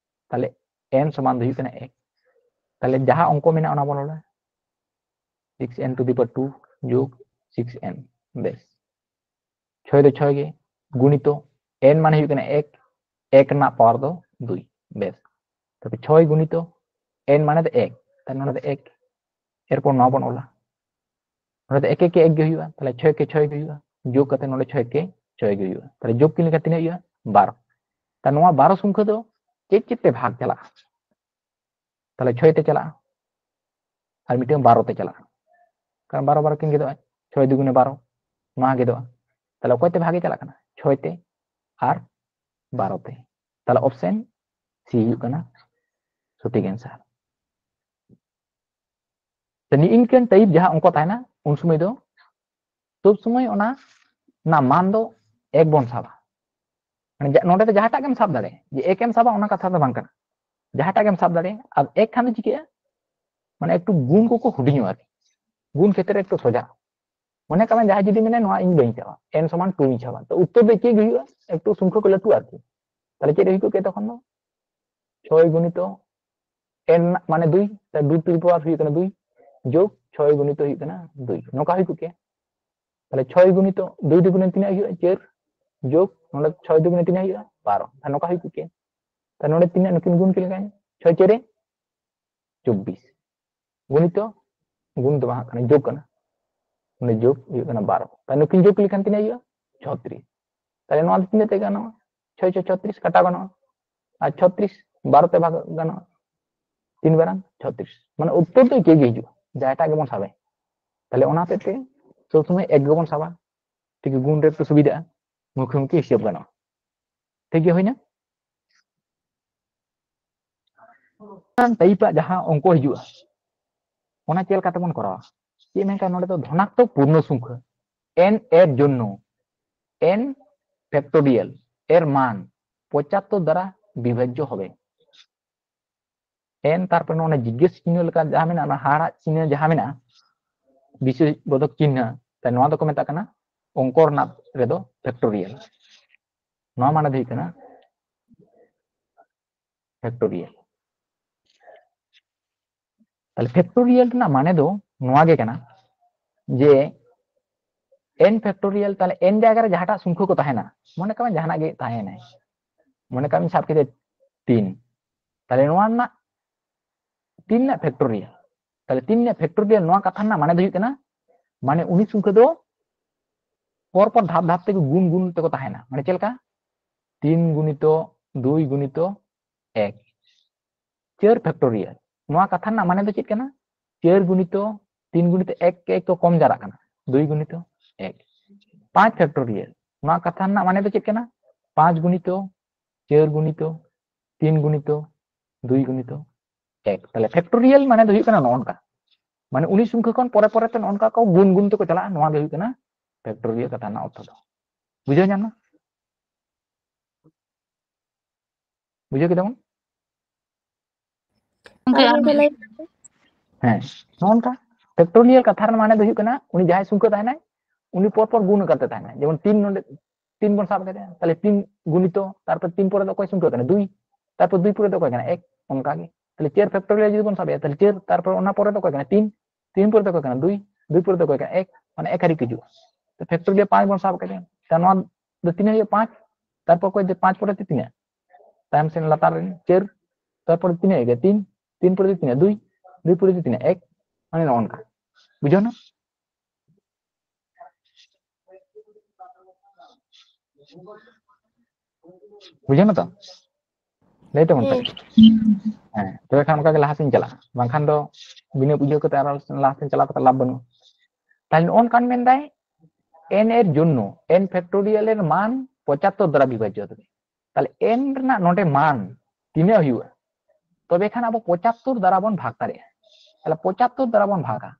ᱛᱟᱦᱞᱮ ᱮᱱ ᱥᱚᱢᱟᱱ ᱫᱚ ᱦᱩᱭᱩᱜ ᱠᱟᱱᱟ ᱮᱠ᱾ ᱛᱟᱦᱞᱮ ᱡᱟᱦᱟᱸ ᱚᱝᱠᱚ ᱢᱮᱱᱟᱜᱼᱟ ᱚᱱᱟ ᱵᱚᱱ ᱚᱞᱟ, six n to the power two ᱡᱳᱜᱽ six n᱾ ᱵᱮᱥ, ᱪᱷᱚᱭ ᱫᱚ ᱪᱷᱚᱭ ᱜᱮ, ᱜᱩᱱᱤᱛᱚ ᱮᱱ ᱢᱟᱱᱮ ᱦᱩᱭᱩᱜ ᱠᱟᱱᱟ ᱮᱠ, ᱮᱠ ᱨᱮᱱᱟᱜ ᱯᱟᱣᱟᱨ ᱫᱚ ᱫᱩᱭ᱾ ᱵᱮᱥ, ᱛᱟᱦᱞᱮ ᱪᱷᱚᱭ ᱜᱩᱱᱤᱛᱚ ᱮᱱ ᱢᱟᱱᱮ ᱫᱚ ᱮᱠ, ᱛᱟᱦᱞᱮ ᱱᱚᱰᱮ ᱫᱚ ᱮᱠ, ᱮᱨᱯᱚᱨ ᱱᱚᱣᱟ ᱵᱚᱱ ᱚᱞᱟ, ᱱᱚᱰᱮ ᱫᱚ ᱮᱠ ᱮᱠ ᱮᱠ ᱜᱮ ᱦᱩᱭᱩᱜᱼᱟ, ᱛᱟᱦᱞᱮ ᱪᱷᱚᱭ ᱮᱠ ᱪᱷᱚᱭ ᱜᱮ ᱦᱩᱭᱩᱜᱼᱟ, ᱡᱳᱜᱽ ᱠᱟᱛᱮ ᱱᱚᱰᱮ ᱪᱷᱚᱭ ᱮᱠ ᱪᱷᱚᱭ ᱜᱮ ᱦᱩᱭᱩᱜᱼᱟ, ᱛᱟᱦᱞᱮ ᱡᱳᱜᱽ ᱠᱤᱱ ᱞᱮᱠᱷᱟᱱ ᱛᱤᱱᱟᱹᱜ ᱦᱩᱭᱩᱜᱼᱟ? ᱵᱟᱨᱚ᱾ ᱛᱟᱦᱞᱮ ᱱᱚᱣᱟ ᱵᱟᱨᱚ ᱥᱚᱝᱠᱷᱟ ᱫᱚ ᱪᱮᱫ ᱪᱮᱫ ᱛᱮ ᱵᱷᱟᱜᱽ ᱪᱟᱞᱟᱜᱼᱟ? ᱛᱟᱦᱞᱮ ᱪᱷᱚᱭ ᱛᱮ ᱪᱟᱞᱟᱜᱼᱟ, ᱟᱨ ᱢᱤᱫᱴᱟᱝ ᱵᱟᱨᱚ ᱛᱮ ᱪᱟᱞᱟᱜᱼᱟ, ᱠᱟᱨᱚᱱ ᱵᱟᱨᱚ ᱵᱟᱨᱚ ᱠᱤᱱ ᱜᱮᱫᱚᱜᱼᱟ, ᱪᱷᱚᱭ ᱫᱩᱜᱩᱱᱮ ᱵᱟᱨᱚ, ᱱᱚᱣᱟ ᱜᱮᱫᱚᱜᱼᱟ᱾ ᱛᱟᱦᱞᱮ ᱚᱠᱚᱭ ᱛᱮ ᱵᱷᱟᱜᱮ ᱪᱟᱞᱟᱜ ᱠᱟᱱᱟ? ᱪᱷᱚᱭ ᱛᱮ ᱟᱨ ᱵᱟᱨᱚ ᱛᱮ᱾ ᱛᱟᱦᱞᱮ ᱚᱯᱥᱮᱱ ᱥᱤ ᱦᱩᱭᱩᱜ ᱠᱟᱱᱟ ᱥᱚᱴᱷᱤᱠ ᱮᱱᱥᱟᱨ᱾ ᱛᱚ ᱱᱤᱝᱠᱟᱹᱱ ᱴᱟᱭᱤᱯ ᱡᱟᱦᱟᱸ ᱚᱝᱠᱚ ᱛᱟᱦᱮᱱᱟ, ᱩᱱ ᱥᱚᱢᱚᱭ ᱫᱚ ᱥᱚᱵ ᱥᱚᱢᱚᱭ ᱚᱱᱟ ᱨᱮᱱᱟᱜ ᱢᱟᱱ ᱫᱚ ᱮᱠ ᱵᱚᱱ ᱥᱟᱵᱟ᱾ ᱢᱟᱱᱮ ᱡᱟ-, ᱱᱚᱰᱮ ᱫᱚ ᱡᱟᱦᱟᱸᱴᱟᱜ ᱜᱮᱢ ᱥᱟᱵ ᱫᱟᱲᱮᱭᱟᱜᱼᱟ, ᱡᱮ ᱮᱠ ᱮᱢ ᱥᱟᱵᱟ ᱚᱱᱟ ᱠᱟᱛᱷᱟ ᱫᱚ ᱵᱟᱝ ᱠᱟᱱᱟ, ᱡᱟᱦᱟᱸᱴᱟᱜ ᱜᱮᱢ ᱥᱟᱵ ᱫᱟᱲᱮᱭᱟᱜᱼᱟ᱾ ᱟᱨ ᱮᱠ ᱠᱷᱟᱱ ᱫᱚ ᱪᱤᱠᱟᱹᱜᱼᱟ? ᱢᱟᱱᱮ ᱮᱠᱴᱩ ᱜᱩᱱ ᱠᱚᱠᱚ ᱦᱩᱰᱤᱧᱚᱜᱼᱟ ᱟᱨᱠᱤ, ᱜᱩᱱ ᱠᱷᱮᱛᱨᱮ ᱮᱠᱴᱩ ᱥᱚᱡᱟ᱾ ᱢᱚᱱᱮ ᱠᱟᱜ ᱢᱮ ᱡᱟᱦᱟᱸᱭ ᱡᱩᱫᱤ ᱢᱮᱱᱟ ᱱᱚᱣᱟ ᱤᱧ ᱵᱟᱹᱧ ᱥᱟᱵᱟ, ᱮᱱ ᱥᱚᱢᱟᱱ ᱴᱩ ᱤᱧ ᱥᱟᱵᱟ, ᱛᱚ ᱩᱛᱛᱚᱨ ᱫᱚ ᱪᱮᱫ ᱜᱮ ᱦᱩᱭᱩᱜᱼᱟ? ᱮᱠᱴᱩ ᱥᱚᱝᱠᱷᱟ ᱠᱚ ᱞᱟᱹᱴᱩᱜᱼᱟ ᱟᱨᱠᱤ᱾ ᱛᱟᱦᱞᱮ ᱪᱮᱫ ᱦᱩᱭ ᱠᱚᱜ ᱠᱮᱭᱟ ᱛᱚᱠᱷᱚᱱ ᱫᱚ? ᱪᱷᱚᱭ ᱜᱩᱱᱤᱛᱚ ᱮᱱ ᱢᱟᱱᱮ ᱫᱩᱭ, ᱛᱟᱦᱞᱮ ᱫᱩ to the power ᱦᱩᱭᱩᱜ ᱠᱟᱱᱟ ᱫᱩᱭ, ᱡᱳᱜᱽ ᱪᱷᱚᱭ ᱜᱩᱱᱤᱛᱚ ᱦᱩᱭᱩᱜ ᱠᱟᱱᱟ ᱫᱩᱭ, ᱱᱚᱝᱠᱟ ᱦᱩᱭ ᱠᱚᱜ ᱠᱮᱭᱟ᱾ ᱛᱟᱦᱞᱮ ᱪᱷᱚᱭ ᱜᱩᱱᱤᱛᱚ ᱫᱩᱭ ᱫᱩᱜᱩᱱᱮ ᱛᱤᱱᱟᱹᱜ ᱦᱩᱭᱩᱜᱼᱟ? ᱪᱟᱹᱨ, ᱡᱳᱜᱽ ᱱᱚᱰᱮ ᱪᱷᱚᱭ ᱫᱩᱜᱩᱱᱮ ᱛᱤᱱᱟᱹᱜ ᱦᱩᱭᱩᱜᱼᱟ? ᱵᱟᱨᱚ᱾ ᱛᱟᱦᱞᱮ ᱱᱚᱝᱠᱟ ᱦᱩᱭ ᱠᱚᱜ ᱠᱮᱭᱟ᱾ ᱛᱟᱦᱞᱮ ᱱᱚᱰᱮ ᱛᱤᱱᱟᱹᱜ ᱱᱩᱠᱤᱱ ᱜᱩᱱ ᱠᱤᱱ ᱞᱮᱠᱷᱟᱱ ᱪᱷᱚᱭ ᱪᱟᱹᱨᱮ ᱪᱚᱵᱵᱤᱥ, ᱜᱩᱱᱤᱛᱚ ᱜᱩᱱ ᱫᱚ ᱵᱟᱝ ᱦᱟᱸᱜ ᱠᱟᱱᱟ, ᱡᱳᱜᱽ ᱠᱟᱱᱟ᱾ ᱚᱸᱰᱮ ᱡᱳᱜᱽ ᱦᱩᱭᱩᱜ ᱠᱟᱱᱟ ᱵᱟᱨᱚ᱾ ᱛᱟᱦᱞᱮ ᱱᱩᱠᱤᱱ ᱡᱳᱜᱽ ᱞᱮᱠᱷᱟᱱ ᱛᱤᱱᱟᱹᱜ ᱦᱩᱭᱩᱜᱼᱟ? ᱪᱷᱚᱛᱨᱤᱥ᱾ ᱛᱟᱦᱞᱮ ᱱᱚᱣᱟ ᱫᱚ ᱛᱤᱱᱟᱹᱜ ᱛᱮ ᱜᱟᱱᱚᱜᱼᱟ? ᱪᱷᱚᱭ ᱪᱷᱚᱭ ᱪᱷᱚᱛᱨᱤᱥ ᱠᱟᱴᱟᱣ ᱜᱟᱱᱚᱜᱼᱟ, ᱟᱨ ᱪᱷᱚᱛᱨᱤᱥ ᱵᱟᱨᱚ ᱛᱮ ᱵᱷᱟᱜᱽ ᱜᱟᱱᱚᱜᱼᱟ, ᱛᱤᱱ ᱵᱟᱨᱟᱝ ᱪᱷᱚᱛᱨᱤᱥ᱾ ᱢᱟᱱᱮ ᱩᱛᱛᱚᱨ ᱫᱚ ᱮᱠᱤ ᱜᱮ ᱦᱤᱡᱩᱜᱼᱟ, ᱡᱟᱦᱟᱸᱴᱟᱜ ᱜᱮᱵᱚᱱ ᱥᱟᱵᱮ᱾ ᱛᱟᱦᱞᱮ ᱚᱱᱟ ᱦᱚᱛᱮᱡ ᱛᱮ ᱥᱚᱵ ᱥᱚᱢᱚᱭ ᱮᱠ ᱜᱮᱵᱚᱱ ᱥᱟᱵᱟ, ᱴᱷᱤᱠ ᱜᱩᱱ ᱨᱮ ᱮᱠᱴᱩ ᱥᱩᱵᱤᱫᱷᱟᱜᱼᱟ, ᱢᱩᱠᱷᱟᱹᱢᱩᱠᱷᱤ ᱦᱤᱥᱟᱹᱵ ᱜᱟᱱᱚᱜᱼᱟ᱾ ᱴᱷᱤᱠ ᱜᱮ ᱦᱩᱭᱱᱟ? ᱴᱟᱭᱤᱯ ᱟᱜ ᱡᱟᱦᱟᱸ ᱚᱝᱠᱚ ᱦᱤᱡᱩᱜᱼᱟ, ᱚᱱᱟ ᱪᱮᱫ ᱞᱮᱠᱟ ᱛᱮᱵᱚᱱ ᱠᱚᱨᱟᱣᱟ? ᱪᱮᱫ ᱢᱮᱱᱠᱷᱟᱱ ᱱᱚᱰᱮ ᱫᱚ ᱫᱷᱚᱱᱟᱛᱢᱚᱠ ᱯᱩᱨᱱᱚ ᱥᱚᱝᱠᱷᱟ, ᱮᱱ ᱮᱨ ᱡᱚᱱᱱᱚ, ᱮᱱ factorial ᱮᱨ ᱢᱟᱱ ᱯᱚᱸᱪᱟᱛᱛᱳᱨ ᱫᱟᱨᱟ ᱵᱤᱵᱷᱟᱡᱽᱡᱚ ᱦᱚᱵᱮ᱾ ᱮᱱ ᱛᱟᱨᱯᱚᱨᱮ ᱚᱱᱟ ᱡᱤᱜᱽᱜᱮᱥ ᱪᱤᱱᱦᱟᱹ ᱞᱮᱠᱟ ᱡᱟᱦᱟᱸ ᱢᱮᱱᱟᱜᱼᱟ, ᱚᱱᱟ ᱦᱟᱦᱟᱲᱟᱜ ᱪᱤᱱᱦᱟᱹ ᱡᱟᱦᱟᱸ ᱢᱮᱱᱟᱜᱼᱟ, ᱵᱤᱥᱮᱥ ᱵᱳᱫᱷᱚᱠ ᱪᱤᱱᱦᱟᱹ, ᱛᱟᱦᱞᱮ ᱱᱚᱣᱟ ᱫᱚᱠᱚ ᱢᱮᱛᱟᱜ ᱠᱟᱱᱟ ᱚᱝᱠᱚ ᱨᱮᱱᱟᱜ ᱨᱮᱫᱚ factorial᱾ ᱱᱚᱣᱟ ᱢᱟᱱᱮ ᱫᱚ ᱦᱩᱭᱩᱜ ᱠᱟᱱᱟ factorial᱾ ᱛᱟᱦᱞᱮ factorial ᱨᱮᱱᱟᱜ ᱢᱟᱱᱮ ᱫᱚ ᱱᱚᱣᱟ ᱜᱮ ᱠᱟᱱᱟ ᱡᱮ ᱮᱱ factorial, ᱛᱟᱦᱞᱮ ᱮᱱ ᱡᱟᱭᱜᱟ ᱨᱮ ᱡᱟᱦᱟᱸᱴᱟᱜ ᱥᱚᱝᱠᱷᱟ ᱠᱚ ᱛᱟᱦᱮᱱᱟ, ᱢᱚᱱᱮ ᱠᱟᱜ ᱢᱮ ᱡᱟᱦᱟᱱᱟᱜ ᱜᱮ ᱛᱟᱦᱮᱸᱭᱮᱱᱟᱭ, ᱢᱚᱱᱮ ᱠᱟᱜ ᱢᱮ ᱥᱟᱵ ᱠᱮᱫᱮ ᱛᱤᱱ, ᱛᱟᱦᱞᱮ ᱱᱚᱣᱟ ᱨᱮᱱᱟᱜ ᱛᱤᱱ ᱨᱮᱱᱟᱜ factorial, ᱛᱟᱦᱞᱮ ᱛᱤᱱ ᱨᱮᱱᱟᱜ factorial ᱱᱚᱣᱟ ᱠᱟᱛᱷᱟ ᱨᱮᱱᱟᱜ ᱢᱟᱱᱮ ᱫᱚ ᱦᱩᱭᱩᱜ ᱠᱟᱱᱟ, ᱢᱟᱱᱮ ᱩᱱᱤ ᱥᱚᱝᱠᱷᱟ ᱫᱚ ᱯᱚᱨ ᱯᱚᱨ ᱫᱷᱟᱯ ᱫᱷᱟᱯ ᱛᱮᱜᱮ ᱜᱩᱱ ᱜᱩᱱ ᱛᱮᱠᱚ ᱛᱟᱦᱮᱱᱟ᱾ ᱢᱟᱱᱮ ᱪᱮᱫ ᱞᱮᱠᱟ? ᱛᱤᱱ ᱜᱩᱱᱤᱛᱚ ᱫᱩᱭ ᱜᱩᱱᱤᱛᱚ ᱮᱠ, ᱪᱟᱹᱨ factorial᱾ ᱱᱚᱣᱟ ᱠᱟᱛᱷᱟ ᱨᱮᱱᱟᱜ ᱢᱟᱱᱮ ᱫᱚ ᱪᱮᱫ ᱠᱟᱱᱟ? ᱪᱟᱹᱨ ᱜᱩᱱᱤᱛᱚ ᱛᱤᱱ ᱜᱩᱱᱤᱛᱚ ᱮᱠ ᱠᱮ ᱮᱠ ᱠᱚ ᱠᱚᱢ ᱡᱟᱣᱨᱟᱜ ᱠᱟᱱᱟ, ᱫᱩᱭ ᱜᱩᱱᱤᱛᱚ ᱮᱠ᱾ ᱯᱟᱸᱪ factorial, ᱱᱚᱣᱟ ᱠᱟᱛᱷᱟ ᱨᱮᱱᱟᱜ ᱢᱟᱱᱮ ᱫᱚ ᱪᱮᱫ ᱠᱟᱱᱟ? ᱯᱟᱸᱪ ᱜᱩᱱᱤᱛᱚ ᱪᱟᱹᱨ ᱜᱩᱱᱤᱛᱚ ᱛᱤᱱ ᱜᱩᱱᱤᱛᱚ ᱫᱩᱭ ᱜᱩᱱᱤᱛᱚ ᱮᱠ᱾ ᱛᱟᱦᱞᱮ factorial ᱢᱟᱱᱮ ᱫᱚ ᱦᱩᱭᱩᱜ ᱠᱟᱱᱟ ᱱᱚᱜᱼᱚ ᱱᱚᱝᱠᱟ, ᱢᱟᱱᱮ ᱩᱱᱤ ᱥᱚᱝᱠᱷᱟ ᱠᱷᱚᱱ ᱯᱚᱨᱮ ᱯᱚᱨᱮ ᱛᱮ ᱱᱚᱜᱼᱚ ᱱᱚᱝᱠᱟ ᱠᱚ ᱜᱩᱱ ᱜᱩᱱ ᱛᱮᱠᱚ ᱪᱟᱞᱟᱜᱼᱟ᱾ ᱱᱚᱣᱟ ᱜᱮ ᱦᱩᱭᱩᱜ ᱠᱟᱱᱟ factorial ᱠᱟᱛᱷᱟ ᱨᱮᱱᱟᱜ ᱚᱨᱛᱷᱚ ᱫᱚ᱾ ᱵᱩᱡᱷᱟᱹᱣ ᱧᱟᱢ ᱮᱱᱟ? ᱵᱩᱡᱷᱟᱹᱣ ᱠᱮᱫᱟ ᱵᱚᱱ? ᱜᱚᱝᱠᱮ, ᱟᱨ ᱢᱤᱫ ᱫᱷᱟᱣ ᱞᱟᱹᱭ ᱢᱮ᱾ ᱦᱮᱸ, ᱱᱚᱜᱼᱚ ᱱᱚᱝᱠᱟ factorial ᱠᱟᱛᱷᱟ ᱨᱮᱱᱟᱜ ᱢᱟᱱᱮ ᱫᱚ ᱦᱩᱭᱩᱜ ᱠᱟᱱᱟ ᱩᱱᱤ ᱡᱟᱦᱟᱸᱭ ᱥᱚᱝᱠᱷᱟ ᱛᱟᱦᱮᱱᱟᱭ, ᱩᱱᱤ ᱯᱚᱨ ᱯᱚᱨ ᱜᱩᱱ ᱟᱠᱟᱨ ᱛᱮ ᱛᱟᱦᱮᱱᱟᱭ᱾ ᱡᱮᱢᱚᱱ ᱛᱤᱱ ᱱᱚᱰᱮ ᱛᱤᱱ ᱵᱚᱱ ᱥᱟᱵ ᱠᱮᱫᱟ, ᱛᱟᱦᱞᱮ ᱛᱤᱱ ᱜᱩᱱᱤᱛᱚ, ᱛᱟᱨᱯᱚᱨ ᱛᱤᱱ ᱯᱚᱨᱮ ᱫᱚ ᱚᱠᱚᱭ ᱥᱚᱝᱠᱷᱟ ᱠᱟᱱᱟ? ᱫᱩᱭ᱾ ᱛᱟᱨᱯᱚᱨ ᱫᱩᱭ ᱯᱚᱨᱮ ᱫᱚ ᱚᱠᱚᱭ ᱠᱟᱱᱟ? ᱮᱠ᱾ ᱚᱱᱠᱟ ᱜᱮ ᱛᱟᱦᱞᱮ ᱪᱟᱹᱨ factorial ᱡᱩᱫᱤ ᱵᱚᱱ ᱥᱟᱵᱮᱭᱟ, ᱛᱟᱦᱞᱮ ᱪᱟᱹᱨ, ᱛᱟᱨᱯᱚᱨ ᱚᱱᱟ ᱯᱚᱨᱮ ᱫᱚ ᱚᱠᱚᱭ ᱠᱟᱱᱟ? ᱛᱤᱱ᱾ ᱛᱤᱱ ᱯᱚᱨᱮ ᱛᱮ ᱚᱠᱚᱭ ᱠᱟᱱᱟ? ᱫᱩᱭ᱾ ᱫᱩᱭ ᱯᱚᱨᱮ ᱛᱮ ᱚᱠᱚᱭ ᱠᱟᱱᱟ? ᱮᱠ᱾ ᱢᱟᱱᱮ ᱮᱠ ᱦᱟᱹᱨᱤᱡ ᱠᱚ ᱦᱤᱡᱩᱜᱼᱟ᱾ ᱛᱚ factorial ᱯᱟᱸᱪ ᱵᱚᱱ ᱥᱟᱵ ᱠᱮᱫᱟ᱾ ᱛᱚ ᱱᱚᱣᱟ ᱫᱚ ᱛᱤᱱᱟᱹᱜ ᱦᱩᱭᱩᱜᱼᱟ? ᱯᱟᱸᱪ᱾ ᱛᱟᱨᱯᱚᱨ ᱚᱠᱚᱭ ᱫᱚ ᱯᱟᱸᱪ ᱯᱚᱨᱮ ᱛᱮ ᱛᱤᱱᱟᱹᱜ? ᱛᱟᱭᱚᱢ ᱥᱮᱱ ᱞᱟᱛᱟᱨ ᱨᱮ ᱪᱟᱨ᱾ ᱛᱟᱨᱯᱚᱨᱮ ᱛᱤᱱᱟᱹᱜ ᱦᱩᱭᱩᱜᱼᱟ? ᱛᱤᱱ᱾ ᱛᱤᱱ ᱯᱚᱨᱮ ᱛᱮ ᱛᱤᱱᱟᱹᱜ? ᱫᱩᱭ᱾ ᱫᱩᱭ ᱯᱚᱨᱮ ᱛᱮ ᱛᱤᱱᱟᱹᱜ? ᱮᱠ᱾ ᱢᱟᱱᱮ ᱱᱚᱜᱼᱚ ᱱᱚᱝᱠᱟ᱾ ᱵᱩᱡᱷᱟᱹᱣ ᱱᱟ? ᱵᱩᱡᱷᱟᱹᱣ ᱱᱟ ᱛᱚ? ᱞᱟᱹᱭ ᱛᱟᱵᱚᱱ ᱯᱮ᱾ ᱦᱮᱸ᱾ ᱦᱮᱸ, ᱛᱚᱵᱮ ᱠᱷᱟᱱ ᱚᱱᱠᱟ ᱜᱮ ᱞᱟᱦᱟ ᱥᱮᱫ ᱪᱟᱞᱟᱜᱼᱟ, ᱵᱟᱝᱠᱷᱟᱱ ᱫᱚ ᱵᱤᱱᱟᱹ ᱵᱩᱡᱷᱟᱹᱣ ᱠᱟᱛᱮ ᱟᱨᱚ ᱞᱟᱦᱟ ᱥᱮᱫ ᱪᱟᱞᱟᱣ ᱠᱟᱛᱮ ᱞᱟᱵᱷ ᱵᱟᱹᱱᱩᱜᱼᱟ᱾ ᱛᱟᱦᱞᱮ ᱱᱚᱜᱼᱚ ᱱᱚᱝᱠᱟᱱ ᱢᱮᱱᱫᱟᱭ, n ᱮᱨ ᱡᱚᱱᱱᱚ n factorial ᱮᱨ মান পঁচাত্তর দ্বারা বিভাজ্য ᱛᱚᱵᱮ᱾ ᱛᱟᱦᱞᱮ n ᱨᱮᱱᱟᱜ ᱱᱚᱰᱮ মান ᱛᱤᱱᱟᱹᱜ ᱦᱩᱭᱩᱜᱼᱟ? ᱛᱚᱵᱮ ᱠᱷᱟᱱ ᱟᱵᱚ ᱯᱚᱸᱪᱟᱛᱛᱳᱨ ᱫᱟᱨᱟ ᱵᱚᱱ ᱵᱷᱟᱜᱽ ᱫᱟᱲᱮᱭᱟᱜᱼᱟ᱾ ᱛᱟᱦᱞᱮ ᱯᱚᱸᱪᱟᱛᱛᱳᱨ ᱫᱟᱨᱟ ᱵᱚᱱ ᱵᱷᱟᱜᱟ᱾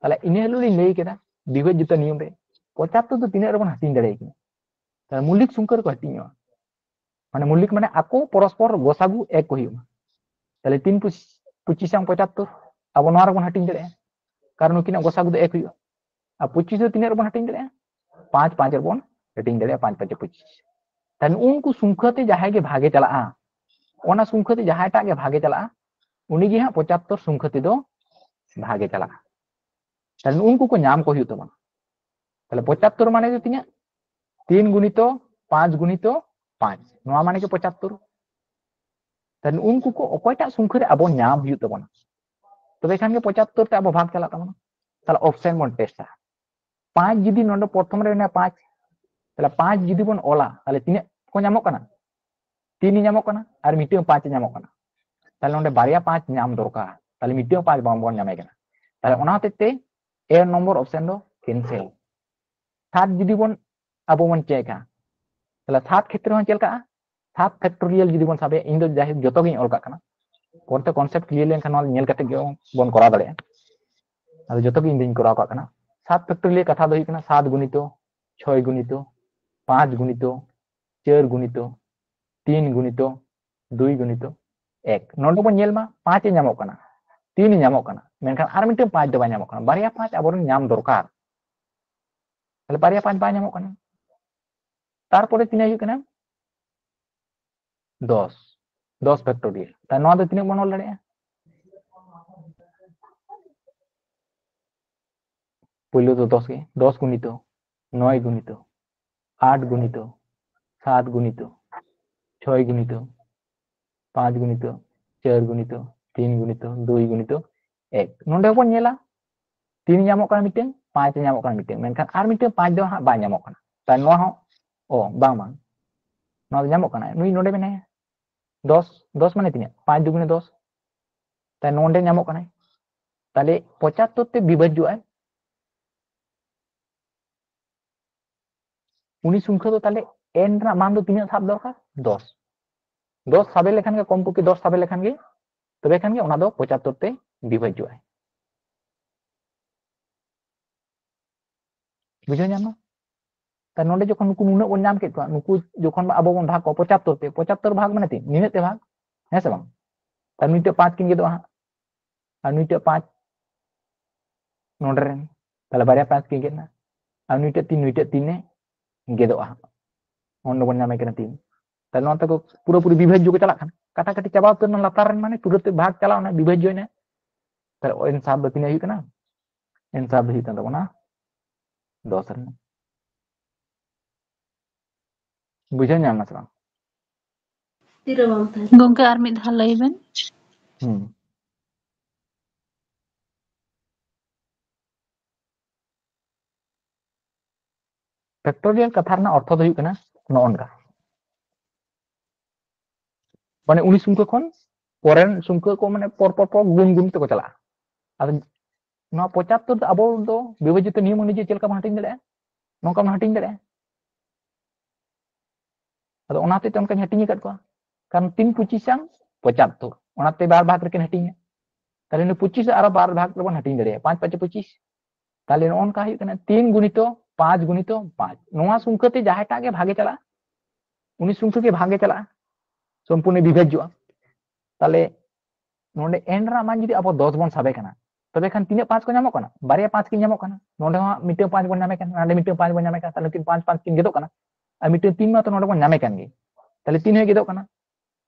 ᱛᱟᱦᱞᱮ ᱤᱱᱟᱹ ᱦᱤᱞᱳᱜ ᱞᱤᱧ ᱞᱟᱹᱭ ᱠᱮᱫᱟ, ᱵᱤᱵᱷᱟᱡᱽᱡᱚᱛᱟ ᱱᱤᱭᱚᱢ ᱨᱮ ᱯᱚᱸᱪᱟᱛᱛᱳᱨ ᱫᱚ ᱛᱤᱱᱟᱹᱜ ᱨᱮᱵᱚᱱ ᱦᱟᱹᱴᱤᱧ ᱫᱟᱲᱮᱭᱟᱠᱤᱱᱟ? ᱛᱟᱦᱞᱮ ᱢᱩᱞᱤᱠ ᱥᱚᱝᱠᱷᱟ ᱨᱮᱠᱚ ᱦᱟᱹᱴᱤᱧᱚᱜᱼᱟ᱾ ᱢᱟᱱᱮ ᱢᱩᱞᱤᱠ ᱢᱟᱱᱮ ᱟᱠᱚ ᱯᱚᱨᱚᱥᱯᱚᱨ ᱜᱚᱥᱟᱜᱩ ᱮᱠ ᱠᱚ ᱦᱩᱭᱩᱜᱼᱟ᱾ ᱛᱟᱦᱞᱮ ᱛᱤᱱ ᱯᱚᱸᱪᱤᱥ, ᱯᱚᱸᱪᱤᱥ ᱟᱝ ᱯᱚᱸᱪᱟᱛᱛᱳᱨ, ᱟᱵᱚ ᱱᱚᱣᱟ ᱨᱮᱵᱚᱱ ᱦᱟᱹᱴᱤᱧ ᱫᱟᱲᱮᱭᱟᱜᱼᱟ, ᱠᱟᱨᱚᱱ ᱱᱩᱠᱤᱱᱟᱜ ᱜᱚᱥᱟᱜᱩ ᱫᱚ ᱮᱠ ᱦᱩᱭᱩᱜᱼᱟ᱾ ᱟᱨ ᱯᱚᱸᱪᱤᱥ ᱫᱚ ᱛᱤᱱᱟᱹᱜ ᱨᱮᱵᱚᱱ ᱦᱟᱹᱴᱤᱧ ᱫᱟᱲᱮᱭᱟᱜᱼᱟ? ᱯᱟᱸᱪ, ᱯᱟᱸᱪ ᱨᱮᱵᱚᱱ ᱦᱟᱹᱴᱤᱧ ᱫᱟᱲᱮᱭᱟᱜᱼᱟ, ᱯᱟᱸᱪ ᱯᱟᱸᱪᱮ ᱯᱚᱸᱪᱤᱥ᱾ ᱛᱟᱦᱞᱮ ᱩᱱᱠᱩ ᱥᱚᱝᱠᱷᱟ ᱛᱮ ᱡᱟᱦᱟᱸᱭ ᱜᱮ ᱵᱷᱟᱜᱮ ᱪᱟᱞᱟᱜᱼᱟ, ᱚᱱᱟ ᱥᱚᱝᱠᱷᱟ ᱛᱮ ᱡᱟᱦᱟᱸᱭᱴᱟᱜ ᱜᱮ ᱵᱷᱟᱜᱮ ᱪᱟᱞᱟᱜᱼᱟ, ᱩᱱᱤᱜᱮ ᱦᱟᱸᱜ ᱯᱚᱸᱪᱟᱛᱛᱳᱨ ᱥᱚᱝᱠᱷᱟ ᱛᱮᱫᱚ ᱵᱷᱟᱜᱮ ᱪᱟᱞᱟᱜᱼᱟ᱾ ᱛᱟᱦᱞᱮ ᱩᱱᱠᱩ ᱠᱚ ᱧᱟᱢ ᱠᱚ ᱦᱩᱭᱩᱜ ᱛᱟᱵᱚᱱᱟ᱾ ᱛᱟᱦᱞᱮ ᱯᱚᱸᱪᱟᱛᱛᱳᱨ ᱢᱟᱱᱮ ᱫᱚ ᱛᱤᱱᱟᱹᱜ? ᱛᱤᱱ ᱜᱩᱱᱤᱛᱚ ᱯᱟᱸᱪ ᱜᱩᱱᱤᱛᱚ ᱯᱟᱸᱪ, ᱱᱚᱣᱟ ᱢᱟᱱᱮ ᱜᱮ ᱯᱚᱸᱪᱟᱛᱛᱳᱨ᱾ ᱛᱟᱦᱞᱮ ᱩᱱᱠᱩ ᱠᱚ ᱚᱠᱚᱭᱴᱟᱜ ᱥᱚᱝᱠᱷᱟ ᱨᱮ ᱟᱵᱚ ᱧᱟᱢ ᱦᱩᱭᱩᱜ ᱛᱟᱵᱚᱱᱟ, ᱛᱚᱵᱮ ᱠᱷᱟᱱ ᱜᱮ ᱯᱚᱸᱪᱟᱛᱛᱳᱨ ᱛᱮ ᱟᱵᱚ ᱵᱷᱟᱜᱽ ᱪᱟᱞᱟᱜ ᱛᱟᱵᱚᱱᱟ᱾ ᱛᱟᱦᱞᱮ ᱚᱯᱥᱮᱱ ᱵᱚᱱ ᱴᱮᱥᱴᱟ᱾ ᱯᱟᱸᱪ ᱡᱩᱫᱤ ᱱᱚᱰᱮ ᱯᱨᱚᱛᱷᱚᱢ ᱨᱮ ᱢᱮᱱᱟᱜᱼᱟ ᱯᱟᱸᱪ, ᱛᱟᱦᱞᱮ ᱯᱟᱸᱪ ᱡᱩᱫᱤ ᱵᱚᱱ ᱚᱞᱟ, ᱛᱟᱦᱞᱮ ᱛᱤᱱᱟᱹᱜ ᱠᱚ ᱧᱟᱢᱚᱜ ᱠᱟᱱᱟ? ᱛᱤᱱ ᱧᱟᱢᱚᱜ ᱠᱟᱱᱟ, ᱟᱨ ᱢᱤᱫᱴᱟᱝ ᱯᱟᱸᱪ ᱧᱟᱢᱚᱜ ᱠᱟᱱᱟ᱾ ᱛᱟᱦᱞᱮ ᱱᱚᱰᱮ ᱵᱟᱨᱭᱟ ᱯᱟᱸᱪ ᱧᱟᱢ ᱫᱚᱨᱠᱟᱨ, ᱛᱟᱦᱞᱮ ᱢᱤᱫᱴᱟᱝ ᱯᱟᱸᱪ ᱵᱟᱝᱵᱚᱱ ᱧᱟᱢᱮ ᱠᱟᱱᱟ᱾ ᱛᱟᱦᱞᱮ ᱚᱱᱟ ᱦᱚᱛᱮᱡ ᱛᱮ ᱮ ᱱᱚᱢᱵᱚᱨ ᱚᱯᱥᱮᱱ ᱫᱚ ᱠᱮᱱᱥᱮᱞ᱾ ᱥᱟᱛ ᱡᱩᱫᱤ ᱵᱚᱱ, ᱟᱵᱚ ᱵᱚᱱ ᱪᱮᱠᱟ, ᱛᱟᱦᱞᱮ ᱥᱟᱛ ᱠᱷᱮᱛᱨᱮ ᱦᱚᱸ ᱪᱮᱫ ᱞᱮᱠᱟᱜᱼᱟ? ᱥᱟᱛ factorial ᱡᱩᱫᱤ ᱵᱚᱱ ᱥᱟᱵᱮ, ᱤᱧ ᱫᱚ ᱡᱟᱭᱦᱳᱠ ᱡᱚᱛᱚ ᱜᱤᱧ ᱚᱞ ᱠᱟᱜ ᱠᱟᱱᱟ, ᱯᱚᱨᱮᱛᱮ concept clear ᱞᱮᱱᱠᱷᱟᱱ ᱱᱚᱣᱟ ᱧᱮᱞ ᱠᱟᱛᱮ ᱜᱮ ᱵᱚᱱ ᱠᱚᱨᱟᱣ ᱫᱟᱲᱮᱭᱟᱜᱼᱟ᱾ ᱟᱫᱚ ᱡᱚᱛᱚ ᱜᱮ ᱤᱧ ᱫᱚᱧ ᱠᱚᱨᱟᱣ ᱠᱟᱜ ᱠᱟᱱᱟ᱾ ᱥᱟᱛ factorial ᱠᱟᱛᱷᱟ ᱫᱚ ᱦᱩᱭᱩᱜ ᱠᱟᱱᱟ ᱥᱟᱛ ᱜᱩᱱᱤᱛᱚ, ᱪᱷᱚᱭ ᱜᱩᱱᱤᱛᱚ, ᱯᱟᱸᱪ ᱜᱩᱱᱤᱛᱚ, ᱪᱟᱨ ᱜᱩᱱᱤᱛᱚ, ᱛᱤᱱ ᱜᱩᱱᱤᱛᱚ, ᱫᱩᱭ ᱜᱩᱱᱤᱛᱚ, ᱮᱠ᱾ ᱱᱚᱰᱮ ᱵᱚᱱ ᱧᱮᱞ ᱢᱟ ᱯᱟᱸᱪ ᱮ ᱧᱟᱢᱚᱜ ᱠᱟᱱᱟ, ᱛᱤᱱ ᱮ ᱧᱟᱢᱚᱜ ᱠᱟᱱᱟ, ᱢᱮᱱᱠᱷᱟᱱ ᱟᱨ ᱢᱤᱫᱴᱟᱝ ᱯᱟᱸᱪ ᱫᱚ ᱵᱟᱭ ᱧᱟᱢᱚᱜ ᱠᱟᱱᱟ, ᱵᱟᱨᱭᱟ ᱯᱟᱸᱪ ᱟᱵᱚᱨᱮᱱ ᱧᱟᱢ ᱫᱚᱨᱠᱟᱨ᱾ ᱛᱟᱦᱞᱮ ᱵᱟᱨᱭᱟ ᱯᱟᱸᱪ ᱵᱟᱭ ᱧᱟᱢᱚᱜ ᱠᱟᱱᱟ᱾ ᱛᱟᱨᱯᱚᱨᱮ ᱛᱤᱱᱟᱹᱜ ᱦᱩᱭᱩᱜ ᱠᱟᱱᱟ? ᱫᱚᱥ, ᱫᱚᱥ factorial᱾ ᱛᱟᱦᱞᱮ ᱱᱚᱣᱟ ᱫᱚ ᱛᱤᱱᱟᱹᱜ ᱵᱚᱱ ᱚᱞ ᱫᱟᱲᱮᱭᱟᱜᱼᱟ? ᱯᱳᱭᱞᱳ ᱫᱚ ᱫᱚᱥ ᱜᱮ, ᱫᱚᱥ ᱜᱩᱱᱤᱛᱚ ᱱᱚᱭ ᱜᱩᱱᱤᱛᱚ ᱟᱴ ᱜᱩᱱᱤᱛᱚ ᱥᱟᱛ ᱜᱩᱱᱤᱛᱚ ᱪᱷᱚᱭ ᱜᱩᱱᱤᱛᱚ ᱯᱟᱸᱪ ᱜᱩᱱᱤᱛᱚ ᱪᱟᱨ ᱜᱩᱱᱤᱛᱚ ᱛᱤᱱ ᱜᱩᱱᱤᱛᱚ ᱫᱩᱭ ᱜᱩᱱᱤᱛᱚ ᱮᱠ᱾ ᱱᱚᱰᱮ ᱵᱚᱱ ᱧᱮᱞᱟ, ᱛᱤᱱ ᱧᱟᱢᱚᱜ ᱠᱟᱱᱟ ᱢᱤᱫᱴᱮᱱ, ᱯᱟᱸᱪ ᱧᱟᱢᱚᱜ ᱠᱟᱱᱟ ᱢᱤᱫᱴᱮᱱ, ᱢᱮᱱᱠᱷᱟᱱ ᱟᱨ ᱢᱤᱫᱴᱮᱱ ᱯᱟᱸᱪ ᱫᱚ ᱦᱟᱸᱜ ᱵᱟᱭ ᱧᱟᱢᱚᱜ ᱠᱟᱱᱟ᱾ ᱛᱟᱦᱞᱮ ᱱᱚᱣᱟ ᱦᱚᱸ, ᱚ, ᱵᱟᱝ, ᱵᱟᱝ, ᱱᱚᱣᱟ ᱫᱚ ᱧᱟᱢᱚᱜ ᱠᱟᱱᱟ, ᱱᱩᱭ ᱱᱚᱰᱮ ᱢᱮᱱᱟᱭᱟ᱾ ᱫᱚᱥ, ᱫᱚᱥ ᱢᱟᱱᱮ ᱛᱤᱱᱟᱹᱜ? ᱯᱟᱸᱪ ᱫᱩ ᱜᱩᱱᱮ ᱫᱚᱥ᱾ ᱛᱟᱦᱞᱮ ᱱᱚᱰᱮ ᱧᱟᱢᱚᱜ ᱠᱟᱱᱟᱭ᱾ ᱛᱟᱦᱞᱮ ᱯᱚᱸᱪᱟᱛᱛᱳᱨ ᱛᱮ ᱵᱤᱵᱷᱟᱡᱽᱡᱚᱜᱼᱟᱭ᱾ ᱩᱱᱤ ᱥᱚᱝᱠᱷᱟ ᱫᱚ ᱛᱟᱦᱞᱮ n ᱨᱮᱱᱟᱜ ᱢᱟᱱ ᱫᱚ ᱛᱤᱱᱟᱹᱜ ᱥᱟᱵ ᱫᱚᱨᱠᱟᱨ? ᱫᱚᱥ᱾ ᱫᱚᱥ ᱥᱟᱵᱮ ᱞᱮᱠᱷᱟᱱ ᱜᱮ, ᱠᱚᱢ ᱯᱚᱠᱠᱷᱮ ᱫᱚᱥ ᱥᱟᱵᱮ ᱞᱮᱠᱷᱟᱱ ᱜᱮ, ᱛᱚᱵᱮ ᱠᱷᱟᱱ ᱜᱮ ᱚᱱᱟ ᱫᱚ ᱯᱚᱸᱪᱟᱛᱛᱳᱨ ᱛᱮ ᱵᱤᱵᱷᱟᱡᱽᱡᱚᱜᱼᱟᱭ᱾ ᱵᱩᱡᱷᱟᱹᱣ ᱧᱟᱢ ᱱᱟ? ᱛᱟᱦᱞᱮ ᱱᱚᱰᱮ ᱡᱚᱠᱷᱚᱱ ᱱᱩᱠᱩ ᱱᱩᱱᱟᱹᱜ ᱵᱚᱱ ᱧᱟᱢ ᱠᱮᱫ ᱠᱚᱣᱟ, ᱱᱩᱠᱩ ᱡᱚᱠᱷᱚᱱ ᱟᱵᱚ ᱵᱚᱱ ᱵᱷᱟᱜᱽ ᱠᱚᱣᱟ ᱯᱚᱸᱪᱟᱛᱛᱳᱨ ᱛᱮ, ᱯᱚᱸᱪᱟᱛᱛᱳᱨ ᱵᱷᱟᱜᱽ ᱢᱟᱱᱮ ᱛᱤᱱ? ᱱᱤᱱᱟᱹᱜ ᱛᱮ ᱵᱷᱟᱜᱽ, ᱦᱮᱸ ᱥᱮ ᱵᱟᱝ? ᱛᱟᱦᱞᱮ ᱱᱩᱭᱴᱟᱜ ᱯᱟᱸᱪ ᱠᱤᱱ ᱜᱮᱫᱚᱜᱼᱟ ᱦᱟᱸᱜ, ᱟᱨ ᱱᱩᱭᱴᱟᱜ ᱯᱟᱸᱪ ᱱᱚᱰᱮ ᱨᱮᱱ, ᱛᱟᱦᱞᱮ ᱵᱟᱨᱭᱟ ᱯᱟᱸᱪ ᱠᱤᱱ ᱜᱮᱫ ᱮᱱᱟ, ᱟᱨ ᱱᱩᱭᱴᱟᱜ ᱛᱤᱱ, ᱱᱩᱭᱴᱟᱜ ᱛᱤᱱᱮ ᱜᱮᱫᱚᱜᱼᱟ ᱦᱟᱸᱜ᱾ ᱚᱸᱰᱮ ᱵᱚᱱ ᱧᱟᱢᱮ ᱠᱟᱱᱟ ᱛᱤᱱ᱾ ᱛᱟᱦᱞᱮ ᱱᱚᱣᱟ ᱛᱮᱠᱚ ᱯᱩᱨᱟᱹᱯᱩᱨᱤ ᱵᱤᱵᱷᱟᱡᱽᱡᱚ ᱠᱚ ᱪᱟᱞᱟᱜ ᱠᱟᱱᱟ, ᱠᱟᱴᱟᱠᱟᱴᱤ ᱪᱟᱵᱟ ᱩᱛᱟᱹᱨ ᱮᱱᱟ ᱞᱟᱛᱟᱨ ᱨᱮᱱ, ᱢᱟᱱᱮ ᱯᱩᱨᱟᱹ ᱛᱮ ᱵᱷᱟᱜᱽ ᱪᱟᱞᱟᱣ ᱮᱱᱟ, ᱵᱤᱵᱷᱟᱡᱽᱡᱚ ᱮᱱᱟ᱾ ᱛᱟᱦᱞᱮ answer ᱫᱚ ᱛᱤᱱᱟᱹᱜ ᱦᱩᱭᱩᱜ ᱠᱟᱱᱟ? answer ᱫᱚ ᱦᱩᱭᱩᱜ ᱠᱟᱱ ᱛᱟᱵᱚᱱᱟ ᱫᱚᱥ ᱨᱮᱱᱟᱜ᱾ ᱵᱩᱡᱷᱟᱹᱣ ᱧᱟᱢ ᱱᱟ ᱥᱮ ᱵᱟᱝ? ᱛᱤᱨᱮ ᱵᱟᱝ ᱛᱟᱦᱮᱸ ᱜᱚᱝᱠᱮ, ᱟᱨ ᱢᱤᱫ ᱫᱷᱟᱣ ᱞᱟᱹᱭ ᱵᱮᱱ᱾ ᱦᱩᱸ᱾ factorial ᱠᱟᱛᱷᱟ ᱨᱮᱱᱟᱜ ᱚᱨᱛᱷᱚ ᱫᱚ ᱦᱩᱭᱩᱜ ᱠᱟᱱᱟ ᱱᱚᱜᱼᱚ ᱱᱚᱝᱠᱟ, ᱢᱟᱱᱮ ᱩᱱᱤ ᱥᱚᱝᱠᱷᱟ ᱠᱷᱚᱱ ᱯᱚᱨᱮᱱ ᱥᱚᱝᱠᱷᱟ ᱠᱚ, ᱢᱟᱱᱮ ᱯᱚᱨ ᱯᱚᱨ ᱯᱚᱨ ᱜᱩᱱ ᱜᱩᱱ ᱛᱮᱠᱚ ᱪᱟᱞᱟᱜᱼᱟ᱾ ᱟᱫᱚ ᱱᱚᱣᱟ ᱯᱚᱸᱪᱟᱛᱛᱳᱨ ᱫᱚ ᱟᱵᱚ ᱫᱚ ᱵᱤᱵᱷᱟᱡᱤᱛ ᱱᱤᱭᱚᱢ ᱚᱱᱩᱡᱟᱭᱤ ᱪᱮᱫ ᱞᱮᱠᱟ ᱵᱚᱱ ᱦᱟᱹᱴᱤᱧ ᱫᱟᱲᱮᱭᱟᱜᱼᱟ? ᱱᱚᱝᱠᱟ ᱵᱚᱱ ᱦᱟᱹᱴᱤᱧ ᱫᱟᱲᱮᱭᱟᱜᱼᱟ᱾ ᱟᱫᱚ ᱚᱱᱟ ᱦᱚᱛᱮᱡ ᱛᱮ ᱚᱱᱠᱟᱧ ᱦᱟᱹᱴᱤᱧ ᱟᱠᱟᱫ ᱠᱚᱣᱟ, ᱠᱟᱨᱚᱱ ᱛᱤᱱ ᱯᱚᱸᱪᱤᱥᱟᱝ ᱯᱚᱸᱪᱟᱛᱛᱳᱨ, ᱚᱱᱟᱛᱮ ᱵᱟᱨ ᱵᱷᱟᱜᱽ ᱨᱮᱠᱤᱱ ᱦᱟᱹᱴᱤᱧᱟ᱾ ᱛᱟᱦᱞᱮ ᱤᱱᱟᱹ ᱯᱚᱸᱪᱤᱥ ᱟᱨᱚ ᱵᱟᱨ ᱵᱷᱟᱜᱽ ᱨᱮᱵᱚᱱ ᱦᱟᱹᱴᱤᱧ ᱫᱟᱲᱮᱭᱟᱜᱼᱟ, ᱯᱟᱸᱪ ᱯᱟᱸᱪᱮ ᱯᱚᱸᱪᱤᱥ᱾ ᱛᱟᱦᱞᱮ ᱱᱚᱜᱼᱚ ᱱᱚᱝᱠᱟ ᱦᱩᱭᱩᱜ ᱠᱟᱱᱟ ᱛᱤᱱ ᱜᱩᱱᱤᱛᱚ ᱯᱟᱸᱪ ᱜᱩᱱᱤᱛᱚ ᱯᱟᱸᱪ᱾ ᱱᱚᱣᱟ ᱥᱚᱝᱠᱷᱟ ᱛᱮ ᱡᱟᱦᱟᱸᱭᱴᱟᱜ ᱜᱮ ᱵᱷᱟᱜᱮ ᱪᱟᱞᱟᱜᱼᱟ, ᱩᱱᱤ ᱥᱚᱝᱠᱷᱟ ᱜᱮ ᱵᱷᱟᱜᱮ ᱪᱟᱞᱟᱜᱼᱟ, ᱥᱚᱢᱯᱩᱨᱱᱚ ᱵᱤᱵᱷᱟᱡᱽᱡᱚᱜᱼᱟ᱾ ᱛᱟᱦᱞᱮ ᱱᱚᱰᱮ n ᱨᱮᱱᱟᱜ ᱢᱟᱱ ᱡᱩᱫᱤ ᱟᱵᱚ ᱫᱚᱥ ᱵᱚᱱ ᱥᱟᱵᱮ ᱠᱟᱱᱟ, ᱛᱚᱵᱮ ᱠᱷᱟᱱ ᱛᱤᱱᱟᱹᱜ ᱯᱟᱸᱪ ᱠᱚ ᱧᱟᱢᱚᱜ ᱠᱟᱱᱟ? ᱵᱟᱨᱭᱟ ᱯᱟᱸᱪ ᱠᱤᱱ ᱧᱟᱢᱚᱜ ᱠᱟᱱᱟ᱾ ᱱᱚᱰᱮ ᱦᱚᱸ ᱢᱤᱫᱴᱟᱝ ᱯᱟᱸᱪ ᱵᱚᱱ ᱧᱟᱢᱮ ᱠᱟᱱᱟ, ᱱᱚᱰᱮ ᱢᱤᱫᱴᱟᱝ ᱯᱟᱸᱪ ᱵᱚᱱ ᱧᱟᱢᱮ ᱠᱟᱱᱟ, ᱛᱟᱦᱞᱮ ᱩᱱᱠᱤᱱ ᱯᱟᱸᱪ ᱯᱟᱸᱪ ᱠᱤᱱ ᱜᱮᱫᱚᱜ ᱠᱟᱱᱟ᱾ ᱟᱨ ᱢᱤᱫᱴᱟᱝ ᱛᱤᱱ ᱢᱟ ᱛᱚ ᱱᱚᱰᱮ ᱵᱚᱱ ᱧᱟᱢᱮ ᱠᱟᱱ ᱜᱮ, ᱛᱟᱦᱞᱮ ᱛᱤᱱ ᱦᱚᱸᱭ ᱜᱮᱫᱚᱜ ᱠᱟᱱᱟ᱾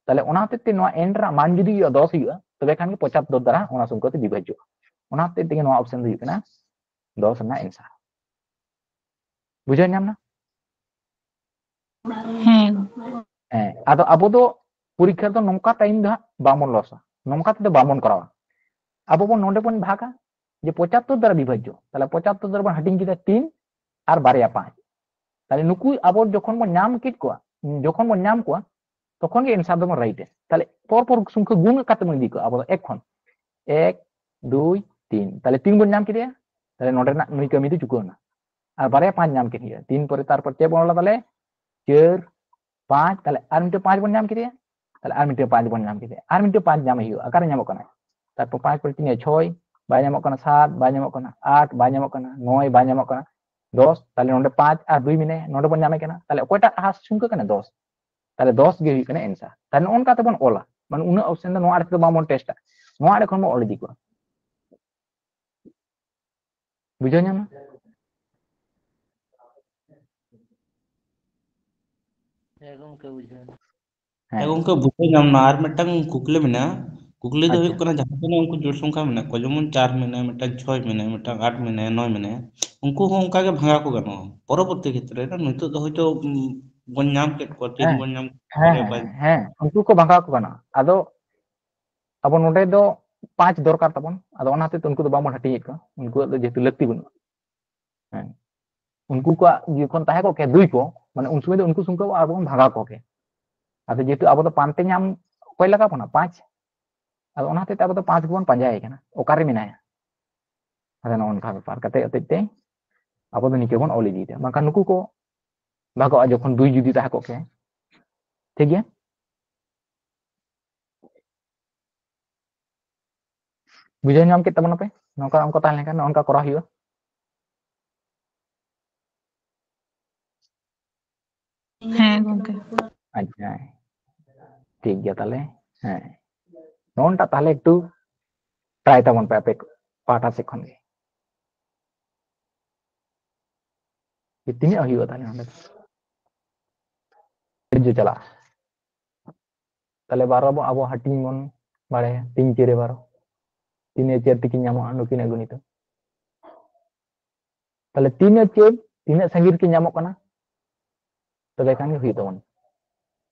ᱛᱟᱦᱞᱮ ᱚᱱᱟ ᱦᱚᱛᱮᱡ ᱛᱮ ᱱᱚᱣᱟ n ᱨᱮᱱᱟᱜ ᱢᱟᱱ ᱡᱩᱫᱤ ᱦᱩᱭᱩᱜᱼᱟ ᱫᱚᱥ ᱦᱩᱭᱩᱜᱼᱟ, ᱛᱚᱵᱮ ᱠᱷᱟᱱ ᱜᱮ ᱯᱚᱸᱪᱟᱛᱛᱳᱨ ᱫᱟᱨᱟ ᱚᱱᱟ ᱥᱚᱝᱠᱷᱟ ᱛᱮ ᱵᱤᱵᱷᱟᱡᱽᱡᱚᱜᱼᱟ᱾ ᱚᱱᱟ ᱦᱚᱛᱮᱡ ᱛᱮᱜᱮ ᱱᱚᱣᱟ option ᱫᱚ ᱦᱩᱭᱩᱜ ᱠᱟᱱᱟ ᱫᱚᱥ ᱨᱮᱱᱟᱜ ᱮᱱᱥᱟᱨ᱾ ᱵᱩᱡᱷᱟᱹᱣ ᱧᱟᱢ ᱮᱱᱟ? ᱦᱮᱸ᱾ ᱦᱮᱸ, ᱟᱫᱚ ᱟᱵᱚ ᱫᱚ ᱯᱚᱨᱤᱠᱠᱷᱟ ᱨᱮᱫᱚ ᱱᱚᱝᱠᱟ ᱴᱟᱭᱤᱢ ᱫᱚ ᱦᱟᱸᱜ ᱵᱟᱵᱚᱱ ᱞᱚᱥᱟ, ᱱᱚᱝᱠᱟ ᱛᱮᱫᱚ ᱵᱟᱵᱚᱱ ᱠᱚᱨᱟᱣᱟ᱾ ᱟᱵᱚ ᱵᱚᱱ ᱱᱚᱰᱮ ᱵᱚᱱ ᱵᱷᱟᱜᱟ ᱡᱮ ᱯᱚᱸᱪᱟᱛᱛᱳᱨ ᱫᱟᱨᱟ ᱵᱤᱵᱷᱟᱡᱽᱡᱚ, ᱛᱟᱦᱚᱞᱮ ᱯᱚᱸᱪᱟᱛᱛᱳᱨ ᱫᱟᱨᱟ ᱵᱚᱱ ᱦᱟᱹᱴᱤᱧ ᱠᱮᱫᱟ ᱛᱤᱱ ᱟᱨ ᱵᱟᱨᱭᱟ ᱯᱟᱸᱪ᱾ ᱛᱟᱦᱚᱞᱮ ᱱᱩᱠᱩ ᱟᱵᱚ ᱡᱚᱠᱷᱚᱱ ᱵᱚᱱ ᱧᱟᱢ ᱠᱮᱫ ᱠᱚᱣᱟ, ᱡᱚᱠᱷᱚᱱ ᱵᱚᱱ ᱧᱟᱢ ᱠᱚᱣᱟ, ᱛᱚᱠᱷᱚᱱ ᱜᱮ ᱮᱱᱥᱟᱨ ᱫᱚᱵᱚᱱ ᱨᱟᱭᱤᱴᱟ᱾ ᱛᱟᱦᱚᱞᱮ ᱯᱚᱨ ᱯᱚᱨ ᱥᱚᱝᱠᱷᱟ ᱜᱩᱱ ᱠᱟᱛᱮ ᱵᱚᱱ ᱤᱫᱤ ᱠᱚᱣᱟ ᱟᱵᱚ ᱫᱚ ᱮᱠ ᱠᱷᱚᱱ, ᱮᱠ, ᱫᱩᱭ, ᱛᱤᱱ, ᱛᱟᱦᱚᱞᱮ ᱛᱤᱱ ᱵᱚᱱ ᱧᱟᱢ ᱠᱮᱫᱮᱭᱟ, ᱛᱟᱦᱚᱞᱮ ᱱᱚᱰᱮ ᱨᱮᱱᱟᱜ ᱱᱩᱭ ᱠᱟᱹᱢᱤ ᱫᱚ ᱪᱩᱠᱟᱹᱣ ᱮᱱᱟ᱾ ᱟᱨ ᱵᱟᱨᱭᱟ ᱯᱟᱸᱪ ᱧᱟᱢ ᱠᱮᱫ ᱦᱩᱭᱩᱜᱼᱟ, ᱛᱤᱱ ᱯᱚᱨᱮ ᱛᱟᱨᱯᱚᱨ ᱪᱮᱫ ᱵᱚᱱ ᱚᱞᱟ ᱛᱟᱦᱚᱞᱮ? ᱪᱟᱹᱨ, ᱯᱟᱸᱪ, ᱛᱟᱦᱚᱞᱮ ᱟᱨ ᱢᱤᱫᱴᱮᱱ ᱯᱟᱸᱪ ᱵᱚᱱ ᱧᱟᱢ ᱠᱮᱫᱮᱭᱟ, ᱛᱟᱦᱚᱞᱮ ᱟᱨ ᱢᱤᱫᱴᱮᱱ ᱯᱟᱸᱪ ᱵᱚᱱ ᱧᱟᱢ ᱠᱮᱫᱮᱭᱟ, ᱟᱨ ᱢᱤᱫᱴᱮᱱ ᱯᱟᱸᱪ ᱧᱟᱢ ᱦᱩᱭᱩᱜᱼᱟ᱾ ᱚᱠᱟᱨᱮ ᱧᱟᱢᱚᱜ ᱠᱟᱱᱟ? ᱛᱟᱨᱯᱚᱨ ᱯᱟᱸᱪ ᱯᱚᱨᱮ ᱛᱤᱱᱟᱹᱜ? ᱪᱷᱚᱭ ᱵᱟᱭ ᱧᱟᱢᱚᱜ ᱠᱟᱱᱟ, ᱥᱟᱛ ᱵᱟᱭ ᱧᱟᱢᱚᱜ ᱠᱟᱱᱟ, ᱟᱴ ᱵᱟᱭ ᱧᱟᱢᱚᱜ ᱠᱟᱱᱟ, ᱱᱚᱭ ᱵᱟᱭ ᱧᱟᱢᱚᱜ ᱠᱟᱱᱟ, ᱫᱚᱥ, ᱛᱟᱦᱚᱞᱮ ᱱᱚᱰᱮ ᱯᱟᱸᱪ ᱟᱨ ᱫᱩᱭ ᱢᱮᱱᱟᱭᱟ, ᱱᱚᱰᱮ ᱵᱚᱱ ᱧᱟᱢᱮ ᱠᱟᱱᱟ᱾ ᱛᱟᱦᱚᱞᱮ ᱚᱠᱚᱭᱴᱟᱜ ᱦᱟᱸᱥ ᱥᱚᱝᱠᱷᱟ ᱠᱟᱱᱟ? ᱫᱚᱥ᱾ ᱛᱟᱦᱚᱞᱮ ᱫᱚᱥ ᱜᱮ ᱦᱩᱭᱩᱜ ᱠᱟᱱᱟ ᱮᱱᱥᱟᱨ᱾ ᱛᱟᱦᱚᱞᱮ ᱱᱚᱜᱼᱚ ᱱᱚᱝᱠᱟ ᱛᱮᱵᱚᱱ ᱚᱞᱟ, ᱢᱟᱱᱮ ᱩᱱᱟᱹᱜ ᱚᱯᱥᱮᱱ ᱫᱚ ᱱᱚᱣᱟ ᱟᱲᱮ ᱛᱮᱫᱚ ᱵᱟᱵᱚᱱ ᱴᱮᱥᱴᱟ, ᱱᱚᱣᱟ ᱟᱲᱮ ᱠᱷᱚᱱ ᱵᱚᱱ ᱚᱞ ᱤᱫᱤ ᱠᱚᱣᱟ᱾ ᱵᱩᱡᱷᱟᱹᱣ ᱧᱟᱢᱟ? ᱦᱮᱸ ᱜᱚᱝᱠᱮ, ᱵᱩᱡᱷᱟᱹᱣ ᱮᱱᱟ᱾ ᱦᱮᱸ᱾ ᱦᱮᱸ ᱜᱚᱝᱠᱮ, ᱵᱩᱡᱷᱟᱹᱣ ᱧᱟᱢ ᱮᱱᱟ᱾ ᱟᱨ ᱢᱤᱫᱴᱟᱝ ᱠᱩᱠᱞᱤ ᱢᱮᱱᱟᱜᱼᱟ᱾ ᱠᱩᱠᱞᱤ ᱫᱚ ᱟᱪᱪᱷᱟ᱾ ᱦᱩᱭᱩᱜ ᱠᱟᱱᱟ, ᱡᱟᱦᱟᱸ ᱛᱤᱱᱟᱹᱜ ᱩᱱᱠᱩ ᱡᱳᱲ ᱥᱚᱝᱠᱷᱟ ᱢᱮᱱᱟᱜ ᱠᱚᱣᱟ, ᱡᱮᱢᱚᱱ ᱪᱟᱨ ᱢᱮᱱᱟᱭᱟ, ᱢᱤᱫᱴᱟᱝ ᱪᱷᱚᱭ ᱢᱮᱱᱟᱭᱟ, ᱢᱤᱫᱴᱟᱝ ᱟᱴ ᱢᱮᱱᱟᱭᱟ, ᱱᱚᱭ ᱢᱮᱱᱟᱭᱟ, ᱩᱱᱠᱩ ᱦᱚᱸ ᱚᱱᱠᱟ ᱜᱮ ᱵᱷᱟᱜᱟᱣ ᱠᱚ ᱜᱟᱱᱚᱜᱼᱟ? ᱯᱚᱨᱚᱵᱚᱨᱛᱤ ᱠᱷᱮᱛᱨᱮ ᱨᱮ ᱱᱤᱛᱚᱜ ᱫᱚ ᱦᱚᱭᱛᱳ, ᱩᱢ, ᱵᱚᱱ ᱧᱟᱢ ᱠᱮᱫ ᱠᱚᱣᱟ, ᱛᱤᱱ ᱦᱮᱸ, ᱵᱚᱱ ᱧᱟᱢ ᱦᱮᱸ, ᱠᱮᱫ ᱦᱮᱸ, ᱠᱚᱣᱟ, ᱦᱮᱸ, ᱦᱮᱸ, ᱩᱱᱠᱩ ᱠᱚ ᱵᱷᱟᱜᱟᱣ ᱠᱚ ᱜᱟᱱᱚᱜᱼᱟ᱾ ᱟᱫᱚ ᱟᱵᱚ ᱱᱚᱰᱮ ᱫᱚ ᱯᱟᱸᱪ ᱫᱚᱨᱠᱟᱨ ᱛᱟᱵᱚᱱ, ᱟᱫᱚ ᱚᱱᱟ ᱦᱚᱛᱮᱡ ᱛᱮ ᱩᱱᱠᱩ ᱫᱚ ᱵᱟᱵᱚᱱ ᱦᱟᱹᱴᱤᱧᱮᱫ ᱠᱚᱣᱟ, ᱩᱱᱠᱩᱣᱟᱜ ᱫᱚ ᱡᱮᱦᱮᱛᱩ ᱞᱟᱹᱠᱛᱤ ᱵᱟᱹᱱᱩᱜᱼᱟ᱾ ᱦᱮᱸ, ᱩᱱᱠᱩ ᱠᱚᱣᱟᱜ ᱡᱚᱠᱷᱚᱱ ᱛᱟᱦᱮᱸ ᱠᱚᱜ ᱠᱮᱭᱟ ᱫᱩᱭ ᱠᱚ, ᱢᱟᱱᱮ ᱩᱱ ᱥᱚᱢᱚᱭ ᱫᱚ ᱩᱱᱠᱩ ᱥᱚᱝᱠᱷᱟ ᱟᱨ ᱵᱚᱱ ᱵᱷᱟᱜᱟᱣ ᱠᱚ ᱠᱮᱭᱟ᱾ ᱟᱫᱚ ᱡᱮᱦᱮᱛᱩ ᱟᱵᱚ ᱫᱚ ᱯᱟᱱᱛᱮ ᱧᱟᱢ ᱚᱠᱚᱭ ᱞᱟᱜᱟᱣ ᱵᱚᱱᱟ? ᱯᱟᱸᱪ᱾ ᱟᱫᱚ ᱚᱱᱟ ᱦᱚᱛᱮᱡ ᱛᱮ ᱟᱵᱚ ᱫᱚ ᱯᱟᱸᱪ ᱜᱮᱵᱚᱱ ᱯᱟᱸᱡᱟᱭᱮ ᱠᱟᱱᱟ, ᱚᱠᱟᱨᱮ ᱢᱮᱱᱟᱭᱟ᱾ ᱟᱫᱚ ᱱᱚᱜᱼᱚ ᱱᱚᱝᱠᱟ ᱵᱮᱯᱟᱨ ᱠᱟᱛᱮ ᱦᱚᱛᱮᱡ ᱛᱮ ᱟᱵᱚ ᱫᱚ ᱱᱤᱝᱠᱟᱹ ᱵᱚᱱ ᱚᱞ ᱤᱫᱤᱭᱮᱫᱟ, ᱵᱟᱝᱠᱷᱟᱱ ᱱᱩᱠᱩ ᱠᱚ ᱵᱷᱟᱜᱚᱜᱼᱟ ᱡᱚᱠᱷᱚᱱ ᱫᱩᱭ ᱡᱩᱫᱤ ᱛᱟᱦᱮᱸ ᱠᱚᱜ ᱠᱮᱭᱟ᱾ ᱴᱷᱤᱠ ᱜᱮᱭᱟ, ᱵᱩᱡᱷᱟᱹᱣ ᱧᱟᱢ ᱠᱮᱫ ᱛᱟᱵᱚᱱᱟᱯᱮ? ᱱᱚᱝᱠᱟ ᱚᱝᱠᱚ ᱛᱟᱦᱮᱸ ᱞᱮᱱᱠᱷᱟᱱ ᱱᱚᱜᱼᱚ ᱱᱚᱝᱠᱟ ᱠᱚᱨᱟᱣ ᱦᱩᱭᱩᱜᱼᱟ᱾ ᱦᱮᱸ ᱜᱚᱝᱠᱮ᱾ ᱟᱪᱪᱷᱟ, ᱴᱷᱤᱠ ᱜᱮᱭᱟ ᱛᱟᱦᱞᱮ᱾ ᱦᱮᱸ, ᱱᱚᱜᱼᱚ ᱱᱚᱝᱠᱟ ᱛᱟᱦᱞᱮ ᱮᱠᱴᱩ ᱴᱨᱟᱭ ᱛᱟᱵᱚᱱ ᱯᱮ ᱟᱯᱮ ᱯᱟᱦᱴᱟ ᱥᱮᱫ ᱠᱷᱚᱱ ᱜᱮ᱾ ᱡᱮ ᱛᱤᱱᱟᱹᱜ ᱦᱩᱭᱩᱜᱼᱟ ᱛᱟᱦᱞᱮ ᱱᱚᱸᱰᱮ ᱫᱚ? ᱛᱤᱱᱟᱹᱜ ᱪᱟᱞᱟᱜᱼᱟ? ᱛᱟᱦᱞᱮ ᱵᱟᱨᱚ ᱵᱚ-, ᱟᱵᱚ ᱦᱟᱹᱴᱤᱧ ᱵᱚᱱ ᱵᱟᱲᱟᱭᱟ, ᱛᱤᱱ ᱪᱟᱹᱨᱮ ᱵᱟᱨᱚ, ᱛᱤᱱᱟᱹᱜ ᱪᱟᱹᱨ ᱛᱤᱠᱤᱱ ᱧᱟᱢᱚᱜᱼᱟ ᱱᱩᱠᱤᱱᱟᱜ ᱜᱩᱱᱤᱛᱚ᱾ ᱛᱟᱦᱞᱮ ᱛᱤᱱ ᱟᱨ ᱪᱟᱹᱨ ᱛᱤᱱᱟᱹᱜ ᱥᱟᱺᱜᱤᱧ ᱨᱮᱠᱤᱱ ᱧᱟᱢᱚᱜ ᱠᱟᱱᱟ? ᱛᱚᱵᱮ ᱠᱷᱟᱱ ᱜᱮ ᱦᱩᱭᱩᱜ ᱛᱟᱵᱚᱱᱟ᱾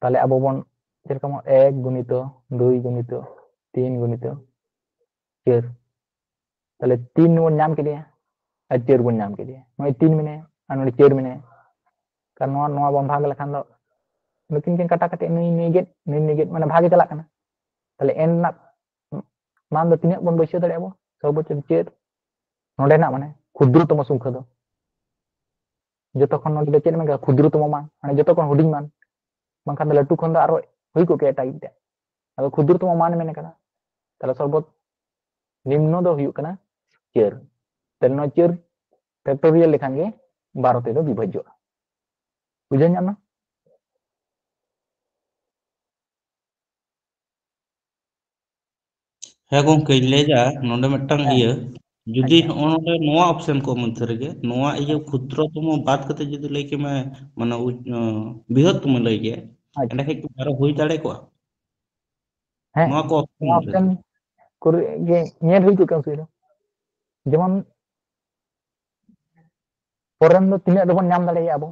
ᱛᱟᱦᱞᱮ ᱟᱵᱚ ᱵᱚᱱ ᱪᱮᱫ ᱞᱮᱠᱟ ᱵᱚᱱ ᱮᱠ ᱜᱩᱱᱤᱛᱚ ᱫᱩᱭ ᱜᱩᱱᱤᱛᱚ ᱛᱤᱱ ᱜᱩᱱᱤᱛᱚ ᱪᱟᱹᱨ, ᱛᱟᱦᱞᱮ ᱛᱤᱱ ᱵᱚᱱ ᱧᱟᱢ ᱠᱮᱫᱮᱭᱟ ᱟᱨ ᱪᱟᱹᱨ ᱵᱚᱱ ᱧᱟᱢ ᱠᱮᱫᱮᱭᱟ᱾ ᱱᱚᱜᱼᱚᱭ ᱛᱤᱱ ᱢᱮᱱᱟᱭᱟ ᱟᱨ ᱱᱚᱰᱮ ᱪᱟᱹᱨ ᱢᱮᱱᱟᱭᱟ, ᱠᱟᱨᱚᱱ ᱱᱚᱣᱟ ᱱᱚᱣᱟ ᱵᱚᱱ ᱵᱷᱟᱜᱽ ᱞᱮᱠᱷᱟᱱ ᱫᱚ ᱱᱩᱠᱤᱱ ᱠᱤᱱ ᱠᱟᱴᱟ ᱠᱟᱛᱮ ᱱᱩᱭ ᱱᱩᱭ ᱜᱮᱫ ᱱᱩᱭ ᱱᱩᱭ ᱜᱮᱫ, ᱢᱟᱱᱮ ᱵᱷᱟᱜᱽ ᱮ ᱪᱟᱞᱟᱜ ᱠᱟᱱᱟ᱾ ᱛᱟᱦᱞᱮ ᱮᱱ ᱨᱮᱱᱟᱜ ᱢᱟᱱ ᱫᱚ ᱛᱤᱱᱟᱹᱜ ᱵᱚᱱ ᱵᱟᱹᱭᱥᱟᱹᱣ ᱫᱟᱲᱮᱭᱟᱜᱼᱟ ᱟᱵᱚ? ᱥᱚᱨᱵᱚᱪᱪᱚ ᱪᱟᱹᱨ᱾ ᱱᱚᱰᱮᱱᱟᱜ ᱢᱟᱱᱮ ᱠᱷᱩᱫᱨᱚᱛᱚᱢᱚ ᱥᱚᱝᱠᱷᱟ ᱫᱚ ᱡᱚᱛᱚ ᱠᱷᱚᱱ ᱱᱚᱰᱮ ᱫᱚ ᱪᱮᱫ ᱢᱮᱱ ᱠᱟᱫᱟ? ᱠᱷᱩᱫᱨᱚᱛᱚᱢᱚ ᱢᱟᱱ, ᱢᱟᱱᱮ ᱡᱚᱛᱚ ᱠᱷᱚᱱ ᱦᱩᱰᱤᱧ ᱢᱟᱱ, ᱵᱟᱝᱠᱷᱟᱱ ᱫᱚ ᱞᱟᱹᱴᱩ ᱠᱷᱚᱱ ᱫᱚ ᱟᱨᱚ ᱦᱩᱭ ᱠᱚᱜ ᱜᱮᱭᱟ ᱮᱴᱟᱜ ᱢᱤᱫᱴᱮᱱ᱾ ᱟᱫᱚ ᱠᱷᱩᱫᱨᱚᱛᱚᱢᱚ ᱢᱟᱱ ᱢᱮᱱ ᱠᱟᱫᱟ, ᱛᱟᱦᱞᱮ ᱥᱚᱨᱵᱚᱛ ᱱᱤᱢᱱᱚ ᱫᱚ ᱦᱩᱭᱩᱜ ᱠᱟᱱᱟ ᱪᱟᱹᱨ᱾ ᱛᱟᱦᱞᱮ ᱱᱚᱣᱟ ᱪᱟᱹᱨ factorial ᱞᱮᱠᱷᱟᱱ ᱜᱮ ᱵᱟᱨᱚ ᱛᱮᱫᱚ ᱵᱤᱵᱷᱟᱡᱽᱡᱚᱜᱼᱟ᱾ ᱵᱩᱡᱷᱟᱹᱣ ᱧᱟᱢ ᱱᱟ? ᱦᱮᱸ ᱜᱚᱝᱠᱮᱧ ᱞᱟᱹᱭᱫᱟ, ᱱᱚᱰᱮ ᱢᱤᱫᱴᱟᱝ ᱦᱮᱸ᱾ ᱤᱭᱟᱹ, ᱡᱩᱫᱤ ᱟᱪᱪᱷᱟ᱾ ᱱᱚᱜᱼᱚ ᱱᱚᱰᱮ ᱱᱚᱣᱟ option ᱠᱚ ᱢᱚᱫᱽᱫᱷᱮ ᱨᱮᱜᱮ ᱱᱚᱣᱟ ᱤᱭᱟᱹ ᱠᱷᱩᱫᱨᱚᱛᱚᱢᱚ ᱵᱟᱫ ᱠᱟᱛᱮ ᱡᱩᱫᱤ ᱞᱟᱹᱭ ᱠᱮᱢᱟ, ᱢᱟᱱᱮ ᱩ-, ᱟᱸ, ᱵᱨᱤᱦᱚᱛᱛᱚᱢᱚ ᱞᱟᱹᱭ ᱠᱮᱭᱟ, ᱟᱪᱪᱷᱟ᱾ ᱮᱸᱰᱮᱠᱷᱟᱱ ᱠᱤ ᱟᱨᱚ ᱦᱩᱭ ᱫᱟᱲᱮ ᱠᱚᱜᱼᱟ? ᱦᱮᱸ, ᱱᱚᱣᱟ ᱠᱚ option ᱱᱚᱣᱟ ᱢᱚᱫᱽᱫᱷᱮ option ᱨᱮ᱾ ᱠᱚᱨᱮ ᱜᱮ ᱧᱮᱞ ᱦᱩᱭ ᱠᱚᱜ ᱠᱮᱭᱟ ᱩᱱ ᱥᱚᱢᱚᱭ ᱫᱚ᱾ ᱡᱮᱢᱚᱱ ᱯᱚᱨᱮᱱ ᱫᱚ ᱛᱤᱱᱟᱹᱜ ᱨᱮᱵᱚᱱ ᱧᱟᱢ ᱫᱟᱲᱮᱭᱟᱜᱼᱟ ᱟᱵᱚ?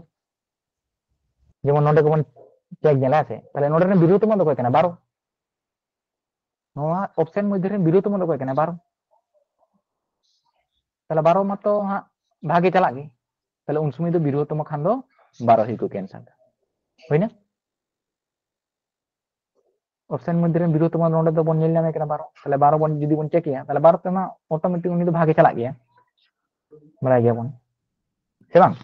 ᱡᱮᱢᱚᱱ ᱱᱚᱰᱮ ᱜᱮᱵᱚᱱ check ᱧᱮᱞᱟ, ᱦᱮᱸ ᱥᱮ? ᱛᱟᱦᱞᱮ ᱱᱚᱰᱮ ᱨᱮᱱ ᱵᱤᱨᱚᱛᱚᱢᱚ ᱫᱚ ᱚᱠᱚᱭ ᱠᱟᱱᱟ? ᱵᱟᱨᱚ᱾ ᱱᱚᱣᱟ option ᱢᱚᱫᱽᱫᱷᱮ ᱨᱮᱱ ᱵᱤᱨᱚᱛᱚᱢᱚ ᱫᱚ ᱚᱠᱚᱭ ᱠᱟᱱᱟ? ᱵᱟᱨᱚ᱾ ᱛᱟᱦᱞᱮ ᱵᱟᱨᱚ ᱢᱟᱛᱚ ᱦᱟᱸᱜ ᱵᱷᱟᱜᱮ ᱪᱟᱞᱟᱜ ᱜᱮ᱾ ᱛᱟᱦᱞᱮ ᱩᱱ ᱥᱚᱢᱚᱭ ᱫᱚ ᱵᱤᱨᱚᱛᱚᱢᱚ ᱠᱷᱟᱱ ᱫᱚ ᱵᱟᱨᱚ ᱦᱩᱭ ᱠᱚᱜ ᱠᱮᱭᱟ answer ᱫᱚ᱾ ᱦᱩᱭᱱᱟ? Option ᱢᱚᱫᱽᱫᱷᱮ ᱨᱮᱱ ᱵᱤᱨᱚᱛᱚᱢᱚ ᱱᱚᱰᱮ ᱫᱚ ᱵᱚᱱ ᱧᱮᱞ ᱧᱟᱢᱮ ᱠᱟᱱᱟ ᱵᱟᱨᱚ᱾ ᱛᱟᱦᱞᱮ ᱵᱟᱨᱚ ᱵᱚᱱ ᱡᱩᱫᱤ ᱵᱚᱱ check ᱮᱭᱟ, ᱛᱟᱦᱞᱮ ᱵᱟᱨᱚ ᱛᱮᱢᱟ automatic ᱩᱱᱤ ᱫᱚ ᱵᱷᱟᱜᱮ ᱪᱟᱞᱟᱜ ᱜᱮᱭᱟ᱾ ᱵᱟᱲᱟᱭ ᱜᱮᱭᱟᱵᱚᱱ᱾ ᱥᱮ ᱵᱟᱝ?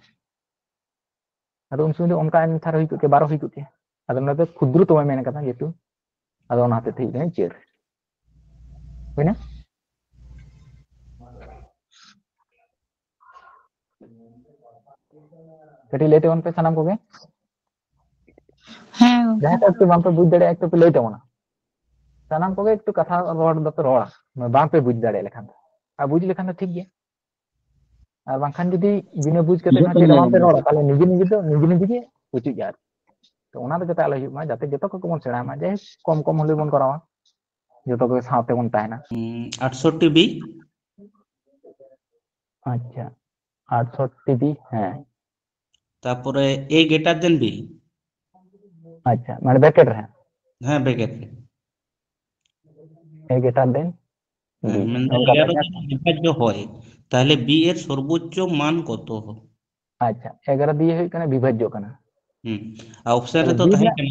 ᱟᱫᱚ ᱩᱱ ᱥᱚᱢᱚᱭ ᱫᱚ ᱚᱱᱠᱟ answer ᱦᱩᱭ ᱠᱚᱜ ᱠᱮᱭᱟ, ᱵᱟᱨᱚ ᱦᱩᱭ ᱠᱚᱜ ᱠᱮᱭᱟ᱾ ᱟᱫᱚ ᱱᱚᱰᱮ ᱫᱚ ᱠᱷᱩᱫᱨᱚᱛᱚᱢᱚᱭ ᱢᱮᱱ ᱠᱟᱫᱟ ᱡᱮᱦᱮᱛᱩ᱾ ᱟᱫᱚ ᱚᱱᱟ ᱦᱚᱛᱮᱡ ᱛᱮ ᱦᱩᱭᱩᱜ ᱠᱟᱱᱟ ᱪᱟᱹᱨ᱾ ᱦᱩᱭᱱᱟ? ᱠᱟᱹᱴᱤᱡ ᱞᱟᱹᱭ ᱛᱟᱵᱚᱱ ᱯᱮ ᱥᱟᱱᱟᱢ ᱠᱚᱜᱮ᱾ ᱦᱮᱸ ᱜᱚᱝᱠᱮ᱾ ᱡᱟᱦᱟᱸᱭ ᱠᱚ ᱮᱠᱴᱩ ᱵᱟᱝᱯᱮ ᱵᱩᱡᱽ ᱫᱟᱲᱮᱭᱟᱜᱼᱟ, ᱮᱠᱴᱩ ᱯᱮ ᱞᱟᱹᱭ ᱛᱟᱵᱚᱱᱟ᱾ ᱥᱟᱱᱟᱢ ᱠᱚᱜᱮ ᱮᱠᱴᱩ ᱠᱟᱛᱷᱟ ᱨᱚᱲ ᱫᱚᱯᱮ ᱨᱚᱲᱟ, ᱵᱟᱝᱯᱮ ᱵᱩᱡᱽ ᱫᱟᱲᱮᱭᱟᱜ ᱞᱮᱠᱷᱟᱱ ᱫᱚ᱾ ᱟᱨ ᱵᱩᱡᱽ ᱞᱮᱠᱷᱟᱱ ᱫᱚ ᱴᱷᱤᱠ ᱜᱮᱭᱟ, ᱟᱨ ᱵᱟᱝᱠᱷᱟᱱ ᱡᱩᱫᱤ ᱵᱤᱱᱟᱹ ᱵᱩᱡᱽ ᱠᱟᱛᱮ ᱦᱚᱸ ᱪᱮᱫ ᱦᱚᱸ ᱵᱟᱝᱯᱮ ᱨᱚᱲᱟ, ᱛᱟᱦᱞᱮ ᱱᱤᱡᱮ ᱱᱤᱡᱮ ᱫᱚ ᱱᱤᱡᱮ ᱱᱤᱡᱮ ᱜᱮ ᱯᱩᱪᱩᱡᱼᱟ ᱟᱨᱠᱤ᱾ ᱛᱚ ᱚᱱᱟ ᱫᱚ ᱡᱟᱛᱮ ᱟᱞᱚ ᱦᱩᱭᱩᱜ ᱢᱟ, ᱡᱟᱛᱮ ᱡᱚᱛᱚ ᱠᱚᱜᱮ ᱵᱚᱱ ᱥᱮᱬᱟᱭ ᱢᱟ, ᱡᱟᱭᱦᱳᱠ ᱠᱚᱢ ᱠᱚᱢ ᱦᱚᱞᱮ ᱵᱚᱱ ᱠᱚᱨᱟᱣᱟ, ᱡᱚᱛᱚ ᱜᱮ ᱥᱟᱶᱛᱮ ᱵᱚᱱ ᱛᱟᱦᱮᱱᱟ᱾ ᱦᱩᱸ, ᱟᱴᱥᱚᱴᱴᱤ ᱵᱤ᱾ ᱟᱪᱪᱷᱟ, ᱟᱴᱥᱚᱴᱴᱤ B, ᱦᱮᱸ᱾ ᱛᱟᱯᱚᱨᱮ A greater than B. ᱟᱪᱪᱷᱟ, ᱢᱟᱱᱮ ᱵᱨᱮᱠᱮᱴ ᱨᱮ᱾ ᱦᱮᱸ, ᱵᱨᱮᱠᱮᱴ ᱨᱮ᱾ A greater than B, ᱦᱮᱸ, ᱢᱮᱱᱫᱚ ᱚᱱᱠᱟ ᱮᱜᱟᱨᱚ ᱵᱨᱮᱠᱮᱴ᱾ ᱫᱚ ᱵᱤᱵᱷᱟᱡᱽᱡᱚ ᱦᱚᱭ, ᱛᱟᱦᱞᱮ B ᱮᱨ ᱥᱚᱨᱵᱳᱪᱪᱚ ᱢᱟᱱ ᱠᱚᱛᱚ? ᱟᱪᱪᱷᱟ, ᱮᱜᱟᱨᱚ ᱫᱤᱭᱮ ᱦᱩᱭᱩᱜ ᱠᱟᱱᱟ ᱵᱤᱵᱷᱟᱡᱽᱡᱚ ᱠᱟᱱᱟ᱾ ᱦᱩᱸ᱾ ᱟᱨ ᱚᱯᱥᱮᱱ ᱛᱟᱦᱞᱮ ᱨᱮᱫᱚ B ᱛᱟᱦᱮᱸ ᱢᱮᱱᱟᱜ ᱠᱟᱱᱟ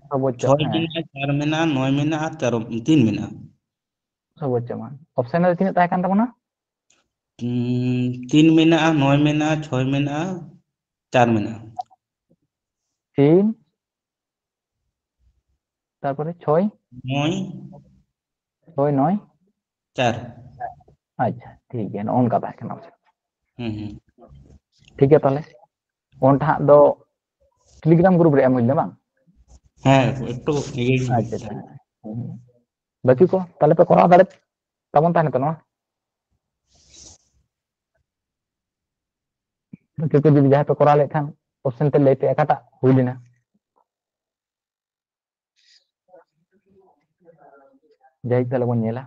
ᱥᱚᱨᱵᱳᱪᱪᱚ, ᱪᱷᱚᱭ ᱦᱮᱸ᱾ ᱢᱮᱱᱟᱜᱼᱟ, ᱪᱟᱨ ᱢᱮᱱᱟᱜᱼᱟ, ᱱᱚᱭ ᱢᱮᱱᱟᱜᱼᱟ, ᱟᱨ ᱛᱮᱨᱚ, ᱛᱤᱱ ᱢᱮᱱᱟᱜᱼᱟ᱾ ᱥᱚᱨᱵᱳᱪᱪᱚ ᱢᱟᱱ᱾ ᱚᱯᱥᱮᱱ ᱨᱮ ᱛᱤᱱᱟᱹᱜ ᱛᱟᱦᱮᱸ ᱠᱟᱱ ᱛᱟᱵᱚᱱᱟ? ᱩᱸ, ᱛᱤᱱ ᱢᱮᱱᱟᱜᱼᱟ, ᱱᱚᱭ ᱢᱮᱱᱟᱜᱼᱟ, ᱪᱷᱚᱭ ᱢᱮᱱᱟᱜᱼᱟ, ᱪᱟᱨ ᱢᱮᱱᱟᱜᱼᱟ᱾ ᱛᱤᱱ, ᱛᱟᱨᱯᱚᱨᱮ ᱪᱷᱚᱭ, ᱱᱚᱭ᱾ ᱪᱷᱚᱭ, ᱱᱚᱭ᱾ ᱪᱟᱨ᱾ ᱟᱪᱪᱷᱟ, ᱴᱷᱤᱠ ᱜᱮᱭᱟ, ᱱᱚᱜᱼᱚ ᱱᱚᱝᱠᱟ ᱛᱟᱦᱮᱸ ᱠᱟᱱᱟ᱾ ᱦᱩᱸ, ᱦᱩᱸ᱾ ᱴᱷᱤᱠ ᱜᱮᱭᱟ, ᱛᱟᱦᱞᱮ ᱚᱱᱴᱟᱜ ᱫᱚ Telegram group ᱨᱮ ᱮᱢ ᱦᱩᱭ ᱞᱮᱱᱟ ᱵᱟᱝ? ᱦᱮᱸ, ᱮᱠᱴᱩ ᱤᱭᱟᱹ ᱜᱮ ᱦᱩᱭᱩᱜ ᱟᱪᱪᱷᱟ, ᱟᱪᱪᱷᱟ, ᱦᱮᱸ᱾ ᱦᱩᱸ᱾ ᱵᱟᱹᱠᱤ ᱠᱚ ᱛᱟᱦᱞᱮ ᱯᱮ ᱠᱚᱨᱟᱣ ᱫᱟᱲᱮ ᱛᱟᱵᱚᱱ ᱛᱟᱦᱮᱱᱟ ᱛᱚ ᱱᱚᱣᱟ? ᱵᱟᱹᱠᱤ ᱠᱚ ᱡᱩᱫᱤ ᱡᱟᱦᱟᱸᱭ ᱯᱮ ᱠᱚᱨᱟᱣ ᱞᱮᱫ ᱠᱷᱟᱱ, ᱚᱯᱥᱮᱱ ᱛᱮ ᱞᱟᱹᱭ ᱯᱮ ᱚᱠᱟᱴᱟᱜ ᱦᱩᱭ ᱞᱮᱱᱟ᱾ ᱡᱟᱭᱦᱳᱠ, ᱛᱟᱦᱞᱮ ᱵᱚᱱ ᱧᱮᱞᱟ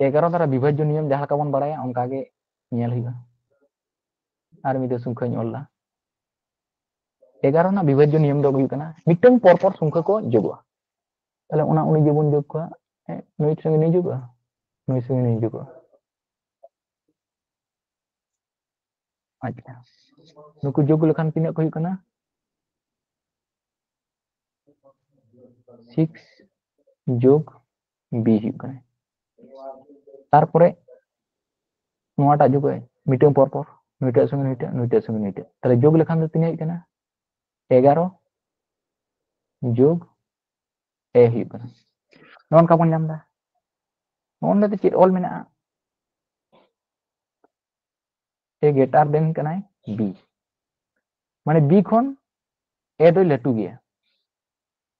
ᱮᱜᱟᱨᱚ ᱫᱟᱨᱟ ᱵᱤᱵᱷᱟᱡᱽᱡᱚ ᱱᱤᱭᱚᱢ ᱡᱟᱦᱟᱸ ᱞᱮᱠᱟ ᱵᱚᱱ ᱵᱟᱲᱟᱭᱟ ᱚᱱᱠᱟ ᱜᱮ ᱧᱮᱞ ᱦᱩᱭᱩᱜᱼᱟ᱾ ᱟᱨ ᱢᱤᱫ ᱫᱷᱟᱣ ᱥᱚᱝᱠᱷᱟᱧ ᱚᱞ ᱫᱟ᱾ ᱮᱜᱟᱨᱚ ᱨᱮᱱᱟᱜ ᱵᱤᱵᱷᱟᱡᱽᱡᱚ ᱱᱤᱭᱚᱢ ᱫᱚ ᱦᱩᱭᱩᱜ ᱠᱟᱱᱟ ᱢᱤᱫᱴᱟᱝ ᱯᱚᱨ ᱯᱚᱨ ᱥᱚᱝᱠᱷᱟ ᱠᱚ ᱡᱳᱜᱚᱜᱼᱟ᱾ ᱛᱟᱦᱞᱮ ᱚᱱᱟ ᱩᱱᱤ ᱡᱮᱵᱚᱱ ᱡᱳᱜᱽ ᱠᱚᱣᱟ, ᱦᱮᱸ, ᱱᱩᱭ ᱥᱚᱸᱜᱮ ᱱᱩᱭ ᱡᱳᱜᱚᱜᱼᱟ, ᱱᱩᱭ ᱥᱚᱸᱜᱮ ᱱᱩᱭ ᱡᱳᱜᱚᱜᱼᱟ᱾ ᱟᱪᱪᱷᱟ, ᱱᱩᱠᱩ ᱡᱳᱜᱽ ᱞᱮᱠᱷᱟᱱ ᱛᱤᱱᱟᱹᱜ ᱠᱚ ᱦᱩᱭᱩᱜ ᱠᱟᱱᱟ? ᱥᱤᱠᱥ ᱡᱳᱜᱽ B ᱦᱩᱭᱩᱜ ᱠᱟᱱᱟ᱾ ᱛᱟᱨᱯᱚᱨᱮ ᱱᱚᱣᱟᱴᱟᱜ ᱡᱳᱜᱽ ᱢᱤᱫᱴᱟᱝ ᱯᱚᱨ ᱯᱚᱨ, ᱱᱩᱭᱴᱟᱜ ᱥᱚᱸᱜᱮ ᱱᱩᱭᱴᱟᱜ, ᱱᱩᱭᱴᱟᱜ ᱥᱚᱸᱜᱮ ᱱᱩᱭᱴᱟᱜ᱾ ᱛᱟᱦᱞᱮ ᱡᱳᱜᱽ ᱞᱮᱠᱷᱟᱱ ᱫᱚ ᱛᱤᱱᱟᱹᱜ ᱦᱩᱭᱩᱜ ᱠᱟᱱᱟ? ᱮᱜᱟᱨᱚ ᱡᱳᱜᱽ A ᱦᱩᱭᱩᱜ ᱠᱟᱱᱟ᱾ ᱱᱚᱜᱼᱚ ᱱᱚᱝᱠᱟ ᱵᱚᱱ ᱧᱟᱢ ᱮᱫᱟ᱾ ᱱᱚᱜᱼᱚ ᱱᱚᱰᱮ ᱫᱚ ᱪᱮᱫ ᱚᱞ ᱢᱮᱱᱟᱜᱼᱟ? A greater than ᱠᱟᱱᱟᱭ B, ᱢᱟᱱᱮ B ᱠᱷᱚᱱ A ᱫᱚᱭ ᱞᱟᱹᱴᱩ ᱜᱮᱭᱟ,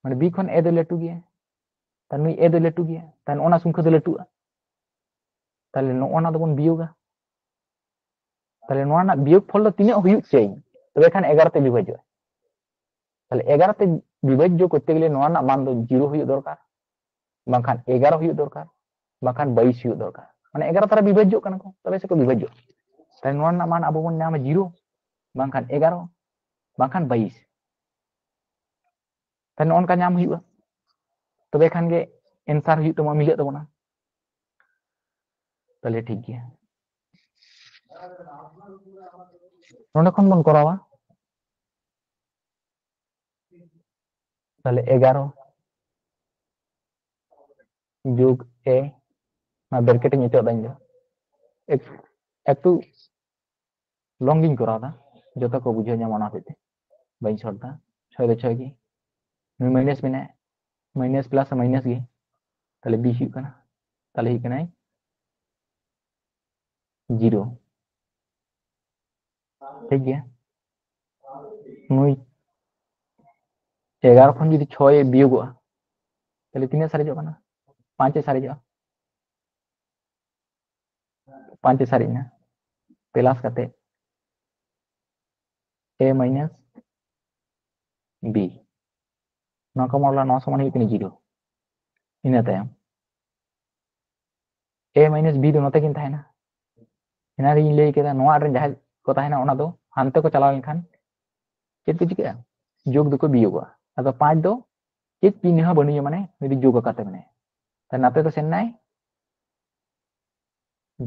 ᱢᱟᱱᱮ B ᱠᱷᱚᱱ A ᱫᱚᱭ ᱞᱟᱹᱴᱩ ᱜᱮᱭᱟ, ᱛᱟᱦᱞᱮ ᱱᱩᱭ A ᱫᱚᱭ ᱞᱟᱹᱴᱩ ᱜᱮᱭᱟ, ᱛᱟᱦᱞᱮ ᱚᱱᱟ ᱥᱚᱝᱠᱷᱟ ᱫᱚ ᱞᱟᱹᱴᱩᱜᱼᱟ᱾ ᱛᱟᱦᱞᱮ ᱱᱚᱜᱼᱚ ᱱᱟ ᱫᱚᱵᱚᱱ ᱵᱤᱭᱳᱜᱟ᱾ ᱛᱟᱦᱞᱮ ᱱᱚᱣᱟ ᱨᱮᱱᱟᱜ ᱵᱤᱭᱳᱜ ᱯᱷᱚᱞ ᱫᱚ ᱛᱤᱱᱟᱹᱜ ᱦᱩᱭᱩᱜ ᱪᱟᱹᱭ, ᱛᱚᱵᱮ ᱠᱷᱟᱱ ᱮᱜᱟᱨᱚ ᱛᱮ ᱵᱤᱵᱷᱟᱡᱚᱜᱼᱟ᱾ ᱛᱟᱦᱞᱮ ᱮᱜᱟᱨᱚ ᱛᱮ ᱵᱤᱵᱷᱟᱡᱽᱡᱚ ᱠᱚᱨᱛᱮ ᱜᱮᱞᱮ ᱱᱚᱣᱟ ᱨᱮᱱᱟᱜ ᱢᱟᱱ ᱫᱚ ᱡᱤᱨᱳ ᱦᱩᱭᱩᱜ ᱫᱚᱨᱠᱟᱨ, ᱵᱟᱝᱠᱷᱟᱱ ᱮᱜᱟᱨᱚ ᱦᱩᱭᱩᱜ ᱫᱚᱨᱠᱟᱨ, ᱵᱟᱝᱠᱷᱟᱱ ᱵᱟᱭᱤᱥ ᱦᱩᱭᱩᱜ ᱫᱚᱨᱠᱟᱨ᱾ ᱢᱟᱱᱮ ᱮᱜᱟᱨᱚ ᱛᱟᱨᱟ ᱵᱤᱵᱷᱟᱡᱽᱡᱚᱜ ᱠᱟᱱᱟ ᱠᱚ, ᱛᱚᱵᱮ ᱥᱮᱠᱚ ᱵᱤᱵᱷᱟᱡᱽᱡᱚᱜᱼᱟ᱾ ᱛᱟᱦᱞᱮ ᱱᱚᱣᱟ ᱨᱮᱱᱟᱜ ᱢᱟᱱ ᱟᱵᱚ ᱵᱚᱱ ᱧᱟᱢᱟ ᱡᱤᱨᱳ, ᱵᱟᱝᱠᱷᱟᱱ ᱮᱜᱟᱨᱚ, ᱵᱟᱝᱠᱷᱟᱱ ᱵᱟᱭᱤᱥ᱾ ᱛᱟᱦᱞᱮ ᱱᱚᱜᱼᱚ ᱱᱚᱝᱠᱟ ᱧᱟᱢ ᱦᱩᱭᱩᱜᱼᱟ, ᱛᱚᱵᱮ ᱠᱷᱟᱱ ᱜᱮ ᱮᱱᱥᱟᱨ ᱦᱩᱭᱩᱜ ᱛᱟᱵᱚᱱᱟ, ᱢᱤᱞᱟᱹᱜ ᱛᱟᱵᱚᱱᱟ᱾ ᱛᱟᱦᱞᱮ ᱴᱷᱤᱠ ᱜᱮᱭᱟ, ᱱᱚᱰᱮ ᱠᱷᱚᱱ ᱵᱚᱱ ᱠᱚᱨᱟᱣᱟ᱾ ᱛᱟᱦᱞᱮ ᱮᱜᱟᱨᱚ ᱡᱳᱜᱽ ᱮ, ᱱᱚᱣᱟ ᱵᱨᱮᱠᱮᱴ ᱤᱧ ᱚᱪᱚᱜ ᱫᱟ ᱤᱧ ᱫᱚ, ᱮᱠ-, ᱮᱠᱴᱩ ᱞᱚᱝ ᱜᱤᱧ ᱠᱚᱨᱟᱣ ᱫᱟ, ᱡᱚᱛᱚ ᱠᱚ ᱵᱩᱡᱷᱟᱹᱣ ᱧᱟᱢᱟ, ᱚᱱᱟ ᱦᱚᱛᱮᱡ ᱛᱮ ᱵᱟᱹᱧ ᱥᱚᱨᱴ ᱫᱟ᱾ ᱪᱷᱚᱭ ᱫᱚ ᱪᱷᱚᱭ ᱜᱮ, ᱱᱩᱭ ᱢᱟᱭᱱᱟᱥ ᱢᱮᱱᱟᱭ, ᱢᱟᱭᱱᱟᱥ ᱯᱞᱟᱥ ᱢᱟᱭᱱᱟᱥ ᱜᱮ, ᱛᱟᱦᱞᱮ ᱵᱤ ᱦᱩᱭᱩᱜ ᱠᱟᱱᱟ, ᱛᱟᱦᱞᱮ ᱦᱩᱭᱩᱜ ᱠᱟᱱᱟᱭ ᱡᱤᱨᱳ᱾ ᱴᱷᱤᱠ ᱜᱮᱭᱟ, ᱱᱩᱭ ᱮᱜᱟᱨᱚ ᱠᱷᱚᱱ ᱡᱩᱫᱤ ᱪᱷᱚᱭ ᱵᱤᱭᱳᱜᱚᱜᱼᱟ, ᱛᱟᱦᱞᱮ ᱛᱤᱱᱟᱹᱜ ᱥᱟᱨᱮᱡᱚᱜ ᱠᱟᱱᱟ? ᱯᱟᱸᱪ ᱮ ᱥᱟᱨᱮᱡᱚᱜᱼᱟ, ᱯᱟᱸᱪ ᱮ ᱥᱟᱨᱮᱡ ᱮᱱᱟ, ᱯᱞᱟᱥ ᱠᱟᱛᱮ ᱮ ᱢᱟᱭᱱᱟᱥ ᱵᱤ, ᱱᱚᱣᱟ ᱠᱚ ᱢᱚᱛᱞᱚᱵ ᱱᱚᱣᱟ ᱥᱚᱢᱟᱱ ᱦᱩᱭᱩᱜ ᱠᱟᱱᱟ ᱡᱤᱨᱳ᱾ ᱤᱱᱟᱹ ᱛᱟᱭᱚᱢ ᱮ ᱢᱟᱭᱱᱟᱥ ᱵᱤ ᱫᱚ ᱱᱚᱛᱮ ᱠᱤᱱ ᱛᱟᱦᱮᱱᱟ᱾ ᱮᱱᱟᱝ ᱨᱮᱧ ᱞᱟᱹᱭ ᱠᱮᱫᱟ, ᱱᱚᱣᱟ ᱨᱮ ᱡᱟᱦᱟᱸ ᱠᱚ ᱛᱟᱦᱮᱱᱟ, ᱚᱱᱟ ᱫᱚ ᱦᱟᱱᱛᱮ ᱠᱚ ᱪᱟᱞᱟᱣ ᱞᱮᱱᱠᱷᱟᱱ ᱪᱮᱫ ᱠᱚ ᱪᱤᱠᱟᱹᱜᱼᱟ? ᱡᱳᱜᱽ ᱫᱚᱠᱚ ᱵᱤᱭᱳᱜᱚᱜᱼᱟ᱾ ᱟᱫᱚ ᱯᱟᱸᱪ ᱫᱚ ᱪᱮᱫ ᱪᱤᱱᱦᱟᱹ ᱦᱚᱸ ᱵᱟᱹᱱᱩᱜᱼᱟ, ᱢᱟᱱᱮ ᱱᱩᱭ ᱫᱚ ᱡᱳᱜᱽ ᱟᱠᱟᱨ ᱛᱮ ᱢᱮᱱᱟᱭᱟ᱾ ᱛᱟᱦᱞᱮ ᱱᱟᱛᱮ ᱫᱚ ᱥᱮᱱ ᱱᱟᱭ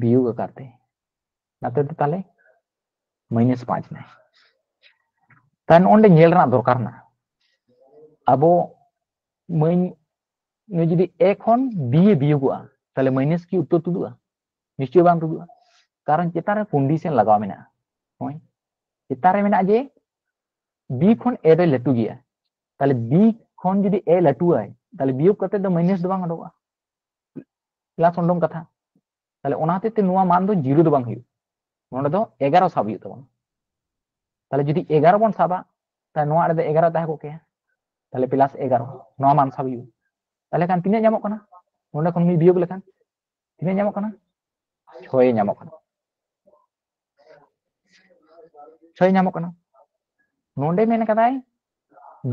ᱵᱤᱭᱳᱜᱽ ᱟᱠᱟᱨ ᱛᱮ, ᱱᱟᱛᱮ ᱫᱚ ᱛᱟᱦᱞᱮ ᱢᱟᱭᱱᱟᱥ ᱯᱟᱸᱪ ᱱᱟᱭ᱾ ᱛᱟᱦᱞᱮ ᱱᱚᱜᱼᱚ ᱱᱚᱰᱮ ᱧᱮᱞ ᱨᱮᱱᱟᱜ ᱫᱚᱨᱠᱟᱨ ᱢᱮᱱᱟᱜᱼᱟ, ᱟᱵᱚ ᱢᱟᱹᱭ ᱱᱩᱭ ᱡᱩᱫᱤ ᱮ ᱠᱷᱚᱱ ᱵᱤ ᱮ ᱵᱤᱭᱳᱜᱚᱜᱼᱟ, ᱛᱟᱦᱞᱮ ᱢᱟᱭᱱᱟᱥ ᱠᱤ ᱩᱛᱛᱚᱨ ᱛᱩᱫᱩᱜᱼᱟ? ᱱᱤᱥᱪᱚᱭ ᱵᱟᱝ ᱛᱩᱫᱩᱜᱼᱟ, ᱠᱟᱨᱚᱱ ᱪᱮᱛᱟᱱ ᱨᱮ ᱠᱚᱱᱰᱤᱥᱚᱱ ᱞᱟᱜᱟᱣ ᱢᱮᱱᱟᱜᱼᱟ᱾ ᱦᱳᱭ, ᱪᱮᱛᱟᱱ ᱨᱮ ᱢᱮᱱᱟᱜᱼᱟ ᱡᱮ ᱵᱤ ᱠᱷᱚᱱ ᱮ ᱫᱚᱭ ᱞᱟᱹᱴᱩ ᱜᱮᱭᱟ, ᱛᱟᱦᱞᱮ ᱵᱤ ᱠᱷᱚᱱ ᱡᱩᱫᱤ ᱮ ᱞᱟᱹᱴᱩᱣᱟᱭ, ᱛᱟᱦᱞᱮ ᱵᱤᱭᱳᱜᱽ ᱠᱟᱛᱮ ᱫᱚ ᱢᱟᱭᱱᱟᱥ ᱫᱚ ᱵᱟᱝ ᱩᱰᱩᱠᱚᱜᱼᱟ, ᱯᱞᱟᱥ ᱩᱰᱩᱝ ᱠᱟᱛᱷᱟ᱾ ᱛᱟᱦᱞᱮ ᱚᱱᱟ ᱦᱚᱛᱮᱡ ᱛᱮ ᱱᱚᱣᱟ ᱢᱟᱱ ᱫᱚ ᱡᱤᱨᱳ ᱫᱚ ᱵᱟᱝ ᱦᱩᱭᱩᱜᱼᱟ, ᱱᱚᱰᱮ ᱫᱚ ᱮᱜᱟᱨᱚ ᱥᱟᱵ ᱦᱩᱭᱩᱜ ᱛᱟᱵᱚᱱᱟ᱾ ᱛᱟᱦᱞᱮ ᱡᱩᱫᱤ ᱮᱜᱟᱨᱚ ᱵᱚᱱ ᱥᱟᱵᱟ, ᱛᱟᱦᱞᱮ ᱱᱚᱣᱟ ᱨᱮᱫᱚ ᱮᱜᱟᱨᱚ ᱛᱟᱦᱮᱸ ᱠᱚᱜ ᱠᱮᱭᱟ, ᱛᱟᱦᱞᱮ ᱯᱞᱟᱥ ᱮᱜᱟᱨᱚ, ᱱᱚᱣᱟ ᱢᱟᱱ ᱥᱟᱵ ᱦᱩᱭᱩᱜᱼᱟ᱾ ᱛᱟᱦᱞᱮ ᱠᱷᱟᱱ ᱛᱤᱱᱟᱹᱜ ᱧᱟᱢᱚᱜ ᱠᱟᱱᱟ? ᱱᱚᱰᱮ ᱠᱷᱚᱱ ᱢᱤᱫ ᱵᱤᱭᱳᱜᱽ ᱞᱮᱠᱷᱟᱱ ᱛᱤᱱᱟᱹᱜ ᱧᱟᱢᱚᱜ ᱠᱟᱱᱟ? ᱪᱷᱚᱭ ᱧᱟᱢᱚᱜ ᱠᱟᱱᱟ, ᱪᱷᱚᱭ ᱧᱟᱢᱚᱜ ᱠᱟᱱᱟ᱾ ᱱᱚᱰᱮ ᱢᱮᱱ ᱠᱟᱫᱟᱭ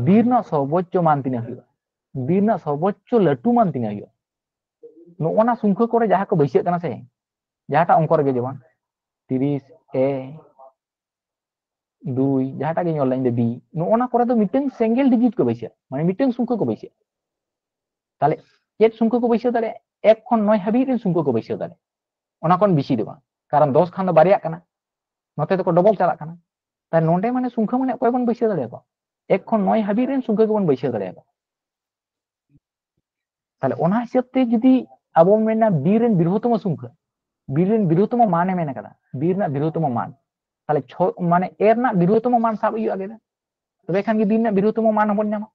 ᱵᱤ ᱨᱮᱱᱟᱜ ᱥᱚᱨᱵᱳᱪᱪᱚ ᱢᱟᱱ ᱛᱤᱱᱟᱹᱜ ᱦᱩᱭᱩᱜᱼᱟ, ᱵᱤ ᱨᱮᱱᱟᱜ ᱥᱚᱨᱵᱳᱪᱪᱚ ᱞᱟᱹᱴᱩ ᱢᱟᱱ ᱛᱤᱱᱟᱹᱜ ᱦᱩᱭᱩᱜᱼᱟ᱾ ᱱᱚᱜᱼᱚ ᱱᱟ ᱥᱚᱝᱠᱷᱟ ᱠᱚᱨᱮ ᱡᱟᱦᱟᱸ ᱠᱚ ᱵᱟᱹᱭᱥᱟᱹᱜ ᱠᱟᱱᱟ ᱥᱮ, ᱡᱟᱦᱟᱸᱴᱟᱜ ᱚᱝᱠᱚ ᱨᱮᱜᱮ, ᱡᱮᱢᱚᱱ ᱛᱤᱨᱤᱥ ᱮ ᱫᱩᱭ, ᱡᱟᱦᱟᱸᱴᱟᱜ ᱜᱮ ᱧᱮᱞ ᱞᱮᱱ ᱫᱚ ᱵᱤ, ᱱᱚᱜᱼᱚ ᱱᱟ ᱠᱚᱨᱮ ᱫᱚ ᱢᱤᱫᱴᱟᱝ ᱥᱤᱝᱜᱮᱞ ᱰᱤᱡᱤᱴ ᱠᱚ ᱵᱟᱹᱭᱥᱟᱹᱜᱼᱟ, ᱢᱟᱱᱮ ᱢᱤᱫᱴᱟᱝ ᱥᱚᱝᱠᱷᱟ ᱠᱚ ᱵᱟᱹᱭᱥᱟᱹᱜᱼᱟ᱾ ᱛᱟᱦᱞᱮ ᱪᱮᱫ ᱥᱚᱝᱠᱷᱟ ᱠᱚ ᱵᱟᱹᱭᱥᱟᱹᱣ ᱫᱟᱲᱮᱭᱟᱜᱼᱟ? ᱮᱠ ᱠᱷᱚᱱ ᱱᱚᱭ ᱦᱟᱹᱵᱤᱡ ᱨᱮᱱ ᱥᱚᱝᱠᱷᱟ ᱠᱚ ᱵᱟᱹᱭᱥᱟᱹᱣ ᱫᱟᱲᱮᱭᱟᱜᱼᱟ, ᱚᱱᱟ ᱠᱷᱚᱱ ᱵᱮᱥᱤ ᱫᱚ ᱵᱟᱝ, ᱠᱟᱨᱚᱱ ᱫᱚᱥ ᱠᱷᱟᱱ ᱫᱚ ᱵᱟᱨᱭᱟᱜ ᱠᱟᱱᱟ, ᱱᱚᱛᱮ ᱫᱚᱠᱚ ᱰᱚᱵᱚᱞ ᱪᱟᱞᱟᱜ ᱠᱟᱱᱟ᱾ ᱛᱟᱦᱞᱮ ᱱᱚᱰᱮ ᱢᱟᱱᱮ ᱥᱚᱝᱠᱷᱟ ᱢᱟᱱᱮ ᱚᱠᱚᱭ ᱵᱚᱱ ᱵᱟᱹᱭᱥᱟᱹᱣ ᱫᱟᱲᱮᱭᱟᱠᱚᱣᱟ, ᱮᱠ ᱠᱷᱚᱱ ᱱᱚᱭ ᱦᱟᱹᱵᱤᱡ ᱨᱮᱱ ᱥᱚᱝᱠᱷᱟ ᱜᱮᱵᱚᱱ ᱵᱟᱹᱭᱥᱟᱹᱣ ᱫᱟᱲᱮᱭᱟᱠᱚᱣᱟ᱾ ᱛᱟᱦᱞᱮ ᱚᱱᱟ ᱦᱤᱥᱟᱹᱵ ᱛᱮ ᱡᱩᱫᱤ ᱟᱵᱚ ᱵᱚᱱ ᱢᱮᱱᱟ ᱵᱤ ᱨᱮᱱ ᱵᱤᱨᱦᱚᱛᱚᱢᱚ ᱥᱚᱝᱠᱷᱟ, ᱵᱤ ᱨᱮᱱ ᱵᱤᱨᱦᱚᱛᱚᱢᱚ ᱢᱟᱱᱮ ᱢᱮᱱ ᱟᱠᱟᱫᱟ, ᱵᱤ ᱨᱮᱱᱟᱜ ᱵᱤᱨᱦᱚᱛᱚᱢᱚ ᱢᱟᱱ, ᱛᱟᱦᱞᱮ ᱪᱷᱚ ᱢᱟᱱᱮ ᱮ ᱨᱮᱱᱟᱜ ᱵᱤᱨᱦᱚᱛᱚᱢᱚ ᱢᱟᱱ ᱥᱟᱵ ᱦᱩᱭᱩᱜᱼᱟ ᱟᱜᱮ ᱫᱚ, ᱛᱚᱵᱮ ᱠᱷᱟᱱ ᱜᱮ ᱵᱤ ᱨᱮᱱᱟᱜ ᱵᱤᱨᱦᱚᱛᱚᱢᱚ ᱢᱟᱱ ᱦᱚᱸᱵᱚᱱ ᱧᱟᱢᱟ᱾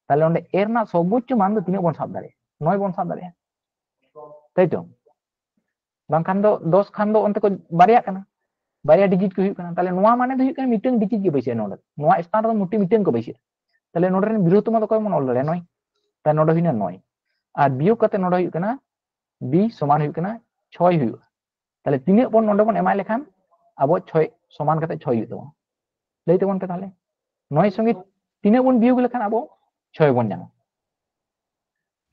ᱛᱟᱦᱞᱮ ᱚᱸᱰᱮ ᱮ ᱨᱮᱱᱟᱜ ᱥᱚᱨᱵᱳᱪᱪᱚ ᱢᱟᱱ ᱫᱚ ᱛᱤᱱᱟᱹᱜ ᱵᱚᱱ ᱥᱟᱵ ᱫᱟᱲᱮᱭᱟᱜᱼᱟ? ᱱᱚᱭ ᱵᱚᱱ ᱥᱟᱵ ᱫᱟᱲᱮᱭᱟᱜᱼᱟ, ᱛᱟᱭ ᱛᱚ? ᱵᱟᱝᱠᱷᱟᱱ ᱫᱚ ᱫᱚᱥ ᱠᱷᱟᱱ ᱫᱚ ᱚᱱᱛᱮ ᱠᱚ ᱵᱟᱨᱭᱟᱜ ᱠᱟᱱᱟ, ᱵᱟᱨᱭᱟ ᱰᱤᱡᱤᱴ ᱠᱚ ᱦᱩᱭᱩᱜ ᱠᱟᱱᱟ᱾ ᱛᱟᱦᱞᱮ ᱱᱚᱣᱟ ᱢᱟᱱᱮ ᱫᱚ ᱦᱩᱭᱩᱜ ᱠᱟᱱᱟ ᱢᱤᱫᱴᱟᱝ ᱰᱤᱡᱤᱴ ᱜᱮ ᱵᱟᱹᱭᱥᱟᱹᱜᱼᱟ ᱱᱚᱰᱮ, ᱱᱚᱣᱟ ᱥᱛᱷᱟᱱ ᱨᱮᱫᱚ ᱢᱩᱴᱤ ᱢᱤᱫᱴᱟᱝ ᱠᱚ ᱵᱟᱹᱭᱥᱟᱹᱜᱼᱟ᱾ ᱛᱟᱦᱞᱮ ᱱᱚᱰᱮ ᱨᱮᱱ ᱵᱤᱨᱦᱚᱛᱚᱢᱚ ᱫᱚ ᱚᱠᱚᱭ ᱵᱚᱱ ᱚᱞ ᱫᱟᱲᱮᱭᱟᱜᱼᱟ? ᱱᱚᱭ᱾ ᱛᱟᱦᱞᱮ ᱱᱚᱰᱮ ᱦᱩᱭᱱᱟ ᱱᱚᱭ, ᱟᱨ ᱵᱤᱭᱳᱜᱽ ᱠᱟᱛᱮ ᱱᱚᱰᱮ ᱦᱩᱭᱩᱜ ᱠᱟᱱᱟ ᱵᱤ ᱥᱚᱢᱟᱱ ᱦᱩᱭᱩᱜ ᱠᱟᱱᱟ ᱪᱷᱚᱭ ᱦᱩᱭᱩᱜᱼᱟ᱾ ᱛᱟᱦᱞᱮ ᱛᱤᱱᱟᱹᱜ ᱵᱚᱱ ᱱᱚᱰᱮ ᱵᱚᱱ ᱮᱢᱟᱭ ᱞᱮᱠᱷᱟᱱ ᱟᱵᱚ ᱪᱷᱚᱭ ᱥᱚᱢᱟᱱ ᱠᱟᱛᱮ ᱪᱷᱚᱭ ᱦᱩᱭᱩᱜ ᱛᱟᱵᱚᱱᱟ? ᱞᱟᱹᱭ ᱛᱟᱵᱚᱱ ᱯᱮ ᱛᱟᱦᱞᱮ, ᱱᱚᱭ ᱥᱚᱸᱜᱮ ᱛᱤᱱᱟᱹᱜ ᱵᱚᱱ ᱵᱤᱭᱳᱜᱽ ᱞᱮᱠᱷᱟᱱ ᱟᱵᱚ ᱪᱷᱚᱭ ᱵᱚᱱ ᱧᱟᱢᱟ?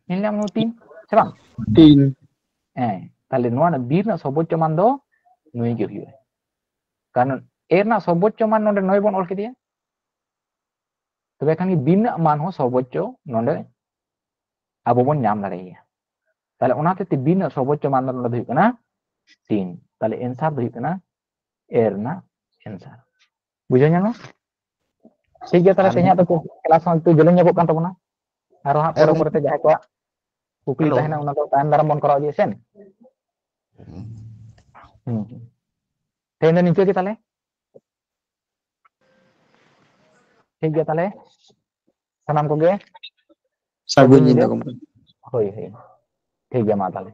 ᱧᱮᱞ ᱧᱟᱢ ᱱᱚ ᱛᱤᱱ, ᱥᱮ ᱵᱟᱝ? ᱛᱤᱱ᱾ ᱦᱮᱸ, ᱛᱟᱦᱞᱮ ᱱᱚᱣᱟ ᱨᱮᱱᱟᱜ ᱵᱤ ᱨᱮᱱᱟᱜ ᱥᱚᱨᱵᱳᱪᱪᱚ ᱢᱟᱱ ᱫᱚ ᱱᱩᱭ ᱜᱮ ᱦᱩᱭᱩᱜᱼᱟ, ᱠᱟᱨᱚᱱ ᱮ ᱨᱮᱱᱟᱜ ᱥᱚᱨᱵᱳᱪᱪᱚ ᱢᱟᱱ ᱱᱚᱰᱮ ᱱᱚᱭ ᱵᱚᱱ ᱚᱞ ᱠᱮᱫᱮᱭᱟ, ᱛᱚᱵᱮ ᱠᱷᱟᱱ ᱜᱮ ᱵᱤ ᱨᱮᱱᱟᱜ ᱢᱟᱱ ᱦᱚᱸ ᱥᱚᱨᱵᱳᱪᱪᱚ ᱱᱚᱰᱮ ᱟᱵᱚ ᱵᱚᱱ ᱧᱟᱢ ᱫᱟᱲᱮᱭᱟᱭᱟ᱾ ᱛᱟᱦᱞᱮ ᱚᱱᱟ ᱦᱚᱛᱮᱡ ᱛᱮ ᱵᱤ ᱨᱮᱱᱟᱜ ᱥᱚᱨᱵᱳᱪᱪᱚ ᱢᱟᱱ ᱫᱚ ᱱᱚᱰᱮ ᱫᱚ ᱦᱩᱭᱩᱜ ᱠᱟᱱᱟ ᱛᱤᱱ᱾ ᱛᱟᱦᱞᱮ ᱮᱱᱥᱟᱨ ᱫᱚ ᱦᱩᱭᱩᱜ ᱠᱟᱱᱟ ᱮ ᱨᱮᱱᱟᱜ ᱮᱱᱥᱟᱨ᱾ ᱵᱩᱡᱷᱟᱹᱣ ᱧᱟᱢᱟ? ᱴᱷᱤᱠ ᱜᱮᱭᱟ, ᱛᱟᱦᱞᱮ ᱟᱨ ᱛᱮᱦᱮᱧᱟᱜ ᱫᱚ ᱠᱞᱟᱥ ᱦᱚᱸ ᱮᱠᱴᱩ ᱡᱮᱞᱮᱧ ᱧᱚᱜᱚᱜ ᱠᱟᱱ ᱛᱟᱵᱚᱱᱟ, ᱟᱨᱚ ᱦᱟᱸᱜ ᱯᱚᱨᱮ ᱮᱠᱫᱚᱢ᱾ ᱯᱚᱨᱮᱛᱮ ᱡᱟᱦᱟᱸᱭ ᱠᱚᱣᱟᱜ ᱠᱩᱠᱞᱤ Hello. ᱛᱟᱦᱮᱱᱟ ᱚᱱᱟ ᱫᱚ ᱛᱟᱭᱚᱢ ᱫᱟᱨᱟᱢ ᱵᱚᱱ ᱠᱚᱨᱟᱣ ᱤᱫᱤᱭᱟ ᱥᱮ᱾ ᱦᱩᱸ᱾ ᱛᱮᱦᱮᱧ ᱫᱚ ᱱᱤᱝᱠᱟᱹ ᱜᱮ ᱛᱟᱦᱞᱮ᱾ ᱴᱷᱤᱠ ᱜᱮᱭᱟ ᱛᱟᱦᱞᱮ, ᱥᱟᱱᱟᱢ ᱠᱚᱜᱮ ᱥᱟᱹᱜᱩᱱ ᱧᱤᱫᱟᱹ ᱜᱚᱢᱠᱮ᱾ ᱦᱳᱭ, ᱦᱳᱭ, ᱴᱷᱤᱠ ᱜᱮᱭᱟ, ᱢᱟ ᱛᱟᱦᱞᱮ᱾